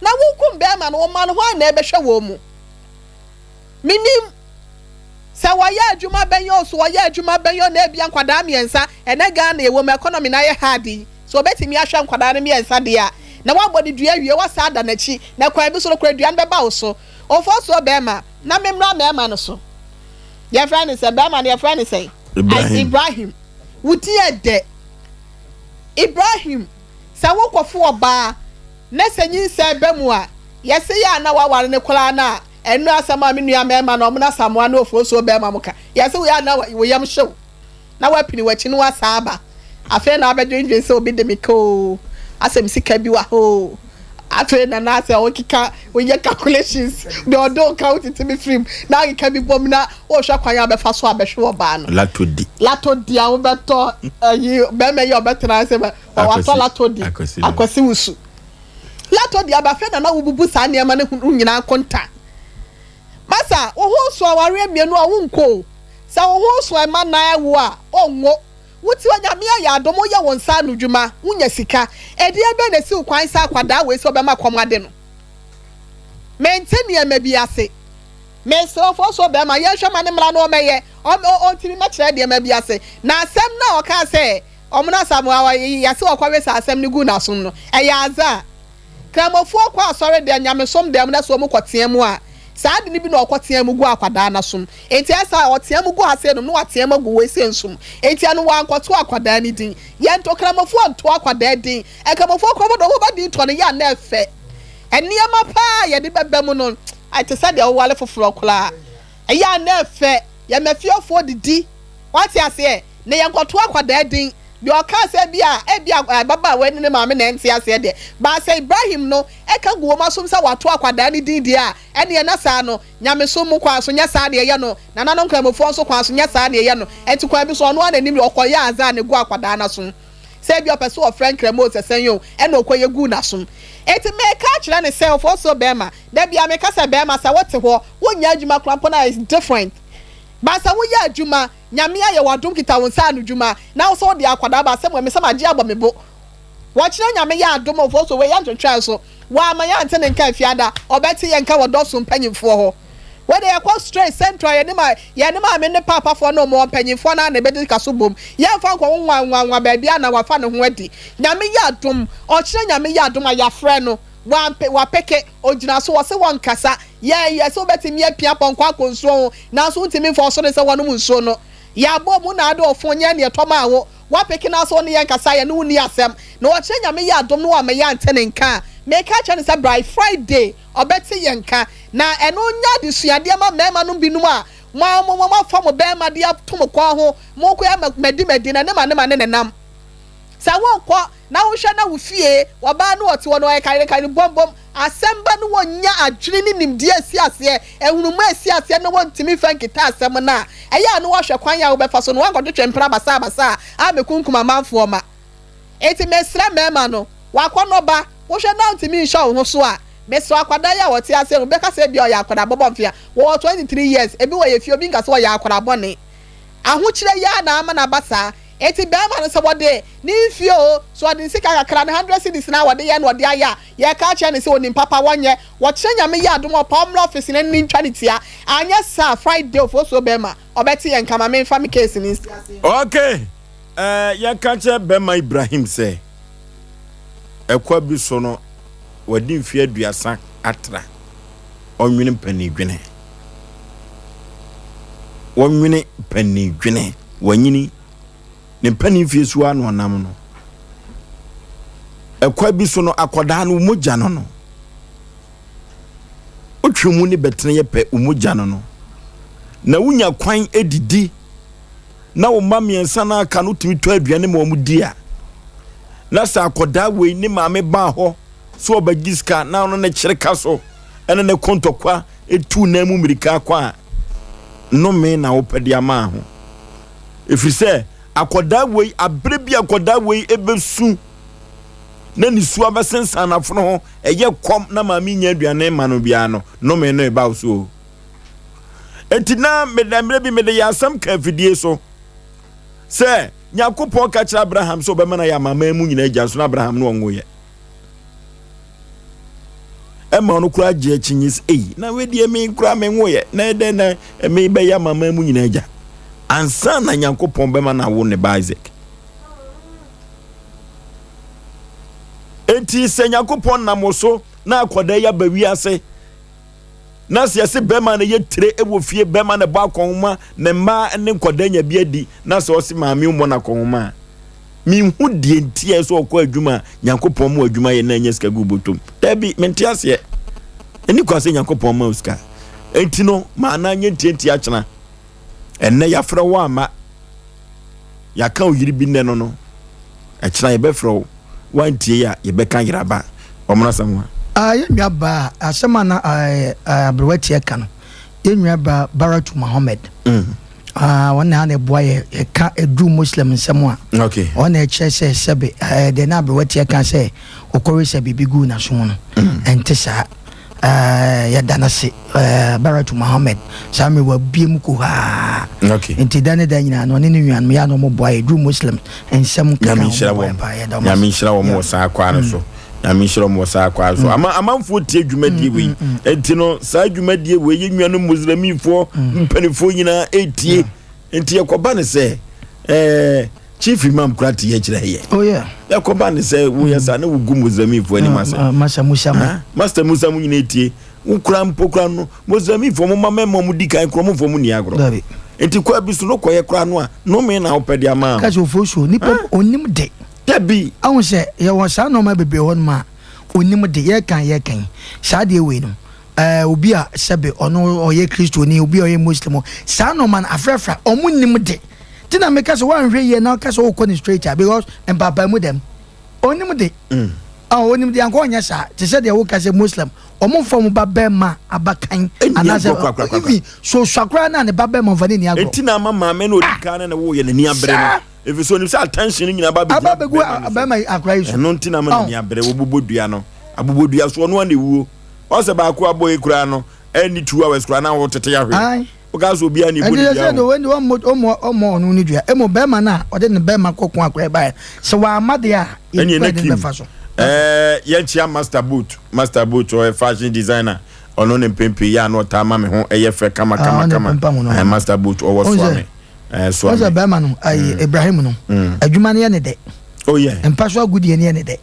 Speaker 4: na wokum bɛrima no, wo mma no, hwan na ɛbɛhwɛ wɔn mu? Menim sɛ wɔyɛ adwuma bɛn o, so wɔyɛ adwuma bɛn o, na ebia nkwadaa mmiɛnsa, ɛnɛ Ghana ɛwɔ mu, economy no ayɛ hard yi, sɛ wɔbɛtumi ahwɛ nkwadaa no mmiɛnsa deɛ a, na woabɔ no dua awie, woasan ada n'akyi, na kwan bi so no koraa dua no bɛba wo so. Ofosuo bɛrima, na memmra mmarima no so. Yɛfrɛ no sɛ, bɛrima no yɛfrɛ no sɛn?
Speaker 1: Ibrahim.
Speaker 4: Ibrahim. Wo din yɛ dɛ. Ibrahim. Sɛ wokɔfo ɔbaa na sɛ nyinsɛn ba mu a, yɛse yɛ a na waware no koraa no a, ɛno asɛm a me nua mmarima no, ɔmo Asamoah ne Ofosuo barima mo ka. Yɛse woyɛ a na wo yam hye wo, na woapini w'akyi na woasan aba. Afei na wabɛdwendwen sɛ obi de me ka oo, asɛ me sika bi wɔ ha oo. Afei na na asɛ wokeka, woyɛ calculations, deɛ ɔde wo ka wotete me firim, na akeka bi bom na wohwɛ kwan a wobɛfa so abɛhwe ɔbaa no.
Speaker 1: Lato di.
Speaker 4: Lato di a wobɛtɔ ayi, bɛrima yi a ɔbɛtena ase Watɔ latɔ di akwasi wusu. Latɔ di aba afei na na wobubu saa nneɛma no ho nyinaa nkonta. Masa, wo ho nso awareɛ mmienu a wonkɔ o. Sɛ wo ho nso ɛma nan awo a, ɔnwo. Wo ti Onyame ayɛ adom woyɛ wo nsa ano dwuma, wonya sika. Ɛdeɛn bɛn na ɛsi wo kwan sɛ akwadaa wei sɛ ɔbɛma kɔm ade no? Mente nneɛma bi ase. Mesrɛ wo fɔsoɔ bɛrima yɛnhwɛ ma ne mmra na ɔmmɛyɛ. Ɔntumi mmɛkyerɛ nneɛma bi ase. Na asɛm no a ɔkaa sɛ Ɔmo Asamoah yɛse ɔkɔwe saa asɛm no guu n'asom no, ɛyɛ adze a Kramofoɔ kɔ asɔre dɛm, nyamesom dɛm na sɛ ɔmo kɔ tea mu a, saa ade no bi na ɔkɔ tea mu gu akwadaa n'asom. Enti ɛsa a ɔtea mu gu ha sei nom na watea mu agu wei sei nso mu. Enti ɛno wankɔto akwadaa no din. Yɛnto Kramofoɔ nto akwadaa din. Nkramofoɔ nkorɔfoɔ deɛ ɔmo ba din tɔ no yɛ a na ɛfɛ. Nneɛma paa a yɛde bɛba mu no, ɛte sɛ deɛ wowale foforɔ koraa. Ɛyɛ a na ɛfɛ. Yɛma fiefoɔ didi. Wate aseɛ? Na yɛnkɔto akwadaa din. Deɛ ɔkaa sɛ ebia, ebia ababaawa yi ne ne maame na ɛnte aseɛ deɛ, but sɛ Ibrahim no ka gu wɔn asom sɛ wato akwadaa no din deɛ a, ɛnneɛ na saa no, nyamesom mu kwan so, nyɛ saa na yɛyɛ no, nananom Nkramofoɔ nso kwan so, nyɛ saa na yɛyɛ no. Ɛnti kwan bi so, ɔno ara na nim deɛ ɔkɔyɛ adze a na egu akwadaa no asom. Sɛ ebia ɔpɛ sɛ ɔfrɛ Nkramo o, sɛ sɛn o, ɛna ɔkɔyɛ guu n'asom. Enti meka akyerɛ no sɛ, Ofosuo bɛrima, da biara meka sɛ bɛrima, sɛ wote hɔ, wonyɛ adwuma koraa mpo no a, it's different. But sɛ woyɛ adwuma, Nyame ayɛ wo adom kita wo nsa ano dwuma, na wo sɛ wode akwadaa ba asɛm wɔ me sɛ magye abɔ me bo. Wɔkyerɛ Nyame yɛ adom o, fo so wei yɛntwentwɛn so. Wamma yɛante ne nka afiada, ɔbɛte yɛn nka wɔ dɔso mpanyimfoɔ hɔ. Wei deɛ yɛkɔ straight central yɛne ma yɛne maame ne paapafoɔ ne wɔn mpanyimfoɔ no ara na ɛbɛdi ka so bom. Yɛmfa nkɔ nwanwanwa baabiara na wafa ne ho adi. Nyame yɛ adom, ɔkyerɛ Nyame yɛ adom a yɛafrɛ no. Wampe, wapeke, ogyina so, ɔse wɔnkasa. Yɛn, yɛse wobɛtumi apia pɔnkɔ akɔ nsuo ho, nanso wontumi mfa ɔsoro nsɛ wɔnom nsuo no. Yɛabɔ mu na ade ɔfo nyɛ neɛ ɛtɔ maa wo. Wapeke na sɛ wo ne yɛn kasa a, yɛne wo nni asɛm. Na ɔkyerɛ Nyame yɛ adom na wamma yɛante ne nka a, meka akyerɛ no sɛ by Friday ɔbɛte yɛn nka. Na ɛno nyɛ adesuadeɛ ma mmarima nom binom a mo mo moafa mo barima de ato mo kɔn ho, mokɔ madi madi na ne ma ne ma ne nenam. Sɛ wonkɔ na wohwɛ na wo fie ɔbaa no ɔte hɔ no ɔyɛ karekare bɔmbɔm, asɛm ba no wɔnnya adwene ne nimdeɛ ɛsi aseɛ, nhunumu ɛsi aseɛ na wɔntumi mfa nkita asɛm no a, ɛyɛ a na woahwɛ kwan a wobɛfa so na woankɔtwetwe mpena basabasa a ammɛkunkum amanfoɔ ma. Enti mesrɛ mmarima no, w'akɔnnɔ ba, wohwɛ na wontumi nhyɛ wo ho so a, mesrɛ akwadaa yi a ɔte aseɛ no, wobɛka sɛ ebia ɔyɛ akwadaa bɔbɔ mfe a, wɔwɔ 23 years, ebi wɔ yɛn fie obi nka sɛ ɔyɛ akwadaa bɔne. Ahokyerɛ yi ara na ama no aba saa. Enti barima no sɛ wɔde ne mfie oo, sɛ ɔde ne sika kakra, ne hundred cedis no a wɔde yɛ na ɔde ayɛ a, yɛka akyerɛ no sɛ onim papa, wɔnyɛ. Wɔkyerɛ Nyame yɛ adom a, ɔpa ɔmmra office no ne ntwa ne tia. Anyɛ saa a, Friday Ofosuo barima, ɔbɛte yɛn nka ma memfa me case no nsi ase.
Speaker 1: Ok, eh, yɛnka nkyerɛ barima Ibrahim sɛ, ɛkwa bi so no, wadi mfeɛ aduasa atra, ɔnwene mpanin-dwene. Wɔnwene mpanin-dwene. Wanyini. Ne mpanin mfie so ara na ɔnam no. Ɛkwa bi so no, akwadaa no, mogya no no. Wotwe mu ne bɛtena yɛ pɛ, mogya no no. Na wonya kwan didi na wo mma mmiɛnsa no aka no tumi tɔ aduane ma wɔn di a, na sɛ akwadaa wei ne maame baa hɔ sɛ ɔbɛgye sika na ɔno ne kyerɛ ka so. ɛne ne ko ntɔkwa tu nan mu mmirika kɔ a, nnome na wopɛ de ama ho. Ɛfiri sɛ akwadaa wei, aberɛ bi akwadaa wei ɛbɛsu na ne su abɛsensan n'afono ho, ɛyɛ kɔm na maame nya aduane ma no biara no, nnome no ɛba wo so o. Enti na mede mmerɛ bi mede yɛ asɛm ka afidie so sɛ Nyankopɔn ka kyerɛ Abraham sɛ ɔbɛma no ayɛ amanaman mu nyinaa agya nso na Abraham no ɔnwoeɛ. Ɛma ɔno koraa gye akyinnye sɛ ei na wei deɛ me koraa menwoeɛ na ɛdɛn na mebɛyɛ amanaman mu nyinaa agya ansa na Nyankopɔn bɛma no awo ne ba Isaac. Enti sɛ Nyankopɔn nam wo so na akwadaa yi aba wiase Na sɛ yɛse bɛrima no yɛ tire wɔ fie, bɛrima na ɛbɔ akɔnhoma, ne mmaa ne nkwadaa nya bi adi, na sɛ ɔse maame mmɔ no akɔnhoma a, menhu deɛ nti a ɛsɛ ɔkɔ adwuma a Nyankopɔn ma adwuma yɛ na anya sika gu bɔtɔm. Daabi, mente aseɛ. Ɛni kwa sɛ Nyankopɔn ma wo sika. Enti no, maa no anyɛ ntiantia kyena. Ɛnnɛ yɛafrɛ wo amma. Yɛaka wo yere bi nnɛ no no, ɛkyena yɛbɛfrɛ wo. Woantie a, yɛbɛka yere aba. Ɔmono Asamoah.
Speaker 2: Ah, yɛn nua baa, asɛm a na eh, aberewa tia ka no, yɛn nua baa Baratu Mohammed. Mm. Ah, wɔn na na ɛboa yɛ yɛka ɛduru Muslim nsɛm a.
Speaker 1: Okay.
Speaker 2: Wɔn na ɛkyerɛ sɛ sɛbe eh, deɛ na aberewa tia ka sɛ ɔkɔwe sɛ biribi gu n'aso mu no, mm. ɛnte saa. Eh, yɛda no ase eh, Baratu Mohammed saa mmerɛ wabie mu kohaa
Speaker 1: okay.
Speaker 2: nti da ne da nyinaa no ɔne ne nuanom yɛ a na ɔmo boa yɛ duru Muslim nsɛm keka
Speaker 1: Nyame nhyira
Speaker 2: ɔmo
Speaker 1: wɔn
Speaker 2: boa yɛ da ɔmo
Speaker 1: Nyame
Speaker 2: ase.
Speaker 1: nhyira wɔn
Speaker 2: Yeah.
Speaker 1: wɔ saa kwaa no so Nyame nhyira wɔn wɔ saa kwaa no so ama amanfoɔ tie dwumadie wei nti no saa dwumadie wei yɛ nuanom Muslimifoɔ mpanimfoɔ nyinaa ɛtie nti yɛkɔba ne sɛ ɛɛ Chief Imam kura te yɛ kyerɛ yɛ.
Speaker 2: Oh yeah.
Speaker 1: Yɛkɔba ne sɛ woyɛ saa na wogu Muslimfoɔ anim ase.
Speaker 2: Uh, Master Musa mu.
Speaker 1: Master Musa mu nyina etie. Wo kura mpo kura no Muslimfoɔ mo ma mɛma mo di kan kura mo mfo mo ni agorɔ.
Speaker 2: Dabi.
Speaker 1: Nti kwa bi so no kɔyɛ kura no a nome na wopɛ de ama.
Speaker 2: Kasi ofo so nipa onim de.
Speaker 1: Dabi.
Speaker 2: Ahun sɛ yɛwɔ saa nneɛma bebree hɔ nom a onim de yɛkan yɛkan saa deɛ wei no ɛɛ obi a sɛbe ɔno ɔyɛ Kristoni obi a ɔyɛ Muslim saa nneɛma no afrafra ɔmo nim de. Ti na meka sɛ woanhwɛ yie na woka sɛ wokɔ no straight a because mpaapaamu dɛm. Onim de. Mm. Oh, onim de anka ɔnyɛ saa. Te sɛ deɛ woka sɛ Muslim, ɔmo mfa ɔmo ba bɛrima abakan anaasɛ even so sua koraa na ne ba bɛrima ɔmfa ne ni agorɔ.
Speaker 1: Enti na ama maame na odi ah. kan ne ne wo yɛ n'ani abere no. Efi so onim sɛ attention no nyinaa ba
Speaker 2: bɛgyina bɛrima no so. Bɛrima akora yi so.
Speaker 1: Ɛno nti na ama n'ani abere wɔbobɔ dua no. Abobɔ dua so ɔno ana ewuo. Ɔsɛ baako abɔ yi koraa no ɛnni 2 hours koraa na wɔtete ahwɛ. Woka sɛ obiara na ebu ne dua
Speaker 2: ho. Ɛnti sɛ ɔmmɔ ɔmmɔ ɔno ne dua. Emu bɛrima no a ɔde ne bɛrima kɔ ko akora baeɛ sɛ wamma deɛ a
Speaker 1: ɛne
Speaker 2: yɛn
Speaker 1: ɛna
Speaker 2: de
Speaker 1: kim
Speaker 2: bɛfa so.
Speaker 1: Ɛɛ yɛnkyea Master Boot Master Boot ɔyɛ fashion designer ɔno ne mpempe yɛ a na ɔtaa ma me ho ɛyɛ fɛ kama
Speaker 2: Ah,
Speaker 1: kama
Speaker 2: ɔne
Speaker 1: kama
Speaker 2: pempa mu no.
Speaker 1: Ɛɛ Master Boot ɔwɔ
Speaker 2: Wohu sɛ
Speaker 1: Soame ɛɛ
Speaker 2: wohu sɛ
Speaker 1: Soame
Speaker 2: bɛrima no ayi Ibrahim no adwuma no yɛ ne dɛ.
Speaker 1: Oh yeah.
Speaker 2: Mpa so agodie no yɛ ne dɛ.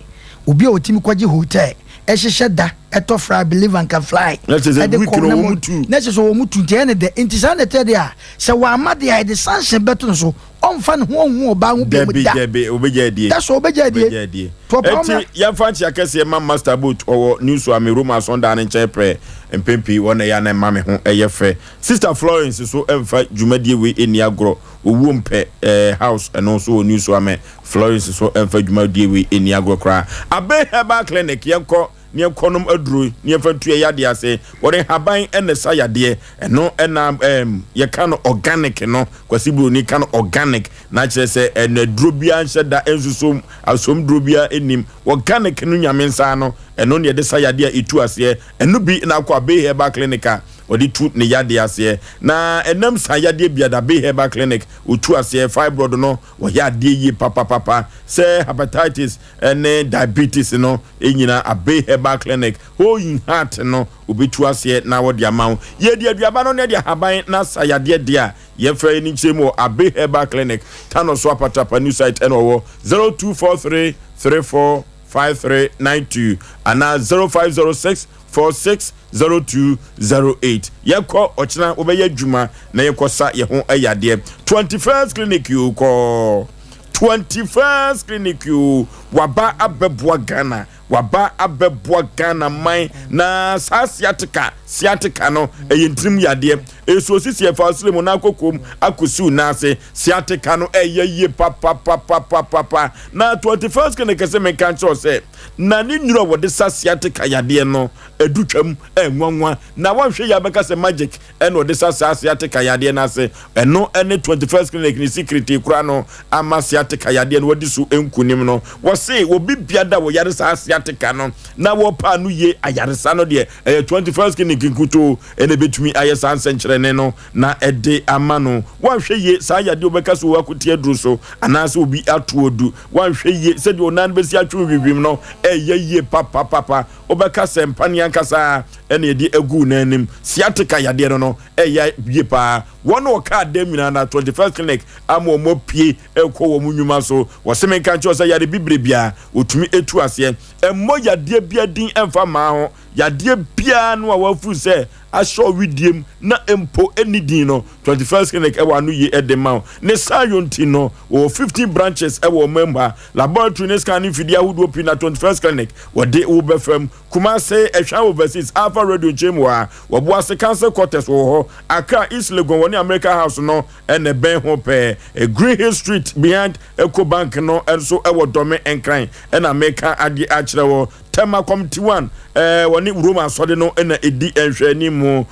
Speaker 2: Obi a ɔtumi kɔgye hotel hyehyɛ da tɔ fra believe and can fly
Speaker 1: Na kyerɛ sɛ
Speaker 2: ɛde
Speaker 1: week
Speaker 2: kɔ
Speaker 1: no
Speaker 2: na
Speaker 1: wɔn
Speaker 2: mo
Speaker 1: mu tu.
Speaker 2: na kyerɛ sɛ wɔn mu tu nti ɛyɛ ne dɛ nti saa na ɛtɛ deɛ a sɛ wamma deɛ a yɛde sanction bɛto no so ɔmfa ne ho ɔnhu ɔbaa ho biom
Speaker 1: Dabi
Speaker 2: da
Speaker 1: dabi obegya adie.
Speaker 2: da so obegya adie
Speaker 1: Obegya adie.
Speaker 2: to ɔpɛ
Speaker 1: Eti
Speaker 2: ɔmmra.
Speaker 1: yɛmfa nkyea kɛseɛ ma Master Boat ɔwɔ New Suame Roma asɔndan no nkyɛn pɛɛ mpɛn pii wɔn na ɛyɛ a na ɛma me ho ɛyɛ fɛ. Sister Florence nso mfa dwumadie wei nni agorɔ owuo mpɛ eh house ɛno nso wɔ New Suame Florence nso mfa dwumadie wei nni agorɔ koraa. Abe Herbal Clinic, yɛnkɔ na yɛnkɔnom aduro na yɛmfa ntu yɛn yadeɛ ase. Wɔde nhaban na ɛsa yadeɛ. Ɛno na ɛɛm yɛka no organic no. Kwasi Buroni ka no organic na kyerɛ sɛ ɛno aduro biara nhyɛ da nsusom, asom duro biara nnim. Organic no Nyame nsa ano, ɛno na yɛde sa yadeɛ a ɛtu aseɛ. Ɛno bi na akɔ Abe Herbal Clinic a wɔde tu ne yadeɛ aseɛ. Na ɛnam saa yadeɛ biada Abe Herbal Clinic wɔtu aseɛ, fibroid no, Wɔyɛ adeɛ yie papapapa sɛ hepatitis ne diabetes no nyina Abbey Herbal Clinic whole in heart no wɔbɛtu aseɛ na wɔde ama wo. Yɛdi aduaba no ne ɛde ahaban na sa yadeɛ deɛ a yɛmfrɛ yɛn nkyerɛ mu wɔ Abbey Herbal Clinic Tano so Apatapa new site ɛna ɔwɔ 0243 34 5392 anaa 0506 46 0208 Yɛkɔ ɔkyena wɔbɛyɛ adwuma na yɛkɔ sa yɛ ho yadeɛ 21st clinic yoo kɔɔ 21st clinic yoo waba abɛboa Ghana. Waba abɛboa Ghana man na saa sciatica sciatica no ɛyɛ ntirim yadeɛ. Ɛsuo sisi ɛfa ɔsere mu na akɔ kom akɔsiw nan ase. Sciatica no ɛyɛ yie papapapapapa. Na 21st clinic sɛ menka nkyerɛ wo sɛ na ne nnuro a wɔde sa sciatica yadeɛ no ɛdu twam ɛnwanwa na wɔnhwɛ yie abɛka sɛ magic ɛna ɔde sa saa sciatica yadeɛ no ase. Ɛno ne 21st Clinic ne secret kora no ama sciatica yadeɛ no wadi so nkunim no. Wɔse obi biada wɔyare saa sciatica no na wɔpa ano yie ayaresa no deɛ ɛyɛ 21st Clinic nkutoo ɛna ɛbɛtumi ayɛ saa nsɛnkyerɛnne no na ɛde ama no. Wɔnhwɛ yie saa yadeɛ wobɛka sɛ wɔakote aduru so anaasɛ obi ato adu. Wɔnhwɛ yie sɛdeɛ onan bɛsi atwe hwihwim no ɛyɛ yie papapapa. Wobɛka sɛ mpaneɛ ankasa ɛna yɛde agu n'anim. Sciatica yadeɛ no no ɛyɛ yie paa. Wɔn a wɔkaa dɛm nyinaa na 21st Clinic ama wɔn apue rekɔ wɔn nnwuma so. Wɔse menka nkyerɛ wo sɛ yare bibire biara wɔtumi tu aseɛ. Ɛmmɔ yadeɛ biara din mfa mmaa ho. Yadeɛ biara no a wɔafuru sɛ ahyɛ wo wedeɛ mu na mpo ɛnni din no, 21st Clinic wɔ ano yie de ma wo. Ne saa yɔ nti no, wɔwɔ 15 branches wɔ ɔman mu ha. Laboratory ne scan ne mfidie ahodoɔ pii na 21st Clinic wɔde wo bɛfa mu. Kumase, Ɛhwa Overseas, Alpha Radio nkyɛn mu hɔ ara, Wɔboase Council Quarters wɔ hɔ, Accra, East Legon wɔne America House no na ɛbɛn ho pɛɛ, Green Hill Street behind Eco Bank no nso wɔ Dɔme Nkran na meka adeɛ akyerɛ wɔ, Tema Committee One wɔne Roma Asɔre no na ɛdi nhwɛanimu,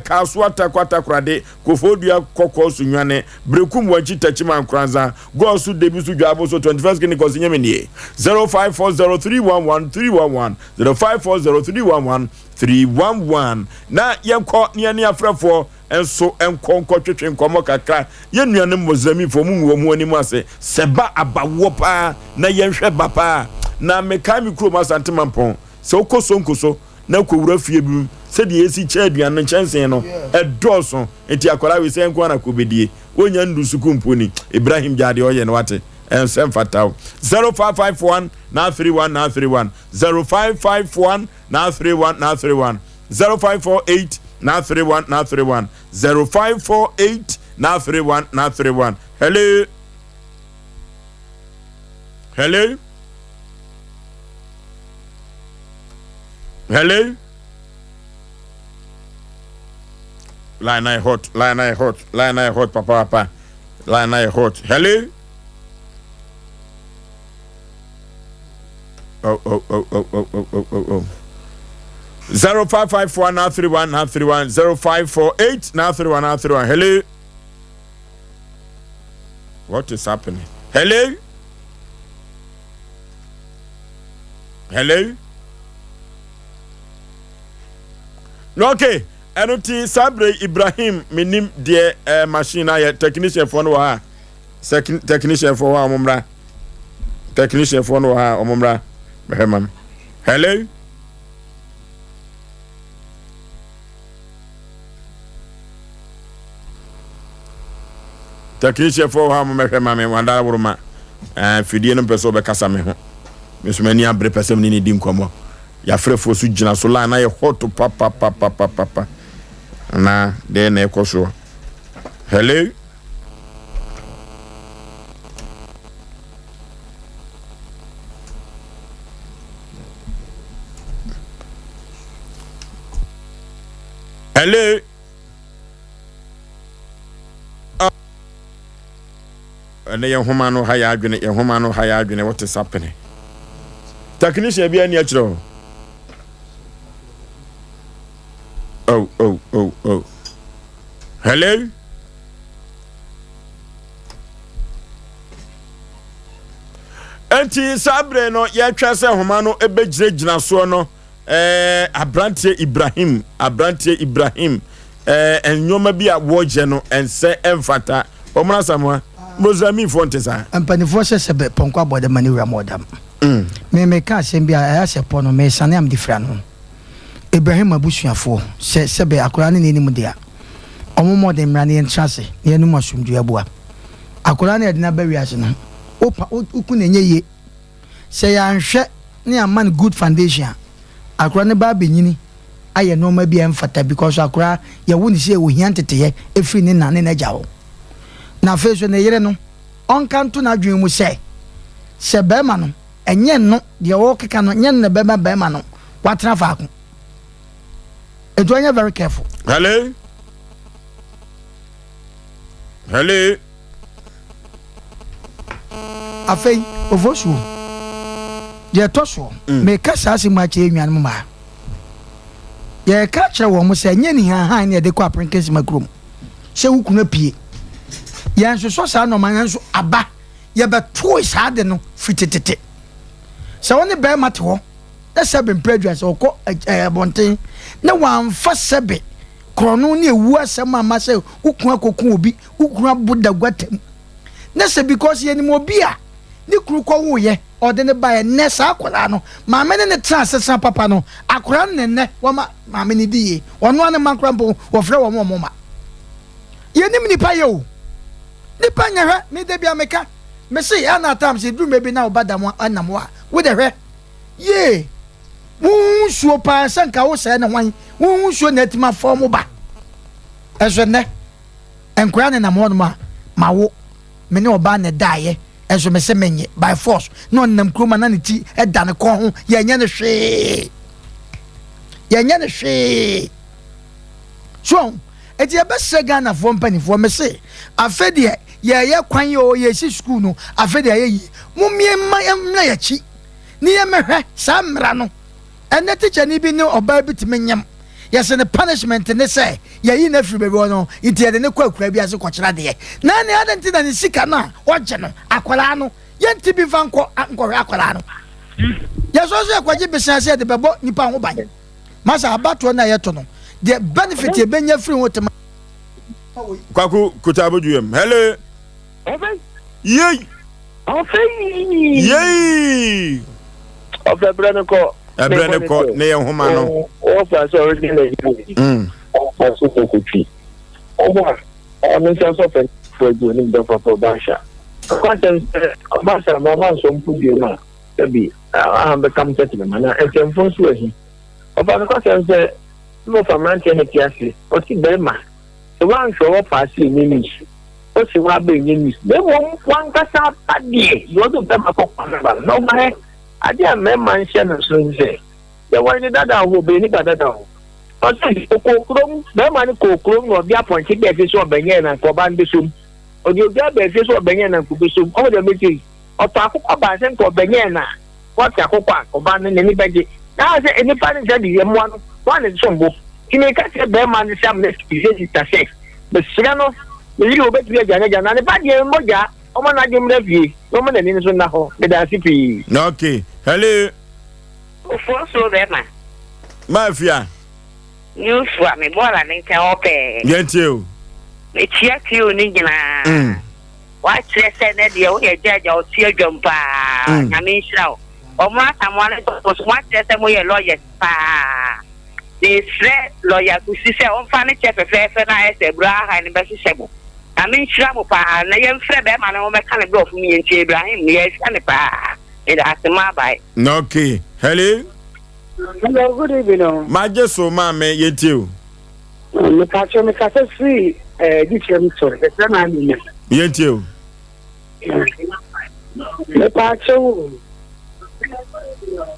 Speaker 1: Kasoa Tarkwa Takoradi Koforidua Kɔkɔɔ Sunyani, Berekum Wankyi Techiman Nkoranza, Goasu Debisu Dwabo so 21st Guinea Kɔsi Nyame nie 0540311311 0540311311 na yɛnkɔ ne yɛne afrɛfoɔ nso nkɔ nkɔtwetwe nkɔmmɔ kakra. Yɛn nuanom Muslimfoɔ mu ngu wɔn ho anim ase sɛ ba abawoɔ paa na yɛnhwɛ ba paa. Na mekae me kurom Asante Mampɔn sɛ wokɔ Sonko so na kɔwura fie bi mu sɛdeɛ yɛsi kyɛ aduane no nkyɛnsee no ɛdɔɔso nti akwadaa wei sɛ nko ara na kɔbɛdie wɔnya ndu sukuu mpo ni Ibrahim gyaa deɛ ɔyɛ no wate ɛnsɛ mfata wo 0551 931 931 0551 931 931 0548 931 931 0548 931 931 hello hello Hello? Line I hot, line I hot, line I hot, papa papa. Line I hot. Hello? Oh, oh, oh, oh, oh, oh, oh, oh, oh. 0554 931 931 0548 931 931. Hello? What is happening? Hello? Hello? Okay, ɛno ti saa bere Ibrahim menim deɛ eh, machine ayɛ technician foɔ no wɔ ha technician foɔ hɔ a wɔn mmra technician foɔ no wɔ ha a wɔn mmra bɛhwɛ mam hello technician foɔ wɔ ha a wɔn mmɛhwɛ ma me wɔn adara woroma ɛɛ fidie no mpɛ sɛ ɔbɛkasa me ho me nso m'ani abere pɛ sɛ me ne ne di nkɔmmɔ yɛafrɛfoɔ so gyina so line na yɛ hot papapapapapa na deɛ na ɛkɔ soɔ hello hello Ɛnɛ yɛn nhoma no ha yɛ adwene, yɛn nhoma no ha yɛ adwene, wote sapene. Technician bi ani akyerɛ o. Oh, oh, oh, oh. Hello? Enti saa bere no yɛtwa sɛ nhoma no bɛgyinagyina soɔ no Ɛɛ aberanteɛ Ibrahim, aberanteɛ Ibrahim, ɛɛ nneɛma bi a wɔyɛ no ɛnsɛ ɛmfata. Wɔn Asamoah, Mozambiquefoɔ nte saa.
Speaker 2: Mpanimfoɔ sɛ sɛ bɛ pɔnkɔ abɔ dam ma ne wura ma ɔdam. Me meka asɛm bi a ɛyɛ sɛ pɔ no mesane a mede firi ano. Ibrahim abusuafoɔ sɛ sɛ bɛ akwadaa no na ɛnim de a, wɔn mmɔden mmra na yɛntena ase na yɛnom asomdwoeɛ aboa. Akwadaa no a yɛde no aba wiase no, wopa woku no ɛnyɛ yie. Sɛ yɛanhwɛ na yɛamma no good foundation a, akora no ba abɛnyini ayɛ nnoɔma bi a ɛmfata because akora yɛwo no sei ɔhia nteteyɛ ɛfiri ne na ne n'agya hɔ. Na afei nso ne yere no, ɔnka nto n'adwene mu sɛ, sɛ barima no. ɛnyɛ no deɛ ɔrekeka no nyɛ no na ɛbɛma bɛrima no watena faako. Nti ɔnyɛ very careful.
Speaker 1: Hello? Hello?
Speaker 2: Afei, Ofosuo, deɛ ɛtɔ soɔ, mm. meka saa asɛm akyerɛ nnuanom mmaa. Yɛreka akyerɛ wɔn sɛ ɛnyɛ nihanhan na yɛde kɔ aperenkesima kurom sɛ wo kunu apue. Yɛnsosɔ saa nneɛma nanso aba yɛbɛtoe saa ade no firi tetete. Sɛ wo ne bɛrima te hɔ na sɛbe mpere aduan sɛ ɔkɔ abɔnten na wamfa sɛbe korɔno ne ewu asɛm amma sɛ wo kunu akɔku obi, wo kunu abo da guatam na sɛ because yɛnim obi a ne kunu kɔwoeɛ ɔde no baeɛ nnɛ saa akwadaa no maame ne no tena asetena papa no akwadaa no na nnɛ wama maame no di yie ɔno ara ne mma koraa mpo wɔfrɛ wɔn wɔn mma yɛnim nipa yɛ o nipa nyɛ hwɛ me da bia meka me se ɛna at times ɛduru mɛ bi na ɔba da mu ɛnam hɔ a wo de hwɛ yie wohu nsuo paa sɛ nka wo sɛɛ ne hwan wohu nsuo na atumi afɔ mo ba ɛso nnɛ nkwadaa nenam hɔnom a ma wo me ne ɔbaa na ɛdaeɛ nso me se menye by force na ɔnenam kurom a na ne ti da ne kɔn ho yɛnyɛ no hwee yɛnyɛ no hwee so eti yɛbɛsrɛ Ghanafoɔ mpanimfoɔ me se afe deɛ yɛyɛ kwan yɛ o yɛsi sukuu no afe deɛ yɛ yie mommie mma yɛmmra yɛkyi ne yɛmmɛhwɛ saa mmara no Ɛnnɛ tikyani bi ne ɔbaa bi tumi nyem, yɛse no punishment ne sɛ yɛyi no afiri baabi hɔ no nti yɛde no kɔ akuraa bi ase kɔkyerɛ adeɛ. Na ɛnneɛ adɛn nti na ne sika no a ɔgye no akwadaa no yɛnte bi mfa nkɔ nkɔhwɛ akwadaa no? Yɛsɔ nso yɛkɔgye besia sɛ yɛde bɛbɔ nipa ho ban. Masa abatoɔ no a yɛto no deɛ benefit yɛbɛnya firi ho tema.
Speaker 1: Kwaku kuta abodwuam. Hello. Yei. Yei.
Speaker 9: Ɔfɛ brɛ no kɔ.
Speaker 1: Ɛbrɛ no kɔ ne yɛ nhoma no.
Speaker 9: Ɔfa sɛ ɔredi na yi. Ɔfa so kɔ kotwi. Ɔbɔ a ɔno nsa sɔ fɛ fo agu anim dɔ papa ɔba ahyɛ. Ɔkɔ asɛm sɛ ɔba sɛ ama ɔma nsɔ mpo dua mu a ɛbi aha bɛka m sɛ tena ma na nsɛmfo nso ahi. Ɔfa no kɔ asɛm sɛ mmɔfa mmeranteɛ no te ase ɔsi bɛrima sɛ woanhwɛ wɔ paase ɛnyɛ news. Ose w'aba ɛnyɛ news na mmom w'ankasa aba deɛ deɛ ɔde bɛma kɔ kwan aba no na ɔma hɛ adeɛ a mmarima nhyɛ no nso ne sɛ yɛware ne dada ho ɔbɛyɛ nipa dada ho ɔsɛ ɔkɔɔ kurom bɛrima no kɔɔ kurom na ɔde apɔnkye bɛɛ fie sɛ ɔbɛnyɛ na nka ɔba no bɛsom ɔde odwa bɛɛ fie sɛ ɔbɛnyɛ na nka ɔbɛsom ɔmo deɛ mɛsɛ ɔtɔ akokɔ baa sɛ nka ɔbɛnyɛ na Wɔte akokɔ a, ɔbaa no n'ani bɛgye. Na sɛ nnipa no nsa di mmoa no, wɔn a ne som bo. Nti meka kyerɛ barima no sɛ amena sɛ sista sɛ, mesrɛ no, me yere obetumi agya n'agya, na ne ba deɛ mmɔ gyaa, ɔmma n'adwene mmra fie, na ɔmma n'ani nso nna hɔ. Meda ase pii.
Speaker 1: Okay, hello.
Speaker 7: Ofoɔ soro bɛrima.
Speaker 1: Mafia.
Speaker 7: Yusua, me bɔɔla ne nkyɛn hɔ pɛɛ.
Speaker 1: Yɛntie o.
Speaker 7: Mekyia crew no nyinaa. Mm. Wakyerɛ sɛ nɛ deɛ woyɛ judge a ɔte adwam paa mm. Nyame nhyira wo. Ɔmo Asamoah ne Dɔkɔ so moakyerɛ sɛ moyɛ lawyers paa. Mesrɛ lawyer Kusi sɛ ɔmfa ne kyɛ fɛfɛɛfɛ no a ayɛ sɛ aburo ahan no bɛhyehyɛ mo. Nyame nhyira mo paa. Na yɛmfrɛ bɛrima no ɔmmɛka ne brɔfo mu yɛntie Ibrahim no yɛhwɛ no paa. Meda ase mo abae.
Speaker 1: Okay. Hello.
Speaker 5: Hello, good evening. Oh.
Speaker 1: Magye so maame yɛntie o.
Speaker 5: Mepatwɛ mekasa firi eh, Dikyerɛm so, yɛfrɛ no Amina.
Speaker 1: Yɛntie o.
Speaker 5: Mepatwɛ o.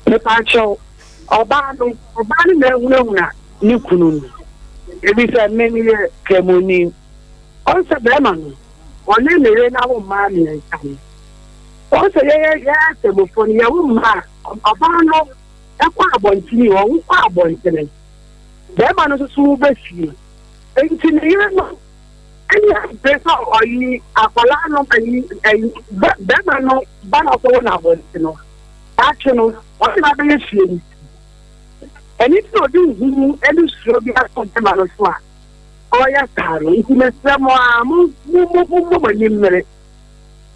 Speaker 5: Mepatwɛ o. Ɔbaa no, ɔbaa no na ahunahuna ne kunu no. Ebi sɛ me meyɛ Kramoni. Ɔn sɛ bɛrima no, ɔne ne yere no awo mmaa mmiɛnsa no. Ɔn sɛ yɛyɛ yɛyɛ Kramofo no, yɛwo mmaa ɔbaa no kɔ abɔntene, ɔwo kɔ abɔntene. Barima no nso so ba fie. Enti ne yere no ani abere sɛ ɔyi akwadaa no ayi ayi barima no ba na ɔkɔwɔ no abɔnten no. Daakye no, ɔne no abɛyɛ fie no ti. Ɛno nti na ɔde nhumu ne suro bi ato barima no so a ɔreyɛ saa no. Nti mesrɛ mo a, mo mo mo mommɔ mo ani mmere.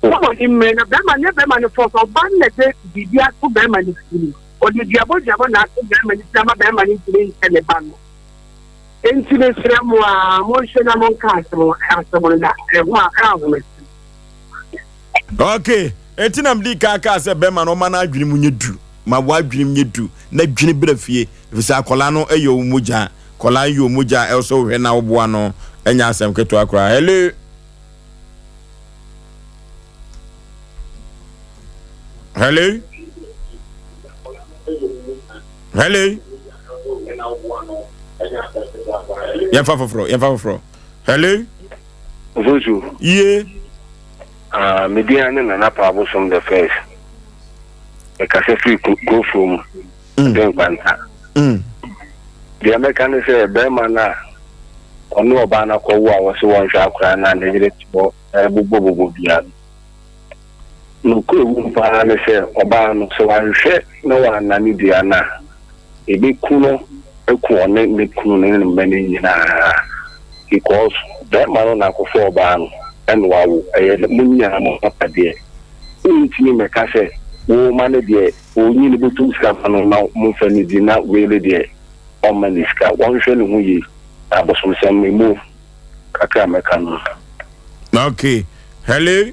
Speaker 5: Mommɔ mo ani mmere na barima nyɛ barima no fɔ sɛ ɔba no na ɛde biribi ato barima no tirim. Ɔde duabɔduabɔ na ato barima no ti ama barima no ntumi nhyɛ ne ba no. Enti mesrɛ mo ara, monhwɛ na monka asɛm asɛm no na ɛho a ɛahome.
Speaker 1: Okay, enti na mede kan kaa sɛ bɛrima no ɔma n'adwene mu nyɛ du, ma w'adwene mu nyɛ du na dwene bra fie, efisɛ akwadaa no yɛ wo mogya, akwadaa yɛ wo mogya a ɛwɔ sɛ wohwɛ na woboa no, ɛnyɛ asɛm ketewa koraa. Hello. Hello. Hello. Yɛmfa foforɔ, yɛmfa foforɔ. Hello.
Speaker 9: Ofosu.
Speaker 1: Yie.
Speaker 9: Ah, me din ne Nana Paabosom the first. Mekasa firi Kurofuro mu. Mm. De nkwanta. Mm. Deɛ mɛka ne sɛ bɛrima no a ɔne ɔbaa no akɔwo a wɔse wɔnhwɛ akwaraa no a ne yere te hɔ ɛbobɔbobɔ dua no. Nokorɛ wom paa ne sɛ ɔbaa no, sɛ wanhwɛ na wannane dua no a, ɛbɛku no aku ɔne ne kunu ne ne mma no nyinaa because barima no na akɔfa ɔbaa no ɛna wawo, ɛyɛ mo nyinaa mo apadeɛ. Wontumi mmɛka sɛ wo ma no deɛ ɔnyi ne bɔtom sika ma no na momfa no di na wei no deɛ ɔmma no sika. Wɔnhwɛ ne ho yie na abosomsɛm no ɛmu kakra a mɛka no.
Speaker 1: Okay. Hello.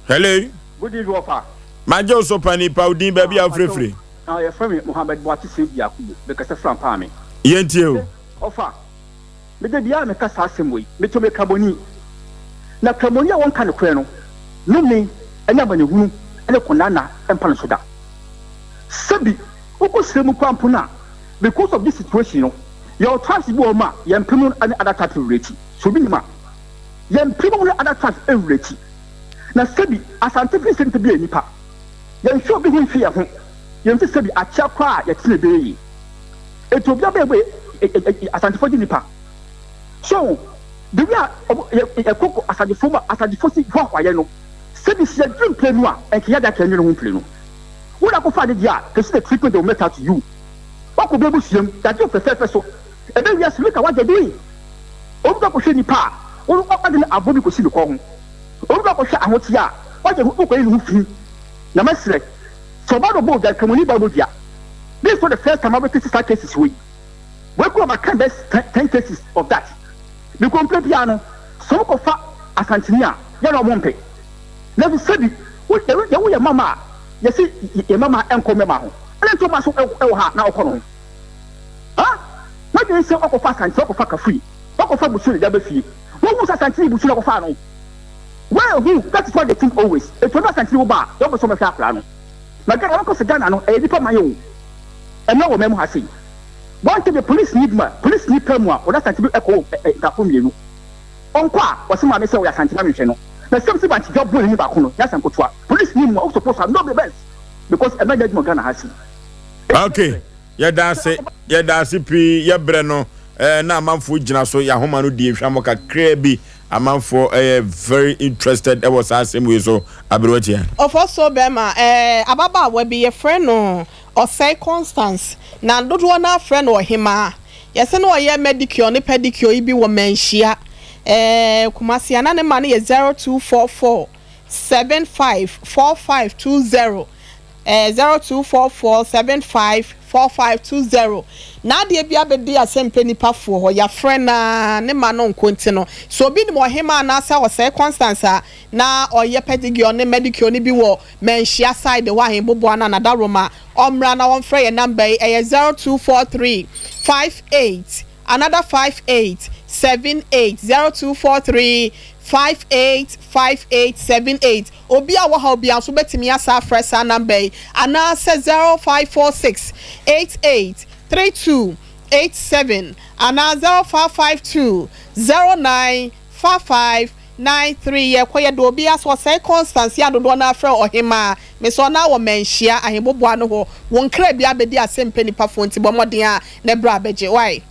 Speaker 1: Hello.
Speaker 17: Good evening, Ofa.
Speaker 1: Magye wo so pani pa wo din baabi a wofirefiri.
Speaker 17: Ah, yɛfrɛ me Mohammed Boakye Seidu Yakubu, mekasa firi Ampaame.
Speaker 1: Yɛntie o.
Speaker 17: Ɔfa, me da biara meka saa asɛm wei, meto me Kramoni. Na Kramoni a wɔnka nokorɛ no, nnome ne amanehunu ne kɔnnanna mpa no so da. Sɛbi, wokɔ srɛ mu koraa mpo no a, because of this situation no, yɛwɔ tribes bi wɔ hɔ ma yɛmpem no ne other tribes relate. Sɛ obi nim a, yɛmpem no ne other tribes relate. Na sɛbi, Asante firi sɛ nnipa bi yɛ nnipa. Yɛnhwɛ obi ho nhwɛ yɛn ho. Yɛnfi sɛbi akyea koraa a yɛte na ɛbɛyɛ yie. Enti obiara bɛyɛ bɛ Asantefoɔ gye nnipa. So the way a yɛkɔ kɔ Asantefoɔ mu a Asantefoɔ si hoahoa yɛn no, sɛbi sɛ yɛduru mprenu a, nka yɛde aka yɛnwene ho mprenu. Wo na akɔfa ade deɛ a, can see the treatment they will mete out to you. Woakɔ obi abusua mu, yɛagye wo fɛfɛɛfɛ so. Ɛbɛ wiase look at what they're doing. Obi kɔ akɔhwɛ nipa a, wo wode no aboɔ bi kɔsi ne kɔn ho. Obi kɔ akɔhwɛ ahoteɛ a, wagye ho wokɔyi ne ho fi. Na mɛsrɛ, sɛ ɔba no bɔ odwa, Nkramoni ba bɔ dua. This is not the first time mabɛte saa cases wei. Wei koraa maka bɛyɛ ten cases of that. Mekɔ mprɛ biara no, sɛ wɔkɔ fa Asanteni a, yɛ na wɔn mpɛ. Nanso sɛbi, yɛ wo yɛ mama a, yɛse yɛ mama nkɔ mmɛma ho. Ɛna nti ɔma so wɔ ha na ɔkɔ no ho. Ha? Wadwene sɛ ɔkɔfa Asante, ɔkɔfa Kafui, ɔkɔfa Busuri de aba fie. Wohu sɛ Asanteni Busuri na ɔkɔfaa no. Woehu, that is what they think always. Enti ɔno Asanteni wo ba a, wɔpɛ sɛ wɔbɛhwɛ akwadaa no. Na Ghana, wɔka sɛ Ghana no, ɛyɛ nipa man o. Ɛmmerɛ wɔ man mu ha sei. One thing, police ni ma, police ni pɛ mu a, ɔde Asante bi ɛkɔ wɔ nkaafo mmienu. Ɔnkɔ a, ɔse maame sɛ ɔyɛ Asante ma menhwɛ no. Na sɛm sɛ bankye dwa bɔ n'ani baako no, nyɛ asɛm ketewa. Police ni mu a, wo suppose a know the best. Because ɛmɛ nyɛ adwuma wɔ Ghana ha sei.
Speaker 1: Okay, yɛda ase, yɛda ase pii, yɛbrɛ no eh, na amanfoɔ gyina so, yɛahoma no die hwamɔ kakraa bi, amanfoɔ ɛyɛ eh, very interested ɛwɔ saa asɛm wei so, aberewa tia.
Speaker 4: Ɔfɔso bɛrima, eh, ababaawa bi yɛfrɛ no Ɔsɛe Constance, na dodoɔ no ara frɛ no Ɔhemaa. Yɛse na ɔyɛ medicure ne pedicure yi bi wɔ Manhyia, eh, Kumasi a na ne ma no yɛ 0244 75 4520. Eh, 0244 75 4520. N'adeɛ bi abɛdi asɛmpɛ nipa foɔ hɔ, yɛafrɛ no ara, ne mma no nko nti no. Sɛ obi nim ɔhemaa anaasɛ ɔsɛe Constance a na ɔyɛ pedicure ne medicure no bi wɔ Manhyia side hɔ Ahenboboa no Anadaroma, ɔmmra na ɔmfrɛ yɛn number yi, ɛyɛ 0243 58 another 58 78, 0243 58 58 78. Obi a ɔwɔ haw biara nso bɛtumi asa afrɛ saa number yi anaasɛ 0546 88 32 87 anaa 0552 09 55 93. Yɛkɔ yɛda obi ase ɔsɛe Constance yi a dodoɔ no ara frɛ Ɔhemaa. Mesɛ ɔno ara wɔ Manhyia Ahemboboa no hɔ. Wo nkra bi abɛdi asɛmpɛ nipa foɔ nti bɔ mmɔden ara na bra bɛgye. Wai?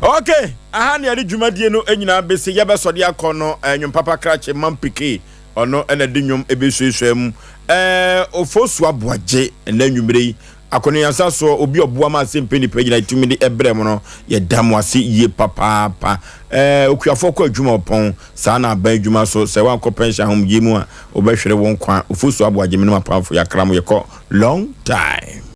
Speaker 1: Ok, aha na yɛde dwumadie no nyinaa bɛsi. Yɛbɛsɔ de akɔ no eh, nnwom papa krakye Mampike, ɔno na de nnwom ɛbɛsuasua mu. Eh, Ofosu Aboagye, ɛnɛ anwummere yi, akɔneasa soɔ, obi ɔboa ma asɛmpɛ nipa nyinaa tumi de ɛbrɛ mu no, yɛda mo ase yie papaapa. Eh, okuafoɔ kɔ adwuma ɔpɔn, saa na aban adwuma so, sɛ woankɔ pɛnhyɛ ahomegyeɛ mu a, wobɛhwere wo nkwa. Ofosu Aboagye, me ne m'apamfo, yɛakra mo, yɛkɔ long time.